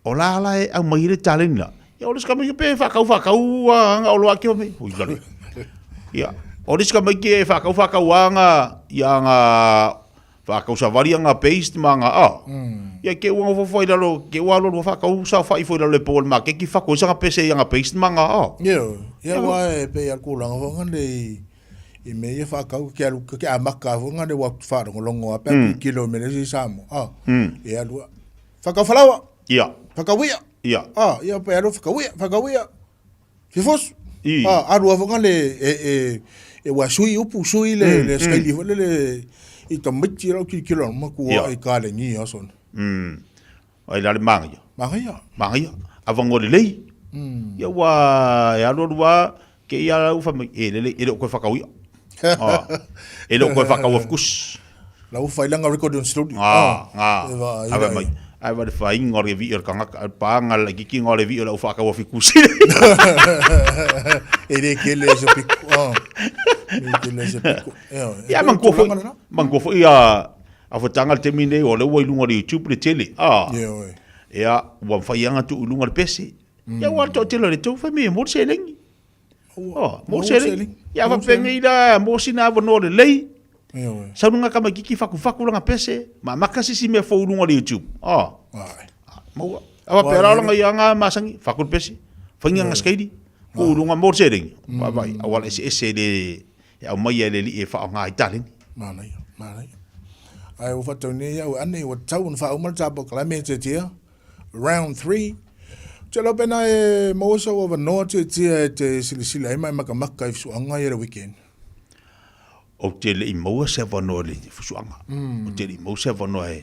o la la e aumai ai le taleni la. Ia o le isi tamaiti pe faatau faatau aga oloa ake mai. Oi lale. Ia, o le isi tamaiti e faatau faatau aga ia aga faatau savali aga paste ma aga a. Ia ke ua nofo foi lalo, ke ua alu alu faatau saofai foi lalo le po o le maketi fako ai sanga pese i aga paste ma aga a. Ia, ia aua e pei a le tulaga foi ngale i i mea ia faatau ke alu ke amata foi ngale ua faalogologo lava pe a tilotilo i mea i Samoa. A, e alu faatau falaoa. Ia. Faatau ia. Ia. A, ia pe alu faatau ia, faatau ia. Fifoso. I. A, alu lava foi ngale e e e ua sui upu sui le mm, le skaili mm. foi le i tamaiti lau tilotilo matua i kalegi aso. Mm. Ai la le māngaia. Māngaia. Māngaia. Avanoa lelei. Mm. Ia ua e alu alu a ke ia lau fai mai, e lele, e le o koe whakau ia. Ah. E le o koe whakau of course. Lau whai langa recording studio. Ah, ah. Ave mai. Ai va le whainga o le vi o le kangaka, al pānga la kiki o le vi o lau whakau of kusi. E le kele se piku. Ah. E le kele se piku. Ia man ko foi, man ko foi a A fatanga le taimi nei, o lea ua i luga o le YouTube le tele, a. Ioe. Ia, ua mafai lava ona tuu i luga o le pese. Ia, ua toatele o le tou fai mai e mo le seleni. Ua, mo le seleni. Ia, faapefea la, mo sina avanoa lelei. Ioe. Sau luga tamaitiiti fakufaku lana pese, ma amata se isi mea fou i luga o le YouTube. A. Ae. Maua. A faapea la lana ia aga masani, faku le pese, fai aga skaili, tuu i luga mo le seleni. Vaavaai, auala eseese le E aumaia e le Alii e faaaoga ai taleni. Manaia, manaia. Ae ua faatau nei au e ane, ua tatau ona faauma le ta polokalame Tiatia. Round 3. Ou te iloa pena e maua sou avanoa Tiatia e te silasila ai ma e makamaka i fusuaga ia le weekend. Ou te le i maua se avanoa i le fusuaga. Ou te le i maua se avanoa e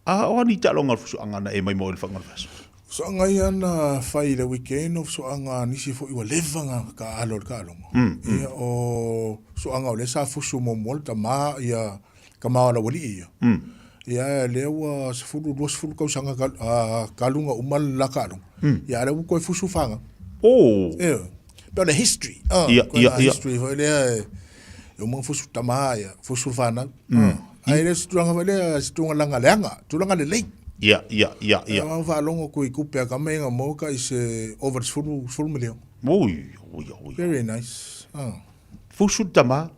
A o a ni taaloga o le fusuaga na e mai mo i le faga o le vaiaso? Fusuaga ia na fai i le weekend o fusuaga a nisi foi ua leva na taaalo i le taaloga. Ia o fusuaga o lea sa fusu muamua le tama ia tama o le aualii ia. Ia lea ua 10 20 tausaga talu ona uma le la taaloga. Ia a lea ua toe fusu fanau. Oh. Ioe. Pei o le history. Ah, ia, ia, ia. History foi lea e, e uma fusu tama ia, fusu fanau. Mm. Ah, ai le se tulaga foi lea, se tulaga leaga, tulaga lelei. Ia, ia, ia, ia. Ia faalogo ku i kupe a kame nga mo ka i se over 10 10 milion. Oi, oi, oi. Very nice. Ah. Fusu tama.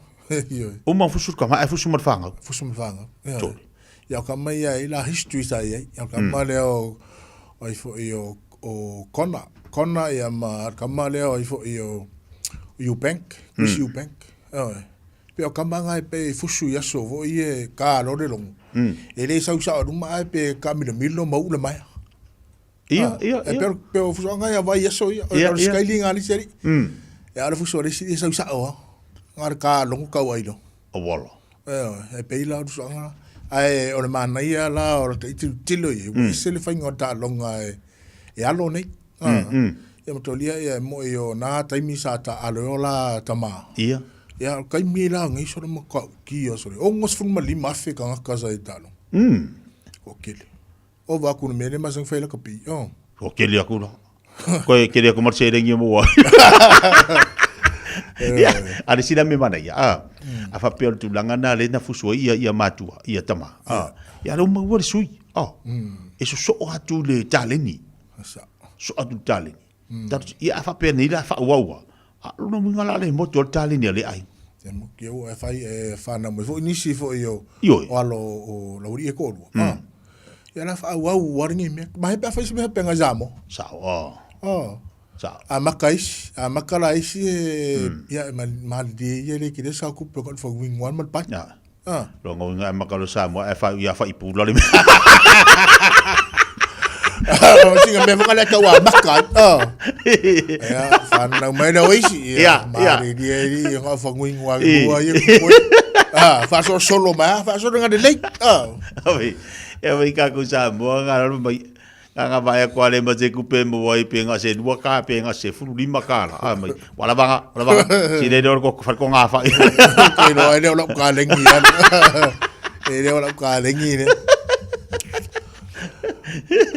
Uma fusu tama, ai fusu ma le whangau. Fusu ma le whangau. Ia. Ia ka mai ia i la history sa ia. Ia ka mai lea o. O ai foi o o Kona, Kona ia ma kama lea o ai foi o Eubank, Chris Eubank. Ioe. Pe o kama nga e pe fusu i aso foi e ka lore longo. E le sau sa luma ai pe ka milo milo ma ule mai. Ia, ia, E ia. pe pe o fusu nga ia vai aso ia. O Ia, le ia. skyling ali seri. E ala fusu ale seri sau sa o. Nga ka longo kau ai lo. O wala. E pei la o tulaga ae o le manaia la o le iti tilo i ua ese le faiga o taaloga e e alo nei. Ia ma tolia ia e mo'i o nā taimi sa taalo ai o la tamā. Ia. Ia o le taimi la ngai sole ma ka'ukia sole 65,000 tagata sa i taaloga. Ua kele. Ova aku le mea lea masani fai lakapi. Oh. Ua kele aku la. Koe kele aku ma le seleni e maua ai. Ia, a le sina mea manaia, a. A faapea o le tulaga na lea na fusu ai ia ia matua, ia tama. A. Ia lea ua maua le sui. A. E sosoo atu le taleni. Sosoo atu le taleni. Tatou, ia a faapea nei la faaauau lava, a o lona uiga la le motu o le taleni a le aiga. Ia mo ki au e whai e whanau mai foi nisi foi o Ioe. o alo o laualii e toalua. Ia la faaauau a lenei mea. Ma he pe a fai se mea penga Samoa. Sao, a. Oh. Sao. A maka isi, a maka la isi e ia e malilie ia le kile sa kupe ko fa wing one ma le pai. Ya. Ah. Lona uiga e maka lo Samoa ae fa ia fa ipula le mea. Singa mea whakale kau a maka. Oh. Ia, whanau mai na oisi. Ia, ia. Malilie i ngā whanguingoa mua ia kukoe. Ah, whaso solo mai, ah, whaso nga de lei. Ah. Oi, e oi ka ku Samoa ngā raro mai. Ngā ngā vaea kua le ma te kupe mo ai pe ngā se lua ka pe ngā se fulu lima ka la. Ah, mai. Wala vanga, wala vanga. Si le leo ko whare ko ngā whai. E roa e leo lau ka lengi. E leo lau ka lengi ne.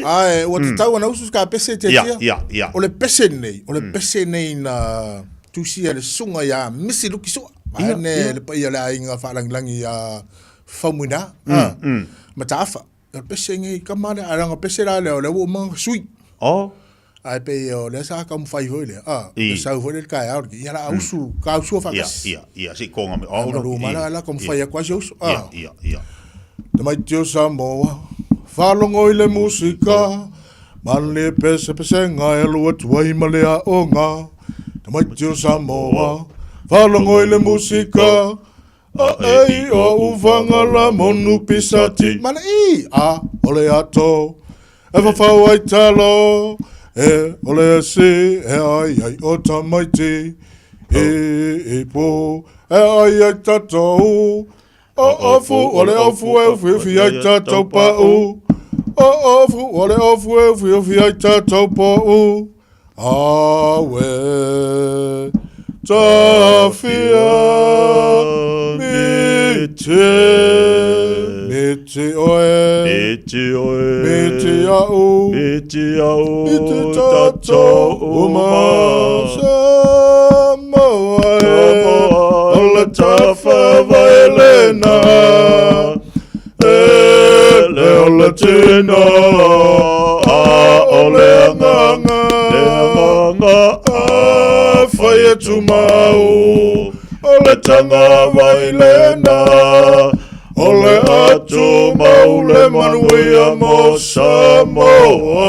Ae, ua tatau ana usu ka pese te Ia, tia. ia, ia. O le pese nei, o le pese nei na tusia le susuga ia Misi Lukisua. Ia, Vaeane ia. le paia o le aiga faalangilangi ia Faumuina, Mataafa. O le pese nei kama lea, ae leaga pese la lea o lea ua uma sui. Oh. Ae pei o lea sa taumafai foi lea, a, I. sau foi lea i le taeao lenei, ia la a usu, ka usua faatasi. Ia, ia, ia, se i konga mai. Oh, Malu mai la, la taumafai atu ai si uso. Ia, ia, ia. Tamaiti o Samoa, faalogo i le musika, ma le pesepesega e alu atu ai ma le aoga. Tamaiti o Samoa, faalogo i le musika, A e i o ufaga la monu pisati. Mana i a o le ato e fafau ai talo e o le esi e ai ai o tamaiti i i po e ai ai tatou o ofu o le ofu e ufiufi ai tatou pa'u o ofu o le ofu e ufiufi ai tatou pa'u Awe tafia miti miti oe miti oe miti a'u miti a'u miti tatou uma Samoa e o le tafa vaelena E le o le tino a o le agaga Le agaga a fai e tumau o le tagavai lena o le atumau le manuia mo Samoa.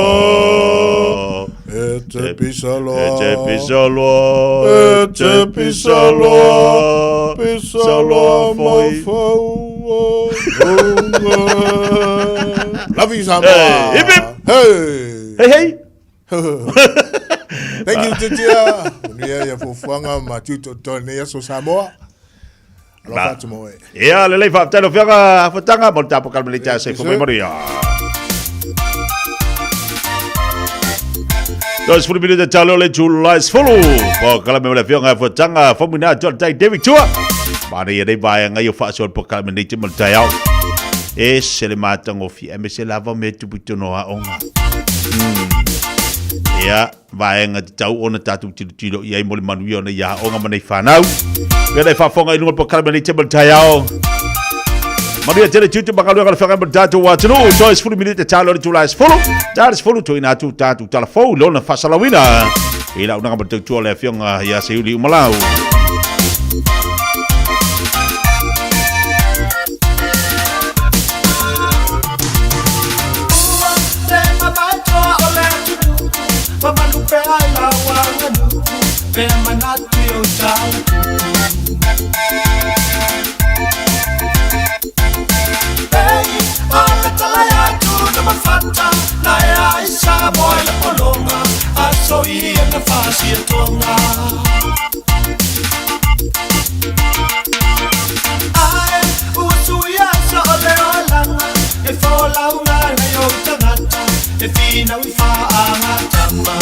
E te pisa loa. E te pisa loa. E te pisa loa. Pisa loa mafaua. Love you, Samoa. Hey, hip hip. Hey. Hey, hey. Thank you, Titia. Manuia ia fuafuaga ma tiute o totoe nei aso Samoa. Alofa atu mo oe. Ia, lelei faafetai lau Afioga Fataga mo le tapuakala ma le taeao soifua mai manuia. 30 minute talo le July 10. Po kala me le Afioga Fataga Famuina atu le tai David Tua. Mana ia nei vaega i o faasoa le polokalame nei te ma le taeao. E se le matagofie aemaise lava mea tupu i totonu o aoga. Ia, vaega tatau ona tatou tilotilo i ai mo le manuia o nei aoga ma nei whanau. Pena e whaafonga i lunga polokalame nei te ma le taeao. Manuia tele tiute ma galuega le whangai mo le tātou atunuu. Toe 10 minute talo le tula e 10. Tala 10 tuuina atu tātou tala fou i lona faasalauina. I lau naga ma le tautua le afioga ia Seiuli Umalau. ai lau aganuu pe manatu i ou tala tupu. Ei, o le tala atu na mafata na e ai Samoa i le pologa aso ia na fasiatoga. Ae ua suia sa o le olaga e folauga nai ou tagata e finau i faagatama.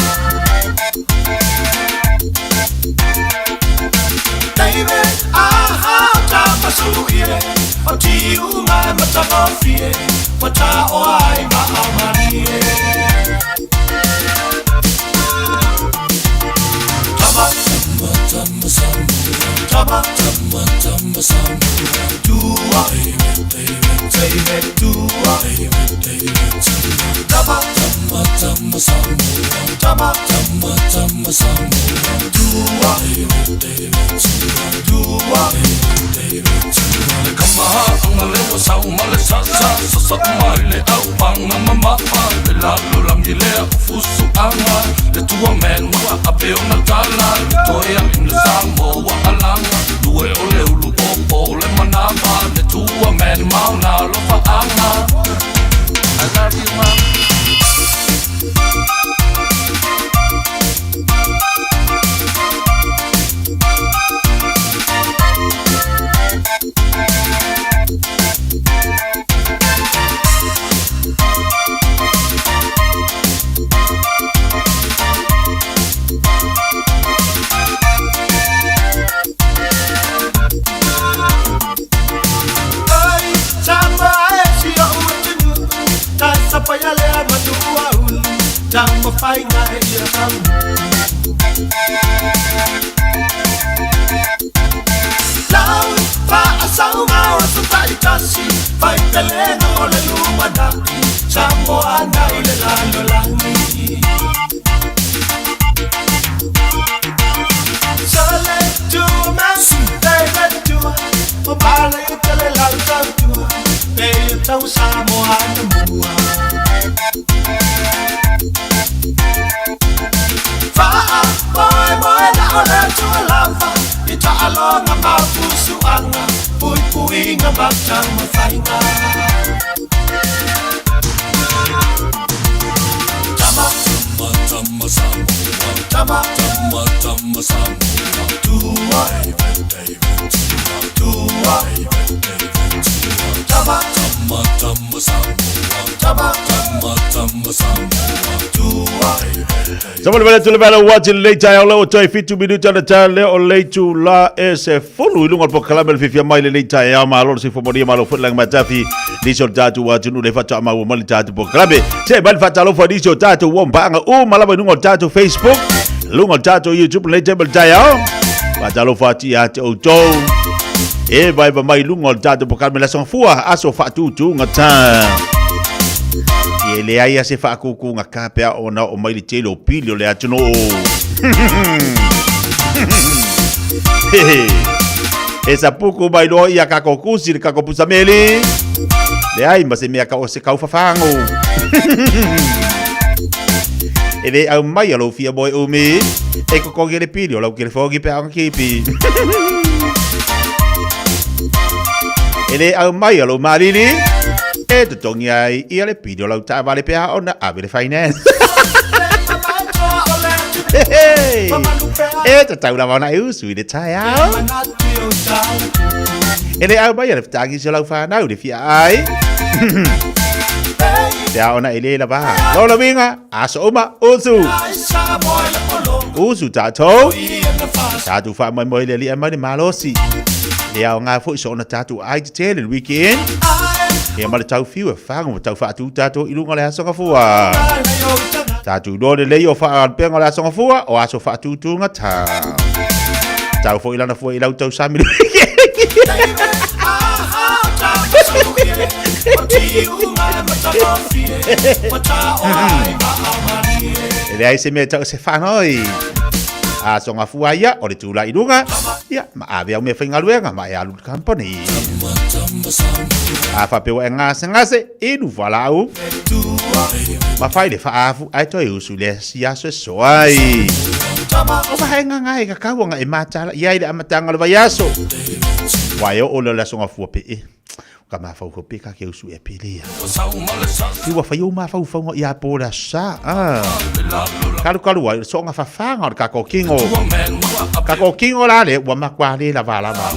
David, aha, o tapasuie, o tiuga e matagofie, ua taoa ai vaamalie. Tama, tama, tama, Samoa. Tama, tama, tama, Samoa. Tua, David, David, David, tua, David, David, tama. Tama, tama, tama, Samoa. Tama, tama, tama, Samoa. Tua, David, David, tua, David, David, tua. Le kamahaʻaga le ua sau ma le sasa Sasaʻu mai le aupaga ma maa Le lalolagi lea o fusuaga Le tua man ua ape ona tala Le toe aʻi le Samoa alaga Lue o le ulu opo le manava Le tua man ma ona alofaaga I love you mom. Ai, Samoa e si o'u atunuu, tasapaia lea matua ulu, taumafaiga e ia taunuu. Lau faasauga o aso taitasi, faitelega o le lumanai, Samoa nai le lalolagi. Sole tua man, David tua, o pala i tele lau tautua, pe i tau Samoa na mua. Faa, moe moe la o le atua lava, i taaloga ma fusuaga, puipuiga ma taumafaiga. Tama, Tama, tama, Samoa. Tama, tama, tama, Samoa. Tua, David, David, tua, tua, David, David, tua. Tama, tama, tama, Samoa. Tama, tama, tama, Samoa. Tua, Sa mo le vele tule vele wati le taeao leo toe 7 minuta na taeao leo o le itula e se fulu i luga o le polokalame le fiafia mai lenei taeao. Malo le soifua manuia, malo foi le lagi matafi nisi o le tatou atunuu le faatoa mai le tatou polokalame. Se mai le faatalofa nisi o tatou ua mpaaga uma lava i luga o le tatou Facebook, luga o le tatou YouTube lenei taimi o le taeao. Faatalofa atu ia te outou e vaeva mai luga o le tatou polokalame le Aso Gafua, aso faatutugata. E leai a se faakūkūga ka pe a ona oo mai le tele o pili o le atunuu. E sapuku mai loa ia kako kusi le kako pusameli. Leai ma se mea ka o se kaufafago. E le au mai a lou fia moe umi. E kokogi le pili o lau kelefogi pe a ona kipi. E le au mai a lou malili. E totogi ai ia le pili o lau taavale pe a ona ave le finance. E tatau lava ona e usu i le taeao. E le au mai a le fetagisi o lau whanau le fia ai. Te ao na e le lava. Lola winga, aso uma, usu. Usu tātou. Tātou wha mai moi le lia mai le malosi. Le ao ngā foi so ona tātou ai te tele le weekend. Ia ma le tau fiu e whango ma tau whaatu tātou i lunga le aso ngafua. Tātou loa le lei o whaalpenga o le aso ngafua o aso whaatūtūnga tā. Tau foi lana fua i lau tau sami le weekend. E leai se mea e tau se whanoi. Aso ngafua ia o le tūla i lunga. Ia, ma ave au mea faigaluega ma e alu i le company. A faapea ua e gasegase, inu fualaau. Ma fai le faafu ae toe usu le si aso e soa ai. O vaega nga e kakau anga e matala ia i le amataga o le vaiaso. Ua e oo lea o le aso gafua pe e. Ka mafaufau pe ka ke usu e pele ia. Ti ua fai ou mafaufauga ia po le aso sa. Ah. Kalukalu ai o le soonga fafaga o le kako kingo. Kako kingo la le ua matua le lava lava.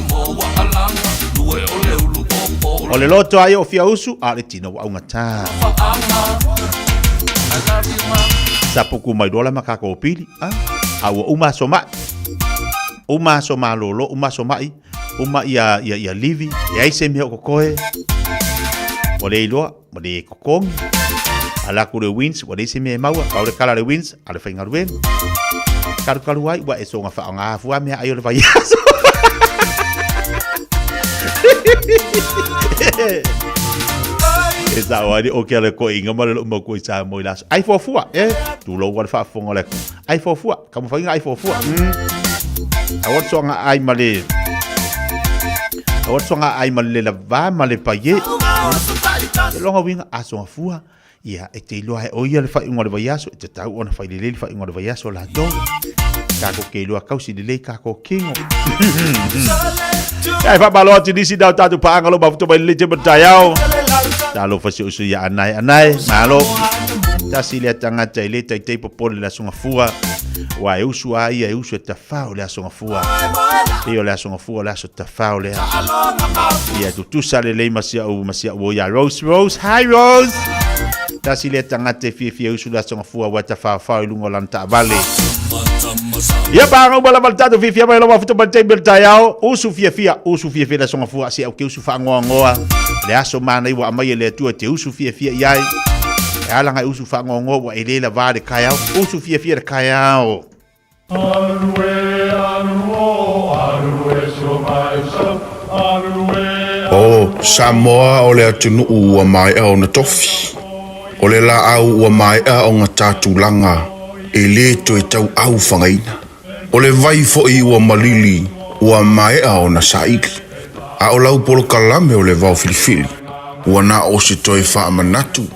O le loto ai o fia usu a o le tino ua augata. Sapuku mai loa la ma kako pili. Ah. A ua uma aso mai. Uma aso malolo, uma aso mai. Uma ia, ia, ia livi, leai se mea o kokoe. Ua le iloa, ua le kokogi. Ala atu le WINZ, ua leai se mea e maua. Pau le kala a le WINZ, a le faigaluega. Kalukalu ai, ua e soona faaaoga fua meaai o le vaiaso. E sao ai le oke a le koiga ma le lou maukua i Samoa i la aso. Ai fuafua, e, tulou a le faafofoga o le atunuu. Ai fuafua, taumafaiga ai fuafua. Aua le soaga ai ma le aua le soaga ai ma le lavā ma le paie. E loga uiga aso gafua, ia e te iloa e o ia le faaiuga o le vaiaso, e tatau ona fai lelei le faaiuga o le vaiaso latou. Tatou ke iloa kausi lelei kako kingo. Ia e faamalo atu i nisi na o tatou paaga o lo o mafuta mai lenei taimi o le taeao. Talofa si ou sui ia Anae Anae, malo. Tasi lea tagata e le taitai popole i le Aso Gafua, aua e usu a ia e usu e tafao i le Aso Gafua. Pei o le Aso Gafua o le aso tafao lea. Ia tutusa lelei ma si au ma si au o ia Rose Rose, hi Rose. Tasi lea tagata e fiafia e usu i le Aso Gafua aua e tafaofao i luga o lana taavale. Ia paaga uma lava le tatou fiafia mai lava futa mai le taimi o le taeao. Usu fiafia, usu fiafia le Aso Gafua, se au ke usu faangoangoa. Le aso manaia ua aumai e le Atua e te usu fiafia i ai. E ala ona e usu faangoangoa ua e le lavā le kaeao. Usu fiafia le kaeao. O Samoa o le atunuu ua maea ona tofi. O le laau ua maea ona ta tulaga e le toe tauau fagaina. O le vai foi ua malili ua maea ona saili. A o lau polokalame o le vao filifili, ua na o se toe faamanatu,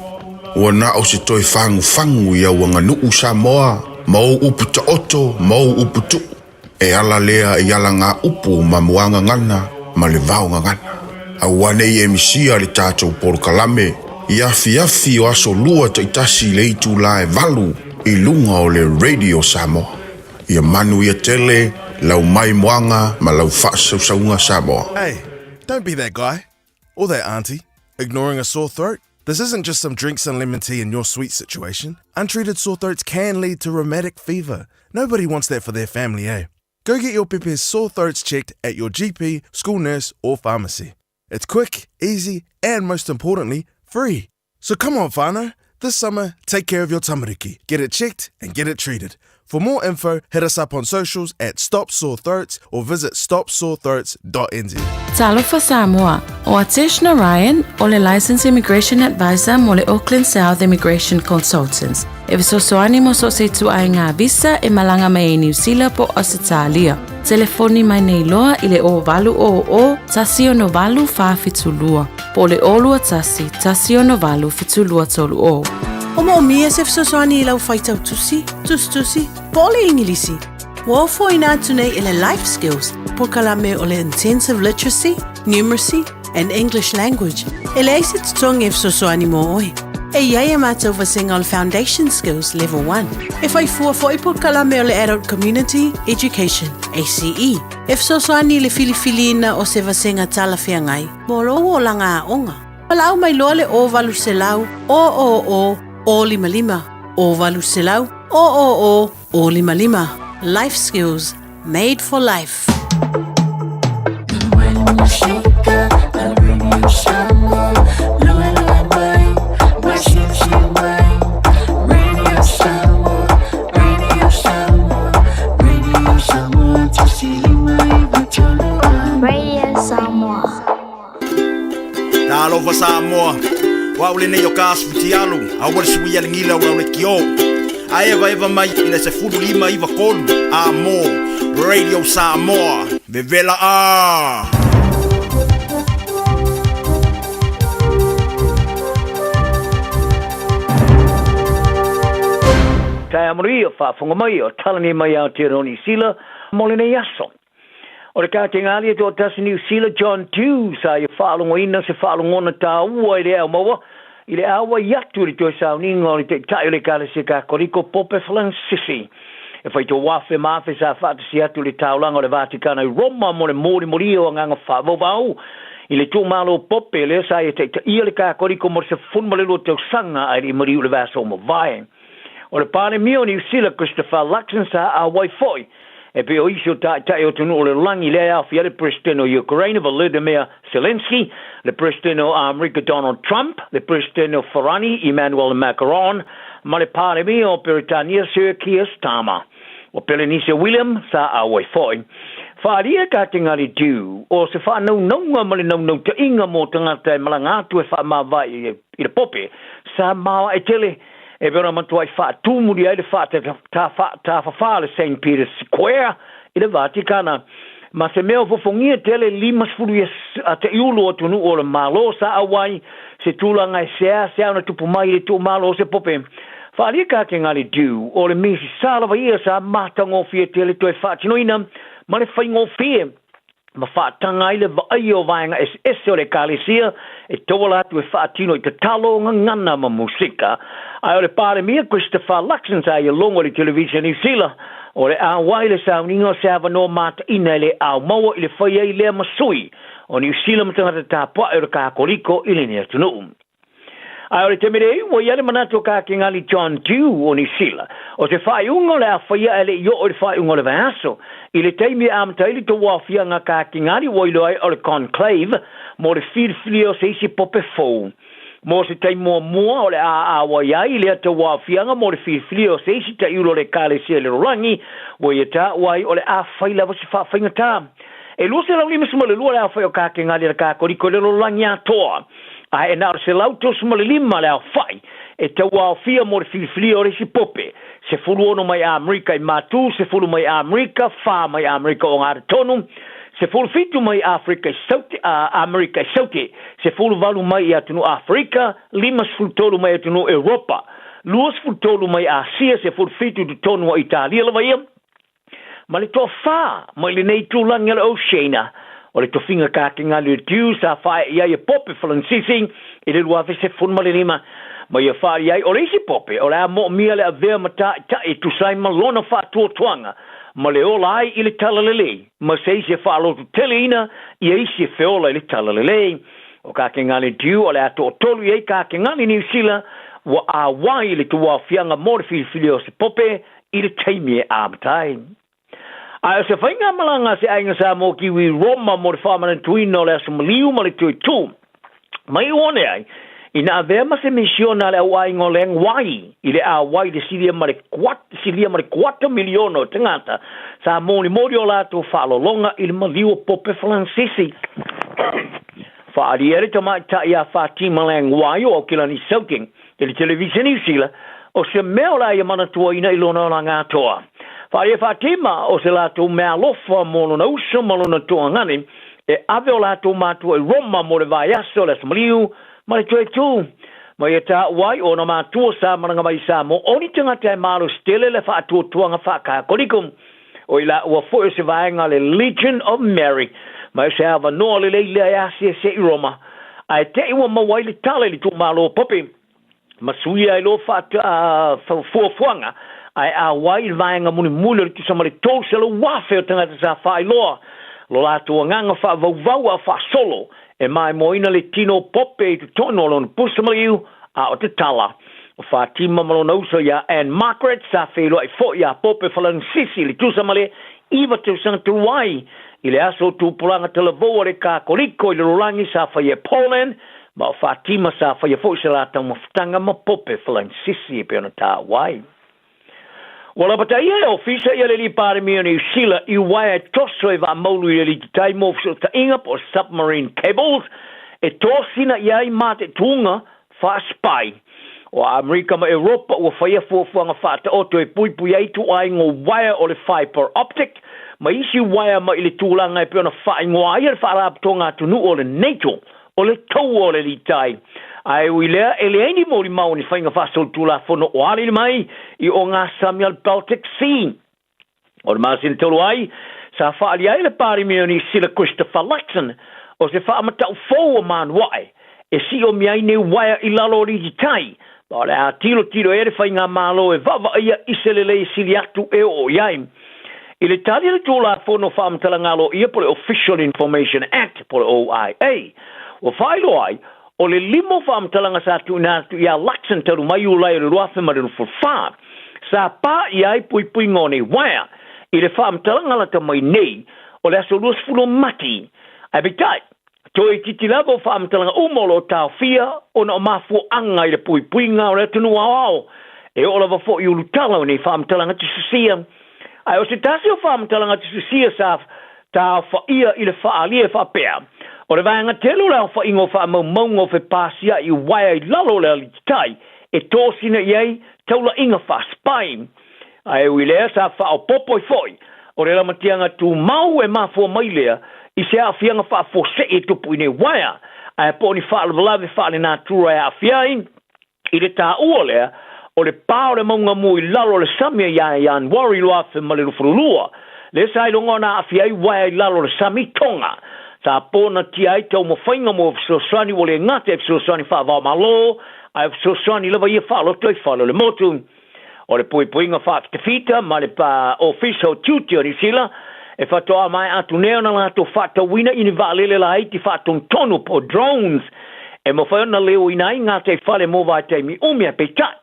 ua na o se toe fagufagu i au aganuu Samoa ma ou upu taoto ma ou upu tuu. E ala lea i ala ngā upu ma muagagana ma le vaogagana. Aua ne i e misia le tatou polokalame i afiafi o aso lua taitasi i le itulā e valu i luga o le Radio Samoa. Ia manuia tele lau maimoaga ma lau faasausauga Samoa. Hey, don't be that guy. Or that auntie. Ignoring a sore throat? This isn't just some drinks and lemon tea in your sweet situation. Untreated sore throats can lead to rheumatic fever. Nobody wants that for their family, eh? Go get your pepe's sore throats checked at your GP, school nurse, or pharmacy. It's quick, easy, and most importantly, free. So come on, whānau. This summer, take care of your tamariki. Get it checked and get it treated. For more info, hit us up on socials at Stop Sore Throats or visit stopsorethroats.nz. Talofa Samoa, ʻO Atesh Narayan, ʻo le Licensed Immigration Advisor mo le Auckland South Immigration Consultants. E fesoasoani mo so o se ituaiga visa e malaga mai ai Niu Sila po o Ausetalia. Telefoni mai nei loa i le 0800 168 472 po o le 021 168 7230. O moomia se fesoasoani i lau faitau tusi, tusitusi, po o le Igilisi? Ua ofoina atu nei e le Life Skills polokalame o le Intensive Literacy, Numeracy and English Language e leai se totogi e fesoasoani mo oe. E i ai a mātou vasega o le Foundation Skills Level 1. E whai fua foi polokalame o le Adult Community Education, ACE, e fesoasoani i le filifiliina o se vasega talafeagai mo lou olaga aoga. Valaau mai loa le 0800 000 055, 0800 000 055. Life Skills, made for life. Radio Samoa. Talofa Samoa, o au lenei o ka asu fitialu, aua le suia le gila o lau lekiō. A evaeva mai i le 15 93 a mo Radio Samoa, vevela a! Taeao manuia, faafofoga mai o tala nei mai Aotearoa Niu Sila mo lenei aso. O le Katengali e toatasi Niu Sila John Dew sa ia faalogoina se faalogona taua i le ao maua i le auai atu i le toe sauniga o le Taitai o le Ekalesia Kakoliko Pope Falansisi. E faitau afe ma afe sa faatasi atu i le taulaga o le Vatikana i Roma mo le molimolia o agaga faavauvau i le tuumalo Pope lea sa ia taitaia le Kakoliko mo le 12 tausaga ae le i maliu i le vaiaso ua mavae. O le Palemia o Niu Sila Christopher Luxon sa auai foi e pei o isi o taitai o atunuu o le lalolagi lea e aofia ai le Peresetene o Ukraine Volodymyr Zelensky, le Peresetene o Amerika Donald Trump, le Peresetene o Farani Emmanuel Macron ma le Palemia o Peretania Sir Keir Starmer. O Pelenise William sa auai foi. Whaaria ka te ngari Dew o se whaanaunauga ma le naunautaiga mō tagata e malaga atu e faamavae i le pope sa maoae tele e pei ona matuai faatūmuli ai le faatafafā o le Saint Peter's Square i le Vatikana. Ma se mea o fofogia tele 50 ia taʻiulu o atunuu o le Malo sa auai se tulaga e seasea ona tupu mai i le tuumalo o se pope. Faaalia ka te Ngali Dew o le misi sa lava ia sa matagofie tele toe faatinoina ma le faigofie ma faataga ai le vaaia o vaega eseese o le Ekalesia e tauala atu e faatino i tatalo, gagana ma musika. Ae o le Palemia Christopher Luxon sa ia logo i le Televisa Niu Sila, o le auai le sauniga o se avanoa mataina e le ao maua i le fai ai lea ma sui o Niu Sila ma tagata tapuae o le Kakoliko i lenei atunuu. Ae o le taimi nei, ua i ai le manatu o Kakengali John Dew o Niu Sila, o se faaiuga o le a faia ae le i oo i le faaiuga o le vaiaso. I le taimi e amata ai le tauaofiaga a Kakengali ua iloa ai o le conclave mo le filifilia o se isi pope fou. Mo se taimi muamua o le a auai ai lea tauaofiaga mo le filifilia o se isi taiulu o le Ekalesia i le lalolagi, ua ia taua ai o le a fai lava se faafaigata. E 252 le aofai o Kakengali a le Kakoliko i le lalolagi atoa. Ae na o le 135 le aofai e tauaofia mo le filifilia o le isi pope, 16 mai Amerika i Matu, 10 mai Amerika, 4 mai Amerika o Garatonu, 17 mai Afrika i Saute, Amerika i Saute, 18 mai i atunuu Aferika, 53 mai atunuu Europa, 23 mai Asia, 17 i totonu o Italia lava ia, Ma le toafa mai lenei itulagi o le Oceania, o le tofiga Kakengali o Dew sa faaee i ai e Pope Falansisi i le 2015, ma ia faaali ai o le isi Pope o le a moomia le avea ma taitai e tusa ai ma lona faatuatuaga ma le ola ai i le talalelei ma se isi e faalotuteleina ia isi e feola i le talalelei. O Kakengali Dew o le a toatolu i ai Kakengali Niu Sila ua auai i le tauaofiaga mo le filifilia o se Pope i le taimi e amata ai. Ae o se faigamalaga a se aiga Samoa Kiwi i Roma mo le faamanatuina o le Aso Maliu ma le Toe Tū mai one ai, ina avea ma se misiona a le au aiga o Lang Wai i le auai i le silia ma le silia ma le kuata miliona o tagata sa molimoli o latou faalologa i le maliu o Pope Falansisi. Faaalia ai le tamaitai ia Fatima Lang Wai o Aokelani Southing I le Televiseni Niu Sila, o se mea o le a ia manatuaina i lona olaga atoa. Faia Fatima o se latou meaalofa mo lona uso ma lona toagane, e ave o latou matua i Roma mo le vaiaso o le Aso Maliu ma le toe tū. Ma ia taua ai ona matua sa malaga mai i Samoa o ni tagata e malosi tele le faatuatuaga faakakoliko. O i laua foi o se vaega o le Legion of Mary, ma o se avanoa lelei lea e asiasi ai i Roma. Ae te i ua maua ai le tala i le tuumalo o Pope, ma suia ai loa fuafuaga, ae auai i le vaega mulimuli o le tusa ma le 300,000 o tagata sa faailoa lo latou agaga faavauvau a o faasolo e maimoaina le tino o Pope i totonu o lona pusa maliu a o te tala. O Fatima ma lona uso iā Ann Margaret sa feiloai foi iā Pope Falansisi i le tusa ma le iva tausaga talu ai i le aso o tupulaga talavou a le Kakoliko i le lalolagi sa faia e Poland, ma o Fatima sa faia foi se la taumafataga ma Pope Falansisi e pei ona taua ai. Ua lapataia e Ofisa ia le Alii Palemia o Niu Sila i uaea e toso e vaamaulu i le alii tai mo fesootaiga po o submarine cables e tosina i ai matetuga faa-spy o Amerika ma Europa ua faia fuafuaga faataoto e puipui ai ituaiga o uaea o le fibre optic ma isi uaea mai i le tulaga e pei ona faaigoa ai e le Faalapotopotoga Atunuu o le NATO o le taua o le alii tai. Ae ui lea, e leai ni molimau o ni faiga faasolitulafono o alili mai i ogasami a le Baltic Sea. O le masina talu ai, sa faaalia ai le Palemia o Niu Sila Christopher Luxon o se faamatau fou o manuae e siomia ai nei uaea i lalo o liti tai, ma o le a tilotilo i ai le faigamalo e vaavaaia i se lelei e sili atu e oo i ai. I le tali a le Tulafono Faamatalaga Aloaia po o le Official Information Act po o le OIA, ua faailoa ai, o le lima o faamatalaga sa tuuina atu iā Luxon talu mai Iulai o le 2024, sa pā i ai puipuiga o nei uaea i le faamatalaga lata mai nei o le aso 20 o Mati. Ae peitai, Toe itiiti lava o faamatalaga uma o lo o taofia ona o mafuaaga i le puipuiga o le atunuu aoao, e oo lava foi i ulutala o nei faamatalaga tusisia. Ae o se tasi o faamatalaga tusisia sa taofaia i le faaalia e faapea, o le vaega tele o le aofaiga o faamaumauga o fepasia'i uaea i lalo o le alititai e tosina i ai taulaiga faa-spy. Ae ui lea, sa faaopoopo ai foi o le lamatiaga tumau e mafua mai lea i se aafiaga faafuasei e tupu i nei uaea, ae po o ni faalavelave faalenatura e aafia ai i le taua lea o le pa o le mauga mu i lalo o le sami ia Ianuari 2022, lea sa iloga ona aafia ai uaea i lalo o le sami Tonga. Sa ponatia ai taumafaiga mo fesoasoani ua le gata i fesoasoani faava-o-Malo, ae o fesoasoani lava ia faalotoifale o le motu. O le puipuiga faafitafita ma le Ofisa o Tiute o Niu Sila e faatoa maea atu nei ona latou faatauina i ni vaalele laiti faatonutonu po o drones e mafai ona leoina ai gataifale mo vaitaimi umi ae peitai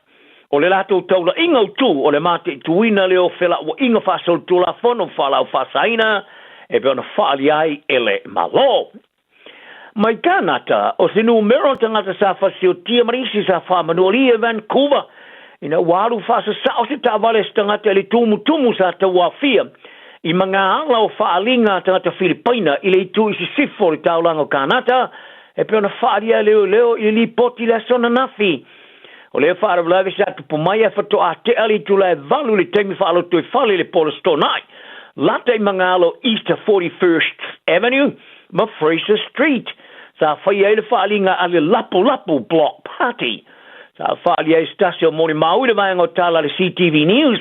o le latou taulaiga autu o le mataituina lea o felauaiga faasolitulafono faalaau faasaina e pei ona faaalia ai e le Malo. Mai Kanata, o se numera o tagata sa fasiotia ma nisi sa faamanualia i Vancouver ina ua alu faasasao se taavale a se tagata i le tumutumu sa tauaofia i magaala o faaaliga a tagata Filipaina i le itu i sisifo o le taulaga o Kanata e pei ona faaalia e leoleo i le lipoti i le aso ananafi. O lea faalavelave sa tupu mai ae faatoa tea le itula e valu i le taimi faalotoifale i le po o le Toonai lata i magaala o East 41st Avenue ma Fraser Street. Sa faia ai le faaaliga a le Lapulapu Block Party. Sa faaalia ai se tasi o molimau i le vaega o tala a le CTV News.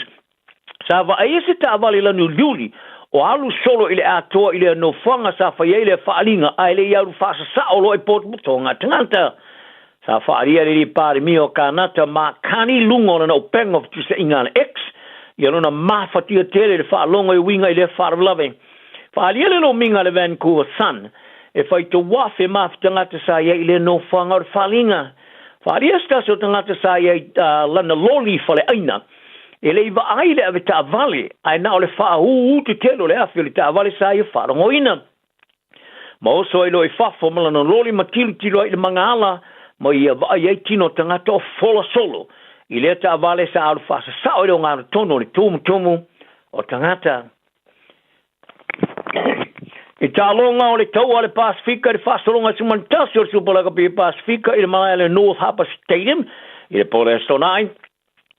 Sa vaaia se taavale lanu uliuli o alu solo i le atoa i lea nofoaga sa fai ai lea faaaliga ae le i alu faasasao loa i potopotoga a tagata. Sa faaalia le alii Palemia o Kanata Mark Carney i luga o lana upega o fetuisaiga a le X ia lona mafatia tele i le faalogo e uiga i lea faalavelave. Faaalia le lomiga a le Vancouver Sun e faitauafe ma tagata sa i ai i lea nofoaga o le faaaliga. Faaalia se tasi o tagata sa i ai i lana loli faleaina e le i vaai i le avetaavale ae na o le faaūū tetele o le afi o le taavale sa ia faalogoina. Ma oso ai loa i fafo ma lana loli ma tilotilo ai i le magaala ma ia vaai ai tino o tagata o fola solo i lea taavale sa alu faasasao i le ogatotonu o le tumutumu o tagata. I taaloga o le Taua a le Pasefika i le faasologa 11 o le Super Lakapi Pasefika i le malae a le North Harbour Stadium i le po o le Aso Toonai,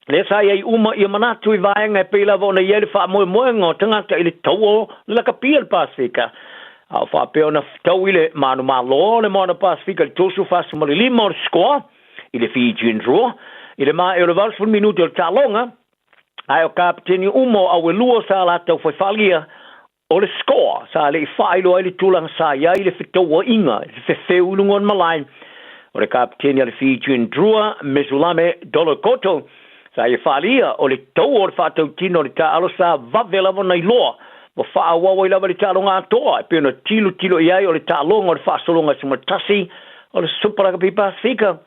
lea sa i ai uma ia manatu i vaega e pei lava ona i ai le faamoemoega o tagata i le Taua o le Lakapi a le Pasefika. A o faapea ona fetaui le manumalo o le Moana Pasefika i le 35 o le score i le Fijian Drua i le maea o le 80 minute o le taaloga, ae o kapeteni uma o Auelua sa latou fai faaalia o le score sa le i faailoa ai le tulaga sa i ai le fetauaiga i le fefeu i luga o le malae. O le kapeteni a le Fijian Drua, Mesulame Dolokoto, sa ia faaalia o le taua o le faatautino o le taaalo sa vave lava ona iloa ma faaauau ai lava le taaloga atoa e pei ona tilotilo i ai o le taaloga o le faasologa 11 o le Super Rugby Pasifika.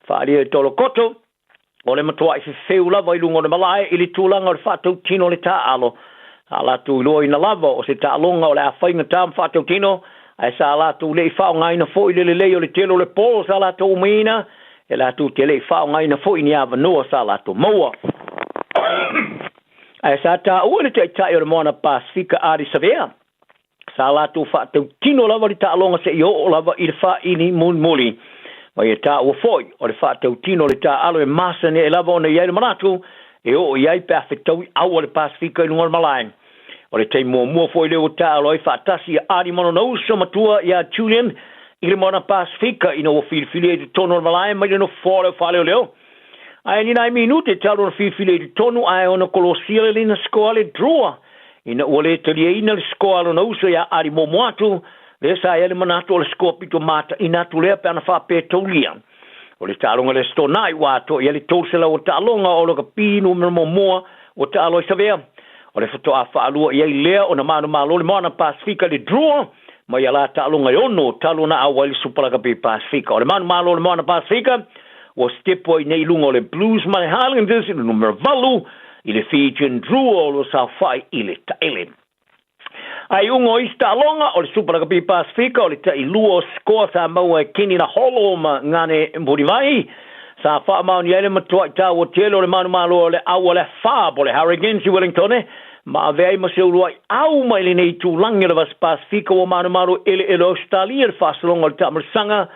Faaalia e Dolokoto O le matuai fefeu lava i luga o le malae i le tulaga o le faatautino o le taaalo. Sa latou iloaina lava o se taaloga o le a faigata ma faatautino, ae sa latou le i faaaogaina foi le lelei o le tele o le polo sa latou umaina, e latou te le i faaaogaina foi ni avanoa sa latou maua. Ae sa taua e le Taitai o le Moana Pasefika Ardie Savea, Sa latou faatautino lava le taaloga seia oo lava i le faili mulimuli. Ma ia taua foi, o le faatautino o le taaalo e masani ai lava ona i ai le manatu e oo i ai pe a fetaui aua le Pasefika i luga o le malae. O le taimi muamua foi lea ua taaalo ai faatasi ia Ardie ma lona uso matua ia Julian I le Moana Pasefika ina ua filifili ai i totonu o le malae mai le nofoa o le au faaleoleo. Ae ni nai minute talu ona filifili ai i totonu ae ona kolosia le lina sikoa a le Drua ina ua le taliaina le sikoa a lona uso ia Ali Momoatu, lea sa i ai le manatu o le sikoa pito mataina atu lea pe ana faapea taulia. O le taaloga le Aso Toonai ua atoa i ai le 300 o taaloga o lakapi numera muamua ua taalo ai Savea. O le faatoa faalua i ai lea ona manumalo le Moana Pasefika i le Drua mai ia la taaloga e ono talu ona auai le Supa Lakapi Pasefika. O le manumalo o le Moana Pasefika ua sitepu ai nei i luga o le Blues ma le Highlanders i le numera 8 i le Fijian Drua o lo o saofai i le taele. A i uga o isi taaloga, o le Supa Lakapi Pasefika, o le tailua o sikoa sa maua e Kenny Naholo ma Ngane Mulivai, sa faamaonia ai le matuai taua tele o le manumalo o le au a le Afa po o le Hurricanes i Wellingtone, ma avea ai ma se uluai au mai lenei itulagi o le Vasa Pasefika ua manumalo eleele o Ausetalia i le faasologa o le taamilisaga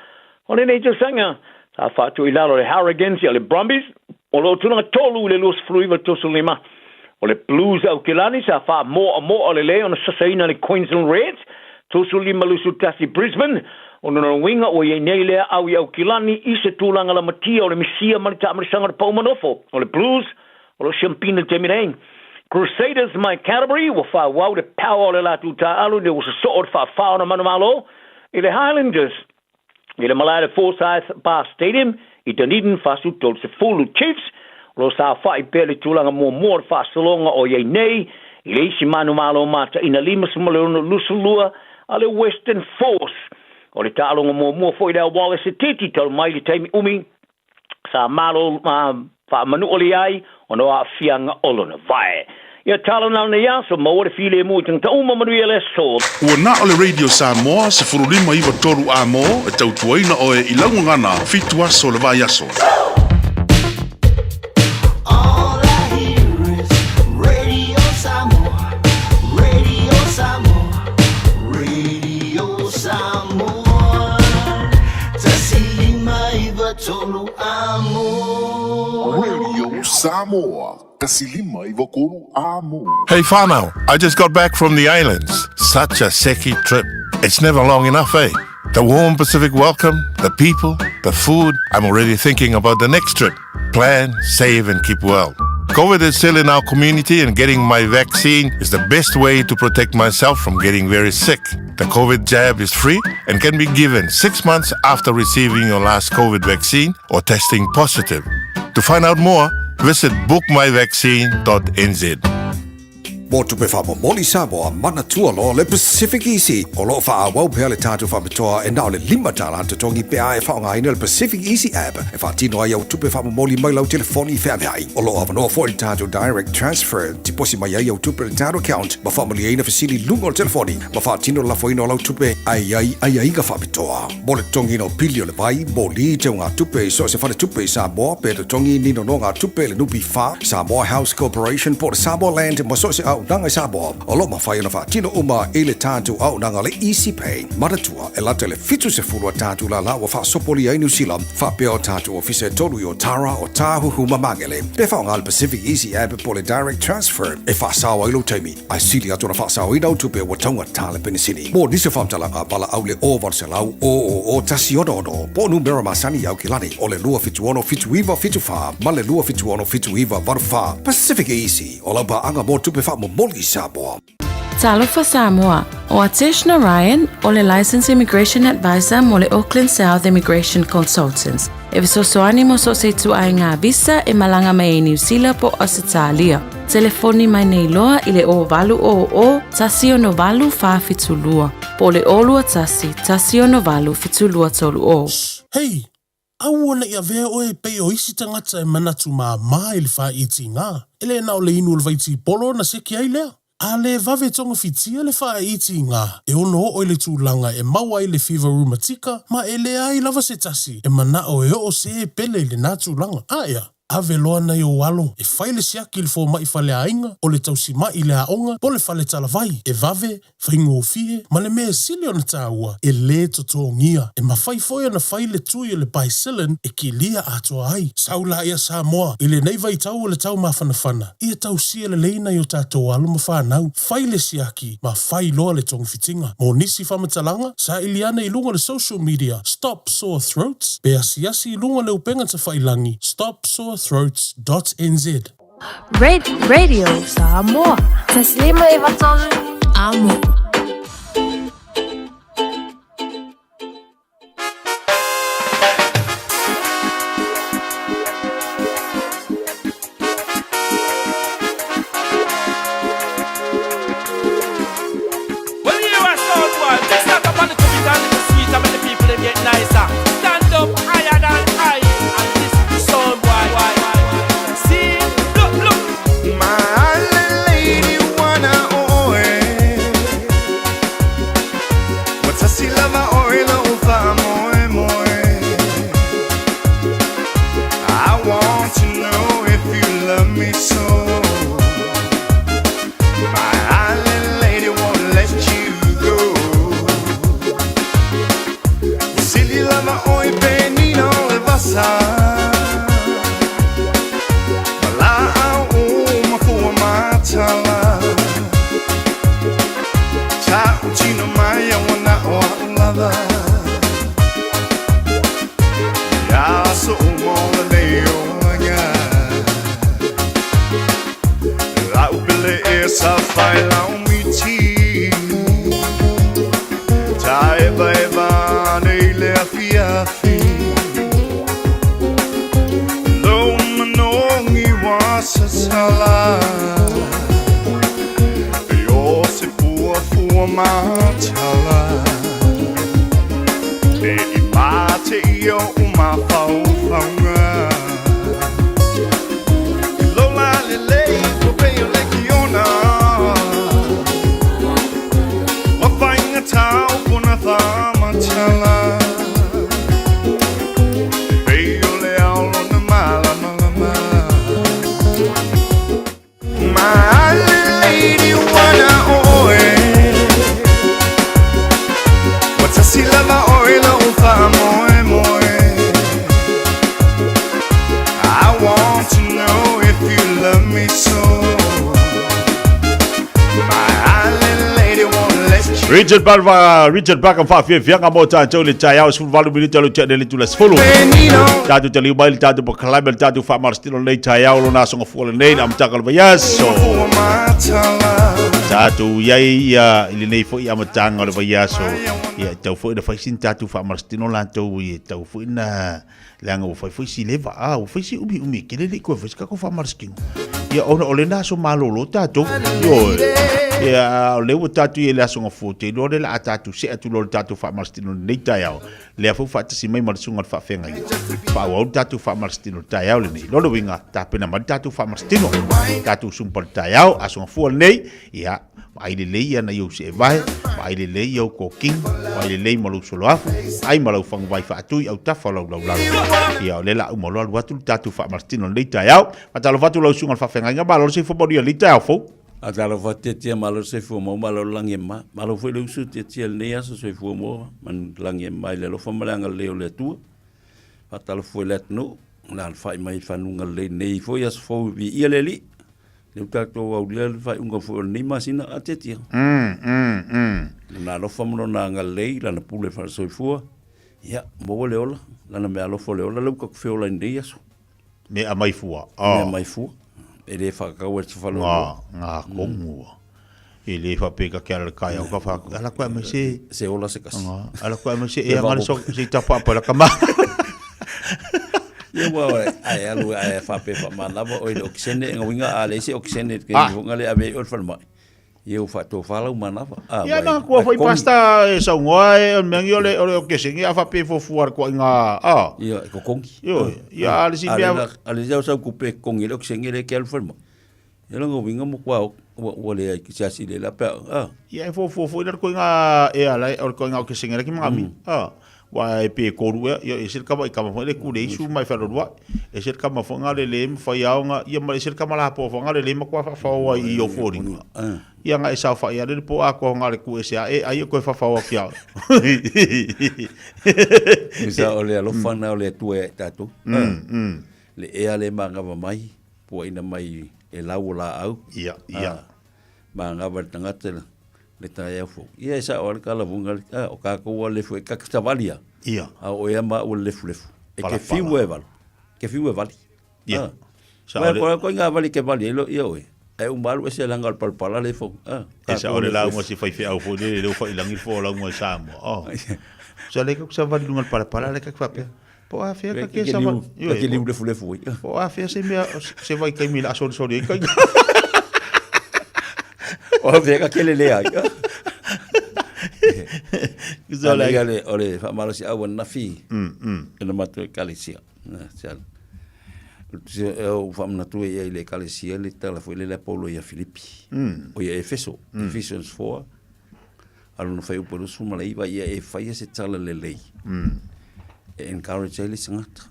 o lenei tausaga. Sa faatu i lalo le Hurricanes ia le Brumbies o lo o tulaga tolu i le 29-35. O le Blues Aukilani sa faamoamoa lelei ona sasaina le Queensland Reds 35-21 Brisbane. O lona uiga ua i ai nei lea au i Aukilani i se tulaga lamatia o le misia ma le taamilisaga o le pau manofo o le Blues o lo o siampina i le taimi nei. Crusaders mai Canterbury ua faaauau le power o le latou taaalo ina ua sosoo le faafao na manumalo i le Highlanders i le malae le Forsyth Bar Stadium i Dunedin 43. Chiefs o lo o saofai pea i le tulaga muamua o le faasologa o i ai nei i le isi manumalo mataina 56-22 a le Western Force. O le taaloga muamua foi lea a Wallace Etiti talu mai i le taimi umi sa malo faamanualia ai ona o aafiaga o lona vae. Ia tala na lenei aso, maua le filemu i tagata uma, manuia le aso. Ua na o le Radio Samoa 15 93 A-mo e tautuaina oe i lau gagana fitu aso o le vaiaso. All I hear is Radio Samoa, Radio Samoa, Radio Samoa. 159 amo. Radio Samoa, 159 amo. Hey whanau, I just got back from the islands. Such a seki trip. It's never long enough, eh? The warm Pacific welcome, the people, the food. I'm already thinking about the next trip. Plan, save, and keep well. COVID is still in our community, and getting my vaccine is the best way to protect myself from getting very sick. The COVID jab is free and can be given six months after receiving your last COVID vaccine or testing positive. To find out more, visit bookmyvaccine.nz. Mo tupe faamomoli Samoa, manatua loa le Pacific Easy. O lo o faaauau pea le tatou faapitoa e na o le $5 totogi pe a e faaaogaina le Pacific Easy app e faatino ai au tupe faamomoli mai lau telefoni feaveai. O lo o avanoa foi le tatou Direct Transfer, tiposi mai ai au tupe i le tatou account ma faamalieina fesili i luga o le telefoni ma faatino le lafoina o lau tupe ae i ai aiaiga faapitoa. Mo le totogiina o pili o le vai, moli, teugatupe i so o se faletupe i Samoa pe totogi ni nonogatupe i le NPF, Samoa House Corporation po o le Samoa Land ma so o se auaunaga i Samoa, o lo o mafai ona faatino uma i le tatou auaunaga le Easy Pay. Manatua, e lata i le 70 a tatou lala ua faasopolia ai Niu Sila, faapea o tatou ofisa e tolu i Otara, Otāhuhu ma Magele. Pe faaaoga le Pacific Easy App po o le Direct Transfer e faasao ai lou taimi, Ae sili atu ona faasaoina au tupe ua taugata le penisini. Mo nisi o faamatalaga, valaau le 0800 000 166 po o numera masani i Aukilani o le 276 7974 ma le 276 7984. Pacific Easy, o lau paaga mo tupe faamomoli i Samoa. Talofa Samoa, o Atesh Narayan o le Licensed Immigration Advisor mo le Auckland South Immigration Consultants. E fesoasoani mo so o se ituaiga visa e malaga mai ai Niu Sila po o Ausetalia. Telefoni mai nei loa i le 0800 168 472 po o le 021 168 7230. Hei, aua ne i avea oe e pei o isi tagata e manatu māmā i le whāitiga. E le na o le inu o le vaitipolo ona seki ai lea. A le vave togafitia le whāitiga, e ono oo i le tulaga e maua ai le fiva rumatika ma e leai lava se tasi e manao e oo se pele i lena tulaga. A ea? Ave loa nai ou alo e fai le siaki i le fomai faleaiga, o le tausimai i le aoga po o le fale talavai, e vave, faigofie, ma le mea e sili ona taua, e lē totogia. E mafai foi ona fai le tui o le Bicillin e kilia atoa ai. Sau laia Samoa i lenei vaitau o le tau mafanafana, ia tausia lelei nai o tatou alo ma fanau, fai le siaki ma fai loa le togafitiga. Mo nisi faamatalaga, saili ane i luga o le social media Stop Sore Throats pe asiasi i luga o le upega tafailangi stopsorethroats dot nz. Radio Samoa. Taslima 93 Amo. Well, you are sound boy. Mix that up a little bit and little sweeter, make the people them get nicer. Stand up higher than high and listen to sound boy. See, look, look. My little lady wanna oe Watasi lava oe lo ufa moe moe I want to know if you love me so My island lady won't let you go Silly lava oe penina le vasa La au mafua matala Ta'utino mai a wana o a'u lava Ia so uma o le lei o laga La'u pele e sa fai lau miti Ta'evaeva ane i le afiafi Lou manogi ua sasala E o se fuafua matala E i mate i o'u mafaufauga I lou lalelei ua pei o lekiona Ua faigata upu na faamatala E pei o le ao lona malamalama My lady wana oe Ua tasi lava oe lou faamoemoe I want to know if you love me so My island lady won't let you Richard Barva, Richard Barker faafiafiaga mo tatou le taeao 18 minute le tea le tula 10. Tatou taliu mai le tatou polokalame le tatou faamalositino lenei taeao lona aso gafua lenei le amataga o le vaiaso. Tatou i ai ia i lenei foi amataga o le vaiaso. Ia e tau foi na fai sina tatou faamalositino latou e tau foi na leaga ua fai foi si leva a ua fai si umiumi e tele le i toe fai se tatou faamalositino. Ia ona o lena aso malolo tatou. Ioe. Ia o lea ua tatou i ai i le aso gafua ou te iloa o lea o le a tatou see atu loa i le tatou faamalositino i lenei taeao. Lea foi ua faatasi mai ma le susuga i le faafeagaiga. Faaauau le tatou faamalositino i le taeao lenei. Lona uiga, tapena mai le tatou faamalositino. Tatou sumpa i le taeao, aso gafua lenei, ia, vaai lelei ia nai ou seevae, vaai lelei ia ou kokini, vaai lelei ma lou soloafu, ai ma lau faguvai faatui autafa o lau laulalo. Ia, o lea o le a uma loa alu atu le tatou faamalositino i lenei taeao. Faatalofa atu lau susuga i le faafeagaiga, malo le soifua manuia i lenei taeao fou. Faatalofa atu Tiatia, malo le soifua maua, malo le lagi e mama. Malo foi le uso Tiatia i lenei aso, soifua maua ma le lagi e mama i le alofa ma le agalelei o le Atua. Faatalofa foi i le atunuu, na alafai mai i fanuga lelei i lenei foi aso fou, viia le Alii. Lea ua tatou aulia le faaiuga foi o lenei masina a Tiatia. Lona alofa ma lona agalelei, lana pule faale-soifua, ia, maua le ola, lana meaalofa o le ola lea ua tatou feola ai i lenei aso. Me a mai fua. Me a mai fua. E le whakakau e te whaloaloa. Ngā, ngā kongu. E le whapeka ke ala kai au ka wha. Ala koe mai se. Se ola se kasi. Ngā. Ala koe mai se e angare so se tapa apa la kama. Ia ua ai alu ai whape wha manawa oi le okisene nga winga a le se okisene ke ah. hunga le ave o le whanamai. Ia ua faatofa lau manava. Ah, Ia na kua fai pasta e saungoa e o mengi o le o le okesenge a fape fofua le koinga a. Ia e kokongi. Io ia ale si mea ale si au sau kupe kongi le okesenge le ke alu whanamai. Ia langa winga mo kua ua le ai ki se asi le la pea. Ia e fofua foi le koinga e ala o le koinga okesenge le ki mangami. A. Wa e pe kolu ea, ia ese le kama i kama foi le kule isu mai whalorua. Ese le kama foi ngā le le mwhai ao ngā, ia ma ese le kama la po foi ngā le le makua whawhao ai i o fōringa. Ia ngā e sao whai a le po a koa ngā le ku ese a e ai o koe whawhao a kia. Sa o le alofa na o le atua e tātou. Le ea le mangawa mai, puaina mai e lau o la au. Ia, ia. Mangawa le tangata le taeao fou. Ia e sao lava le kalavunga le, a, o kākou a lefu e kaka savali a. Ia. A o ea ma ua lefulefu. E ke fiu e valo. Ke fiu e vali. Ia. A. Sao le. Koe koe ngā vali ke vali e lo ia oe. E umalu ese langa o le palapala le fou. A. E sao le lauga si faifeau foi lele leo failangi le folau ai Samoa. Oh. Sa le ka savali lunga le palapala le ka faapea. Po a fea ka ke savali. Ka ke liu lefulefu ai. Po a fea se mea se vai kaimi la soli soli ai kai. O fea ka ke lele ai. Sa le le o le faamalosi au anafi. E na matou ekalesia. Na se e u faamanatu ai i le ekalesia le tala foi lele a Paulo ia Filipi. O ia Efeso, Ephesians 4. A lona fuaiupu e 29, ia e faia se tala lelei e encourage ai le isi tagata.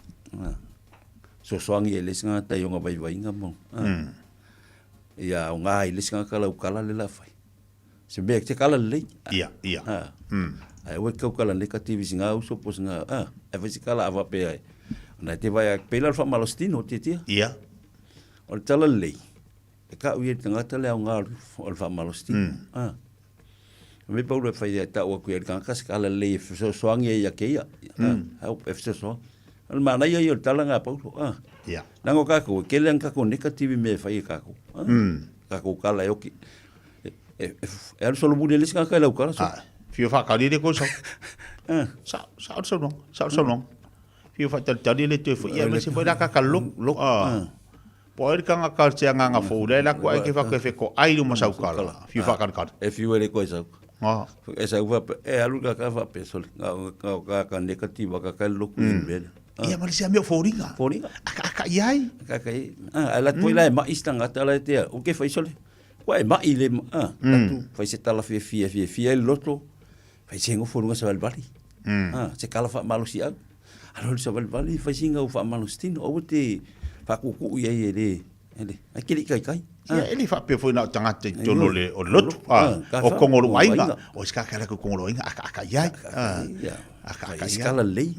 Fesoasoani ai le isi tagata i ona vaivaiga ma ia aoga ai le isi tagata lau kala le la fai. Se mea te kala lelei. Ia, ia. Ae aua e te taukala negative i sina uso po o sina, ae fai se kala a faapea e, ona e te vaai atu, pei la o le faamalositino, tiatia. Ia. O le tala lelei, E kau ia i le tagata le aoga o le faamalositino. Mm. Me paulu e fai e tau aku i le tagata se kala lelei e fesoasoani ai ia keia. Mm. Help e fesoasoani. O le manaia ia o le tala ngā paulo. Ah. Yeah. Nanga o kākou, e kele ana kākou negative mea e fai e kākou. Ah. Mm. Kākou kala e oki. E, e, e, e alu solomuli e le isi tagata i lau kala. So. Ah. Fio whakari le koe sau. Ah. Sa, sa o sau sa o sau Fio whakatalitali le toe fo. Ia, me se fo la kaka lok. Lok. Ah. Po ai kanga ka te anganga fou le la ko ai ke fa ke fe ko ai lu masau kala fiu fa kala kala e fiu ele ko sau ah e sau fa e alu ka ka fa pe sol ka ka ka ka negativa ka ka lo ku mm. Ia ma le mea fōringa. Fōringa. Aka aka i ai. Aka aka i. Ah, ala toi la e mai stanga tala te o ke fai sole. Kua e mai le ah, mm. tu fai se tala fia fia fia fia i loto. Fai se ngofo lunga sa valivali. Mm. Ah, se kala fa malosi au. Alo le sa valivali fai singa u fa malosi tino. Aua te whakuku i ai e le. Ele, ai kiri kai kai. Ia, e le faapea foi na o tagata i totonu o le o le lotu, a, o kongolo aiga, o se kaka la ko kongolo aiga, aka aka iai. Aka aka iai. Skala lei.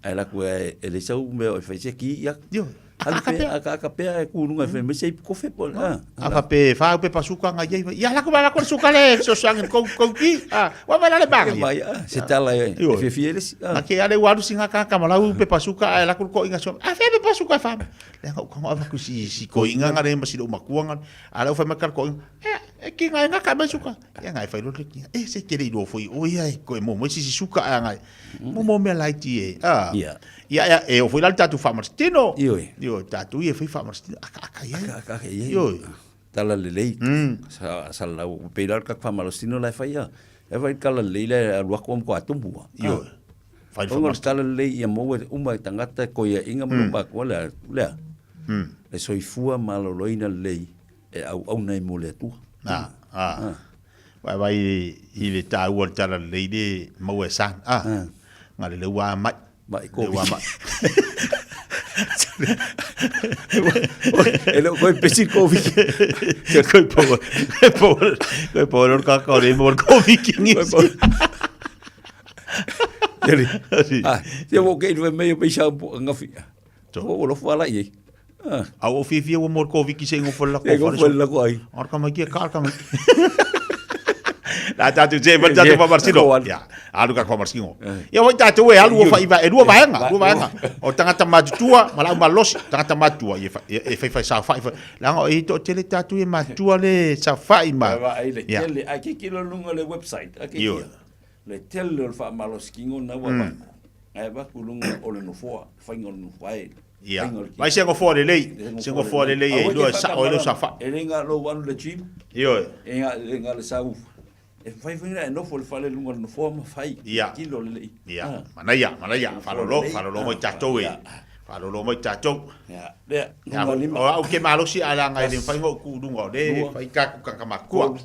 Ai la ku e le sau me o fai se ki ia. Io. Aka aka pea. Aka aka pea e ku lunga fai me se kofe po. A fa pe fa pe pasuka nga iai. Ia la ku ba la ko suka le so sang ko ko ki. A, wa va la le banga. Se tala e fia fia le. A ke ale waru singa ka ka malau pe pasuka a la ku ko inga so. A fe pe pasuka fa. Le nga ko ava ku si si ko inga nga le ma si lo makua nga. A la fa ma ka ko inga. E ki nga nga ka ma suka. Ia ngai fai lo le ki. E se kere i lo foi o ia e ko e mo mo si si suka a ngai. Mo mo mea laiti e. Ah. Ia. Ia ia e o foi la tatu fa martino. Io. Io tatu ia foi fa martino. Aka aka ia. Aka aka ia. Io. Tala lelei. Sa sa lau pe la ka fa martino la fai ia. E fai kala lelei le alu aku am ko atumu. Io. Fai fa martino. Tala lelei ia mo uma tangata ko ia inga mo ba ko le le. Le soifua maloloina lelei. E auauna ai mo le Atua. A, a. Vai vai i le tāua le tala lelei le maua e san. A, ngā le leua a mai. Mai ko. Leua mai. E leo koe pesi ko viki. Koe po, koe po, koe po lor ka ka le mo ko viki ngi. Teri. Ah, te wo ke i me yo pesa ngafi. O lo fala i. A o fiafia ua mo le Koviki se ingo fole lako. Ingo fole lako ai. Ar ka mai kia, ka ar ka mai. La tātou te ma tātou pa marsino. Ya, alu ka kwa marsino. Ya wai tātou e alu o whai e lua vaenga, lua vaenga. O tangata matutua, ma lau malosi, tangata matua e e whai whai sa whai. Langa o e to tele tātou e matua le sa whai ma. Ai le tele, ai ke kilo lunga le website, ai ke kia. Le tele o le whaamalosi na ua vaku. Ai vaku lunga o le nofoa, whainga o le nofoa e. Ia. Vai se ngofoa lelei. Se ngofoa lelei e iloa e sao ai lou saofai. E le ga lou alu le gym. Ioe. E ga le ga le sau. E fai fai e nofo le fale luga le nofoa ma fai. Ia. Kilo lelei. Ia. Manaia, manaia. Faalolo, faalolo mai tatou e. Faalolo mai tatou. Ia. Lea. Ia, o au ke malosi a leaga e le mafai ona ou tu i luga o le fai tatou tagata matutua.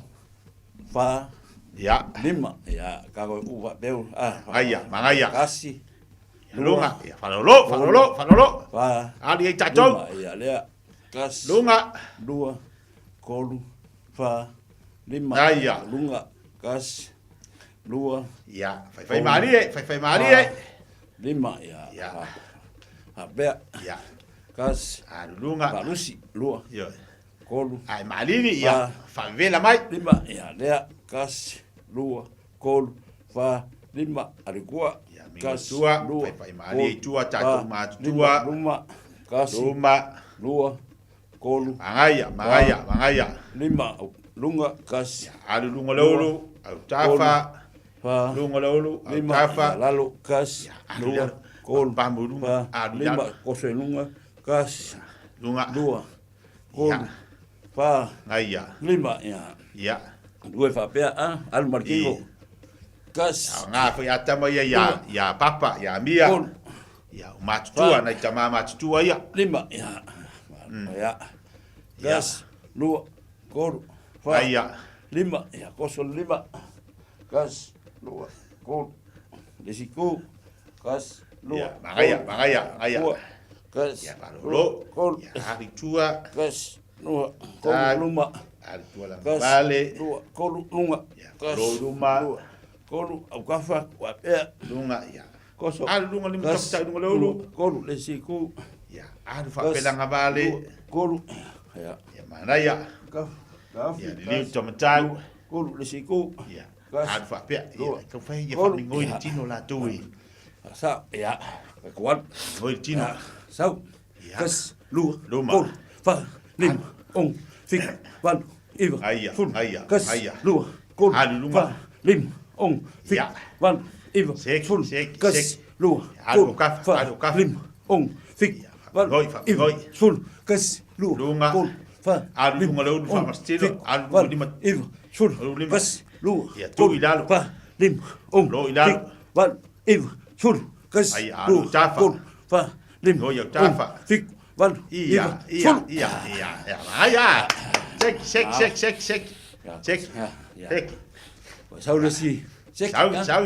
4. Ia. Lima, ia, kako e uva peu, a. Aia, magaia. Kasi. Lunga, ia, falolo, falolo, falolo. Fa. Ali ai tatou. Lima, ia, lea. Kasi. Lunga. Lua, kolu, fa, lima. Aia. Lunga, kasi, lua. Ia, faifai malie, faifai malie. Lima, ia. Ia. Faapea. Ia. Kasi. Alulunga. Falusi, lua. Ia. Kolu. Ai malili, ia. Faavela mai. Lima, ia, lea. Kasi, lua, kolu, fa, lima, alikua. Ia, mingo tua, faifai malie i tua, tatou matutua. Luma, kasi. Luma. Lua, kolu. Magaia, magaia, magaia. Lima, lunga, kasi. Alu lunga le ulu, autafa. Fa. Lunga le ulu, Lima, autafa. ia, lalo, kasi. Alu Lua, lalo. kolu, Pamu lunga, fa, alu lima, lalo. koso i lunga, kasi. Lunga. Lua, kolu, fa, Aia. lima, ia. Ia. Lua e faapea, a, alu ma le kingo. Kasi. Ngā foi a tama ia ia, ia papa, ia mia. Kolu. Ia, o matutua, Fa. nai tama matutua ia. Lima, ia. Ia. Kasi, lua, kolu, fa, Aia. lima, ia, koso le lima. Kasi, lua, kolu, le isi ku, kasi, lua, Ia, magaia, kolu, magaia, magaia. lua, kasi, Ia, falolo. lua, kolu, Ia, ari tua. kasi, lua, kolu, Ta- luma, Ari tua la kasi, vale. lua, kolu, lunga, kasi, lo luma. lua, kolu, aukafa, uapea, Lunga, ia. koso, Alu lunga lima kasi, taputai lunga le ulu. lua, kolu, le isi ku, Ia, alu kasi, faapelanga vale. lua, kolu, ia, Ia, manaia. kafa, kafi, Ia, liliu kasi, tamatau. lua, kolu, le isi ku, Ia, kasi, alu faapea. Ia, lua, kau fai ia kolu, faamigoi le ia. tino latou e. Sa, ia, ka alu. Migoi le tino. Ia, sau, Ia. kasi, lua, Luma. kolu, fa, lima, ono, fitu, valu, iva, Aia, sefulu, aia, kasi, aia. lua, kolu, Alu luma. fa, lima, ono, fitu, Ia. valu, iva, Seki, sefulu, seki, kasi, seki. lua, Alu kolu, kafa, fa, alu kafa. lima, ono, fitu, valu, Faamigoi, iva, faamigoi. sefulu, kasi, lua, Lunga. kolu, fa, Alu lima, lunga le ulu ono, faamasitilo. fitu, Alu lunga valu, lima. iva, sefulu, Alu lima. kasi, lua, Ia, tuu kolu, i lalo. fa, lima, ono, Lo i lalo. fitu, valu, iva, sefulu, kasi, Ai, alu lua, tafa. kolu, fa, lima, Ngoi au ono, tafa. fitu, valu, Ia, iva, ia, sefulu. ia, ia, ia. Aia. Seki, seki, seki, seki, seki. Seki, Ia, ia. seki. Sau le si. Seki, Sau, ah. sau.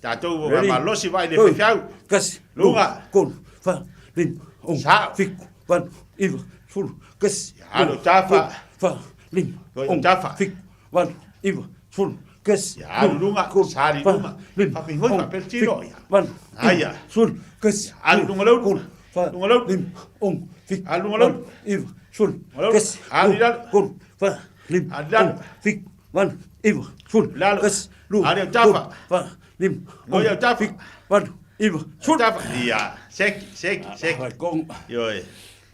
Tatou Ready? malosi vai le Go. fefiau. Kasi, Lunga. lua, kolu, fa, lima, ono, Sau. fitu, valu, iva, sefulu, kasi, alu lua, tafa. kolu, fa, lima, Ngoi ono, tafa. fitu, valu, iva, sefulu, kasi, Ia, alu lua, lunga, kolu, sali fa, luma. lima, Faamigoi ono, faapea le tino. fitu, Ia. valu, iva, Aia. sefulu, kasi, Alu lua, lunga le ulu. kolu, fa, Lunga le ulu. lima, ono, fitu, Alu lunga le ulu. valu, iva, sefulu, Lunga le ulu. kasi, Alu lua, lalo. kolu, fa, lima, Alu lalo. ono, fitu, valu, iva, sefulu, Lalo. kasi, lua, Alu au tafa. kolu, fa, lima, Ngoi ono, au tafa. fitu, valu, iva, sefulu. Tafa. Ia, seki, seki, seki. Hai kong, Ioi.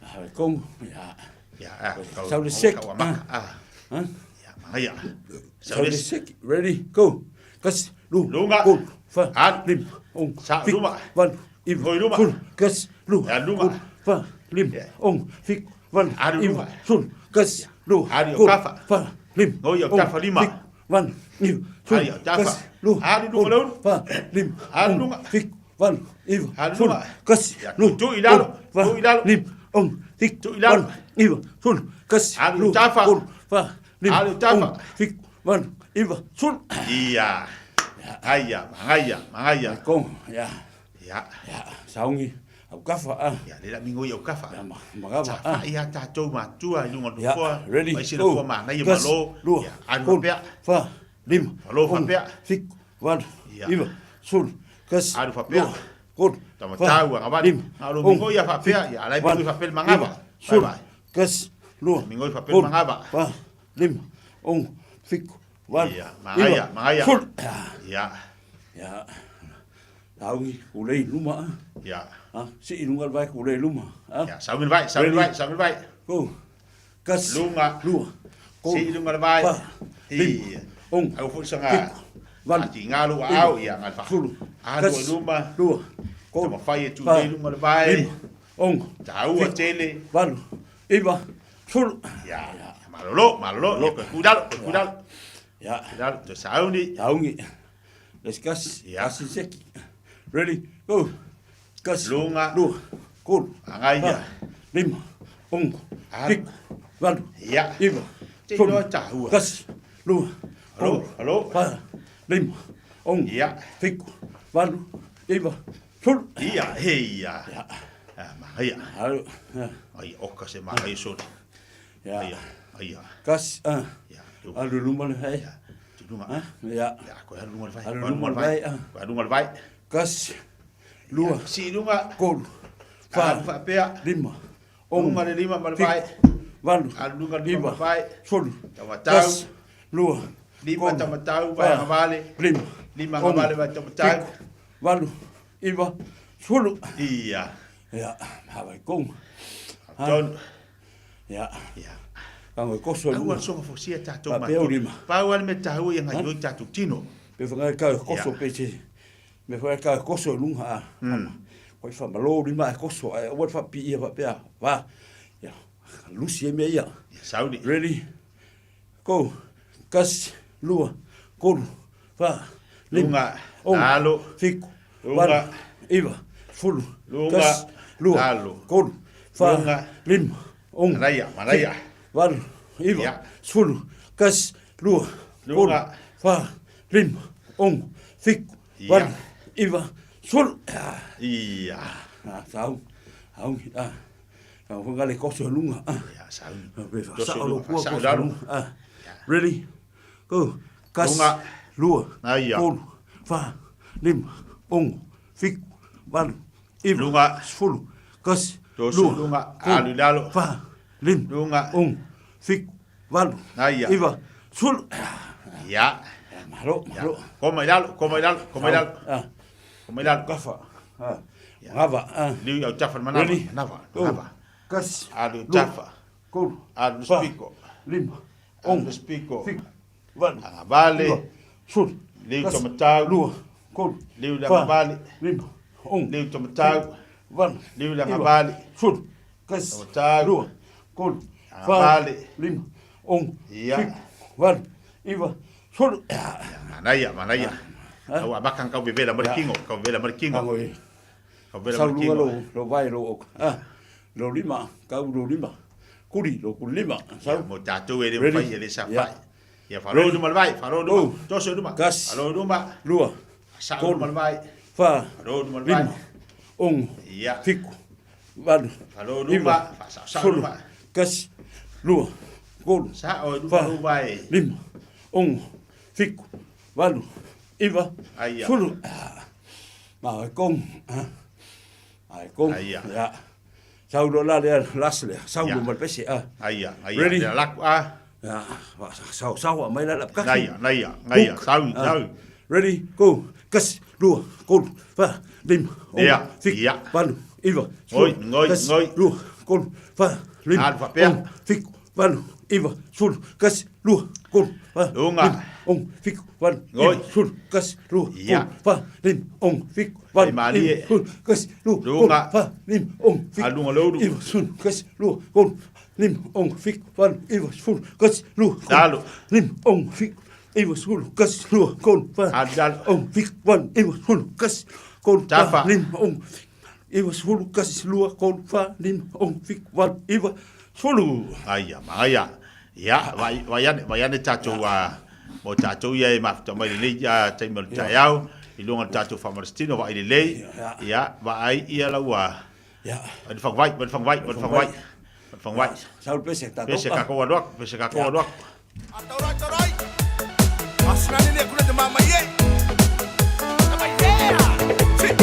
hai kong, ia. Ia, ah, kau- Sau le kau- seki, kau amaka. ah. Ah, Ha? ia, magaia. Sau Sau le le seki, ready, go. Kasi, lua, Lunga. kolu, fa, Alu. lima, ono, Sa- fitu, luma. valu, iva, Ngoi luma. sefulu, kasi, lua, Ia, luma. kolu, fa, lima, Ia. ono, fitu, valu, Alu iva, luma. sefulu, kasi, lua, Alu au kolu, tafa. fa, lima, Ngoi au ono, tafa lima. fitu, valu, iva, sefulu, Alu au tafa. kasi, lua, Alu lunga kolu, le ulu. fa, lima, Alu ono, lunga. fitu, valu, iva, Alu sefulu, lunga. kasi, Ia, lua, tuu i lalo. kolu, fa, Tuu i lalo. lima, ono, fitu, Tuu i lalo. valu, iva, sefulu, kasi, Alu lua, tafa. kolu, fa, lima, Alu tafa. ono, fitu, valu, iva, sefulu. Ia. Aia, magaia, magaia. Kong, ya, Ia. ya, saungi, au kafa, ah, Ia, le la mingoi au kafa. ya, magawa, Sa ah. fa ia tatou matua i luga o le Ya, nofoa. ready, Mai se go. nofoa manaia Kasi, malo. lua, Ia, alu kolu, faapea. fa, lima, Malo ono, faapea. fitu, valu, Ia. iva, sefulu, kasi, Alu faapea. lua, kolu, Tamatau, fa, agavale. lima, Alo ono, mingoi ia faapea. fitu, Ia, alai valu, mingoi faapea le magava. iva, Bye sefulu, bye. kasi, lua, Mingoi faapea le kolu, magava. fa, lima, ono, fitu, valu, Ia, magaia, iva, magaia. sefulu. Ia, Ya, saungi, ulei luma, ah. ia. Ah, si ilunga le vai kulei luma. Ah. Ia, sauni le vai, sauni le vai, sauni le vai. Go. Kasi, Lunga. lua, kolu, Si i luga le vai. fa, lima, Ia. ono, Au foi sanga. fitu, valu, Ati ngalo iva, au, ia, ngal fa. sefulu, Alu kasi, i luma. lua, kolu, Tamafai e tu fa, nei luga le vai. lima, ono, Taua fitu, tele. valu, iva, sefulu. Ia, malolo, malolo. Ia, koe kudalo, koe kudalo. Ya, Kudalo, to sauni. saungi. Let's kasi, Ya. kasi seki. Ready, go. Kasi, Lunga. lua, kolu, Agaia. fa, lima, ono, Alu. fitu, valu, Ia. iva, Te sefulu, iloa taua. kasi, lua, Alo, alo. Fa, lima, ono, Ia. fitu, valu, iva, sefulu. Ia, he ia. Ia. Ah, manaia. Alu, ia. Ai, oka se manaia sole. Ia. Aia, aia. Kasi, ah. Ia. Alu i luma le vai. Tu lunga. Ah, ia. Ia, koe alu lunga le vai. Alu i luma le vai, ah. Koe alu lunga le vai. Kasi, lua. Si lunga. Tolu, fa, Alu faapea. lima, ono, Lunga le lima ma le vai. fitu, valu, Alu lunga le lima iva, ma le vai. sefulu. Taumatau. Kasi, lua, Lima tolu, taumatau, fa, vai agavale. lima, Lima ono, agavale vai taumatau. fitu, valu, iva, sefulu. Ia. Ia, hawa i konga. Tonu. Ia. Ia. Kango e koso i Aua luma. le soga fosia tatou Faapea matou. o lima. Pau lava le mea taua ia gaoioi tatou tino. Pe whangai kau e koso Ia. pe te me whangai kau e koso i lunga a. Koi whamalo lima e koso ai aua le whapiia whapea wa. Ia, lusi e mea ia. Ia, sauni. Ready? Go. Kasi, lua, tolu, fa, lima, Lunga, ono, lalo. fitu, Lunga. valu, iva, sefulu, Lunga, kasi, lua, lalo. tolu, fa, Lunga. lima, ono, Manaia, manaia. fitu, valu, iva, Ia. sefulu, kasi, lua, tolu, Lunga. fa, lima, ono, fitu, Ia. valu, iva, sefulu. Ia. Ah, sau, au, ah. Au whanga le koso i lunga, ah. Ia, sauni. Pe Toso i whasao lunga, lo pua whasao koso i lalo. lunga, ah. Ready? Go. Kasi, Lunga. lua, Aia. tolu, fa, lima, ono, fitu, valu, iva, Lunga. sefulu, kasi, Toso lua, lunga, tolu, alu i lalo. fa, lima, Lunga. ono, fitu, valu, Aia. iva, sefulu. Ia. Malo, malo. Koma i lalo, koma i lalo, koma i lalo. Ah, Koma i lalo. gafa. Ah, gava. Ah. Liu au tafa le manava, Ready? manava, Go. manava. Kasi, Alu lua, tafa. tolu, Alu fa, spiko. lima, Alu ono, spiko. fitu, valu, Agavale. iva, sefulu, Liu kasi, tomatau. lua, tolu, Liu le fa, agavale. lima, ono, Liu tomatau. fitu, valu, Liu le iva, agavale. sefulu, kasi, Tomatau. lua, tolu, fa, Agavale. lima, ono, Ia. fitu, valu, iva, sefulu. Manaia, manaia. Au abaka kau bebela mo le kingo, kau bebela mo le kingo. Kango e. Kau bebela Sau mo le lunga kingo. lo, lo vai lo oka. Ah, lo lima, kau lo lima. Kuri, lo kuri lima. Sau. Mo tatou e le Ready? mafai e le sa Ia. fai. Ia falo Ready? luma le vai, falo luma. Go. Toso luma. Kasi. Falo luma. Lua, Sa tolu, luma le vai. fa, Falo luma le vai. lima, ono, Ia. fitu, valu, Falo luma, iva, fa sa sa sefulu, luma. kasi, lua, tolu, Sa o luma fa, luma vai. lima, ono, fitu, valu, iva, Aia. sefulu. Ah, ma e kong, ah. Ma e kong. Aia. Ia. Sau lo la lea, las lea, sau Ia. lo ma le pese, ah. Aia, aia. Ready? Lea laku ah. Ia, wa- sau, sau a mai la la kaki. Naia, naia, naia. Hook. Sau, Ah. sau. Ready, go. Kasi, lua, tolu, fa, lima, ono, Ia, fitu, ia. valu, iva, Ngoi, sefulu, ngoi, kasi, ngoi. lua, tolu, fa, lima, Alu faapea. ono, fitu, valu, iva, sefulu, kasi, lua, tolu, fa, Lunga. lima, ono, fitu, valu, Ngoi. iva, sefulu, kasi, lua, Ia. tolu, fa, lima, ono, fitu, valu, Ai malie. iva, sefulu, kasi, lua, tolu, Lunga. fa, lima, ono, fitu, Alunga le ulu. iva, sefulu, kasi, lua, tolu, lima, ono, fitu, valu, iva, sefulu, kasi, lua, tolu, Lalo. lima, ono, fitu, iva, sefulu, kasi, lua, tolu, fa, Alu lalo. ono, fitu, valu, iva, sefulu, kasi, tolu, fa, Tafa. lima, ono, iva, sefulu, kasi, lua, tolu, fa, lima, ono, fitu, valu, iva, sefulu. Aia, manaia. Ia, vai vai ane, vai ane tatou a mo tatou ia e mafuta mai lelei ia taimi o le taeao i luga o le tatou faamalositino vaai lelei. Ia, vaai ia lau a Ia. Vai le faguvai, vai le faguvai, vai le faguvai. Vai le faguvai. Sau le pese tatou. Pese kakou alu atu, pese kakou alu atu.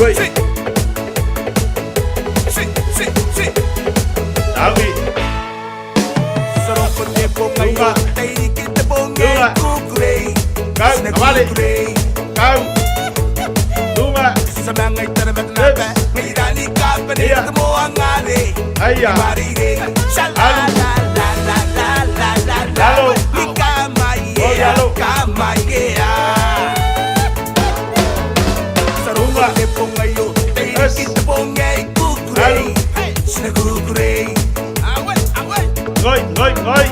Oi. Saui. Lunga. Lunga. Kau, avale. Kau. Lunga. Ia. Aia. Alu. Lalo. Oi, lalo. Lunga. Es. Alu. Ngoi, ngoi, ngoi.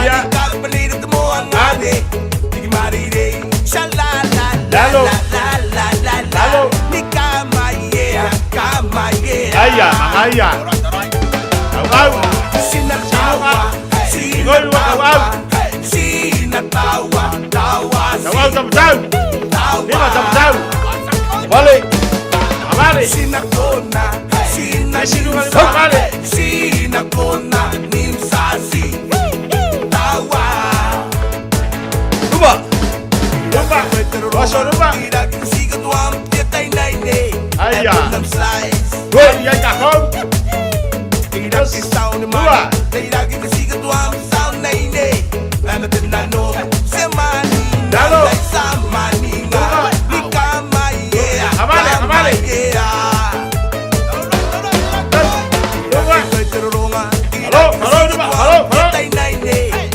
Ia. Alu. Lalo. Lalo. Aia, manaia. Au, au. Ngoi, au, au. Tau tau tau. Lima tau tau. Vale. Vale. Sina kona, sina Vale. Sina kona, nimsasi. Tawa. Lupa. Lupa. Waso lupa. Aya. Oi, ai kakau. Lupa. Dalo. Amale, amale. Alo, alo, lupa, alo, alo.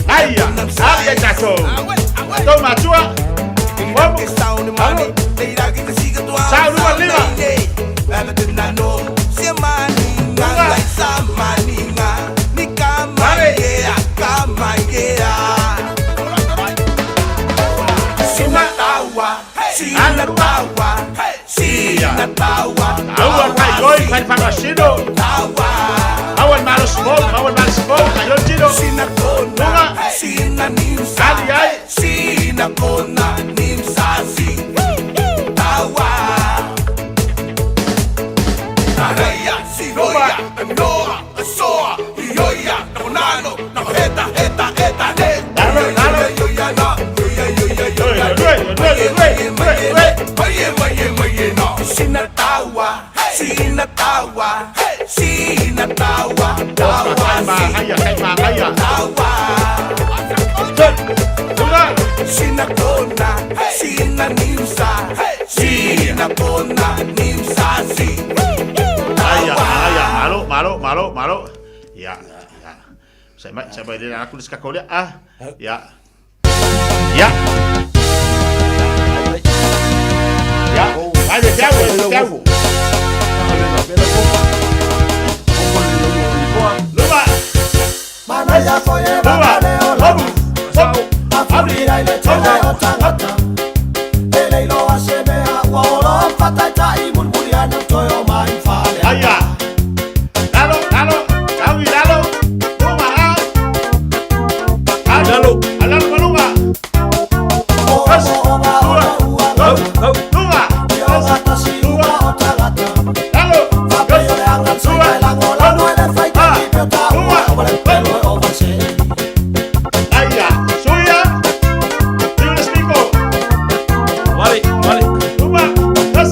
Aya, aya kakau. Toma tua. Vamos. Alo. Sa lupa lima. Aua kai goi kai parasino. Aua malo small, aua malo small, kai lo tiro. Lunga. Ali ai. Sina kona nimsasi. Tawa. Araya, siroya, noa, soa, ioia, nano, no heta, heta, heta, he. Yoya, na, yoya, yoya, yoya, maye, maye, maye, no. Sinatawa, sinatawa, sinatawa, tawa, tawa. Sinakona, sinanimsa, sinakona, nimsasi. Aya, aya, malo, malo, malo, malo. Ya, ya. Saya mai, saya mai dia aku dekat kau dia. Ah, ya. Ya. Ya. Ai, dia tiago, tiago. Lupa. Lupa. Hobu. Hobu. Afurira ile tele o tangata. Ele ilo asemea ua olo fataitai mulmuliana toyo mai fale. Aya. Lalo, lalo, tawi lalo. Luma ah. Lalo, lalo malunga. As. Lua. Luma. Lalo. Aya. Suya. Yule spiko. Vale, vale. Luma. As.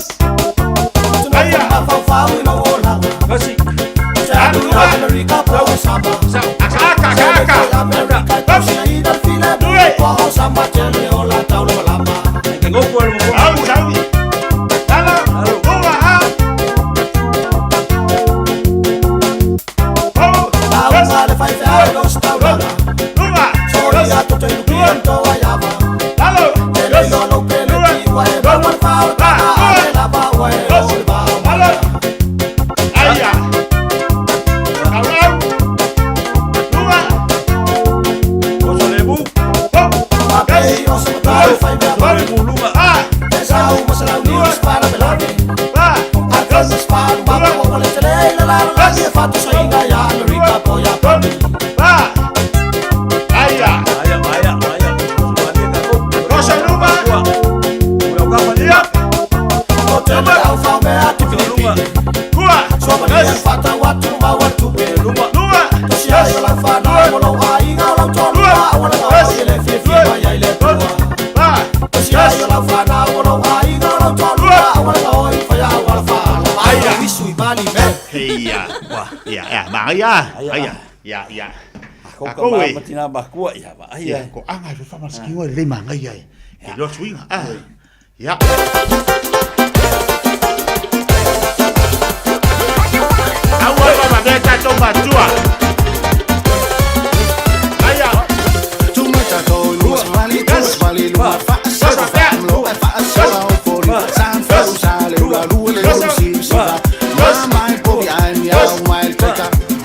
Aya. Kasi. Aka, aka, aka. Au, sawi. Lalo. Luma ah. Hobu. As. Luma. Lalo. Lalo. Aya. Au, Luma. Oso lebu. Aya. Aya, aya, aya. Rosa Luma. Yep. Lua. Iya, iya, ya, maya, aya, ya, ya. Ko ka Ako ma eh. matina ba kua ia ba. Ya, Ai. ko anga fe fama skiwa le manga ya. Ke lo swing ah. Ya. Awa ba ba ta to ba tua. Aya.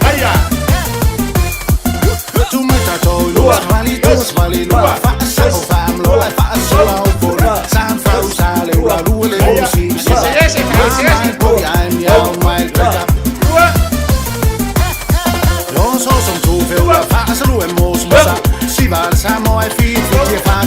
Aya. Yo so som to fævler, far, så du er mos, mosa. Sivalsa, må jeg fint, fordi jeg far.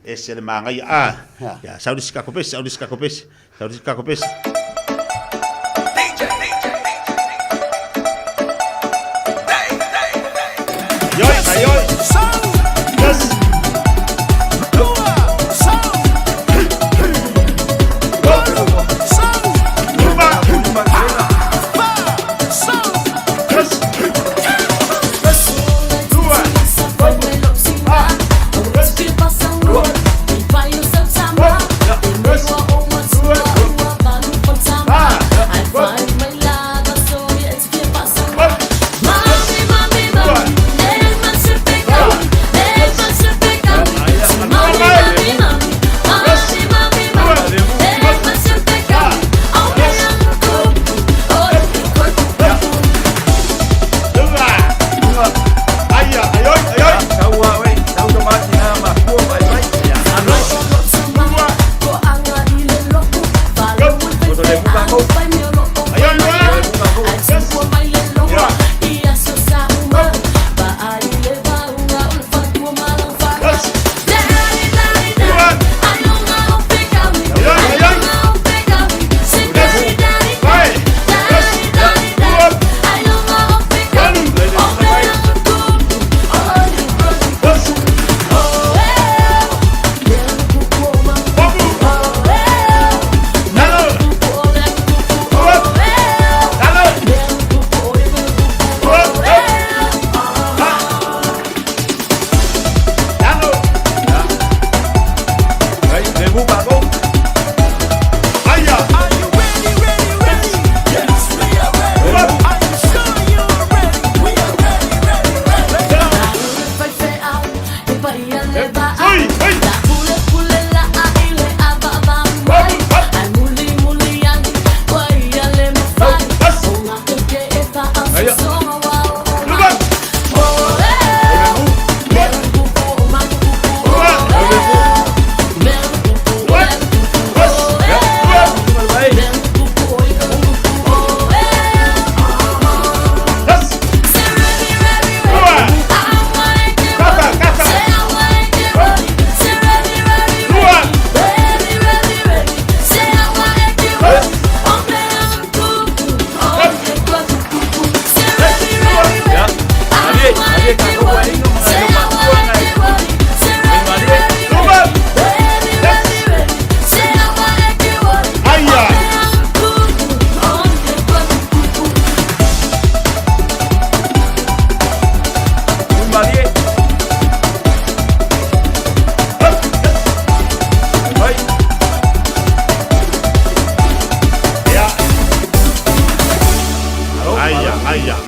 Ese le magaia a. Ia, sau le sikako pese, sau le sikako pese, sau le sikako pese. Yoi, yoi. Yes.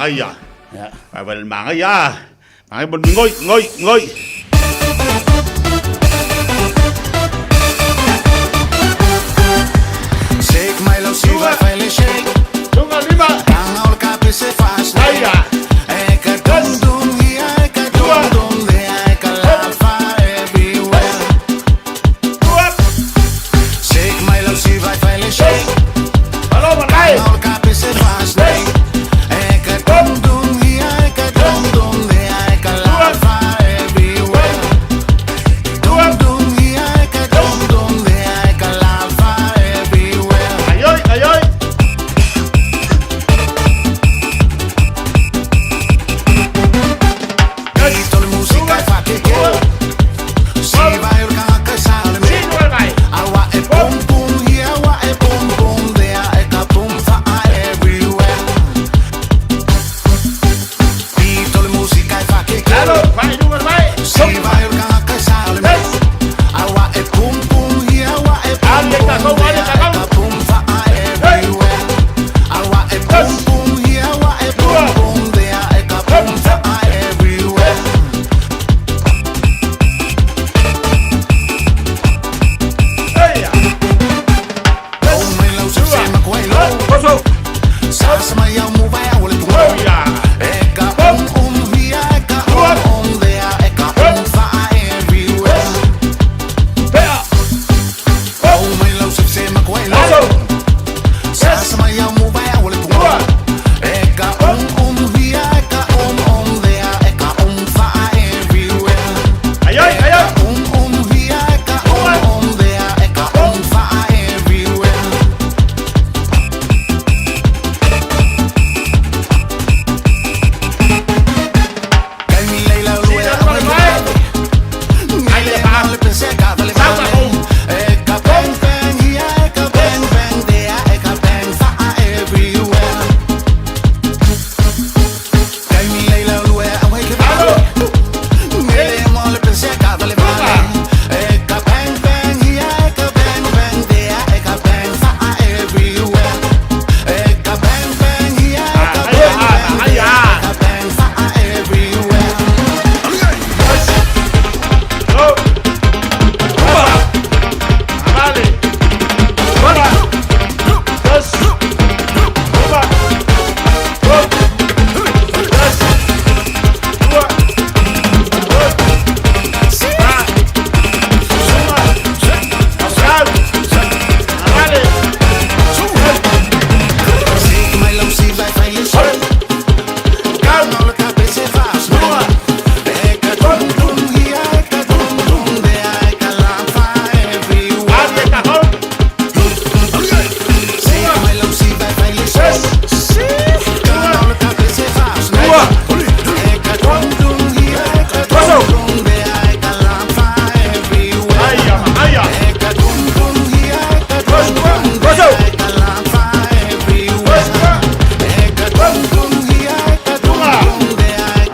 Magaia. Vai le magaia. Magaia mo ngoi ngoi ngoi. Shake my love, si vai fai shake. Tunga lima. Tanga ol kapi se fast. Aya. Eka dum dum hi eka dum dum de eka lafa everywhere. Shake my love, si vai fai shake. Paloma, dai. Tanga ol kapi se fast. Eka dum dum hi eka dum dum de eka lafa everywhere. Dum dum hi eka dum dum de eka lafa everywhere. Ayoi, ayoi. Tol música e fa che Si vai urkan ka salme. Awa e pum pum hi awa e pum pum de a e ka pum fa a everywhere. Tol música e fa che Claro, vai, número vai. Si vai urkan ka salme. Awa e pum pum hi awa e pum pum de a e ka pum fa a everywhere. Awa e pum pum hi awa e pum pum de a e ka pum fa a everywhere. Ayoi, ayoi.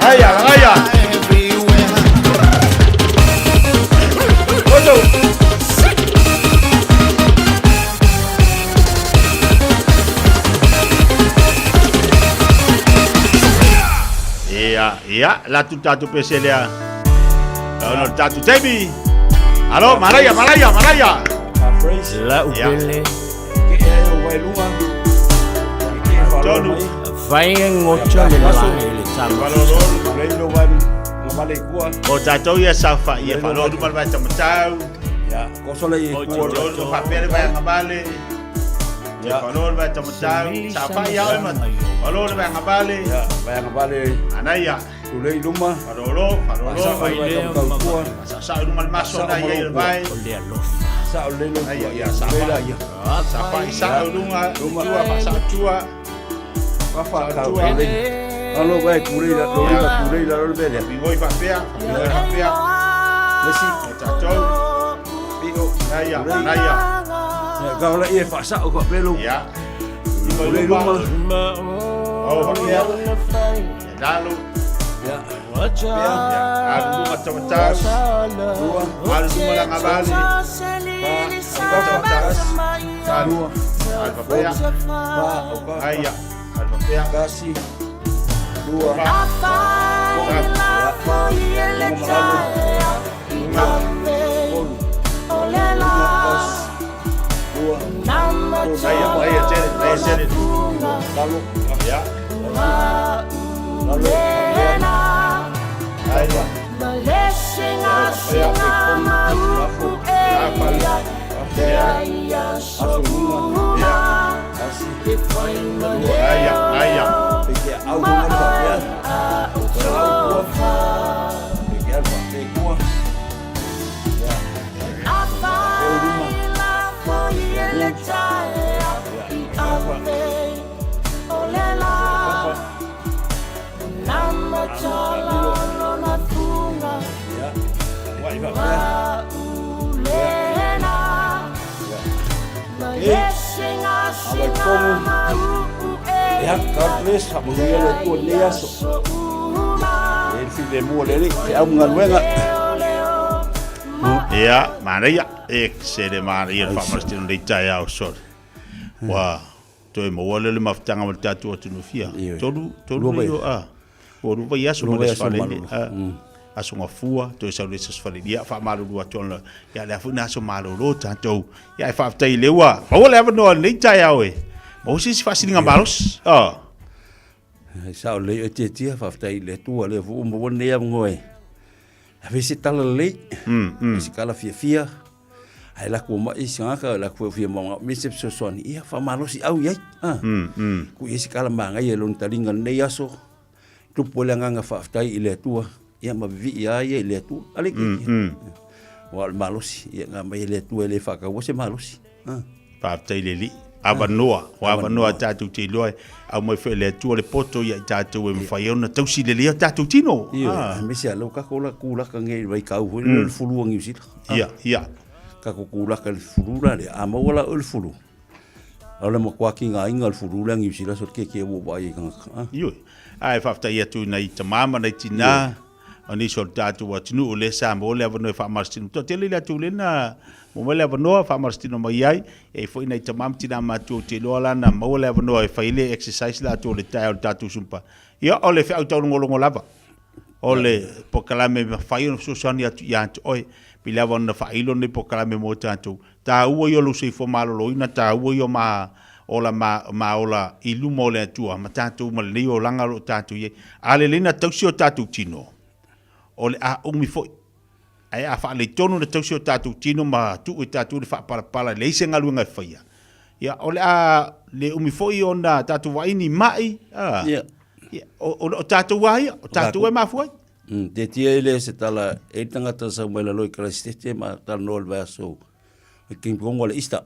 Aya, aya. Ia, ia, la tu tatu pese lea. Ono tatu taimi. Alo, Maraia, Maraia, Maraia. La upele. Tonu. Vai ngocha le la le tama. O tātou ia saufa ia whaloru mal vai tamatau. Ia, kosola i O kua. tolu whapere vai ngabale. Ia whaloru vai tamatau. Saufa ia oi ma. Whaloru vai ngabale. Ia, vai ngabale. Anaia. Tulei luma. Whalolo, whalolo. Sa vai tamatau. Sa sa luma maso na ia i vai. Sa o lelo. Ia, ia, sa fa. Sa fa i sa lunga. Tua, fa sa tua. Fa ka Alo vai kurei la lori la kurei la lori bele. Mingoi whapea, mingoi whapea. Lesi. O tātou. Pio. Naia, naia. Ia, ka ola ia whaasa o ka pelo. Ia. Kurei luma. O whapea. Lalo. Ia. Ia. Alu luma tamatau. Alu luma la ngabali. Fa. Alu. Alu whapea. Aia. Alu whapea. Kasi. Ia, God bless, faamanuia le Atua i lenei aso. E le filemu o le Alii, feau ma galuega. Ia, manaia, e se le manaia le faamalositino lenei taeao sole. Ua toe maua lea o le mafutaga ma le tatou atunuu fia. Tolu, tolu nei o, a, ua lua vaiaso ma le aso Faleele. A, aso Gafua, toe sau le aso Faleele. Ia, faamalulu atu ona, ia, o le a foi na aso malolo tatou. Ia, e faafetai o lea ua maua le avanoa i lenei taeao e maua se isi faasiliga malosi. A. E sao lelei oe Tiatia, faafetai i le Atua lea foi ua maua lenei avanoa e ave se tala lelei, se tala fiafia, ae lako mai isi tagata, lako foi fia manaomia se fesoasoani, ia faamalosi au i ai. Tuu i ai se tala manaia i lona taliga i lenei aso, tupu ai le agaga faafetai i le Atua, ia ma vivii lava ia i le Atua. A le Tiatia. Aua o le malosi, ia na aumai e le Atua e le faataua se malosi. Faafetai i le Alii. Avanoa, o avanoa tatou te iloa e aumai foi e le Atua le poto ia i tatou e mafai ai ona tausi lelei o tatou tino. Ioe, aemaise lava lea ua tatou la kulaka nei i le vaitau foi lea o le fulu a Niu Sila. Ia, ia. Tatou kulaka i le fulu la lea, a maua la oe le fulu, o le matua tigaina o le fulu lea a Niu Sila so le tietie ua ou vaai ai i tagata. Ioe. Ae faafetai atu i nai tama ma nai tina. O nisi o le tatou atunuu lea sa maua le avanoa e faamalositino. Toatele i latou lea na maua mai le avanoa faamalositino mai ai. E i ai foi nai tama ma tina matutua ou te iloa la na maua le avanoa e fai ai le exercise latou i le taeao i le tatou Zumba. Ia, o le feau taulogologo lava, o le polokalame e mafai ona fesoasoani atu ia te oe. Pei lava ona faailo lenei polokalame mo tatou. Taua ia o lou soifua maloloina, taua ia o ma ola ma, ma ola i luma o le Atua, ma tatou ma lenei olaga o lo o tatou i ai. A lelei na tausi o tatou tino, o le a umi foi. Ae a faaleitonu na tausi o tatou tino ma tuu e tatou le faapalapala e leai se galuega e faia, ia, o le a le umi foi ona tatou vaai ni mai, a, Ia. ia, o, o, o tatou lava ia, o tatou e mafua ai. Tietie ai lea se tala e i le tagata sa sau mai lalo i Karaisitete ma talanoa i le vaiaso i King Kong o le Easter.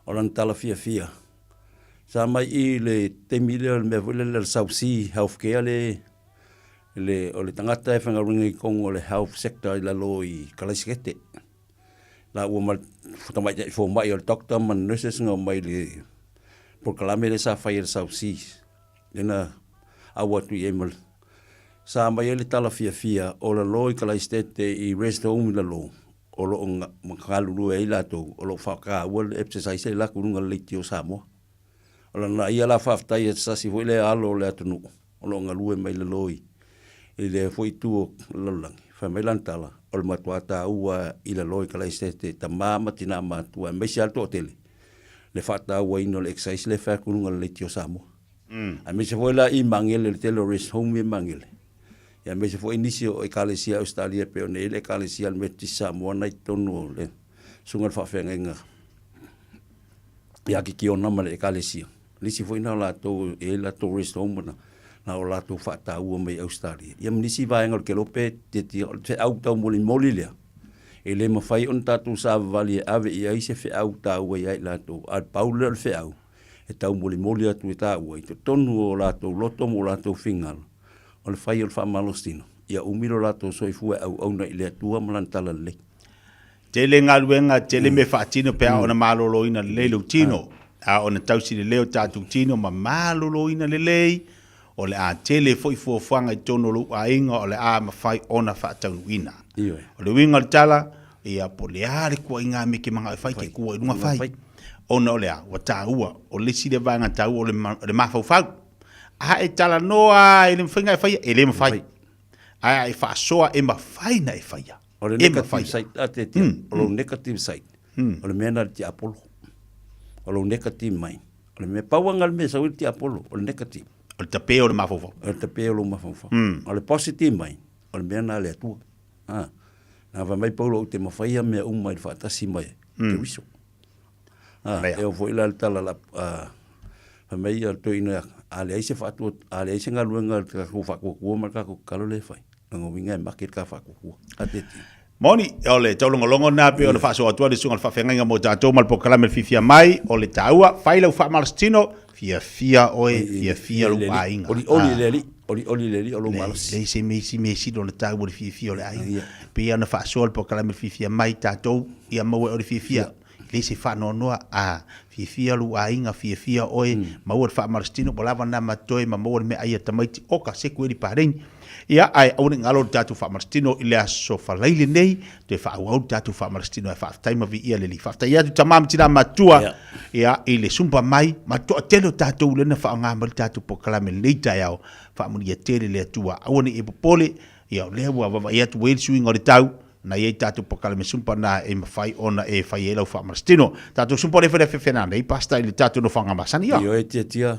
O lana tala fiafia, sa mai i le taimi lea o le mea foi lele o le South Sea Healthcare le, le, o le tagata e faigaluega i totonu o le health sector i lalo i Karaisitete. La ua ma le tamaitai fomai o le doctor ma le nurses na omai i le polokalame lea sa fai e le South Sea. Lea na au atu i ai ma le Sa aumai ai le tala fiafia o lalo i Kalaisitete i rest home i lalo o lo o galulue ai latou o lo o faataua le exercise i latou luga o le leitio o Samoa. O lana ia la faafetai e sasi foi lea alo o le atunuu o lo o galue mai lalo i lea foi itu o le lalolagi. Fai mai lana tala, o le matua taua i lalo i Kalaisitete i tama ma tina matutua aemaise lava le toatele le faatauaina o le exercise lea e fai atu i luga o le leitio o Samoa. Aemaise foi la i Magele, le tele o rest home i Magele. Ia aemaise foi nisi o Ekalesia i Ausetalia e pei ona i ai le Ekalesia a le Metotisi Samoa na i totonu o le Susuga i le Faafeagaiga ia Kikiona ma le Ekalesia. Nisi foi na o latou e i ai latou rest home na, na o latou faataua mai i Ausetalia. Ia ma nisi vaega o le kelope tietia, o le feau taumolimoli lea, e le mafai ona tatou savavali e ave i ai se feau taua ia i latou, a o le pau lea o le feau, e taumolimoli atu e taua i totonu o latou loto ma o latou finagalo, o le fai o le faamalositino, ia umi lo latou soifua e auauna i le Atua ma Lana talalelei. Tele galuega, tele mea faatino pe a ona maloloina lelei lou tino, a ona tausi lelei o tatou tino ma maloloina lelei, o le a tele foi fuafuaga i totonu o lou aiga o le a mafai ona faataunuuina. O le uiga o le tala, ia po o le a le tuuaiga mea e te manao e fai, te tua i luga fai. Ona o le a? Ua taua, o le isi lea vaega taua o le mafaufau. A e talanoa e le mafai ona e faia, e le mafai. Ae a e faasoa e mafai ona e faia. O le E negative mafai. side, a te tia, o lou negative side, o le mea na le tiapolo. O lou negative mind. O le mea, pau lava le mea e sau ai le tiapolo, o le negative. O le tape o le mafaufau. O le tape o lou mafaufau. O le positive mind, o le mea na le Atua. A, na fai mai Paulo, ou te mafaia mea uma i le faatasi mai Keriso. A, e oo foi la le tala la, a, fai mai ia le toeaina ia, a leai se faatua, a leai se galuega a le tatou faatuatua ma le tatou tatalo lea e fai, lona uiga e make le ta faatuatua. A te ti. Moni, o le taulogologo lena pei ona faasoa atu ai le susuga i le faafeagaiga mo tatou ma le polokalame le fiafia mai, o le taua, fai lau faamalositino, fiafia oe, fiafia lou aiga. Olioli le Alii, olioli le Alii o lou malosi. Leai se mea isi mea sili ona taua i le fiafia o le aiga. Pei ona faasoa le polokalame le fiafia mai tatou, ia maua e oe le fiafia. E leai se faanoanoa, a fiafia lou aiga, fiafia oe, maua le faamalositino, ua lava lena ma totoe ma maua le meaai a tamaiti, oka, seku ai le paleni. Ia, ae aua ne i galo le tatou faamalositino i le aso Faraile nei, toe faaauau le tatou faamalositino ae faafetai ma viia le Alii. Faafetai atu tama ma tina matutua, ia, i le sumpa mai ma le toatele o tatou lea na faaaoga mai le tatou polokalame i lenei taeao. Faamanuia tele le Atua. Aua ne i e popole, ia, o lea ua vaavaai atu ua i ai le suiga o le tau, na i ai tatou polokalame sumpa na e mafai ona e fai ai lau faamalositino. Tatou sumpa o lea foi le afiafi nei, Pastor, i le tatou nofoaga masani, ia. Ioe tiatia,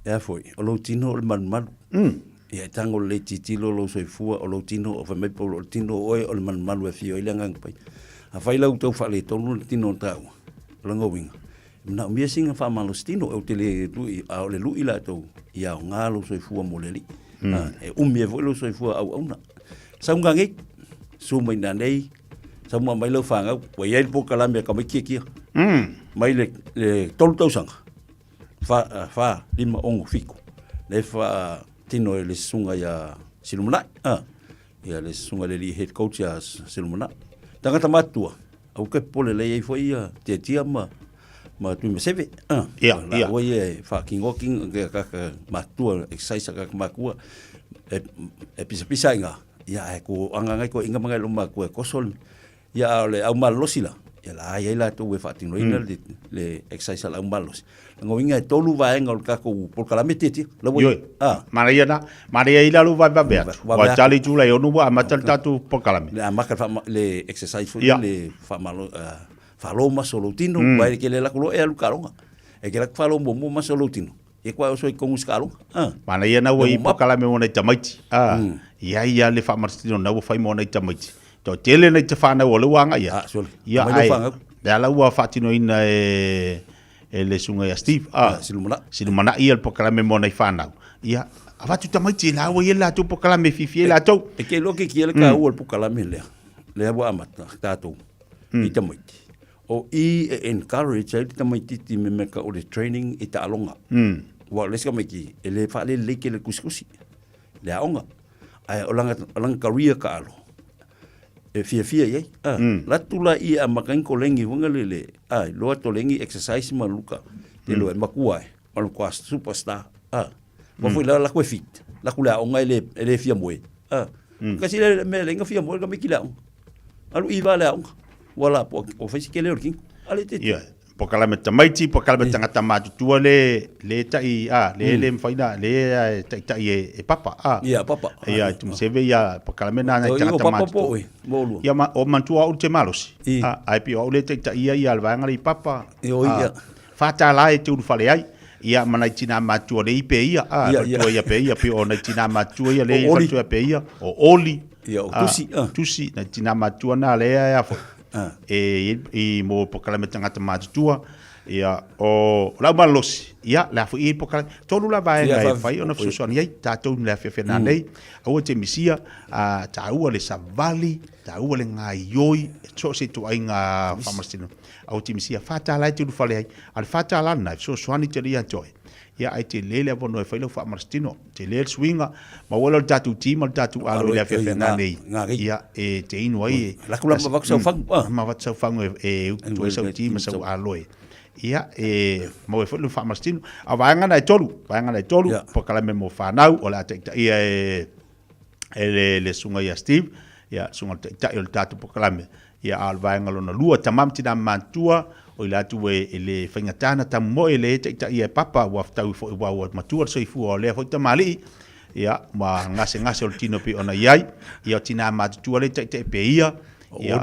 e a foi, o lou tino o le malumalu. Ia e tago lelei tilotilo lou soifua, o lou tino, o fai mai Paulo, o le tino o oe o le malumalu e afio ai le Agaga Paia. Afai la ua tau faaletonu le tino o taua, o lona uiga, e manaomia sina faamalositino, ou te le lui, a o le lui latou, ia aoga lou soifua mo le Alii. E umi ai foi lou soifua auauna. Sauga nei, susu mai nanei, sau ma aumai lau fanau, ua i ai le polokalame a tamaiti kia, mai le 3 tausaga, fa, 4, 5, 6, 7, lea e faatino e le susuga ia Silumanai, ia le susuga i le alii head coach ia Silumanai. Tagata matutua, aua ke popole lea e i ai foi ia Tiatia ma ma Tuimaseve, Ia, ia. Laua ia e faatinoa tino ke tagata matutua, exercise a tagata matutua, e, e pisapisa ai ina, ia ae ko aga ngai ko inga ma ngai lo matua e koso le, ia a o le au malolosi la, ia la i ai latou e faatinoina le, le exercise a le au malolosi. Lona uiga e tolu vaega o le tatou polokalame Tiatia. La ua Ioe. Ah. Manaia na, manaia i lalo vavevave atu. Vave Ua atu. tali tula e ono ua amata le tatou polokalame. Le amata le faama, le exercise foi Ia. le faamalo, faalo maso o lou tino, aua e ke le lako loa e alu i kaloga. E ke lako faalo muamua maso o lou tino, ia kua e oso i tonu i se kaloga. Ah. Manaia na ua Le i warm up. polokalame mo nai tamaiti. Ah. Iai ia le faamalositino na ua fai mo nai tamaiti. Toatele nai te whanau o le ua agai atu. Ah, sole. Ia, Aumai lau ae, fanau. le ala ua faatinoina e, e le susuga ia Steve. Ah, Silumanai. Silumanai ia le polokalame mo nai whanau. Ia, avatu tamaiti e laua ia le latou polokalame e fiafia ai latou. E ke iloa ke kia le taua o le polokalame lea, lea ua amata tatou i tamaiti. O i e encourage ai le tamaititi me mea ka o le training i taaloga. Aua o le isi tamaiti e le faalelelei tele i le tusitusi, le aoga. Ae o lana, o lana career taalo, e fiafia i ai. Ah, la tu la i a makain kolegi wanga le le, ah, loa tolegi exercise ma luka, te loa e makua e, ma lo kwa superstar. Ah, ma foi la la koe fit, la ku le aoga e le, e le fia moe. Ah, kasi le mea le inga fia moe ka miki le aoga. Alu i va le aoga. Wala po o fai si kele o le kingo. Ale te. Ia, polokalame tamaiti, polokalame tagata matutua le, le tai, a, le le mafai na, le e taitai e, e papa, a. Ia, papa. Ia, Tumuseve ia polokalame na nai O, tagata o papa matutua. po oe, mo lua. Ia, ma, o mantua au te malosi. I. A, ai pi o au le taitai ia ia le vaega le i papa. I, o ia. Whātālā e te urufale ai. Ia, ma nai tina matua le i pe ia. A, Ia, ia. fatua ia pe ia, pi o nai tina matua ia le O oli. fatua pe ia. O oli. Ia, o tusi, a. Tusi, nai tina matua nā le ia ia foi. A. E, i mo polokalame tagata matutua. Ia, o lau malosi. Ia, le a foi i polokalame. Tolu la vaega Ia, e fa- fai ona fesoasoani ai, tatou le afiafi nā nei. Aua te misia, a, taua le savali, taua le ngāioi, e so se tuaiga faamalositino. Aua te misia, whātāla e te urufale ai. A le whātāla nā, e fesoasoani te ria toe. Ia, ai te lele avono e whai lau faamalositino. Te lele suiga, ma ua le tatou ti ma le tatou alo i le afiafi nā nei. Ia, e te inu ai. E, Laku la ma vatu sau fangu, ah. Ma vatu sau fangu e, e utu ai sau ti ma sau alo e. Ia, e maua ai foi le faamalositino. A vaega na e tolu, vaega na e tolu, polokalame mo whanau, o le a taitaia e, e le, le susuga ia Steve, ia susuga le taitai o le tatou polokalame. Ia, a o le vaega lona lua, tama ma tina matutua, o O i latou e le faigata ona tamomoe le taitaia e papa ua fetaui foi aua ua matua le soifua o lea foi tamalii, ia, ma gasegase o le tino pei ona i ai. Ia, o tina matutua lea e taitai pea ia, ia,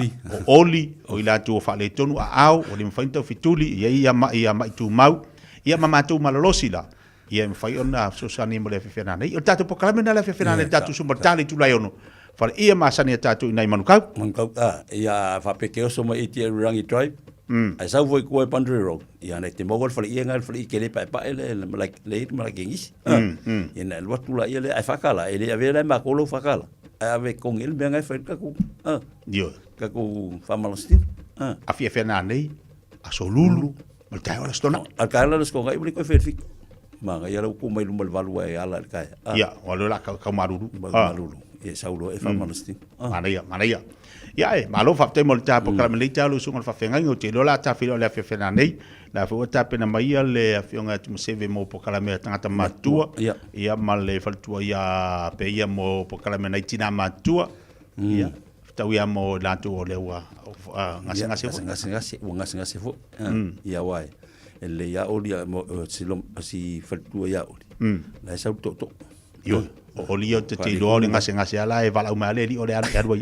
o oli, o i latou ua faaletonu aao, ua le mafai ona taufetuli, e i ai ia mai, ia mai tumau, ia ma matou malolosi la, ia e mafai ona fesoasoani mo le afiafi nanei. O le tatou polokalame lena i le afiafi nanei, le tatou Sumatā le itula e 6, faleia masani a tatou i nai Manukau. Manukau, a, ia faapea ke oso mai i te Rurangi Drive, ae sau foi i tua i Boundary Road, ia na te maua le faleia na, le faleia tele paepae le, le malae, le malae kengisi. Ia na alu atu laia lea, ae faatala, e le avea la e matou lau faatala, ae ave e totogi ai le mea na e fai ai le tatou, a, tatou faamalositino. Afiafi nanei, aso lulu, Ma le taeao le Aso Toonai. A le taeao la le Aso Toonai ua le toe fai i le 7. Manaia la ua tuu mai luma i le 8 ae ala i le taeao. Ah. Ia, o lea o le a kau malulu. Kau malulu. Ia sau loa e faamalositino. Manaia, manaia. Ia e, malo faafetai mo le polokalame lenei taeao lau susuga i le faafeagaiga. Ou te iloa o le a ta feiloai i le afiafi nanei. O la foi ua tapena mai ia le afioga ia Tumaseve mo polokalame a tagata matutua. Ia ma le faletua ia Peia mo polokalame a nai tina matutua. Ia. Fetaui lava mo i latou o lea ua gasegase foi. Gasegase, ua gasegase foi. Ia aua e lelei lava Oli si faletua ia Oli, la e sau le tootoo. Ioe, o Oli ia ou te iloa o le gasegase lava la e valaau mai lava le alii o le alu e alu ai.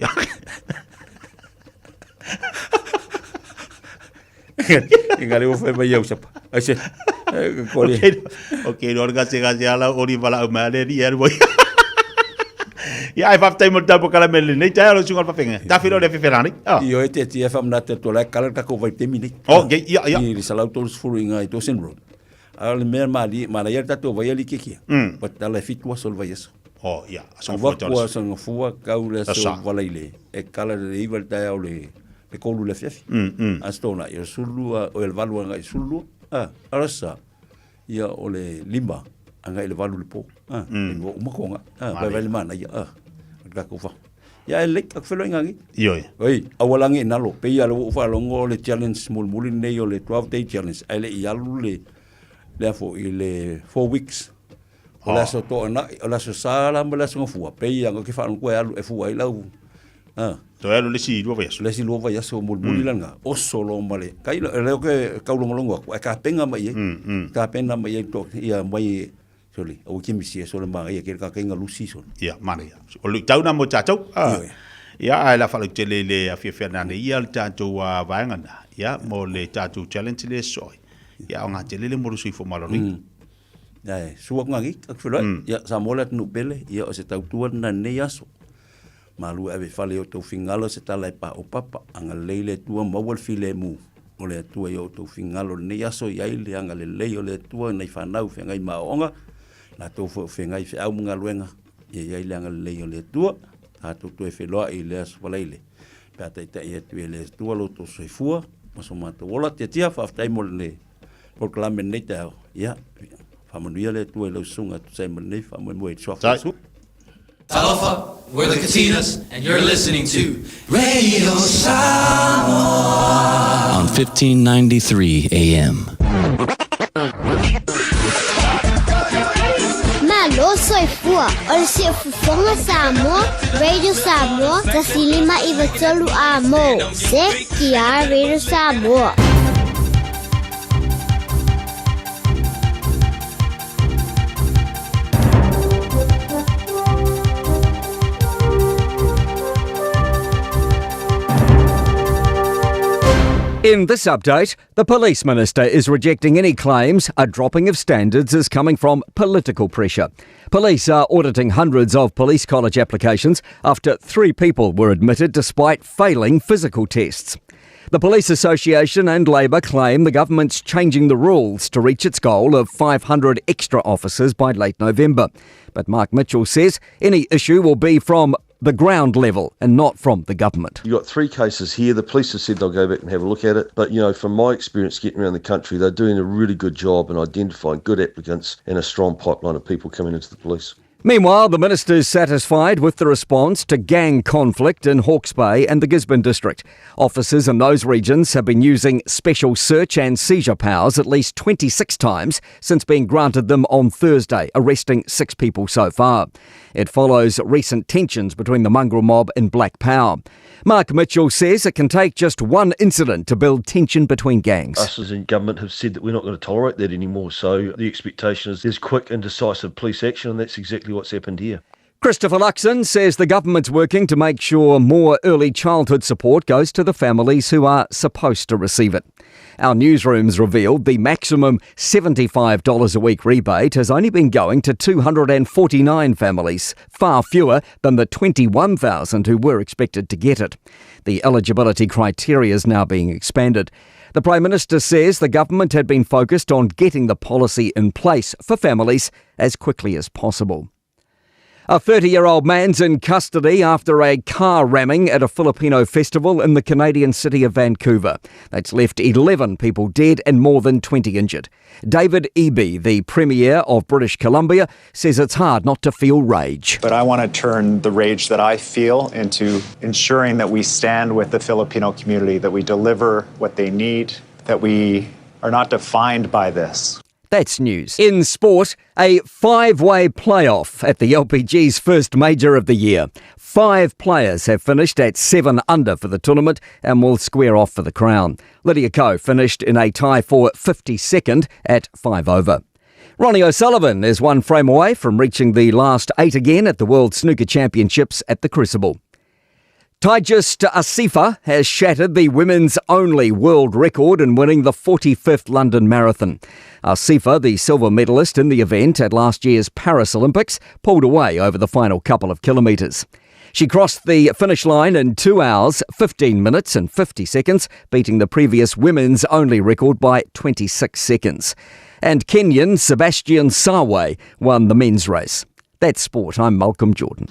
Inga le ua fai mai au sapa. Ai se. Kore. Ok, no le gasegase lava la Oli valaau mai lava le alii e alu ai. Ia, ai faafetai mo le polokalame lenei taeao lau susuga i le faafeagaiga. Ta feiloai i le afiafi nanei. Ioe te tia faamanatu atu o la e kala le tatou vaitaimi nei. Oh, okay, ia, ia. I le 130 i ina i Dawson Road. A o le mea malie, manaia le tatou vai a Likekia. But tala e 7 aso o le vaiaso. Oh, ia, aso Gafua tau aso Gafua kau le aso Valaile. E kala le 9 i le taeao le 3 i le afiafi. Aso Toonai, o le 12, o le 8 agai i le 12. Ah, o le Aso Sa, ia o le 5 agai i le 8 i le po. Ah, e ua uma toga. Ah, vaivai le manaia. Ah, o le tatou fa. Ia e lelei, tatou feiloaiga nei. Ioe. Oi, aua la ne i nalo, pei lava lea ua ou faalogo o le challenge mulimuli lenei o le 12 day challenge, ae le i alu le, le a foi, le 4 weeks. O le aso Toonai, o le aso Sa la ma le aso Gafua, pei lava ou te faalogo e alu e fua ai lau, ah. Toe alu le isi 2 vaiaso. Le isi 2 vaiaso mulimuli la lena, oso loa ma le, kai o lea ou te taulogologo atu, ae tapena mai i ai. Tapena mai i ai to, ia mai Sole, aua e te misia sole manaia tele tagata lusi sole. Ia, manaia. O le luitau na mo tatou. Ia, ae la faalautele i le afiafi ananei ia le tatou vaega na. Ia, mo le tatou challenge lea sosoo ai. Ia, aoga tele le mo le soifua maloloina. Ia, e sua atu nani, tatou feiloai. Ia, Samoa le atunuu pele, ia o se tautua lena i lenei aso. Malu e ave i fale i o outou finagalo se tala e paopapa. Agalelei le Atua maua le filemu o le Atua i o outou finagalo i lenei aso i ai le agalelei o le Atua i nai fanau feagai ma aoaoga, latou foi o feagai feau ma galuega, ia i ai le agalelei o le Atua. Tatou toe feiloai i le aso Faraile pe a taitai atu e le Atua lo outou soifua ma so matou ola. Tiatia, faafetai mo le polokalame i lenei taeao. Ia, faamanuia le Atua i lau susuga e tusa ai ma lenei faamoemoe i le Suafa o Iesu. Talofa, we're the Katinas, and you're listening to Radio Samoa on 1593 AM. Malo soifua o le Siufofoga Samoa, Radio Samoa, 1993 A mo, CKR Radio Samoa. In this update, the police minister is rejecting any claims a dropping of standards is coming from political pressure. Police are auditing hundreds of police college applications after 3 people were admitted despite failing physical tests. The Police Association and Labour claim the government's changing the rules to reach its goal of 500 extra officers by late November. But Mark Mitchell says any issue will be from the ground level and not from the government. You've got 3 cases here. The police have said they'll go back and have a look at it. But, from my experience getting around the country, they're doing a really good job in identifying good applicants and a strong pipeline of people coming into the police. Meanwhile, the minister's satisfied with the response to gang conflict in Hawke's Bay and the Gisborne district. Officers in those regions have been using special search and seizure powers at least 26 times since being granted them on Thursday, arresting six people so far. It follows recent tensions between the mongrel mob and Black Power. Mark Mitchell says it can take just one incident to build tension between gangs. Us as in government have said that we're not going to tolerate that anymore. So the expectation is there's quick and decisive police action, and that's exactly what's happened here. Christopher Luxon says the government's working to make sure more early childhood support goes to the families who are supposed to receive it. Our newsrooms revealed the maximum $75 a week rebate has only been going to 249 families, far fewer than the 21,000 who were expected to get it. The eligibility criteria is now being expanded. The Prime Minister says the government had been focused on getting the policy in place for families as quickly as possible. A 30 year old man's in custody after a car ramming at a Filipino festival in the Canadian city of Vancouver. That's left 11 people dead and more than 20 injured. David Eby, the Premier of British Columbia, says it's hard not to feel rage. But I want to turn the rage that I feel into ensuring that we stand with the Filipino community, that we deliver what they need, that we are not defined by this. That's news. In sport, a five way playoff at the LPG's first major of the year. Five players have finished at seven under for the tournament and will square off for the crown. Lydia Ko finished in a tie for 52nd at five over. Ronnie O'Sullivan is one frame away from reaching the last eight again at the World Snooker Championships at the Crucible. Tigist Assefa has shattered the women's only world record in winning the 45th London Marathon. Assefa, the silver medalist in the event at last year's Paris Olympics, pulled away over the final couple of kilometres. She crossed the finish line in 2 hours, 15 minutes and 50 seconds, beating the previous women's only record by 26 seconds. And Kenyan Sebastian Sawe won the men's race. That's sport. I'm Malcolm Jordan.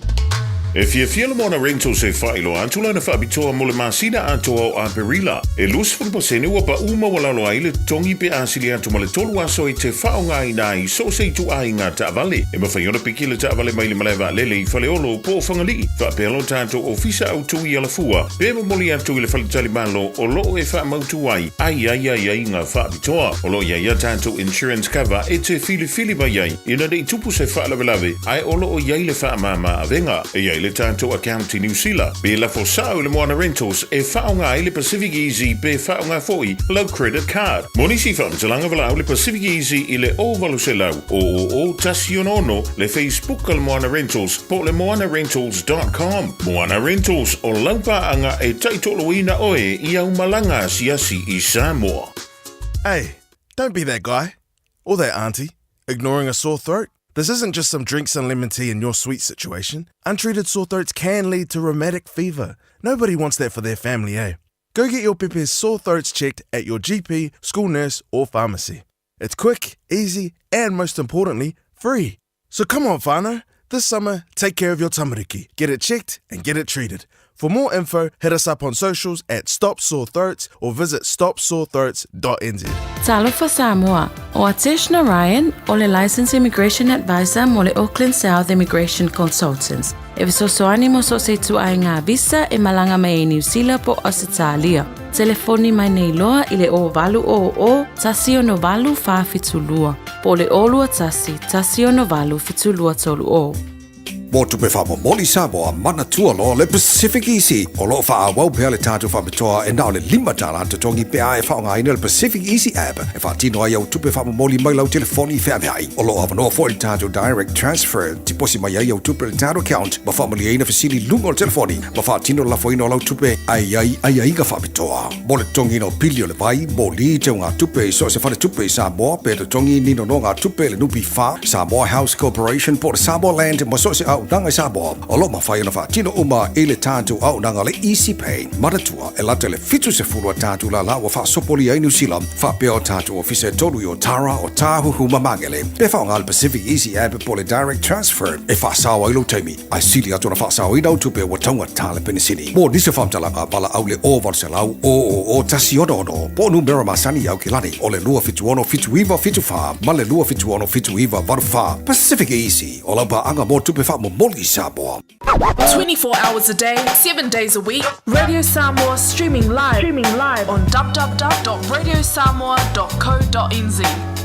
E fiafia le Moana Rentals e faailoa atu lana faapitoa mo le masina atoa o Aperila. E 20% ua paʻu maualalo ai le totogi pe a sili atu ma le tolu aso e te faaaogaina ai i so o se ituaiga taavale. E mafai ona piki le taavale mai le malae vaalele i Faleolo po o Fagalii, faapea lo tatou ofisa autu i Alafua, pe momoli atu i le faletalimalo o loo e faamautu ai ai ai aiaiga faapitoa. O loo i ai a tatou insurance cover e te filifili mai ai ina nei tupu se faalavelave ae o loo i ai le faamama avega. E i ai le tatou account i Niu Sila, pe lafo sao i le Moana Rentals e faaaoga ai le Pacific Easy pe faaaoga foi lau credit card. Mo nisi faamatalaga valaau le Pacific Easy i le 0800 000 166, le Facebook a le Moana Rentals po o le moanarentals.com. Moana Rentals, o lau paaga e taitoloina oe i au malaga asiasi i Samoa. Hey, don't be that guy. Or that auntie, ignoring a sore throat. This isn't just some drinks and lemon tea in your sweet situation. Untreated sore throats can lead to rheumatic fever. Nobody wants that for their family, eh? Go get your pepe's sore throats checked at your GP, school nurse, or pharmacy. It's quick, easy, and most importantly, free. So come on, whānau. This summer, take care of your tamariki. Get it checked and get it treated. For more info, hit us up on socials at Stop Sore Throats or visit stopsorethroats.nz. Talofa Samoa, o Atesh Narayan o le Licensed Immigration Advisor mo le Auckland South Immigration Consultants. E fesoasoani mo so o se ituaiga visa e malaga mai ai Niu Sila po o Ausetalia. Telefoni mai nei loa i le 0800 168 472 po o le 021 168 7230. Mo tupe faamomoli Samoa, manatua loa le Pacific Easy. O loo faaauau pea le tatou faapitoa e na o le $5 totogi pe a e faaaogaina le Pacific Easy app e faatino ai au tupe faamomoli mai lau telefoni feaveai. O loo avanoa foi le tatou direct transfer, tiposi mai ai au tupe i le tatou account ma faamalieina fesili i luga o le telefoni ma faatino le lafoina o lau tupe ae i ai aiaiga faapitoa. Mo le totogiina o pili o le vai, moli, teugatupe i so o se faletupe i Samoa pe totogi ni nonogatupe i le NPF, Samoa House Corporation po o le Samoa Land ma so o se auaunaga i Samoa, o lo o mafai ona faatino uma i le tatou auaunaga le Easy Pay. Manatua, e lata i le 70 a tatou lala ua faasopolia ai Niu Sila, faapea o tatou ofisa e tolu i Otara, Otāhuhu ma Magele. Pe faaaoga le Pacific Easy App po o le Direct Transfer e faasao ai lou taimi, ae sili atu ona faasaoina au tupe ua taugata le penisini. Mo nisi o faamatalaga, valaau le 0800 000 166 po o numera masani i Aukilani o le 276 7974 ma le 276 7984. Pacific Easy, o lau paaga mo tupe faamomoli i Samoa. 24 hours a day, 7 days a week. Radio Samoa streaming live, streaming live on www.radiosamoa.co.nz.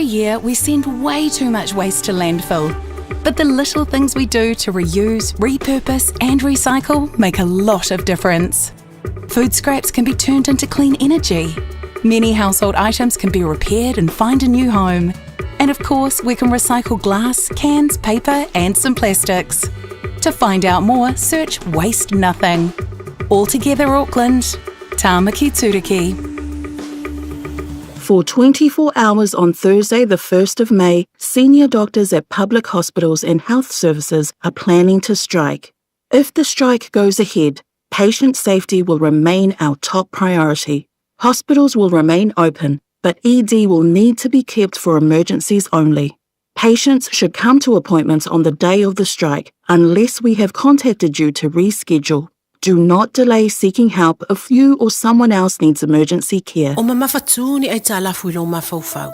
Every year, we send way too much waste to landfill. But the little things we do to reuse, repurpose, and recycle make a lot of difference. Food scraps can be turned into clean energy. Many household items can be repaired and find a new home. And of course, we can recycle glass, cans, paper, and some plastics. To find out more, search Waste Nothing. All together, Auckland. Tāmaki Turuki. For 24 hours on Thursday, the 1st of May, senior doctors at public hospitals and health services are planning to strike. If the strike goes ahead, patient safety will remain our top priority. Hospitals will remain open, but ED will need to be kept for emergencies only. Patients should come to appointments on the day of the strike unless we have contacted you to reschedule. Do not delay seeking help if you or someone else needs emergency care. O mamafatū ni aitalafu i lou mafaufau.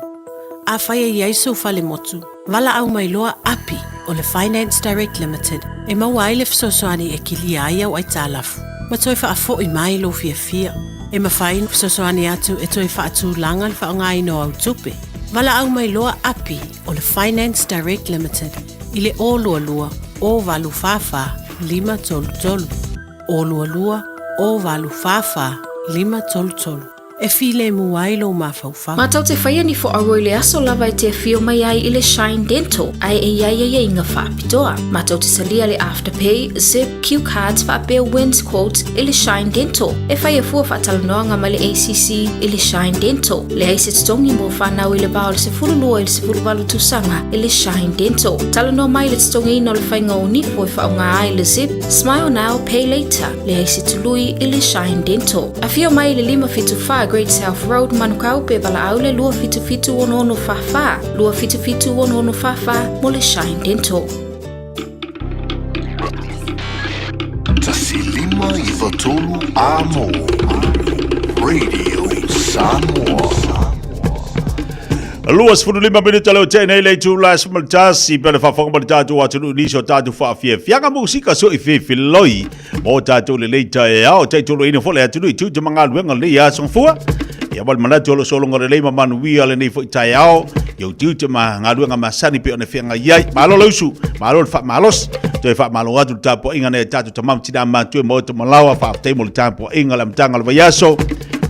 Afai e i ai sou fale motu, valaau mai loa Api o le Finance Direct Limited e maua ai le fesoasoani e kilia ai au aitalafu ma toe faafoi mai lou fiafia. E mafai ona fesoasoani atu e toe faatulaga le faaaogaina o au tupe. Valaau mai loa Api o le Finance Direct Limited i le 022 084 533. 022 084 533. E filemu ai lou mafaufau. Matou te whaia ni fo aua i le aso lava e te awhio mai ai i le Shine Dental, ae e iai aiaiga faapitoa. Matou te talia le Afterpay, Zip, Q Cards faapea Wins Quotes i le Shine Dental. E whaia fua faatalanoaga ma le ACC i le Shine Dental. Leai se totogi mo whanau i le va o le 12 i le 18 tausaga i le Shine Dental. Talanoa mai i le totogiina o le faiga o nifo e faaaoga ai le Zip, Smile Now, Pay Later. Leai se tului i le Shine Dental. Afio mai i le 574 Great South Road, Manukau, pe valaau le 277 6644, 277 6644 mo le Shine Dental. 1 5 93 Amo Radio Samoa. 25 minuta leo tene i le itula 11 pe le faafofoga ma le tatou atunuu nisi o tatou faafiafiaga musika so i fefiloi mo tatou lelei taeao taitoloina foi le atunuu i tiute ma galuega lenei aso gafua. Ia ma le manatu o lo sologa lelei ma manuia lenei foi taeao i ou tiute ma galuega masani pei ona feagai ai. Malo le usu, malo le faamalosi. Toe faamalo atu le tapuaiga nai a tatou tama ma tina matutua ma oe malaoa. Faafetai mo le tapuaiga le amataga o le vaiaso.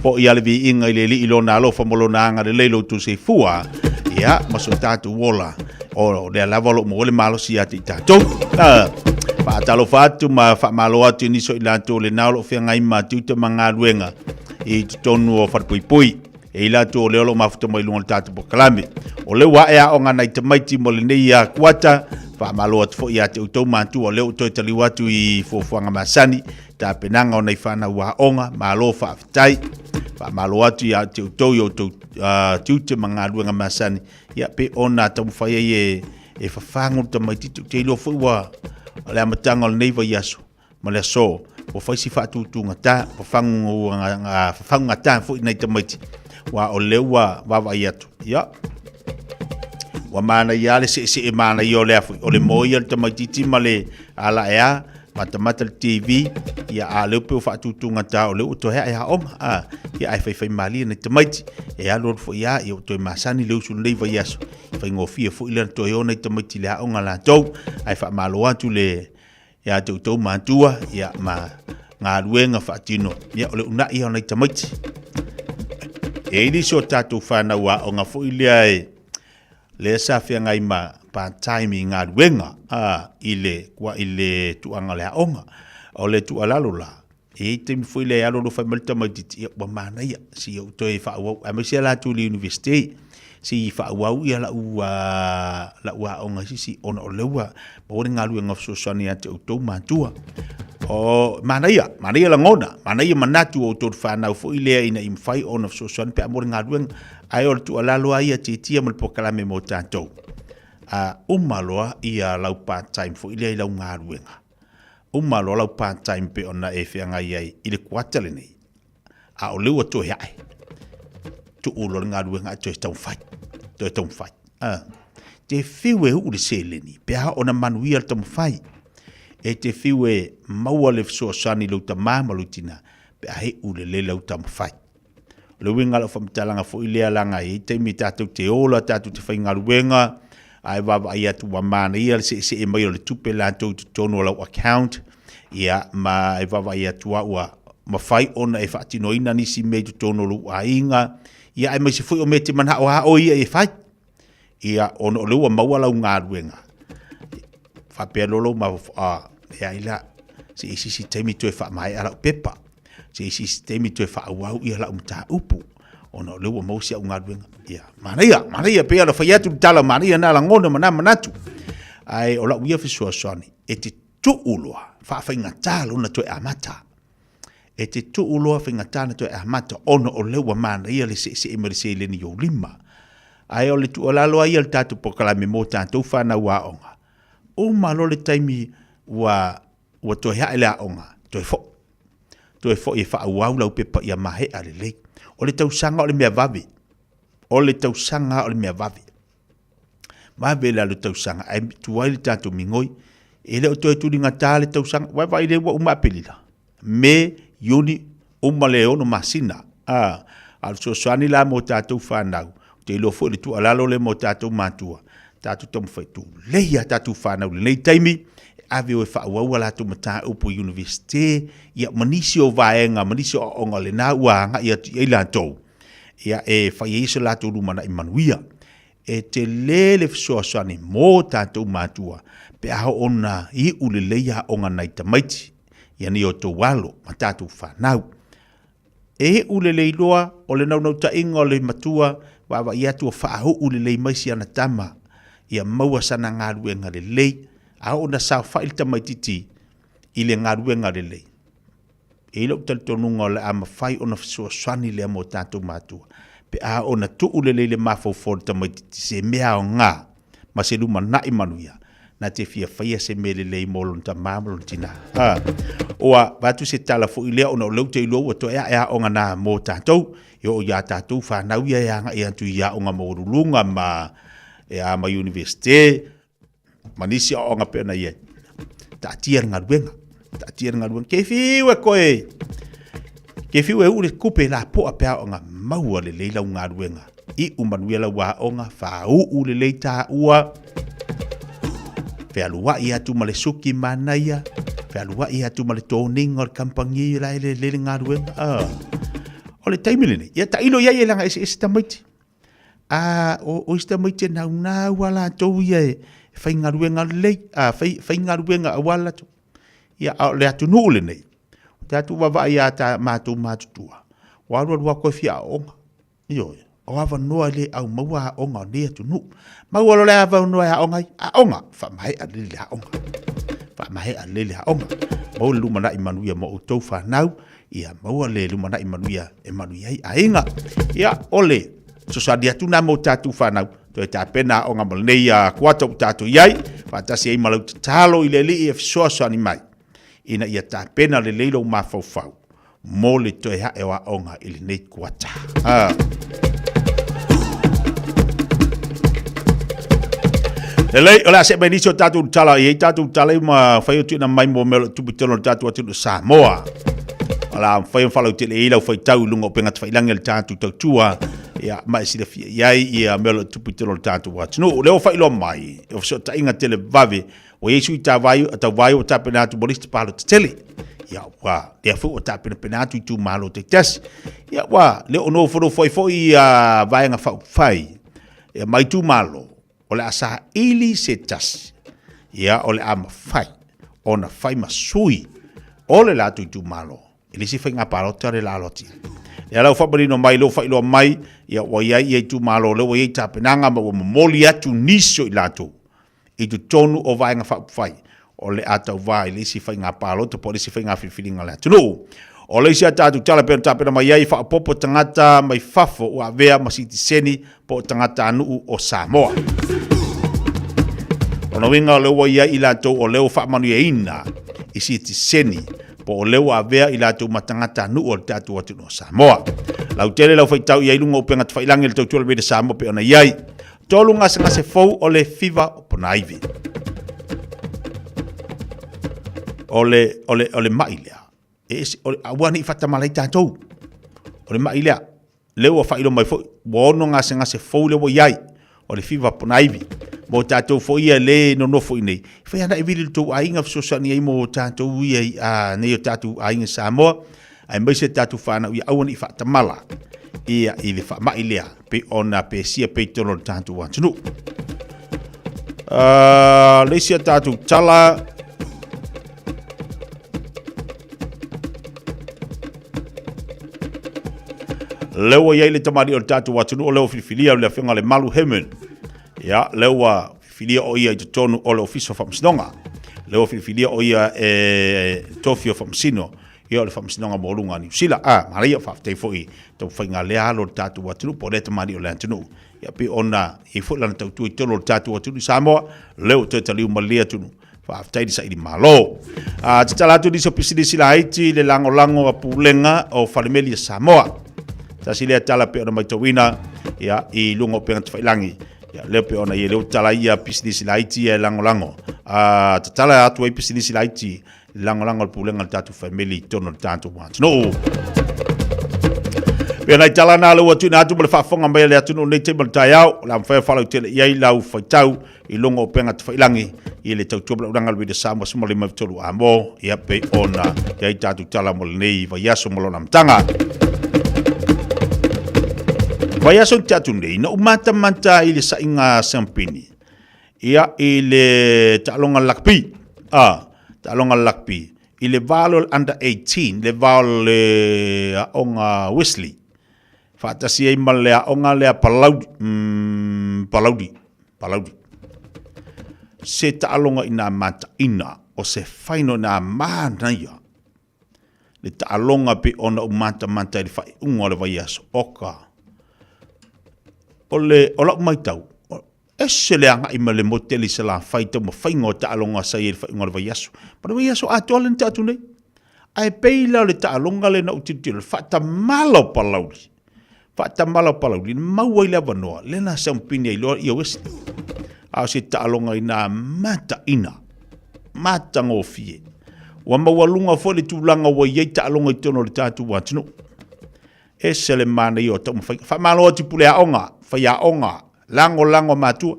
Po ia le viiga i le Alii lona alofa ma lona agalelei lo outou soifua. Ia, ma so tatou ola. O lea lava o lo o maua le malosi ia te i tatou. Ah, faatalofa atu ma faamalo atu i nisi o i latou lena o lo o feagai ma tiute ma galuega i totonu o Falepuipui. E i latou o lea o lo o mafuta mai luga o le tatou polokalame. O lea ua ae aoga nai tamaiti mo lenei kuata, faamalo atu foi ia te outou matua o lea ua toe taliu atu i fuafuaga masani, tapenaga o nai fanau aoga, malo faafetai. Faamalo atu ia te outou i outou tiute ma galuega masani, ia pe ona taumafai ai e, e fafagu le tamaitiiti. Ou te iloa foi ua o le amataga o lenei vaiaso ma le aso, ua fai si faatutugata, fafagugata foi nai tamaiti, ua o lea ua vaavaai atu. Ia, ua manaia lava le seesee manaia o lea foi, o le moe ia o le tamaitiiti ma le ala ea, matamata le TV, ia a o lea pei ua faatutugata o lea ua toe ae aoga, a, ia ae faifai malie nai tamaiti, e alu alu foi lava, ia ua toe masani le usu i lenei vaiaso, faigofie foi lea ona toe o nai tamaiti i le aoga latou, ae faamalo atu le ia te outou matua, ia ma galuega faatino, ia o le uunai ia o nai tamaiti. E i ai nisi o tatou fanau aoga foi lea e lea sa feagai ma part time i galuega a, i le i le tuaga o le aoga. O le tuualalo la, e i ai taimi foi lea e alu alofa mai le tamaitiiti, ia ua manaia se i ou toe faaauau, aemaise lava latou i le University, se i faaauau ia lau lau aoga i se isi, ona o lea ua maua le galuega fesoasoani ia te outou matua. O manaia, manaia lagona, manaia manatu o outou fanau foi lea ina ia mafai ona fesoasoani pe a maua le galuega. Ae o le tuualalo lava ia tietia ma le polokalame mo tatou. A uma loa ia lau part time foi lea i lau galuega, uma loa lau part time pei ona e feagai ai i le kuata lenei, a o lea ua toe ae, tuu loa le galuega ae toe taumafai, toe taumafai. A, te fiu e uu le seleni pe a ona manuia le taumafai. E te fiu e maua le fesoasoani i lou tama ma lou tina pe a iu lelei lau taumafai. O le uiga o lau faamatalaga foi lea leaga e i ai taimi tatou te ola tatou te faigaluega ae vaavaai atu ua manaia le seesee mai o le tupe latou i totonu o lau account, ia ma e vaavaai atu lava ua mafai ona e faatinoina nisi mea i totonu o lou aiga, ia aemaise foi o mea e te manao lava oe ia e fai. Ia ona o lea ua maua lau galuega, faapea loa lou mafaufau, a, leai la, se i isi taimi toe faamaea lau pepa, se i isi taimi toe faaauau ia lau mataupu, ona o lea ua maua si au galuega. Ia, manaia, manaia, pei ona fai atu le tala, manaia na lagona ma na manatu. Ae o lau ia fesoasoani, e te tuu loa, faafaigata lona toe amata. E te tuu loa faigata na toe amata, ona o lea ua manaia le seesee mai le seleni i ou lima. Ae o le tuualalo lava ia o le tatou polokalame mo tatou fanau aoga, uma loa le taimi ua ua toe ae le aoga, toe foi. Toe foi e faaauau lau pepa ia maea lelei. O le tausaga o le mea vave. O le tausaga o le mea vave. Vave le alu tausaga, ae tuai le tatou migoi. E le o toe tuligata le tausaga. Vaai vaai lea ua uma Aperila. Me, Iuni, uma le 6 masina. A, a o le fesoasoani la mo tatou fanau, ou te iloa foi le tuualalo lea mo tatou matua, tatou taumafai tulei a tatou fanau i lenei taimi, e ave o e faaauau a latou mataupu i Universite, ia ma nisi o vaega, ma nisi o aoaoga lena ua agai atu i ai latou, ia e fai ai so latou lumanai manuia. E tele le fesoasoani mo tatou matua pe a oo ona iu lelei aoga a nai tamaiti, ia ni outou alo ma tatou fanau. E iu lelei loa o le naunautaiga o le matua vaavaai atu o faauu lelei mai si ana tama ia maua sana galuega lelei, a oo ina saofai le tamaititi i le galuega lelei. E i ai lou talitonuga o le a mafai ona fesoasoani lea mo tatou matua pe a oo ina tuu lelei le mafaufau o le tamaititi i se mea aoga ma se lumanai manuia na te fia faia se mea lelei mo lona tama ma lona tina. A, ua avatu se tala foi lea ona o lea ou te iloa ua toe ae aoga na mo tatou, e oo ia tatou fanau ia e agai atu i aoga maualuluga ma, e, ma Universite, ma nisi aoaoga pei ona i ai. Taatia le galuega, taatia le galuega. Ke fiu e koe, ke fiu e uu le kupe lapoa pe aoga, maua lelei lau galuega. Iu manuia lau aoga, faauu lelei taua, fealuai atu ma le suki manaia, fealuai atu ma le toniga o le kamupani la e lelei le galuega. Ah. O le taimi lenei, ia tailo i ai e leaga eseese tamaiti. A o isi tamaiti e naunau a latou ia e faigaluega lelei, a faigaluega aua le latou. Ia, a o le atunuu lenei, o tatou vaavaai ia ta matou matutua, ua alu alu lava koe fia aooga. Ioe, o avanoa e le au maua aoga o lenei atunuu. Maua loa le avanoa e aoga ai, aoga, faamaea lelei le aoga. Faamaea lelei le aoga. Maua le lumanai manuia mo outou fanau, ia maua le lumanai manuia e manuia ai aiga. Ia, o le fesoasoani atu na mo tatou fanau, toe tapena aoga mo lenei kuata ua tatou i ai, faatasi ai ma lau tatalo i le Alii e fesoasoani mai, ina ia tapena lelei lou mafaufau mo le toe ae o aoga i lenei kuata. Ah. Lelei, o le a see mai nisi o tatou tala, i ai tatou tala i ma fai o tuina mai mo mea o lo o tupu i totonu o le tatou atunuu Samoa. O le a mafai ona faalautele ai lau faitau i luga o upega tafailagi a le tatou tautua, ia, ma e silafia i ai ia mea o lo o tupu i totonu o le tatou atunuu. O lea ua faailoa mai, o fesootaiga televave Ua i ai sui tauva tauvae ua tapena atu mo le isi palota tele. Ia, ua lea foi ua tapenapena atu itumalo taitasi. Ia, ua le o nofonofo ai foi ia vaega faaupufai ia ma itumalo, o le a saili se tasi, ia, o le a mafai ona fai ma sui o le latou itumalo i le isi faiga palota le la alo atu i ai. Lea la ua faamanino mai, lea ua faailoa mai, ia ua i ai ia itumalo, lea ua i ai tapenaga ma ua momoli atu nisi o i latou i totonu o Vaega Faaupufai o le a tauva i le isi faiga palota po o le isi faiga filifiliga a le atunuu. O le isi a tatou tala pei ona tapena mai ai, faaopoopo tagata mai fafo ua avea ma sitiseni po o tagatanuu o Samoa. Lona uiga o lea ua i ai i latou o lea ua faamanuiaina i sitiseni po o lea ua avea i latou ma tagatanuu o le tatou atunuu o Samoa. Lautele lau faitau i ai luga o upega tafailagi i le tautua le Samoa pei ona i ai. Tolu gasegase fou o le fiva o Ponaivi. O le, o le, o le mai lea. E ese, o le, aua ne i faatamala ai tatou. O le mai lea. Lea ua faailoa mai foi, ua ono gasegase fou lea ua i ai, o le fiva ponaivi. Mo tatou foi ia le nonofo i nei, e fai ana e vili le tou aiga fesoasoani ai mo tatou ia i a nei o tatou aiga Samoa, aemaise tatou fanau ia aua ne i faatamala ia i le faamai lea pei ona pesia pea i totonu o le tatou atunuu. Le isi a tatou tala, Lea ua i ai le tamalii o le tatou atunuu o lea ua filifilia le afioga le Malu Herman. Ia, lea ua filifilia o ia i totonu o le Ofisa o Faamasinoga. Lea ua filifilia o ia e tofi o Faamasino ia o le Faamasinoga Maualuga a Niu Sila. A, manaia, faafetai foi tau faiga lea alo o le tatou atunuu po o lea tamalii o le atunuu. Ia pei ona i ai foi lana tautua i totonu o le tatou atunuu i Samoa, lea ua toe taliu ma le atunuu. Faafetai le saili malo. A tatala atu nisi o pisinisi laiti le lagolago a pulega o Falemeli a Samoa. Tasi lea tala pe ona maitauina ia, i luga o upega tafailangi. Ia, lea pe ona ia leo tala ia pisinisi laiti ia e lagolago. A tatala atu ai pisinisi laiti lagolago le pulega o le tatou family i totonu o le tatou atunuu. Pe nai tala na le ua tuuina atu ma le faafofoga mai a le atunuu nei taimi o le taeao, o le a mafai ona faalautele i ai lau faitau i luga o upega tafailangi i le tautua ma le auaunaga a le Radio Samoa 153 Amo, ia pei ona i ai tatou tala mo lenei vaiaso ma lona amataga. Vaiaso te atu nei, na ou matamata i le saiga sampini, ia i le taaloga lakpi, a, taaloga lakpi, i le va o le under 18, le va o le aoga Wesley, faatasi ai ma le aoga lea Palauli, Palauli, Palauli. Se taaloga ina mataina o se final ina manaia le taaloga pe ona ou matamata i le faaiuga o le vaiaso. Oka, o le, o lau maitau, ese le agai ma le motele i Salafai i taumafaiga o taaloga sa i ai i le faaiuga o le vaiaso. Ma le vaiaso atoa lea na tea atu nei. Ae pei la o le taaloga lea na ou tilotilo, le faatamala o Palauli, faatamala o Palauli, na maua ai le avanoa, lea na sampini ai loa ia Wesley. A o se taaloga ina mataina, matagofie. Ua maualuga foi le tulaga ua i ai taaloga i totonu o le tatou atunuu. Ese le manaia o taumafaiga. Faamalo atu i puleaoga, faiaoga, lagolago a matua.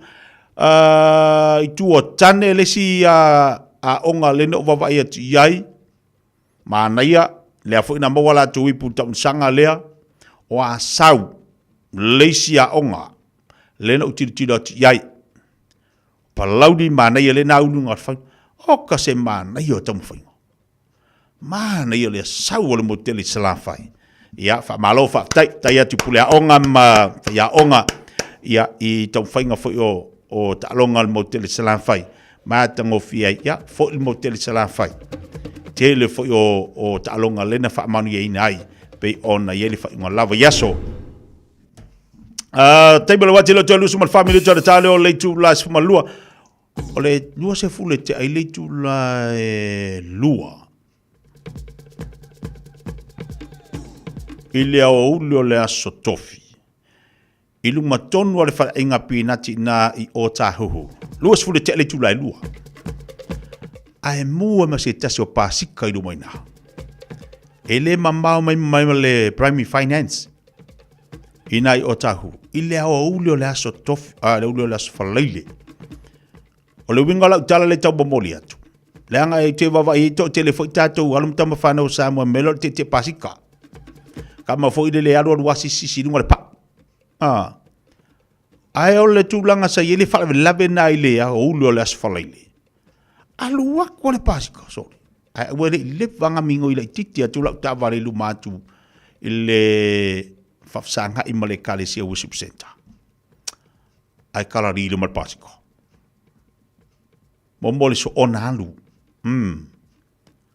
I tua o tane le isi aoga lea na ou vaavaai atu i ai, manaia, lea foi na maua latou ipu i le taunusaga lea, o Asau le isi aoga lea na ou tilotilo atu i ai. Palauli manaia lea na uluga o le fai. Oka se manaia o taumafaiga. Manaia le sau o le motele i Salafai. Ia, faamalo, faafetai, tai atu puleaoga ma faiaoga, ia, i taumafaiga foi o, o taaloga o le motele i Salafai. Matagofie ai, ia, foi le motele i Salafai. Tele foi o, o taaloga lea na faamanuiaina ai, pei ona i ai le faaiuga lava i aso. Taimi o le uati le toe 24 minuta o le tale o le itula 12. O le 20 e tea i le itula e 2. I le aoauli o le aso tofi, i luma tonu o le faleaiga pinati ina i Ōtāhuhu, 20 e tea le itula e 2. Ae mua ma se tasi o pasika i luma ina. E le mamao mai mai ma le Primary Finance ina i Ōtāhuhu, i le aoauli o le aso tofi, a, le aoauli o le aso Faraile. O le uiga o lau tala le tau momoli atu, leaga e te vaavaai ai toatele foi tatou alo ma tama fanau o Samoa me lo te te pasika. Kama foi le le alu alu asisisi i luga o le paa. Ah. Ae o le tulaga sa i ai le faalavelave na i le aoauli o le Aso Faraile. Alu aku o le pasika, sorry. Ae ua le i leva nga migoi laitiiti atu lau taavale i luma atu i le faafesagai ma le Ekalesia Worship Centre. Ae kalari i luma le pasika. Momo le soona alu.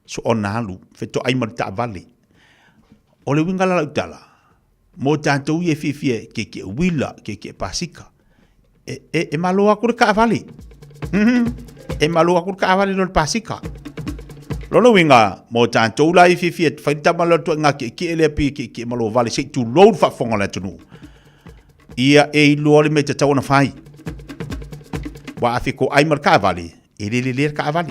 Soona alu. Fetoai ma le taavale. O le uiga la lau tala, mo tatou ia e fiafia e kiekie uila, kiekie pasika, e, e, e malo aku le kaavale. E malo aku le kaavale lo le pasika. Lona uiga, mo tatou la i fiafia e fai le tama lea o le tuaiga kiekie lea pe kiekie malo vale se i tulou le faafofoga o le atunuu. Ia e iloa le mea e tatau ona fai. Ua a fetoai ma le kaavale, e lele le kaavale.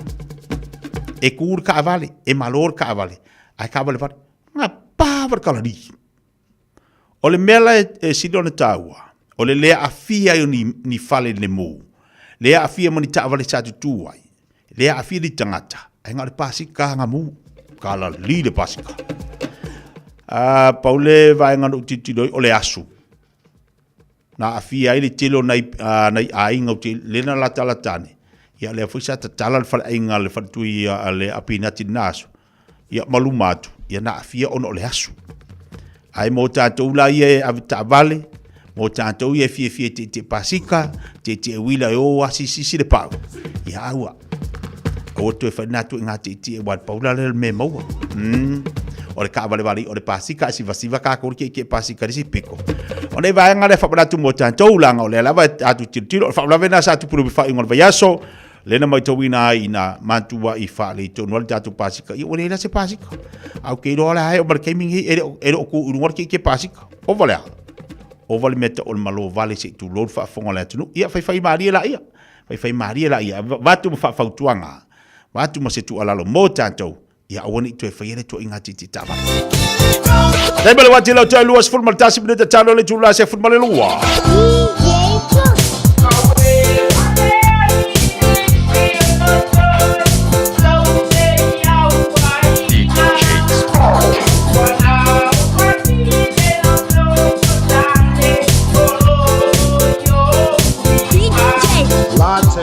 E ku le kaavale, e malo le kaavale. Ae kaavale vale, nga pa va le kalari. O le mea la e sili ona taua, o le le aafia ai o ni, ni fale i le mū, le aafia ma ni taavale sa tutū ai, le aafia ni tagata, ae na o le pasika aga mū, ka lali le pasika. A, pau le vaega na ou tilotilo ai, o le asu. Na aafia ai le tele o nai, a, nai aiga o te, le na latalata ane, ia lea foi sa tatala le faleaiga a le faletui a le Apinati i lena aso, ia ma luma atu, ia na aafia ona o le asu. Ae mo tatou la ia e ave taavale, mo tatou ia e fiafia e tietie pasika, tietie uila e o asiisisi le pau, ia aua. Aua toe fai na atu i ngā tietie wa pau la le me maua. O le kaavale vale o le pasika, sivasiva ka kore ke ke pasika le si piko. O nei vaega le whaparatu mo tatou langa o le lava atu tilotilo, o le whaparave na sa tupuru wha ingo le vaiaso, Lena matauina ai ina matua i faaletonu ai le tatou pasika, ia ua leai la se pasika. A ou te iloa la e oo mai le taimi lenei e le o e le o tu i luga le keiki e pasika. Ova le a? Ova le mea tau o le malo vale se i tulou le faafofoga o le atunuu. Ia faifai malie laia. Faifai malie laia. Avatu ma faafautuaga, avatu ma se tuualalo mo tatou, ia aua ne i toe faia le tuuaiga tietie taavale. Taimi o le wati lau toe 21 minute talo le itula 12. Latte.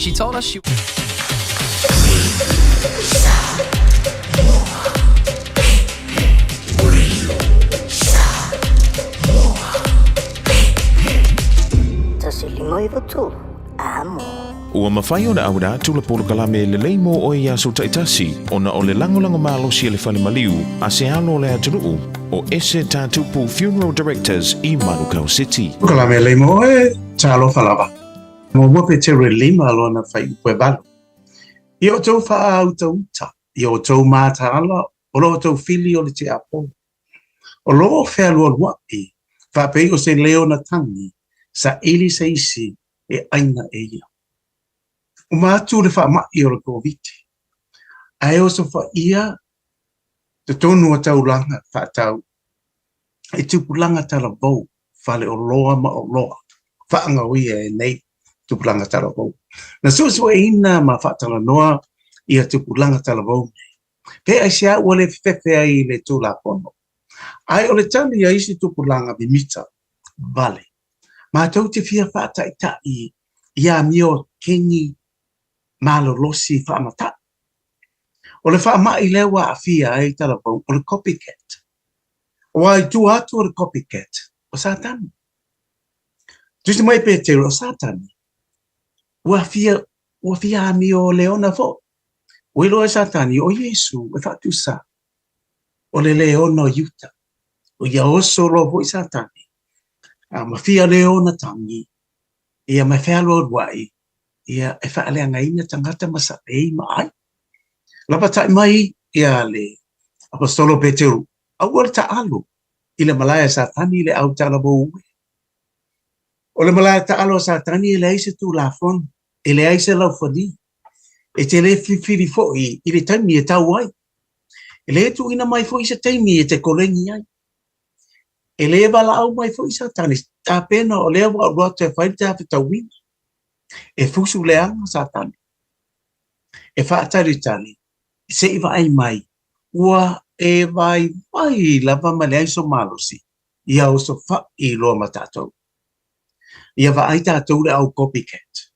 She told us she. Ua mafai ona auina atu le polokalame e lelei mo oe i aso taitasi ona o le lagolago malosi a le fale maliu a se alo o le atunuu o Ese Tatupu Funeral Directors i Manukau City. Polokalame lelei mo oe, talofa lava. Muamua Petero e lima lona fuaiupu e valu. Ia outou faautauta, ia outou mataala o lo outou fili o le tiakono. O lo o fealualuaʻi faapei o se leona tagi, saili se isi e ʻaina e ia. Uma atu le faamaʻi o le Koviti, ae osofaia totonu o taulaga faatau i tupulaga talavou, faleoloa ma oloa faagaoia e nei tupulaga talavou. Na suesueina ma faatalanoa ia tupulaga talavou nei Pe aisea ua le fefefe ai i le Tulafono? Ae o le tali a isi tupulaga mimita vale, matou te fia faataitaʻi i amio keni malolosi faamataʻi. O le faamaʻi lea ua aafia ai talavou o le copycat. Aua i tua atu o le copycat, o Satani. Tusi mai Petero, o Satani, ua fia, ua fia amio leona foi. Ua iloa e Satani o Iesu e faatusa o le leona o Iuta. O ia oso loa foi Satani, a ma fia leona tagi, ia ma e fealualuaʻi, ia e faaleagaina tagata ma saʻei ma ʻai. Lapatai mai ia le Aposetolo o Peteru, aua le taalo i le malae a Satani i le au talavou e. O le malae taalo a Satani e leai se tulafono, e leai se laufali, E te le filifili foi i le taimi e tau ai. E le tuuina mai foi se taimi e te koleni ai. E le valaau mai foi Satani, tapena o lea ua alu atu e fai le tafetauina. E fusu leaga Satani. E faatalitali se i vaai mai ua e vaivai lava ma leai so malosi ia osofaʻi loa ma tatou. Ia vaai tatou le au copycat.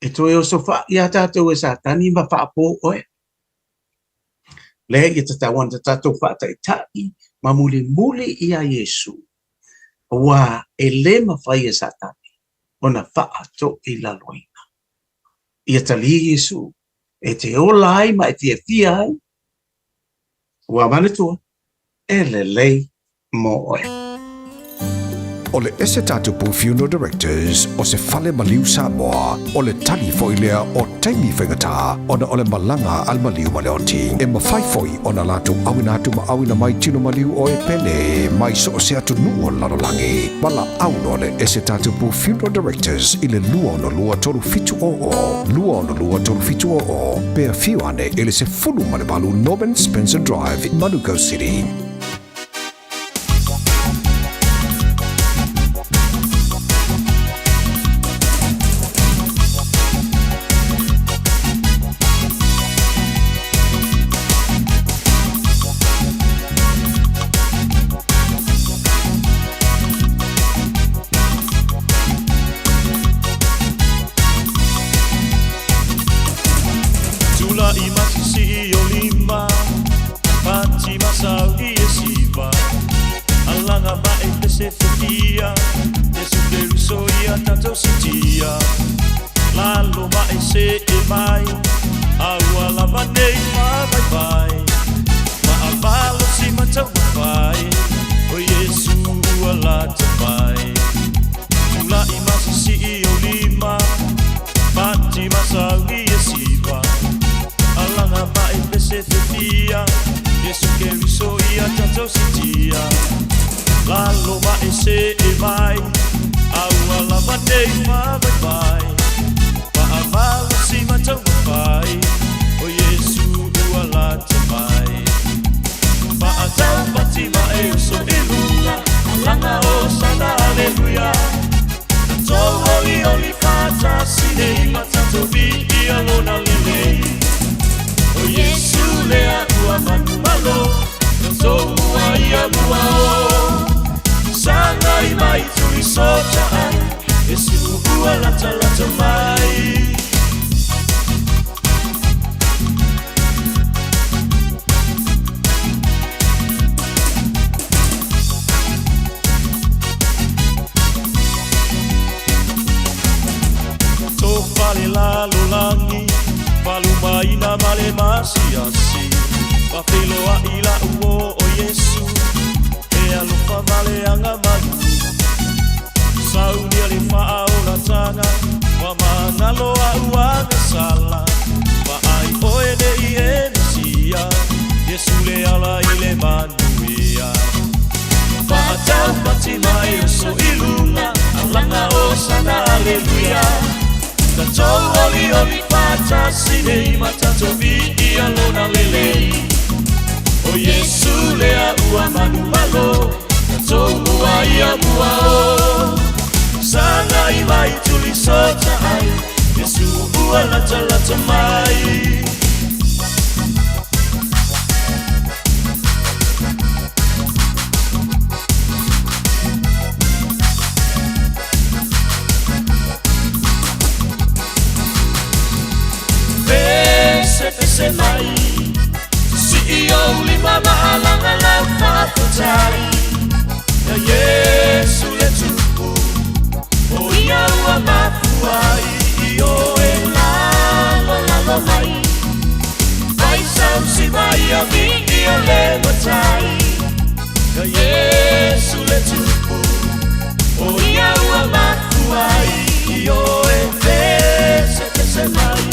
E toe osofaʻi iā tatou e Satani ma faapō oe. Lea ia tatau ana ta tatou faataʻitaʻi ma mulimuli iā Iesu, auā e lē mafai e Satani ona faatoilaloina. Ia talia Iesu e te ola ai ma e fiafia ai, ua manatua, e lelei mo oe. O le Ese Tatupu Funeral Directors o se fale maliu Samoa, o le tali foi lea o taimi faigata ona o le malaga a le maliu ma le oti. E mafai foi ona latou auina atu ma auina mai tino maliu oe pele mai so o se atunuu o le lalolagi. Valaau loa le Ese Tatupu Funeral Directors i le 262 3700, 262 3700, pe afio ane i le 18 Norman Spencer Drive, Manukau City. Tulaʻi ma sisiʻi o lima, Pati ma sauli e siva, Alaga ma e pese fetia, Iesu Keriso ia tatou sitia. Lalo ma e se e mai, A ua lava nei faavaivai, Maamalosi ma taumafai, O Iesu ua lata mai. Tulaʻi ma sisiʻi o lima, Pati ma sauli e siva, Alaga ma e pese fetia, Iesu Keriso ia tatou sitia. Lalo ma e se e mai, A ua lava nei faavaivai, Maamalosi ma taumafai, O Iesu ua lata mai. la'u o o Iesu E alofa maleaga malu Saunia le fa'aolataga Ua magalo a'u agasala Va'ai oe nei e Mesia Iesu le ala i le manuia Fa'ataupati mai oso i luga Alaga o sana aleluia Tatou olioli fa'atasi nei ma tatou vi'ia lona lelei O Iesu lea ua manumalo Tatou ua ia mua o Sagai mai tulisota'ai Iesu ua latalata mai Pese pese mai Sii ou lima maalaga lau faafetai Ia Iesu le tupu O ia ua mafua ai i o e lalolalo mai Vai sausi mai a viia le matai Ia Iesu le tupu O ia ua mafua ai i o e pese pese mai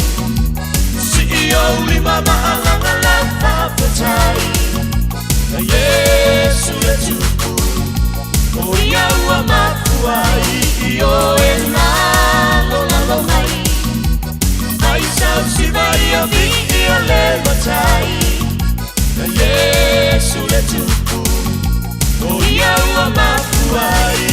Sii ou lima maalaga lau faafetai Ia Iesu le tupu O ia ua mafua ai i o e lalolalo mai Vai sausi mai a viia le matai Ia Iesu le tupu O ia ua mafua ai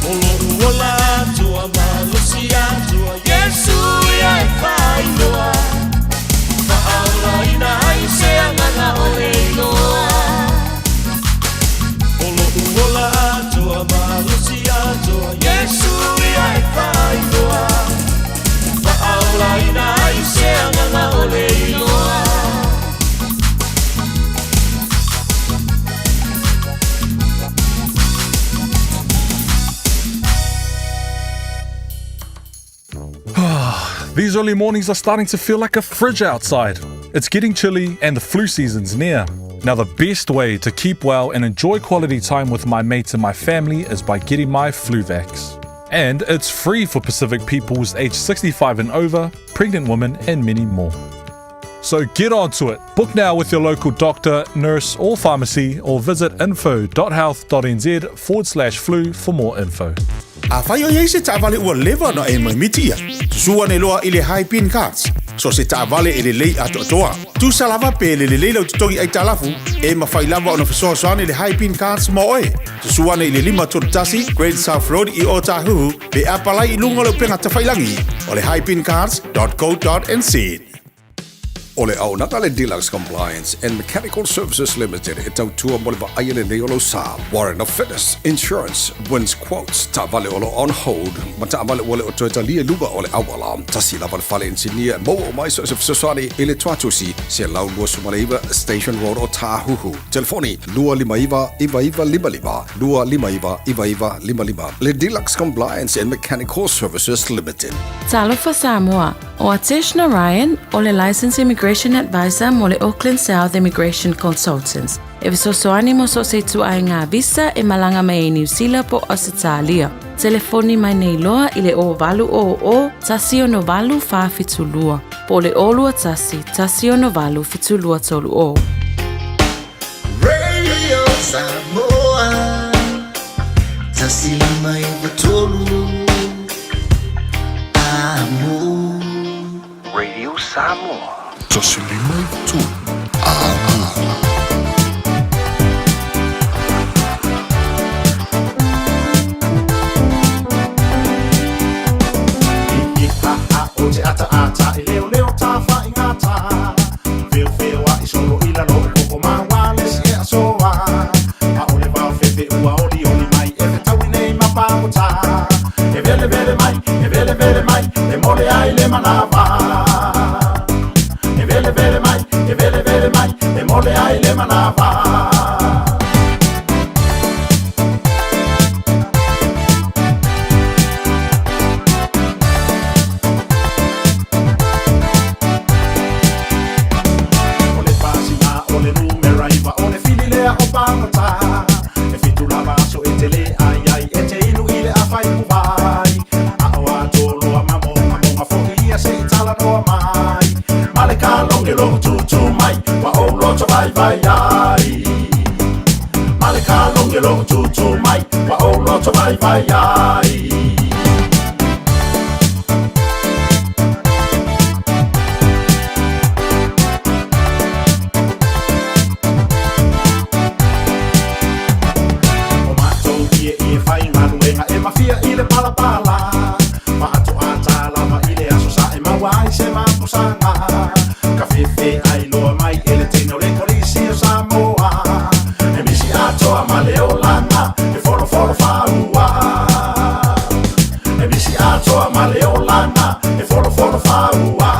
O lo'u ola atoa malosi atoa Iesu ia e faailoa Fa'aolaina ai se agaga o le iloa O lo'u ola atoa malosi atoa Iesu ia e faailoa Fa'aolaina ai se agaga o le iloa These early mornings are starting to feel like a fridge outside. It's getting chilly and the flu season's near. Now, the best way to keep well and enjoy quality time with my mates and my family is by getting my Fluvax. And it's free for Pacific peoples aged 65 and over, pregnant women, and many more. So get onto it. Book now with your local doctor, nurse, or pharmacy, or visit info.health.nz forward slash flu for more info. Afai o i ai se taavale ua leva ona e maimiti ia, susu ane loa i le Haipin Cards. So se taavale e lelei atoatoa. Tusa lava pe le lelei lau totogi aitalafu, e mafai lava ona fesoasoani le Haipin Cards mo oe. Susu ane i le 531 Great South Road i Ōtāhuhu pe apalai i luga o le upega tafailagi o le haipincards.co.nz. O le auaunaga a le Deluxe Compliance and Mechanical Services Limited e tautua mo le vaaia lelei o lou sa, Warrant of Fitness, Insurance, Wins Quotes, taavale o lo o on hold, ma taavale ua le o toe talia i luga o le auala. Tasi lava le fale inisinia e maua uma ai so o se fesoasoani i le Tuatusi, 129 Station Road o Tāhuhu. Telefoni, 259 9955, 259 9955. Le Deluxe Compliance and Mechanical Services Limited. Talofa Samoa, O Atesh Narayan, o le Licensed Immigration Advisor mo le Auckland South Immigration Consultants, e fesoasoani mo so o se ituaiga visa e malaga mai ai Niu Sila po o Ausetalia. Telefoni mai nei loa i le 0800 168 472 po o le 021 168 7230. Radio Samoa 159 Amo. Radio Samoa. 153 Amo. I a a o te ata ata i leo leo tā whai ngā tā Whio whio a i solo i lalo o koko mā wā le si e asoa A ole wao whewhe ua oli oli mai e whetaui nei ma pākota E vele vele mai, e vele vele mai, e mole ai le manawa E vele vele mai, e vele vele mai, e mole ai le manawa. pagota E fitu lava aso e te le ai ai E te inu i le afa i kuvai A o atoa loa ma moga moga fo'i ia se i talanoa mai Ma le kaloge lo'u tūtū mai Ua ou loto vaivai ai Ma le kaloge lo'u tūtū mai Ua ou loto vaivai ai. O matou ieie faigaluega e mafia i le palapala faatoata lava i le aso sa e maua ai se mapusaga ka fefe ai loa mai e le teine o le kolisi o Samoa e misi atoa ma le olaga e folofolo faua e misi atoa ma le olaga e folofolo faua.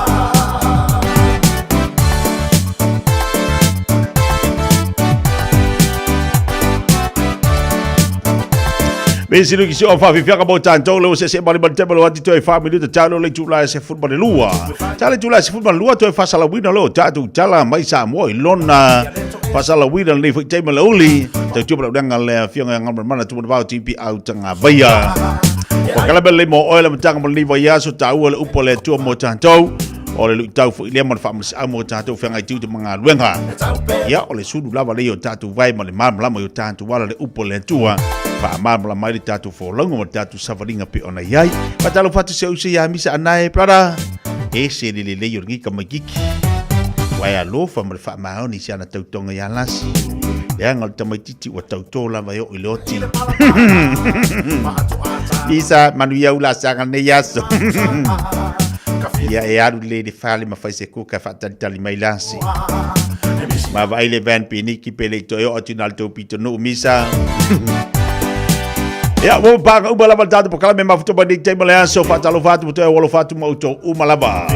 Me si luki si o fa fiaka mo tanto le se se mali mali tema lo ati toe fa minuta talo le tula se football le lua. Tale tula se football lua toe fa sala wina lo tatu tala mai sa mo i lona fa sala wina le foi tema le uli. Te tu bla danga le fionga ngam mana tu ba TP au tanga vaia. O kala bele mo oil mo tanga mo liva ya so tau le upo le tu mo tanto. O le luʻitau foʻi lea ma le faamalosiau mo tatou feagai tiu te magaluega. Ia, o le sulu lava lea i o tatou vae ma le malamalama i o tatou ala le upu a le Atua, faamalamalama ai le tatou folauga ma le tatou savaliga pei ona i ai. Faatalofa atu si ou uso ia Misa Anae, brother, ese le lelei o lenei tamaititi. Ua e alofa ma le faamaoni i si ana tautoga ia Lasi. Leaga o le tamaititi ua tautō lava e oo i le oti. Misa, manuia ula asaga lenei aso. Ia e alu lelei i le fale ma fai se kuka e faatalitali mai Lasi. Ma vaai le van piniki pe le i toe oo atu i na le tou pitonuu Misa. Ia, ua paga uma lava le tatou polokalame mafuta mai nei taimi o le aso. Faatalofa atu ma toe alofa atu ma outou uma lava.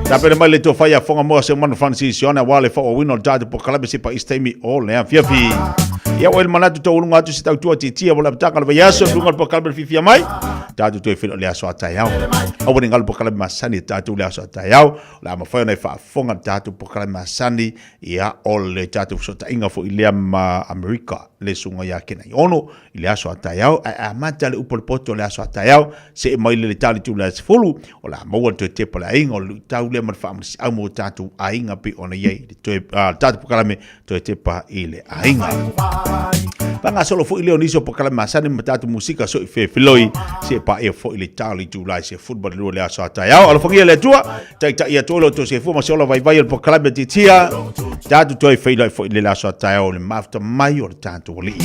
Tapena mai le tofa ia Fonga Moa Seumanu Francis Sione aua le faaauauina o le tatou polokalame se paisi taimi o le afiafi. Ia ua i le manatu taualuga atu se tautua tietia mo le amataga o le vaiaso i luga o le polokalame le fiafia mai. Tatou toe feiloai le aso a taeao. Aua ne i galo polokalame masani a tatou le aso a taeao. O le a mafai ona e faafofoga le tatou polokalame masani ia o le tatou fesootaiga foi lea ma Amerika le susuga ia Kenai Ono i le aso a taeao ae amata le upu a le poto i le aso a taeao see mai le tali tula 10 o le a maua le toe tepa le aiga o le luitau lea ma le faamalosiau mo tatou aiga pei ona i ai le toe le tatou polokalame toe tepa i le aiga. Faagasolo foi lea o nisi o polokalame masani ma tatou musika so i feloi se paia foi le tali tula se football lua le aso a taeao. Alofagia le Atua, taitai atu lo to se fua ma se ola vaivai o le polokalame titia. Tatou toe feiloai foi le aso a taeao le mafuta mai o le tatou Alii.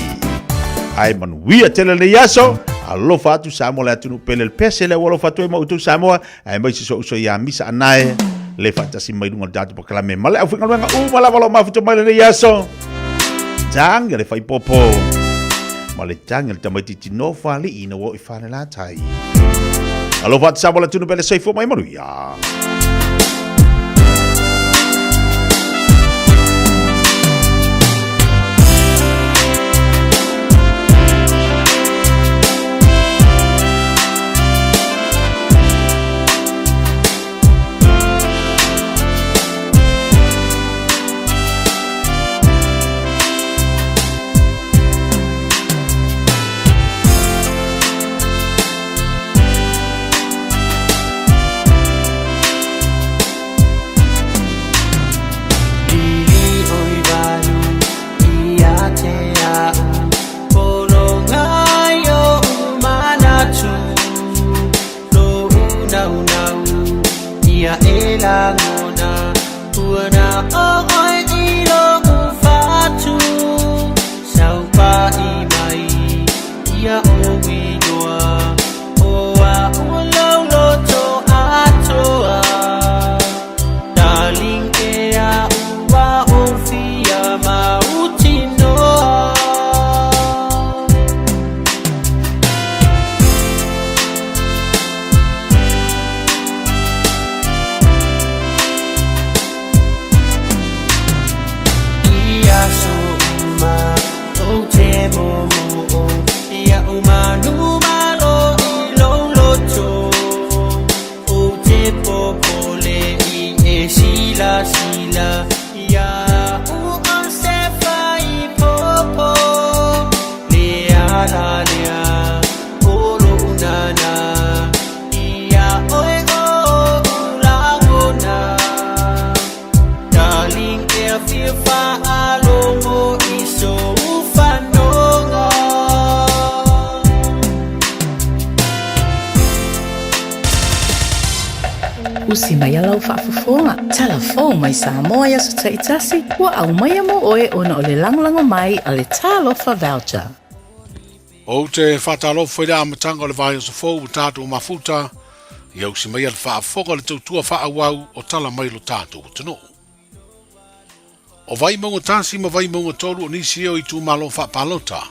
Ae manuia tele lenei aso. Alofa atu Samoa le atunuu pele le pese lea ua alofa atu ai ma outou Samoa. Aemaise si ou uso ia Misa Anae le faatasi mai luga o le tatou polokalame ma le aufaigaluega uma lava o lo o mafuta mai lenei aso. Tagi a le faipopo ma le tagi a le tamaitiiti nofo alii ina ua oo i Falelatai. Alofa atu Samoa le atunuu pele soifua mai manuia. nanea O lo'u nānā Iā ʻoe oʻu lagona Darling ea fia faalogo i sou fanoga. Usi mai a lau faafofoga, Talafou mai Samoa i aso taitasi, ua aumaia mo oe ona o le lagolago mai a le Talofa Voucher. Ou te faatalofa i le amataga o le vaiaso fou ua tatou mafuta, ia usi maia le faafofoga o le tautua faaauau o tala mai lo tatou atunuu. O Vaimauga 1 ma Vaimauga 3 o nisi ia o itumalo faapalota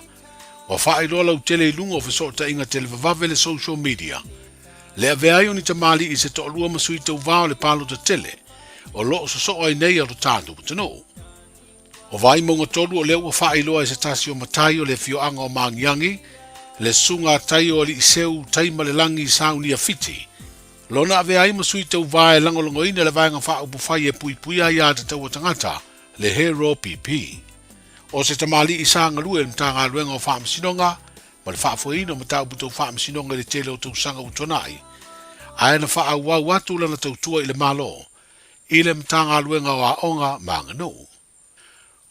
ua faailoa lautele i luga o fesootaiga televavave le social media, le avea ai o ni tamalii se toalua ma sui tauva o le palota tele o lo o sosoo ai nei a lo tatou atunuu. O Vaimauga 3 o lea ua faailoa e se tasi o matai o le afioaga o Magiagi, le susuga a Tai o Aliiseu Taimalelagi Saunia Fiti, lona avea ai ma sui tauva e lagolagoina le Vaega Faaupufai e Puipuia Aiatatau a Tagata, le HROPP. O se tamalii sa galue i le Matagaluega o Faamasinoga ma le faafoeina o mataupu tau faamasinoga i le tele o tausaga ua tuanai, ae na faaauau atu lana tautua i le Malo i le Matagaluega o Aoga ma Aganuu.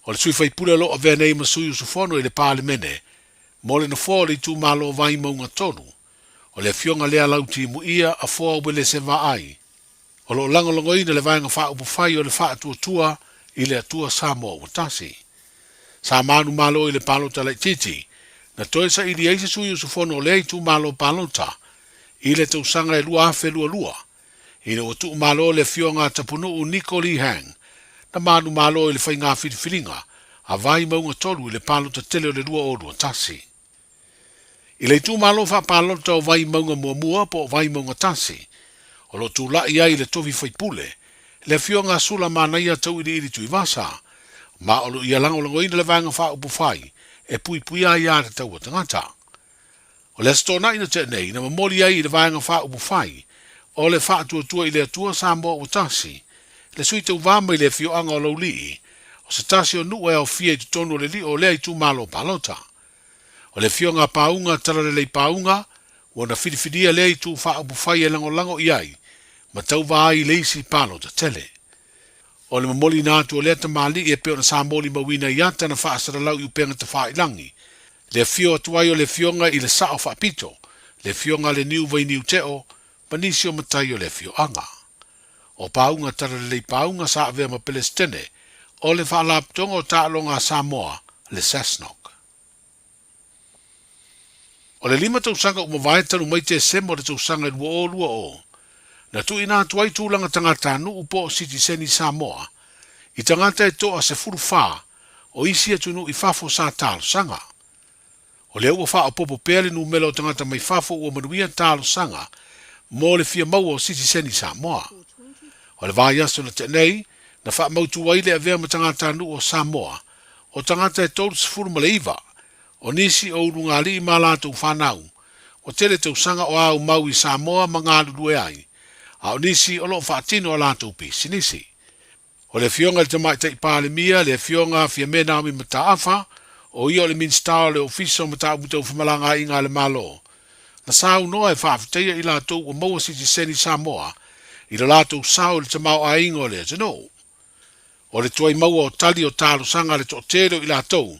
O le sui faipule o lo o avea nei ma sui usufono i le Palemene mo le nofoa o le itumalo o Vaimauga 3, o le afioga lea Lautimuia Afoa Uelese Vaai, o lo o lagolagoina le Vaega Faaupufai o le Faatuatua i le Atua Samoa Ua Tasi. Sa manumalo i le palota laitiiti, na toe saili ai se sui usufono o lea itumalo palota i le tausaga e 2022, Ina ua tuumalo le afioga a Tapunuu Niko Lee Hang, na manumalo i le faiga filifiliga a Vaimauga 3 i le palota tele o le 2021. I le itumalo faapalota o Vaimauga Muamua po o Vaimauga 1, o lo o tulai ai le tofi faipule, le afioga a Sula Manaia Tauiliili Tuivasa, ma o lo o ia lagolagoina le Vaega Faaupufai e puipuia ai aiatatau a tagata. O le Aso Toonai na tea nei, na momoli ai i le Vaega Faaupufai o le Faatuatua i le Atua Samoa ua tasi, le sui tauva mai le afioaga o Laulii, o se tasi o nuu e aofia i totonu o le lio o lea itumalo palota. O le afioga a Pauga Talalelei Pauga, ua na filifilia lea itu faaupufai e lagolago i ai ma tauva ai i le isi palota tele. O le momoliina atu o lea tamalii e pei ona sa molimauina i ata na faasalalau i upega tafailagi, le afio atu ai o le afioga i le Sao Faapito, le afioga a le Niu Vainiu Teo, ma nisi o matai o le afioaga. O Pauga Talalelei Pauga sa avea ma Pelesitene o le Faalapotopotoga o Taaloga a Samoa, le SASNOC. O le lima tausaga ua mavae talu mai Tesema o le tausaga e 2020, na tuuina atu ai tulaga tagatanuu po o sitiseni Samoa i tagata e toa 14 o isi atunuu i fafo sa talosaga. O lea ua faaopoopo pea le numera o tagata mai fafo ua manuia talosaga mo le fia maua o sitiseni Samoa. O le vaiaso na tea nei, na faamautu ai le avea ma tagatanuu o Samoa o tagata e 39, o nisi o ulugalii ma latou fanau, ua tele tausaga o aumau i Samoa ma galulue ai, a o nisi o lo o faatino a latou pisinisi. O le Afioga i le Tamaitai Palemia, le Afioga Fiame Naomi Mataafa, o ia o le Minisita o le Ofisa o Mataupu Tau Femalagaaiga a le Malo, na saunoa e faafetaia i latou ua maua sitiseni Samoa i lo latou sao i le tamaoaiga o le atunuu. O le tuai maua o tali o talosaga a le toatele o i latou,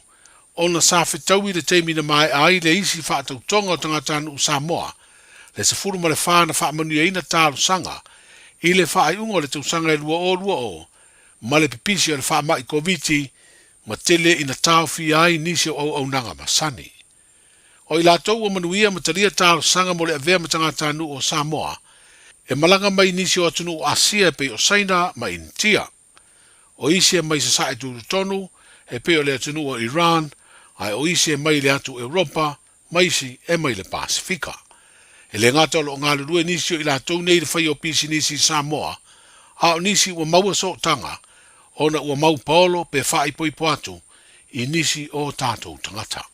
ona sa fetaui le taimi na maea ai le isi faatautoga o tagatanuu Samoa, le 14 na faamanuiaina talosaga i le faaiuga o le tausaga e 2020 ma le pipisi o le faamai Koviti ma tele ina taofia ai nisi o auaunaga masani. O i latou ua manuia ma talia talosaga mo le avea ma tagatanuu o Samoa, e malaga mai nisi o atunuu Asia e pei o Saina ma Initia. O isi e mai Sasae tutotonu e pei o le atunuu o Iran, ae o isi e mai le atu Europa ma isi e mai le Pasefika. E le gata o lo o galulue nisi o i latou nei i le faia o pisinisi i Samoa, a o nisi ua maua sootaga ona ua mau paolo pe faaipoipo atu i nisi o tatou tagata.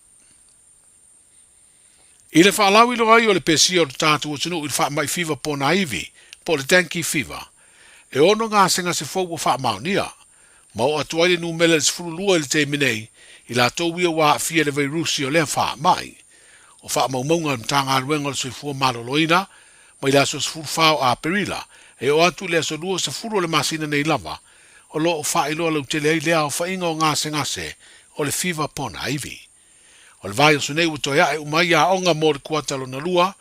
I le faalauiloa ai o le pesia o le tatou atunuu i le faamai fiva ponaivi, po o le dengue fever, e ono gasegase fou ua faamaonia, ma oo atu ai le numera i le 12 i le taimi nei, i latou ia ua aafia i le vairusi o lea faamai. o faamaumauga a le Matagaluega o le Soifua Maloloina mai le aso 14 o Aperila e oo atu i le aso 20 o le masina nei lava, o lo o faailoa lautele ai lea aofaiga o gasegase o le fiva pona ivi. O le vaiaso nei ua toe ae uma ai aoga mo le kuata lona lua,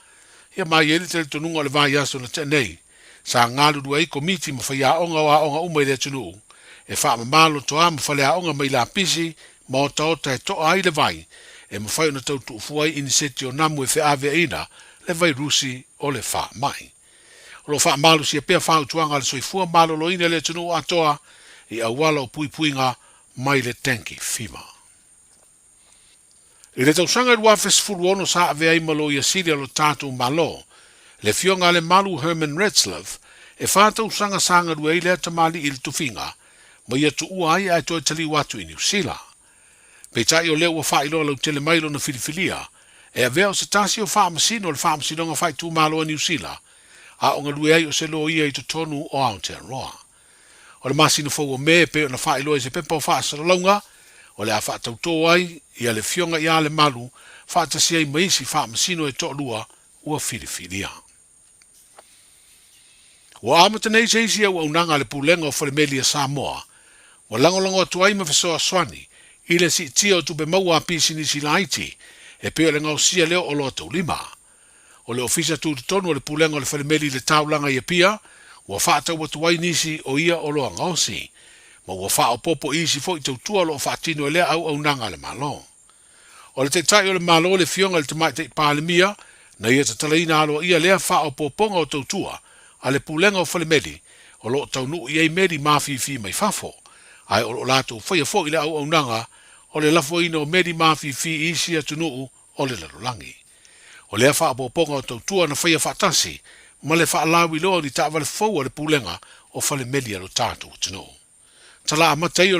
ia ma i ai le talitonuga o le vaiaso na tea nei, sa galulue ai komiti ma faiaoga o aoga uma i le atunuu e faamama lotoa ma faleaoga mai lapisi ma otaota e toa ai le vai e mafai ona tau tuufua ai iniseti o namu e feaveaiina le vairusi o le faamai. O lo o faamalosia pea fautuaga a le soifua maloloina i le atunuu atoa i auala o puipuiga mai le dengue fever. I le tausaga e 2016 sa avea ai ma Loia Sili a lo tatou Malo, le Afioga a Lemalu Herman Retzlaff, e tausaga sa galue ai lea tamalii i le tofiga, ma ia tuua ai ae toe taliu atu i Niu Sila. Peitai o lea ua faailoa lautele mai lona filifilia, e avea o se tasi o faamasino o le Faamasinoga Faaitumalo a Niu Sila, a o galue ai o se loia i totonu o Aotearoa. O le masina fou o Me e pei ona faailoa i se pepa o faasalalauga, o le a faatautō ai ia le Afioga ia Lemalu faatasi ai ma isi faamasino e toalua ua filifilia. Ua amata nei se isi auaunaga a le Pulega o Falemeli a Samoa ua lagolago atu ai ma fesoasoani i le siitia o tupe maua a pisinisi laiti e pei o le gaosia lea o oloa taulima. O le Ofisa Tutotonu o le Pulega o le Falemeli i le Taulaga i Apia ua faatau atu ai nisi o ia oloa gaosi, ma ua faaopoopo i isi foi tautua o lo o faatino e lea auaunaga a le Malo. O le Taitai o le Malo le Afioga i le Tamaitai Palemia na ia tatalaina aloaia lea faaopoopoga o tautua a le Pulega o Falemeli o lo o taunuu i ai meli mafifi mai fafo, ae o lo o latou faia foi le auaunaga o le lafoina o meli mafifi i isi atunuu o le lalolagi. O lea faaopoopoga o tautua na faia faatasi ma le faalauiloa o ni taavale fou a le Pulega o Falemeli a lo tatou atunuu. Tala amata ai o.